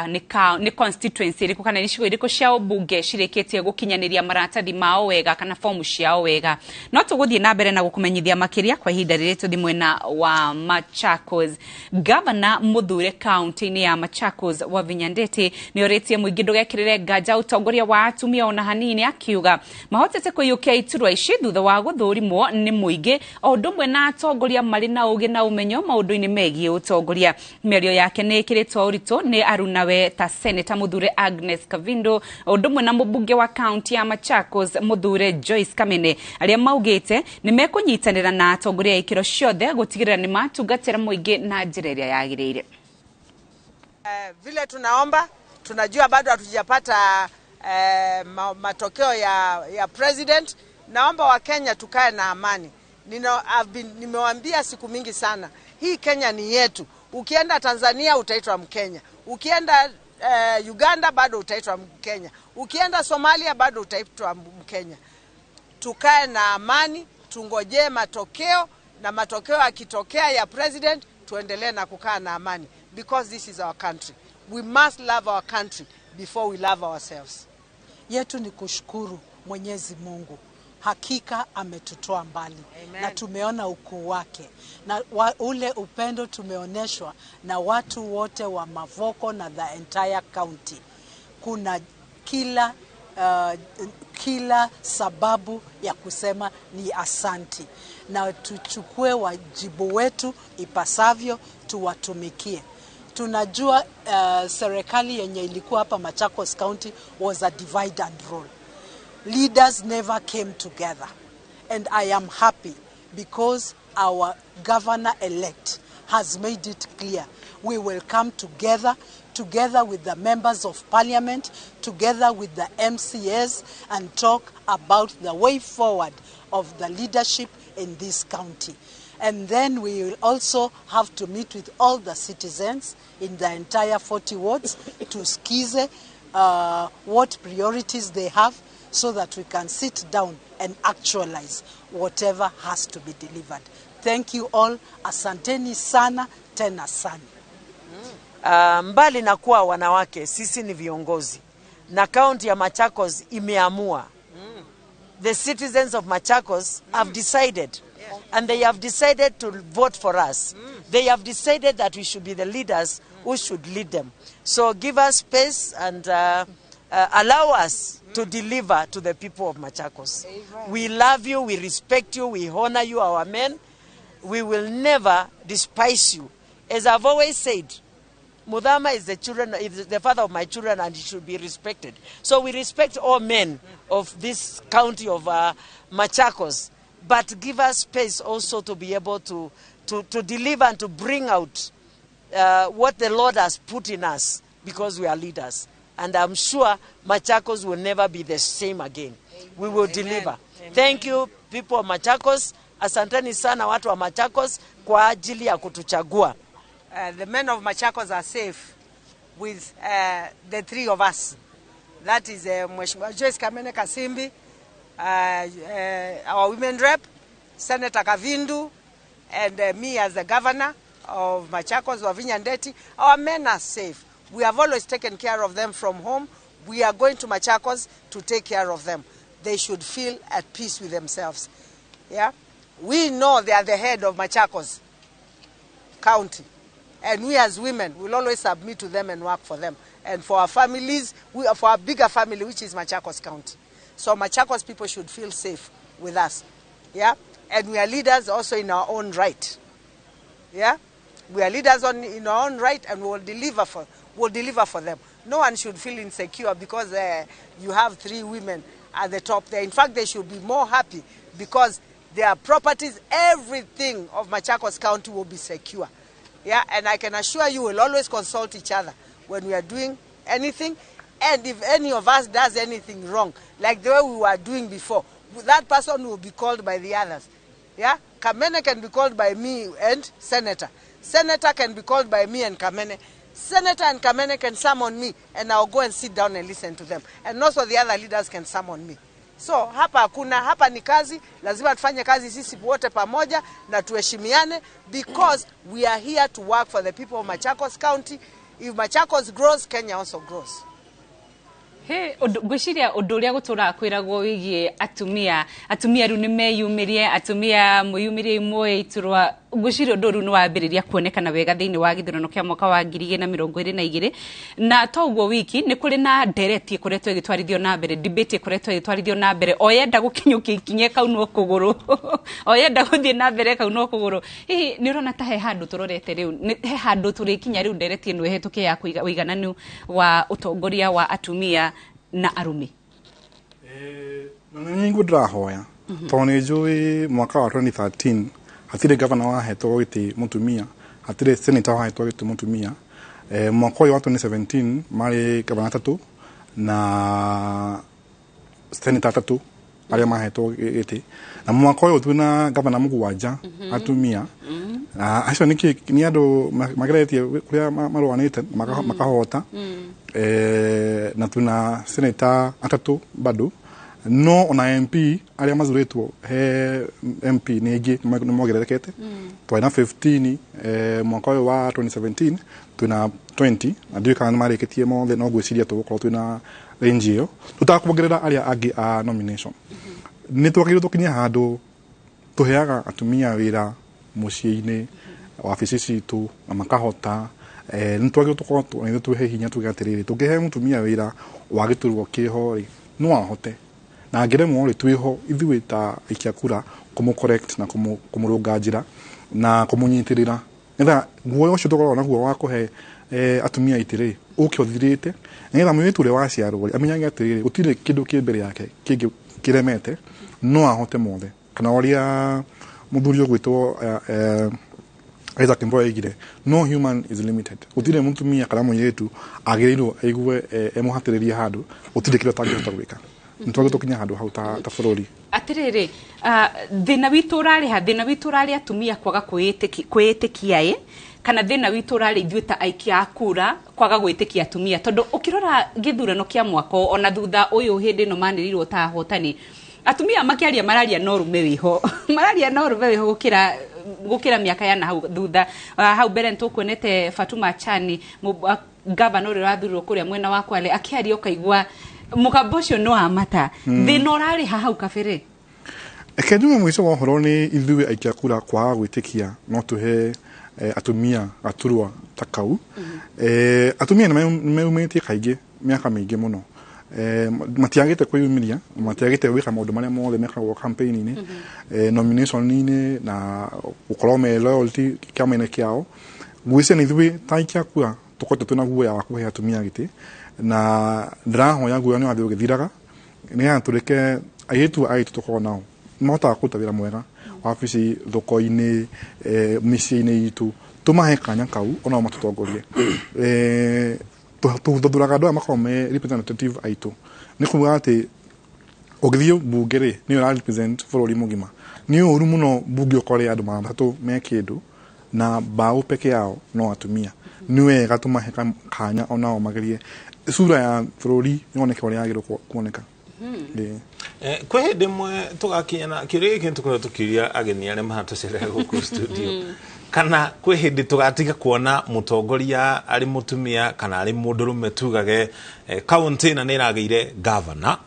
nĩ constituency ĩrĩkũ kana nĩ icigo irĩkũ cia ũmbunge cirĩkĩtie gũkinyanĩria maratathi mao wega kana fomu ciao wega. No tũgũthiĩ na mbere na gũkũmenyithia makĩria kwa ihinda rĩrĩ tũthiĩ mwena wa Machakos. Gavana mũthure kaunti-inĩ ya Machakos Wavinya Ndeti nĩ orĩtie mũingĩ ndũgekĩrĩre nganja ũtongoria wa atumia ona hanini. Akiuga mahotete kũiyũkia iturwa ici thutha wa gũthũrimwo nĩ mũingĩ o ũndũ ũmwe na atongoria marĩ na ũgĩ na ũmenyo maũndũ-inĩ megiĩ ũtongoria. Mĩario yake nĩ ĩkĩrĩtwo ũritũ nĩ arunawe ta Seneta Muthure Agnes Kavindo o ũndũ ũmwe na mũmbunge wa kaunti ya Machakos Muthure Joyce Kamene arĩa maugĩte nĩ mekũnyitanĩra na atongoria a ikĩro ciothe gũtigĩrĩra nĩ matungatĩra mũingĩ na njĩra ĩrĩa yagĩrĩire. Vile tunaomba, tunajua bado hatujapata matokeo ya president. Naomba Wakenya tukae na amani. Nimewaambia siku mingi sana, hii Kenya ni yetu. Ukienda Tanzania utaitwa Mkenya, ukienda Uganda bado utaitwa Mkenya, ukienda Somalia bado utaitwa Mkenya. Tukae na amani, tungojee matokeo, na matokeo yakitokea ya president tuendelee na kukaa na amani, because this is our country. We must love our country before we love ourselves. Yetu ni kushukuru Mwenyezi Mungu. Hakika ametutoa mbali. Amen. Na tumeona ukuu wake na ule upendo tumeoneshwa na watu wote wa Mavoko na the entire county. Kuna kila sababu ya kusema ni asanti, na tuchukue wajibu wetu ipasavyo, tuwatumikie. Tunajua serikali yenye ilikuwa hapa Machakos County was a divide and rule. Leaders never came together. And I am happy because our governor-elect has made it clear. We will come together, together with the members of parliament, together with the MCAs, and talk about the way forward of the leadership in this county. And then we will also have to meet with all the citizens in the entire 40 wards to skize what priorities they have, so that we can sit down and actualize whatever has to be delivered. Thank you all. Asanteni sana, tena sana. Mbali na kuwa wanawake, sisi ni viongozi. Na kaunti ya Machakos imeamua. The citizens of Machakos have decided. And they have decided to vote for us. They have decided that we should be the leaders who should lead them. So give us space and allow us to deliver to the people of Machakos. Amen. We love you, we respect you, we honor you, our men. We will never despise you. As I've always said, Muthama is the father of my children, and he should be respected. So we respect all men of this county of Machakos, but give us space also to be able to deliver and to bring out what the Lord has put in us, because we are leaders. And I'm sure Machakos will never be the same again. We will deliver. Amen. Thank you, people of Machakos. Asanteni sana watu wa Machakos kwa ajili ya kutuchagua. The men of Machakos are safe with the three of us. That is Mheshimiwa Joyce Kamene Kasimbi, our women rep, Senator Kavindu, and me as the governor of Machakos, Wavinya Ndeti. Our men are safe. We have always taken care of them from home. We are going to Machakos to take care of them. They should feel at peace with themselves. Yeah? We know they are the head of Machakos County. And we as women will always submit to them and work for them. And for our families, for our bigger family, which is Machakos County. So Machakos people should feel safe with us. Yeah? And we are leaders also in our own right. Yeah? We are leaders in our own right, and we will deliver for them. No one should feel insecure because you have three women at the top there. In fact, they should be more happy because their properties, everything of Machakos County will be secure. Yeah, and I can assure you we'll always consult each other when we are doing anything. And if any of us does anything wrong, like the way we were doing before, that person will be called by the others. Yeah, Kamene can be called by me and Senator. Senator can be called by me and Kamene. Senator and Kamene can summon me, and I'll go and sit down and listen to them. And also the other leaders can summon me. So hapa hakuna, hapa ni kazi, lazima tufanye kazi sisi wote pamoja na tuheshimiane, because we are here to work for the people of Machakos County. If Machakos grows, Kenya also grows. He, ngwiciria undu uria gutura kwiragwo wigie atumia, atumia riu ni meyumirie, atumia mwiyumirie imwe iturwa Ngwĩciria ũndũ ũrũ nĩ wambĩrĩria kuonekana wega thĩinĩ wa gĩthurano kĩa mwaka wa 2022. Na to ũguo wiki, nĩ kũrĩ na ndereti ĩkoretwo ĩgĩtwarithio na mbere, debate ĩkoretwo ĩgĩtwarithio na mbere, o yenda gũkinyũkia ikinya ĩkaunwo kũgũrũ, o yenda gũthiĩ na mbere ĩkaunwo kũgũrũ. Hihi nĩ ũrona ta he handũ tũrorete rĩu, he handũ tũrĩkinya rĩu ndereti ĩno ĩhetũke ya kũiga ũigananu wa ũtongoria wa atumia na arũme? Na nĩ nĩguo ndĩrahoya, tondũ nĩ njũĩ mwaka wa 2013 hatirĩ gavana wahetwo gĩtĩ mũtumia, hatirĩ senator wahetwo gĩtĩ mũtumia. Mwaka ũyũ wa 2017 marĩ gavana atatũ na senator atatũ arĩa mahetwo gĩtĩ, na mwaka ũyũ twĩna gavana mũgwanja atumia. Na acio nĩ kĩ nĩ andũ mageretie kũrĩa marũanĩte makahota. Na tuna senator atatũ bado, no ona MP arĩa mathurĩtwo he MP nĩ aingĩ, nĩ mongererekete. Twarĩ na 15 mwaka ũyũ wa 2017, twĩna 20, na ndiũĩ kana nĩ marĩkĩtie mothe, no ngwĩciria tũgũkorwo twĩna range ĩyo tũtakuongerera arĩa angĩ a nomination. Nĩ twagĩrĩirwo tũkinye handũ tũheaga atumia wĩra mũciĩ-inĩ, wabici citũ, na makahota. Nĩ twagĩrĩirwo tũkorwo nĩ twĩhe hinya tuge atĩrĩrĩ, tũngĩhe mũtumia wĩra wa gĩturwa kĩho rĩ, no ahote, na angĩremwo rĩ, twĩho ithuĩ ta aikia kura kũmũ correct na kũmũrũnga njĩra na kũmũnyitĩrĩra, nĩgetha guoya ũcio tũkoragwo naguo wa kũhe atumia itĩ rĩ, ũke ũthirĩte, nĩgetha mũirĩtu ũrĩa waciarwo rĩ, amenyage atĩrĩrĩ, gũtirĩ kĩndũ kĩ mbere yake kĩngĩ kĩremete, no ahote mothe. Kana ũrĩa mũthuri ũgwĩtwo Isaac Mboya oigire, "No human is limited." Gũtirĩ mũtumia kana mũirĩtu agĩrĩirwo aigue emũhatĩrĩrie handũ, gũtirĩ kĩndũ atangĩhota gwĩka. Nĩ twagĩrĩirwo tũkinye handũ hau ta bũrũri. Atirĩrĩ, thĩna witũ ũrarĩ ha? Thĩna witũ ũrarĩ atumia kwaga kwĩĩtĩkia ĩ, kana thĩna witũ ũrarĩ ithuĩ ta aikia a kura kwaga gwĩtĩkia atumia? Tondũ ũkĩrora gĩthurano kĩa mwaka ũyũ, ona thutha ũyũ hĩndĩ ĩno manĩrĩirwo ta ahotani, atumia makĩaria mararia no rume wĩho, mararia no rume wĩho gũkĩra mĩaka ya na hau thutha. Hau mbere nĩtũkuonete Fatuma Chani, gavana ũrĩa ũrathurirwo kũrĩa mwena wa Kwale, akĩaria ũkaigua mũgambo ũcio nĩ wa mata. Thĩna ũrarĩ ha hau kabere? Reke njuge mũico wa ũhoro nĩ ithuĩ aikia kura kwaga gwĩtĩkia no tũhe atumia gaturwa ta kau. Atumia nĩ meyumĩrĩtie kaingĩ mĩaka mĩingĩ mũno. Matiagĩte kwĩyumĩria, matiagĩte gwĩka maũndũ marĩa mothe mekagwo campaign-inĩ, nomination-inĩ, na gũkorwo me loyalty kĩama-inĩ kĩao. Ngwĩciria nĩ ithuĩ ta aikia kura tũkoretwo twĩna guoya wa kũhe atumia gĩtĩ, na ndĩrahoya guoya nĩ wathiĩ ũgĩthiraga, nĩgetha tũreke airĩtu aitũ tũkorwo nao mahotaga kũruta wĩra mwega wabici, thoko-inĩ, mĩciĩ-inĩ itũ, tũmahe kanya kau onao matũtongorie. Tũthuraga andũ aya makoragwo me representative aitũ, nĩ kuga atĩ ũngĩthiĩ mbunge rĩ, nĩyo ĩra represent bũrũri mũgima. Nĩ ũru mũno mbunge ũkore andũ 300 me kĩndũ na mbaũ peke yao no atumia. Nĩ wega tũmahe kanya onao magerie sura ya bũrũri yoneke ũrĩa yagĩrĩirwo kuoneka. Ĩĩ. Kwĩ hĩndĩ ĩmwe tũgakinya na kĩũria gĩkĩ nĩtũkoretwo tũkĩũria ageni arĩa maratũcerera gũkũ studio, kana kwĩ hĩndĩ tũgatiga kuona mũtongoria arĩ mũtumia kana arĩ mũndũrũme, tugage kaũntĩ ĩna nĩ ĩragĩire gavana,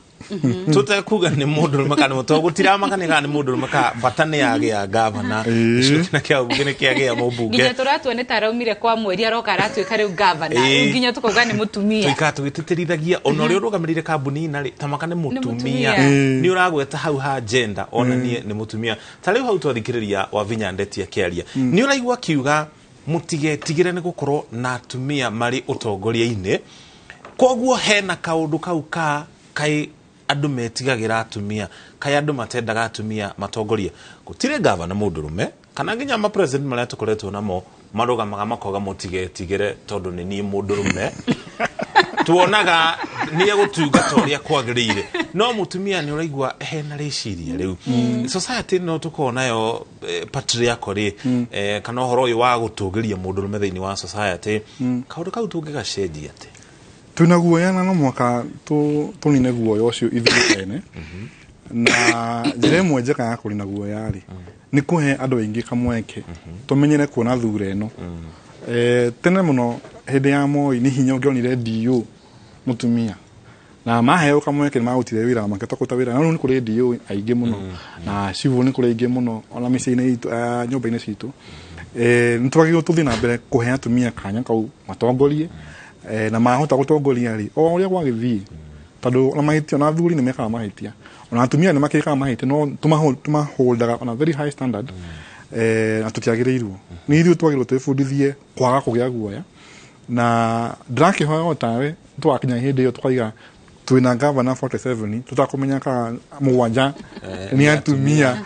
tũtekuga nĩ mũndũrũme kana nĩ mũtongo, gũtiramakania kana nĩ mũndũrũme, kana bata nĩ yagĩa gavana, gĩcigo kĩna kĩa ũmbunge nĩ kĩagĩa mũmbunge. Nginya tũratua nĩ ta araumire kwa mweri aroka aratuĩka rĩu gavana, nginya tũkauga nĩ mũtumia. Tũikara tũgĩtĩtĩrithagia ona ũrĩa ũrũgamĩrĩire kambuni ina rĩ, tamaka nĩ mũtumia. Mũtumia. Nĩ ũragweta hau ha gender, onanie nĩ mũtumia. Ta rĩu hau twathikĩrĩria Wavinya Ndeti akĩaria, nĩ ũraigua akiuga mũtigetigĩre nĩ gũkorwo na atumia marĩ ũtongoria-inĩ. Koguo hena kaũndũ kau ka kaĩ andũ metigagĩra atumia, kaĩ andũ matendaga atumia matongorie. Gũtirĩ gavana mũndũrũme kana nginya ma president marĩa tũkoretwo namo marũgamaga makoga mũtigetigĩre tondũ nĩ niĩ mũndũrũme, tuonaga nĩ egũtungata ũrĩa kwagĩrĩire. No mũtumia nĩ ũraigua hena rĩciria rĩu. Society no tũkorwo nayo patriarchal rĩ, kana ũhoro ũyũ wa gũtũgĩria mũndũrũme thĩinĩ wa society, kaũndũ kau tũngĩgacenjia atĩ? Twĩna guoya na no mũhaka tũnine guoya ũcio ithuĩ ene. Na njĩra ĩmwe njega ya kũnina guoya rĩ, nĩ kũhe andũ aingĩ kamweke, tũmenyere kuona thura ĩno. Tene mũno hĩndĩ ya Moi nĩ hinya ũngĩonire DO mũtumia. Na maheo kamweke nĩ marutire wĩra, makĩhota kũruta wĩra. Na rĩu nĩ kũrĩ DO aingĩ mũno, na civil nĩ kũrĩ aingĩ mũno, ona mĩciĩ-inĩ itũ, nyũmba-inĩ citũ. Nĩ twagĩrĩirwo tũthiĩ na mbere kũhe atumia kanya kau matongorie, na mahota gũtongoria rĩ, o ũrĩa gwagĩthiĩ, tondũ ona mahĩtia, ona athuri nĩ mekaga mahĩtia, ona atumia nĩ makĩkaga mahĩtia, no tũmaholdaga on a very high standard. Na tũtiagĩrĩirwo, nĩ ithuĩ twagĩrĩirwo twĩbundithie kwaga kũgĩa guoya. Na ndĩrakĩhoya o tawe tũgakinya hĩndĩ ĩyo tũkaiga twĩna gavana 47, tũtakũmenya kana 7 nĩ atumia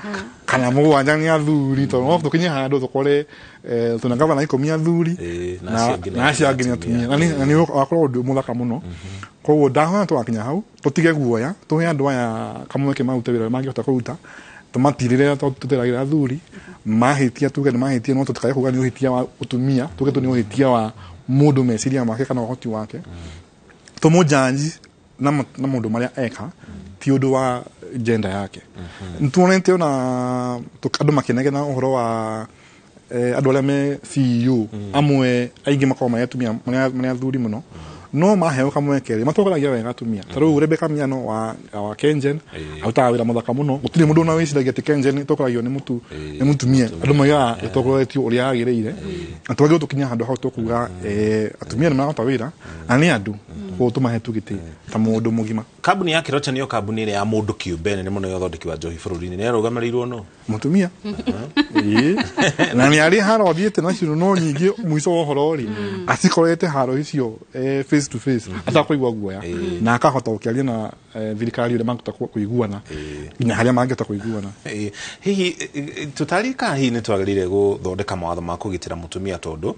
kana 7 nĩ athuri, tondũ no tũkinye handũ tũkore twĩna gavana 10 athuri na acio angĩ nĩ na acio angĩ nĩ atumia. Na nĩ wakorwo ũndũ mũthaka mũno. Koguo ndahoya tũgakinya hau tũtige guoya, tũhe andũ aya kamweke marute wĩra ũrĩa mangĩhota kũruta, tũmatirĩre tũteragĩra athuri. Mahĩtia tuge nĩ mahĩtia, no tũtikae kuga nĩ ũhĩtia wa ũtumia, tuge tu nĩ ũhĩtia wa mũndũ, meciria make kana ũhoti wake. Tũmũjanji na maũndũ marĩa eka, ti ũndũ wa gender yake. Nĩtuonete ona andũ makĩnegena ũhoro wa andũ arĩa me CEO, amwe aingĩ makoragwo marĩ atumia, marĩ athuri mũno, no maheo kamweke rĩ, matongoragia wega atumia. Ta rĩu Rebecca Miano wa Kengen arutaga wĩra mũthaka mũno. Gũtirĩ mũndũ ona wĩciragia atĩ Kengen ĩtongoragio nĩ mũtumia. Andũ moigaga ĩtongoretio ũrĩa yagĩrĩire. Na twagĩrĩirwo tũkinye handũ hau tũkuga atumia nĩ mararuta wĩra na nĩ andũ, koguo tũmahe tu gĩtĩ ta mũndũ mũgima. Kambuni ya Keroche nĩyo kambuni ĩrĩa ya mũndũ kĩũmbe nene mũno ya ũthondeki wa njohi bũrũri-inĩ. Nĩ yarũgamĩrĩirwo nũ? Mũtumia. Na nĩ arĩ haro athiĩte nacio no nyingĩ, mũico wa ũhoro rĩ, acikorete haro icio face to face atakũigua guoya, na akahota gũkĩaria na thirikari ũrĩa mangĩhota kũiguana nginya harĩa mangĩhota kũiguana. Hihi tũtari kana hihi nĩ twagĩrĩire gũthondeka mawatho ma kũgitĩra mũtumia, tondũ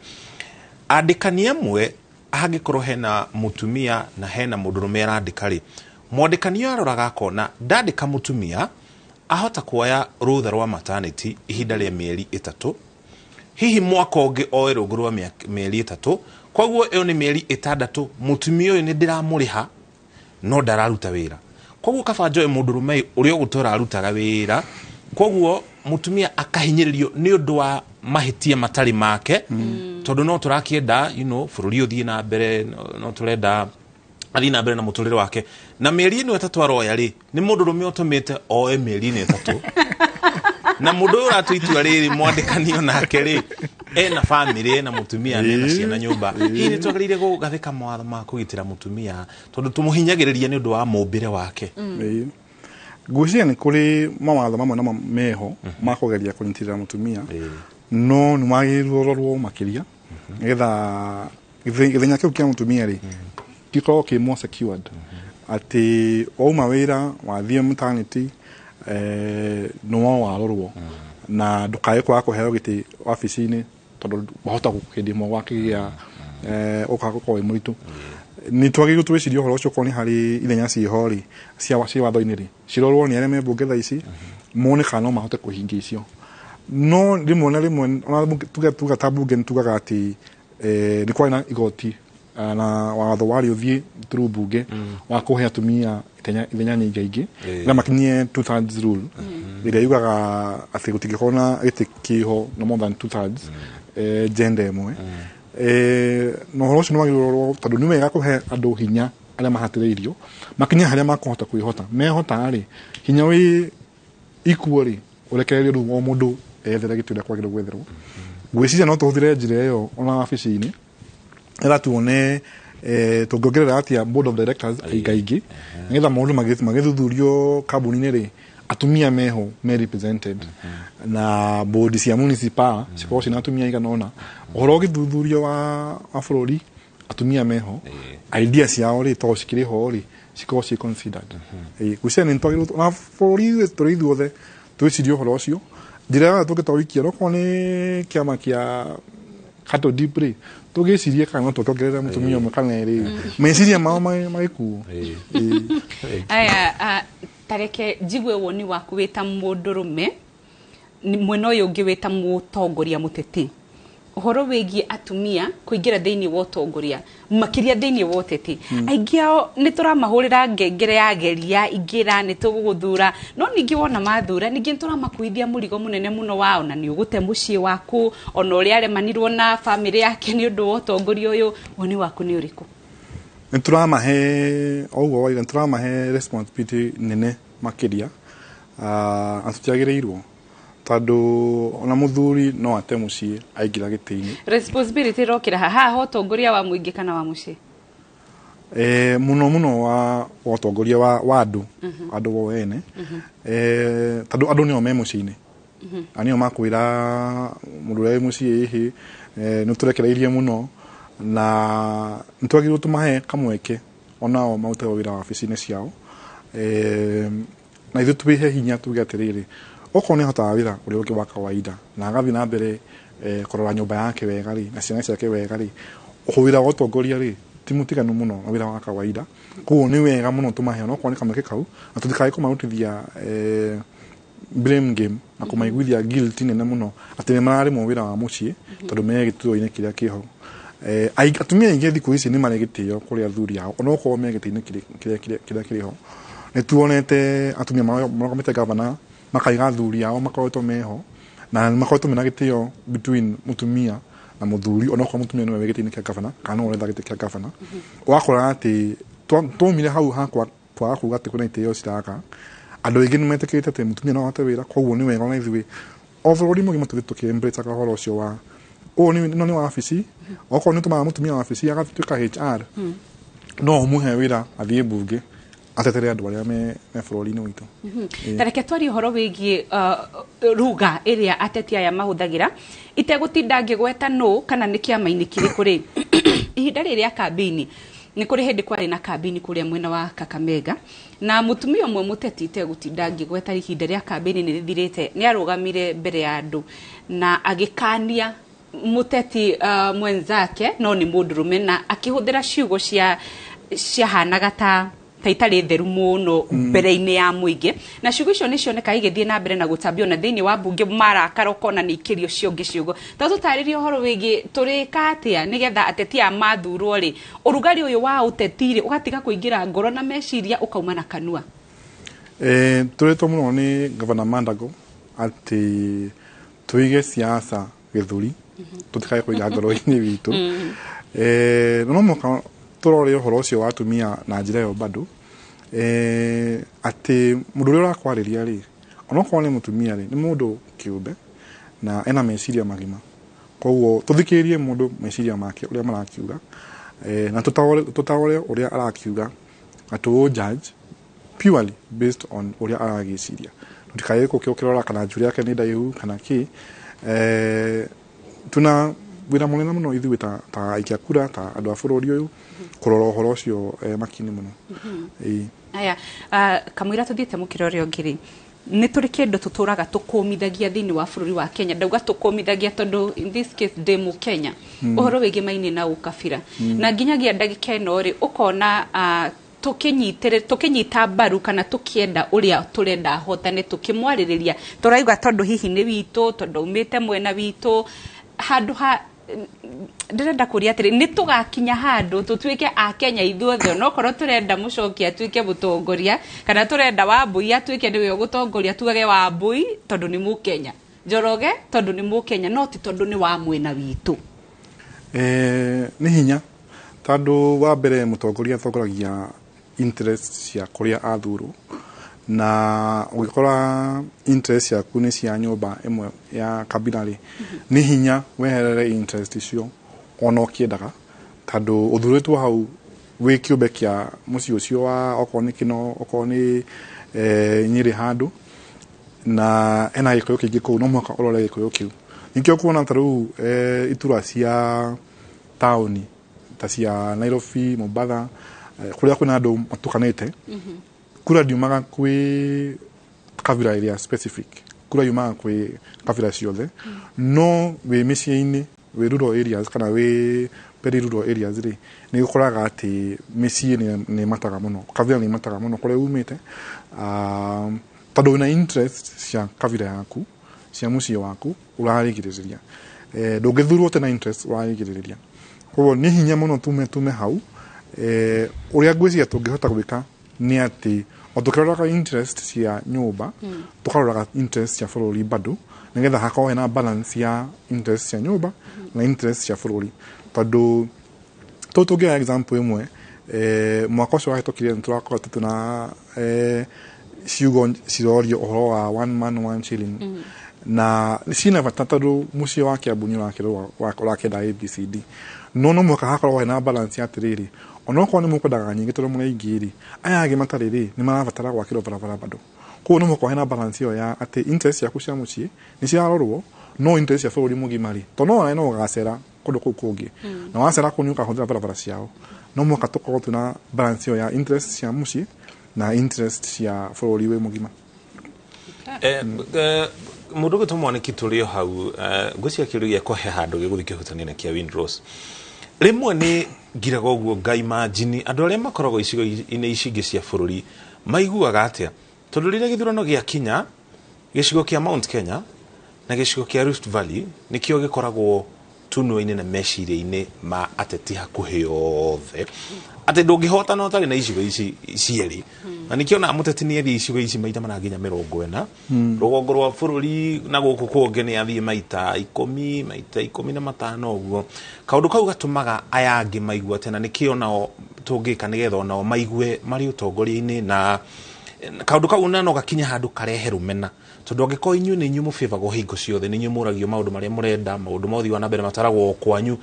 andĩkani amwe hangĩkorwo hena mũtumia na hena mũndũrũme arandĩka rĩ, mwandĩkani ũyũ aroraga akona ndandĩka mũtumia ahota kuoya rũtha rwa maternity ihinda rĩa mĩeri 3, hihi mwaka ũngĩ oe rũngũ rwa mĩeri 3, koguo ĩyo nĩ mĩeri 6 mũtumia ũyũ nĩ ndĩramũrĩha no ndararuta wĩra, koguo kaba njoe mũndũrũme ũrĩa ũgũtũra arutaga wĩra. Koguo mũtumia akahinyĩrĩrio nĩ ũndũ wa mahĩtia matarĩ make, tondũ no tũrakĩenda bũrũri ũthiĩ na mbere, no tũrenda athiĩ na mbere na mũtũrĩre wake. Na mĩeri ĩno 3 aroya rĩ, nĩ mũndũrũme ũtũmĩte oe mĩeri ĩno 3. Na mũndũ ũyũ ũratua itua rĩrĩ, mwandĩkani onake rĩ, ena bamĩrĩ, ena mũtumia, na ena ciana nyũmba. Hihi nĩ twagĩrĩire gũgathĩka mawatho ma kũgitĩra mũtumia, tondũ tũmũhinyagĩrĩria nĩ ũndũ wa mũmbĩre wake? Ngwĩciria nĩ kũrĩ mawatho mamwe na meho ma kũgeria kũnyitĩrĩra mũtumia, no nĩ wagĩrĩirwo ũrorwo makĩria nĩgetha gĩthenya kĩu kĩa mũtumia rĩ gĩkorwo kĩ more secured, atĩ wauma wĩra wathiĩ maternity, no warorwo na ndũkae kwaga kũheo gĩtĩ wabici-inĩ, tondũ wahota hĩndĩ ĩmwe wakĩgĩa ũkaga gũkorwo wĩ mũritũ. Nĩ twagĩrĩirwo twĩcirie ũhoro ũcio, okorwo nĩ harĩ ithenya ciĩho rĩ cia watho-inĩ rĩ, cirorwo nĩ arĩa me mbunge thaa ici, mone kana no mahote kũhingia icio. No rĩmwe na rĩmwe ona tuga ta mbunge nĩ tugaga atĩ nĩ kwarĩ na igoti na watho warĩ ũthiĩ through mbunge wa kũhe atumia ithenya nyingaingĩ, na makinyie 2/3 rule ĩrĩa yugaga atĩ gũtingĩkorwo na gĩtĩ kĩho no more than 2/3 gender ĩmwe. Na ũhoro ũcio nĩ wagĩrĩirwo, tondũ nĩ wega kũhe andũ hinya arĩa mahatĩrĩirio makinye harĩa makũhota kwĩhota. Mehota rĩ, hinya wĩ ikuo rĩ, ũrekererio rĩu o mũndũ ethere gĩtĩ ũrĩa kwagĩrĩirwo gwetherwo. Ngwĩciria no tũhũthĩre njĩra ĩyo ona wabici-inĩ, nĩgetha tuone tũngĩongerera atĩa board of directors aingaingĩ, nĩgetha maũndũ magĩthuthurio kambuni-inĩ rĩ, atumia meho me represented, na board cia municipal cikorwo ciĩna atumia aigana ũna. Ũhoro ũgĩthuthurio wa bũrũri, atumia meho, idea ciao rĩ, tondũ cikĩrĩ ho rĩ, cikorwo ciĩ considered. Ngwĩciria nĩ twagĩrĩirwo na bũrũri tũrĩ ithuothe twĩcirie ũhoro ũcio. Njĩra ĩyo tũngĩtwarikia okorwo nĩ kĩama kĩa Cattle Dip rĩ, tũgĩcirie kana no tũkĩongerere mũtumia ũmwe kana erĩ, meciria mao magĩkuo. Aya, tareke njigue woni waku wĩ ta mũndũrũme, mwena ũyũ ũngĩ wĩ ta mũtongoria mũteti, ũhoro wĩgiĩ atumia kũingĩra thĩinĩ wa ũtongoria, makĩria thĩinĩ wa ũteti. Aingĩ ao nĩ tũramahũrĩra ngengere ya geria ingĩra nĩ tũgũgũthura, no ningĩ wona mathura ningĩ nĩ tũramakuithia mũrigo mũnene mũno wao, na nĩ ũgũte mũciĩ waku, ona ũrĩa aremanirwo na bamĩrĩ yake nĩ ũndũ wa ũtongoria ũyũ. Woni waku nĩ ũrĩkũ? Nĩ tũramahe o ũguo waiga, nĩ tũramahe responsibility nene makĩria, na tũtiagĩrĩirwo, tondũ ona mũthuri no ate mũciĩ aingĩra gĩtĩ-inĩ. Responsibility ĩrokĩra haha haha ũtongoria wa mũingĩ kana wa mũciĩ? Mũno mũno wa ũtongoria wa andũ, andũ o ene, tondũ andũ nĩo me mũciĩ-inĩ, na nĩo makwĩra mũndũ ũrĩa wĩ mũciĩ ĩhĩ, nĩ tũrekereirie mũno, na nĩ twagĩrĩirwo tũmahe kamweke onao marute wĩra wabici-inĩ ciao, na ithuĩ twĩhe hinya tuge atĩrĩrĩ, okorwo nĩ ahotaga wĩra ũrĩa ũngĩ wa kawaida na agathiĩ na mbere kũrora nyũmba yake wega rĩ, na ciana ciake wega rĩ, wĩra wa ũtongoria rĩ ti mũtiganu mũno na wĩra wa kawaida. Koguo nĩ wega mũno tũmahe onokorwo nĩ kamweke kau, na tũtikae kũmarutithia blame game na kũmaiguithia guilt nene mũno atĩ nĩ mararemwo wĩra wa mũciĩ tondũ me gĩturwa-inĩ kĩrĩa kĩho. Atumia aingĩ thikũ ici nĩ marĩ gĩtĩo kũrĩ athuri ao onokorwo me gĩtĩ-inĩ kĩrĩa kĩrĩ ho. Nĩ tuonete atumia marũgamĩte gavana makaiga athuri ao makoretwo meho, na makoretwo mena gĩtĩo between mũtumia na mũthuri, onokorwo mũtumia nĩwe wĩ gĩtĩ-inĩ kĩa gavana kana nĩwe ũretha gĩtĩ kĩa gavana. Ũgakora atĩ twaumire hau ha kwaga kuga atĩ kwĩna itĩo ciraka, andũ aingĩ nĩ metĩkĩrĩte atĩ mũtumia no ahote wĩra, koguo nĩ wega ona ithuĩ o bũrũri mũgima tũthiĩ tũkĩ-embrace ũhoro ũcio wa ũyũ no nĩ wabici, okorwo nĩ ũtũmaga mũtumia wabici agatuĩka HR, no ũmũhe wĩra athiĩ mbunge atetere andũ arĩa me bũrũri-inĩ witũ. Ta reke twarie ũhoro wĩgiĩ ruga ĩrĩa ateti aya mahũthagĩra itegũtinda ngĩgweta nũ kana nĩ kĩama-inĩ kĩrĩkũ rĩ. Ihinda rĩrĩ rĩa kambĩini, nĩ kũrĩ hĩndĩ kwarĩ na kambĩini kũrĩa mwena wa Kakamega, na mũtumia ũmwe mũteti itegũtinda ngĩgweta ihinda rĩa kambĩini nĩ rĩthirĩte, nĩ arũgamire mbere ya andũ na agĩkania mũteti mwenzake, no nĩ mũndũrũme, na akĩhũthĩra ciugo ciahanaga ta itarĩ theru mũno mbere-inĩ ya mũingĩ, na ciugo icio nĩ cionekaga igĩthiĩ na mbere na gũtambio na thĩinĩ wa mbunge marakara ũkona nĩ ikĩrio cio ciugo. Ta tũtarĩrie ũhoro wĩgiĩ tũrĩka atĩa nĩgetha ateti aya mathurwo rĩ, ũrugarĩ ũyũ wa ũteti rĩ ũgatiga kũingĩra ngoro na meciria ũkauma na kanua. Tũrĩtwo mũno nĩ Gavana Mandago atĩ tũige siasa gĩthũri, tũtikae kũiga ngoro-inĩ witũ. No mũhaka tũrore ũhoro ũcio wa atumia na njĩra ĩyo bado, atĩ mũndũ ũrĩa ũrakwarĩria rĩ, onokorwo nĩ mũtumia rĩ, nĩ mũndũ kĩũmbe na ena meciria magima, koguo tũthikĩrĩrie mũndũ meciria make ũrĩa marakiuga, na tũtaũre ũrĩa arakiuga, na tũ judge purely based on ũrĩa aragĩciria. Tũtikae gũkĩrora kana njuĩrĩ yake nĩ ndaihu kana kĩ. Tuna wĩra mũnene mũno ithuĩ ta aikia kura, ta andũ a bũrũri ũyũ, kũrora ũhoro ũcio makini mũno. Aya, kamũira tũthiĩte mũkĩra ũrĩa ũngĩ rĩ, nĩ tũrĩ kĩndũ tũtũraga tũkũmithagia thĩinĩ wa bũrũri wa Kenya. Ndauga tũkũmithagia tondũ in this case ndĩ mũkenya. Ũhoro wĩgiĩ maini na ũkabira, na nginyagia ndagĩka ĩno rĩ, ũkona tũkĩnyita mbaru kana tũkĩenda ũrĩa tũrenda ahotane, tũkĩmwarĩrĩria tũrauga tondũ hihi nĩ witũ, tondũ aumĩte mwena witũ, handũ ha ndĩrenda kũria atĩrĩ, nĩ tũgakinya handũ tũtuĩke a Kenya ithuothe, onokorwo tũrenda Mũchoki atuĩke mũtongoria kana tũrenda Wambui atuĩke nĩwe ũgũtongoria, tugage Wambui tondũ nĩ mũkenya, Njoroge tondũ nĩ mũkenya, no ti tondũ nĩ wa mwena witũ. Nĩ hinya tondũ wa mbere mũtongoria atongoragia interest cia kũrĩa athurwo, na ũngĩkora interest ciaku nĩ cia nyũmba ĩmwe ya kabira rĩ, nĩ hinya weherere interest icio ona ũkĩendaga, tondũ ũthurĩtwo hau wĩ kĩũmbe kĩa mũciĩ ũcio wa okorwo nĩ Kĩno, okorwo nĩ Nyĩrĩ handũ, na ena gĩkũyũ kĩingĩ kũu, no mũhaka ũrore gĩkũyũ kĩu. Nĩkĩo kuona ta rĩu iturwa cia taũni ta cia Nairobi, Mombatha, kũrĩa kwĩna andũ matukanĩte, kura ndiumaga kwĩ kabira ĩrĩa specific, kura yumaga kwĩ kabira ciothe, no wĩ mĩciĩ-inĩ, wĩ rural areas kana wĩ peri rural areas rĩ, nĩ ũkoraga atĩ mĩciĩ nĩ mataga mũno, kabira nĩ mataga mũno kũrĩa umĩte, tondũ wĩna interest cia kabira yaku, cia mũciĩ waku ũrarigĩrĩria. Ndũngĩthurwo ũtarĩ na interest ũrarigĩrĩria. Koguo nĩ hinya mũno tume hau. Ũrĩa ngwĩciria tũngĩhota gwĩka nĩ atĩ o tũkĩroraga interest cia nyũmba, tũkaroraga interest cia bũrũri bado, nĩgetha hakorwo hena balance ya interest cia nyũmba na interest cia bũrũri. Tondũ tũngĩoya example ĩmwe, Mwaka ũcio wahĩtũkire nĩ tũrakorwo tuna ciugo cirorio ũhoro wa one man one shilling na cina bata tondũ mũciĩ wa Kiambu nĩ ũrakĩrwo ũrakĩenda ABCD, no no mũhaka hakorwo hena balance ya atĩrĩrĩ, onokorwo nĩ mũkwendaga nyingĩ tondũ mũrĩ aingĩ rĩ, aya angĩ matarĩ rĩ, nĩ marabatara gwakĩrwo barabara bado. Koguo no mũhaka hena balance ĩyo ya atĩ interest ciaku cia mũciĩ nĩ cirarorwo, no interest cia bũrũri mũgima rĩ, tondũ no onawe no ũgacera kũndũ kũu kũngĩ na wacera kũu nĩ ũkahũthĩra barabara ciao, no mũhaka tũkorwo twĩna balance ĩyo ya interest cia mũciĩ na interest cia bũrũri wĩ mũgima. Mũndũ ũgwĩtwo Mwaniki, tũrĩ o hau, ngwĩciria kĩũria gĩakwa he handũ gĩgũthiĩ kĩhutania na kĩa Windrose. Rĩmwe nĩ ngiraga ũguo ngaimagine andũ arĩa makoragwo icigo-inĩ ici ingĩ cia bũrũri maiguaga atĩa, tondũ rĩrĩa gĩthurano gĩakinya, gĩcigo kĩa Mount Kenya na gĩcigo kĩa Rift Valley nĩkĩo gĩkoragwo tunua-inĩ na meciria-inĩ ma ateti hakuhĩ othe, atĩ ndũngĩhotana ũtarĩ na icigo ici cierĩ. Na nĩkĩo na mũteti nĩ athiĩ icigo ici maita mana nginya 40 rũgongo rwa bũrũri, na gũkũ kũngĩ nĩ athiĩ maita 10, maita 15 ũguo. Kaũndũ kau gatũmaga aya angĩ maigue atĩa, na nĩkĩo nao tũngĩka nĩgetha onao maigue marĩ ũtongoria-inĩ? Na kaũndũ kau na no gakinye handũ karehe rũmena, tondũ angĩkorwo inyuĩ nĩ inyuĩ mũbĩbagwo hingo ciothe, nĩ inyuĩ mũragio maũndũ marĩa mũrenda, maũndũ ma ũthii wa na mbere mataragwo o kwanyu,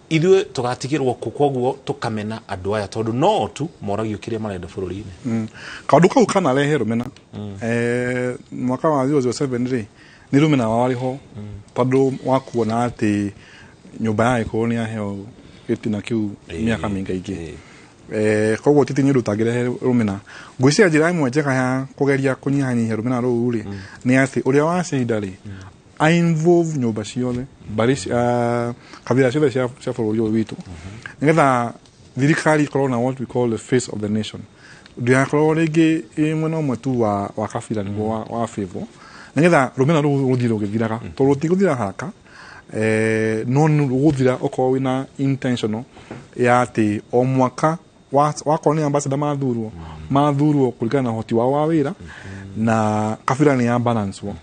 ithuĩ tũgatigĩrwo kũ? Koguo tũkamena andũ aya tondũ no tu moragio kĩrĩa marenda bũrũri-inĩ. Kaũndũ kau kanarehe rũmena. Mwaka wa 007 rĩ, nĩ rũmena warĩ ho tondũ wa kuona atĩ nyũmba ya Gĩkũyũ nĩ yaheo gĩtina kĩu mĩaka mĩingaingĩ. Koguo titi nĩ ũndũ ũtangĩrehe rũmena. Ngwĩciria njĩra ĩmwe njega ya kũgeria kũnyihanyihia rũmena rũu rĩ, nĩ atĩ ũrĩa wacinda rĩ, a involve nyũmba ciothe, mbarĩ kabira ciothe cia bũrũri ũyũ witũ, nĩgetha thirikari ĩkorwo na what we call the face of the nation, ndĩgakorwo rĩngĩ ĩ mwena ũmwe tu wa kabira nĩguo wa favor, nĩgetha rũmena rũu rũthiĩ rũgĩthiraga, tondũ rũtigũthira haraka, no nĩ rũgũthira okorwo wĩna intentional ya atĩ o mwaka wakorwo nĩ ambassador mathurwo kũringana na ũhoti wao wa wĩra na kabira nĩ ya balance wo,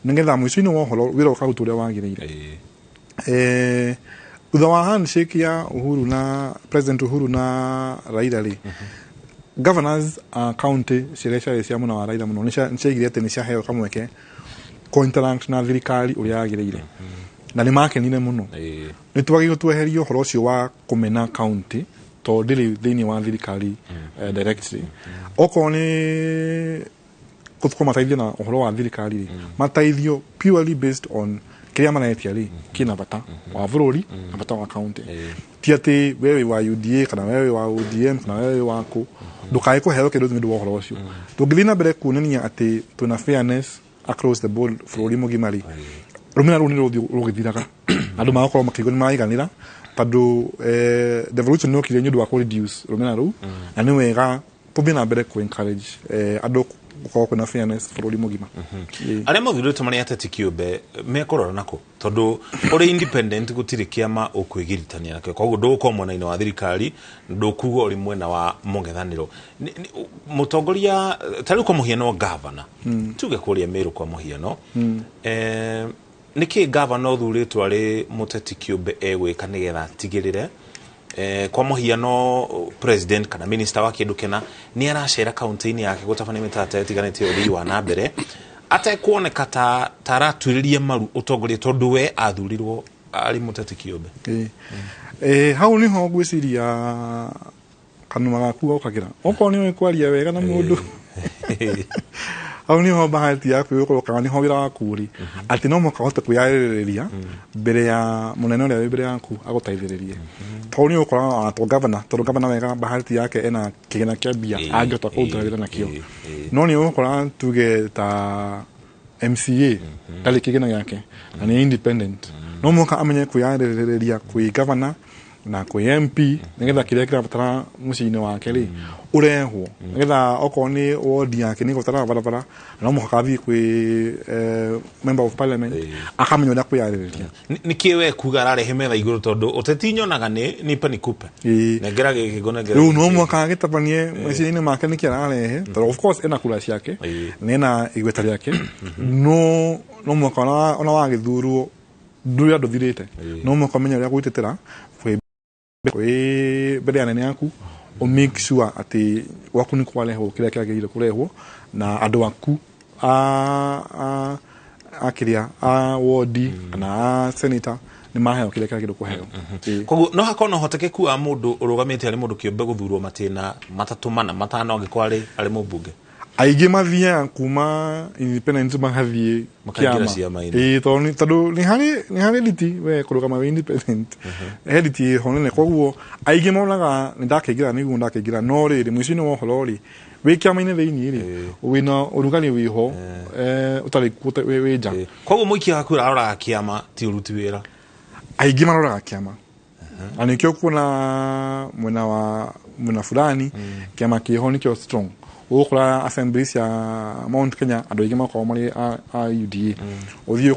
nĩgetha mũico-inĩ wa ũhoro wĩra ũkarutwo ũrĩa wagĩrĩire. Thutha wa handshake ya Uhuru na President Uhuru na Raila rĩ, governors a county ciria ciarĩ cia mwena wa Raila mũno nĩ ciaigire atĩ nĩ ciaheo kamweke kũ interact na thirikari ũrĩa yagĩrĩire, na nĩ makenire mũno. Nĩ twagĩrĩirwo tweherie ũhoro ũcio wa kũmena county tondũ ndĩrĩ thĩinĩ wa thirikari directly. Okorwo nĩ kũmateithia na ũhoro wa thirikari rĩ, mateithio purely based on kĩrĩa maretia rĩ, kĩna bata wa bũrũri na bata wa county, ti atĩ we wĩ wa UDA kana we wĩ wa ODM kana we wĩ wa kũ, ndũkae kũheo kĩndũ nĩ ũndũ wa ũhoro ũcio. Tũngĩthiĩ na mbere kuonania atĩ twĩna fairness across the board bũrũri mũgima rĩ, rũmena rũu nĩ rũthiĩ rũgĩthiraga, andũ magakorwo makĩigua nĩ maraiganĩra, tondũ devolution nĩ yokire nĩ ũndũ wa kũ reduce rũmena rũu, na nĩ wega tũthiĩ na mbere kũ encourage andũ gũkorwo kwĩna fairness bũrũri mũgima. Arĩa mathurĩtwo marĩ ateti kĩũmbe mekũrora nako, tondũ ũrĩ independent, gũtirĩ kĩama ũkwĩgiritania nakĩo, koguo ndũgũkorwo mwena-inĩ wa thirikari, ndũkuga ũrĩ mwena wa mũng'ethanĩro. Mũtongoria ta rĩu kwa mũhiano gavana, tuge kũrĩa Meru kwa mũhiano, nĩkĩ gavana ũthurĩtwo arĩ mũteti kĩũmbe egwĩka nĩgetha atigĩrĩre kwa mũhiano president kana minister wa kĩndũ kĩna nĩ aracera kaunti-inĩ yake gũtabania mĩtaratara ĩtiganĩte ya ũthii wa na mbere, atekuoneka ta aratuĩrĩria maru ũtongoria tondũ we athurirwo arĩ mũteti kĩũmbe? Hau niho ngwĩciria kanua gaku gokagĩra okorwo nĩ ũĩ kwaria wega na mũndũ. Hau niho bahati yaku ĩgũkorwo kana niho wĩra waku ũrĩ, atĩ no mũhaka ũhote kwĩyarĩrĩria mbere ya mũnene ũrĩa wĩ mbere yaku agũteithĩrĩrie, tondũ nĩ ũgũkora ona to governor, tondũ governor wega bahati yake ena kĩgĩna kĩa mbia angĩhota kũruta wĩra nakĩo, no nĩ ũgũkora tuge ta MCA ndarĩ kĩgĩna gĩake na nĩ independent, no mũhaka amenye kwĩyarĩrĩria kwĩ governor na kwĩ MP nĩgetha kĩrĩa kĩrabatara mũciĩ-inĩ wake rĩ ũrehwo, nĩgetha okorwo nĩ ward yake nĩ ĩgũbatara barabara, no mũhaka athiĩ kwĩ member of parliament akamenya ũrĩa kwĩyarĩrĩria. Nĩkĩ we kuga ararehe metha igũrũ, tondũ ũteti nyonaga nĩ nipe nikupe, nengera gĩkĩ ngũnengere Rĩu no gĩkĩ. Mũhaka agĩtabanie meciria-inĩ make nĩkĩ ararehe, tondũ of course ena kura ciake na ena igweta rĩake, no mũhaka ona wagĩthurwo ndũrĩa ndũthirĩte, no mũhaka ũmenye ũrĩa gwĩtetera kwĩ mbere ya nene yaku. Ũ make sure atĩ gwaku nĩ kwarehwo kĩrĩa kĩagĩrĩire kũrehwo, na andũ aku a kĩrĩa a wodi kana a senator nĩ maheo kĩrĩa kĩagĩrĩire kũheo. Ĩĩ. Koguo no hakorwo na ũhotekeku wa mũndũ ũrũgamĩte arĩ mũndũ kĩũmbe gũthurwo matĩna matatũ, mana, matano, angĩkorwo arĩ mũmbunge? Aingĩ mathiaga kuma independent magathiĩ makaingĩra kĩama. Ciama-inĩ. Ĩĩ, tondũ nĩ harĩ nditi we kũrũgama wĩ independent, he nditi ĩho nene. Koguo aingĩ monaga nĩ ndakĩingĩra nĩguo ndakĩingĩra, no rĩrĩ, mũico-inĩ wa ũhoro rĩ, wĩ kĩama-inĩ thĩinĩ rĩ, wĩna ũrugarĩ wĩho ũtarĩ kuo wĩ nja. Koguo mũikia wa kura aroraga kĩama, ti ũruti wĩra? Aingĩ maroraga kĩama, na nĩkĩo kuona mwena wa mwena fulani kĩama kĩho nĩkĩo strong. Ũgũkora assembly cia Mount Kenya andũ aingĩ makoragwo marĩ a UDA, ũthiĩ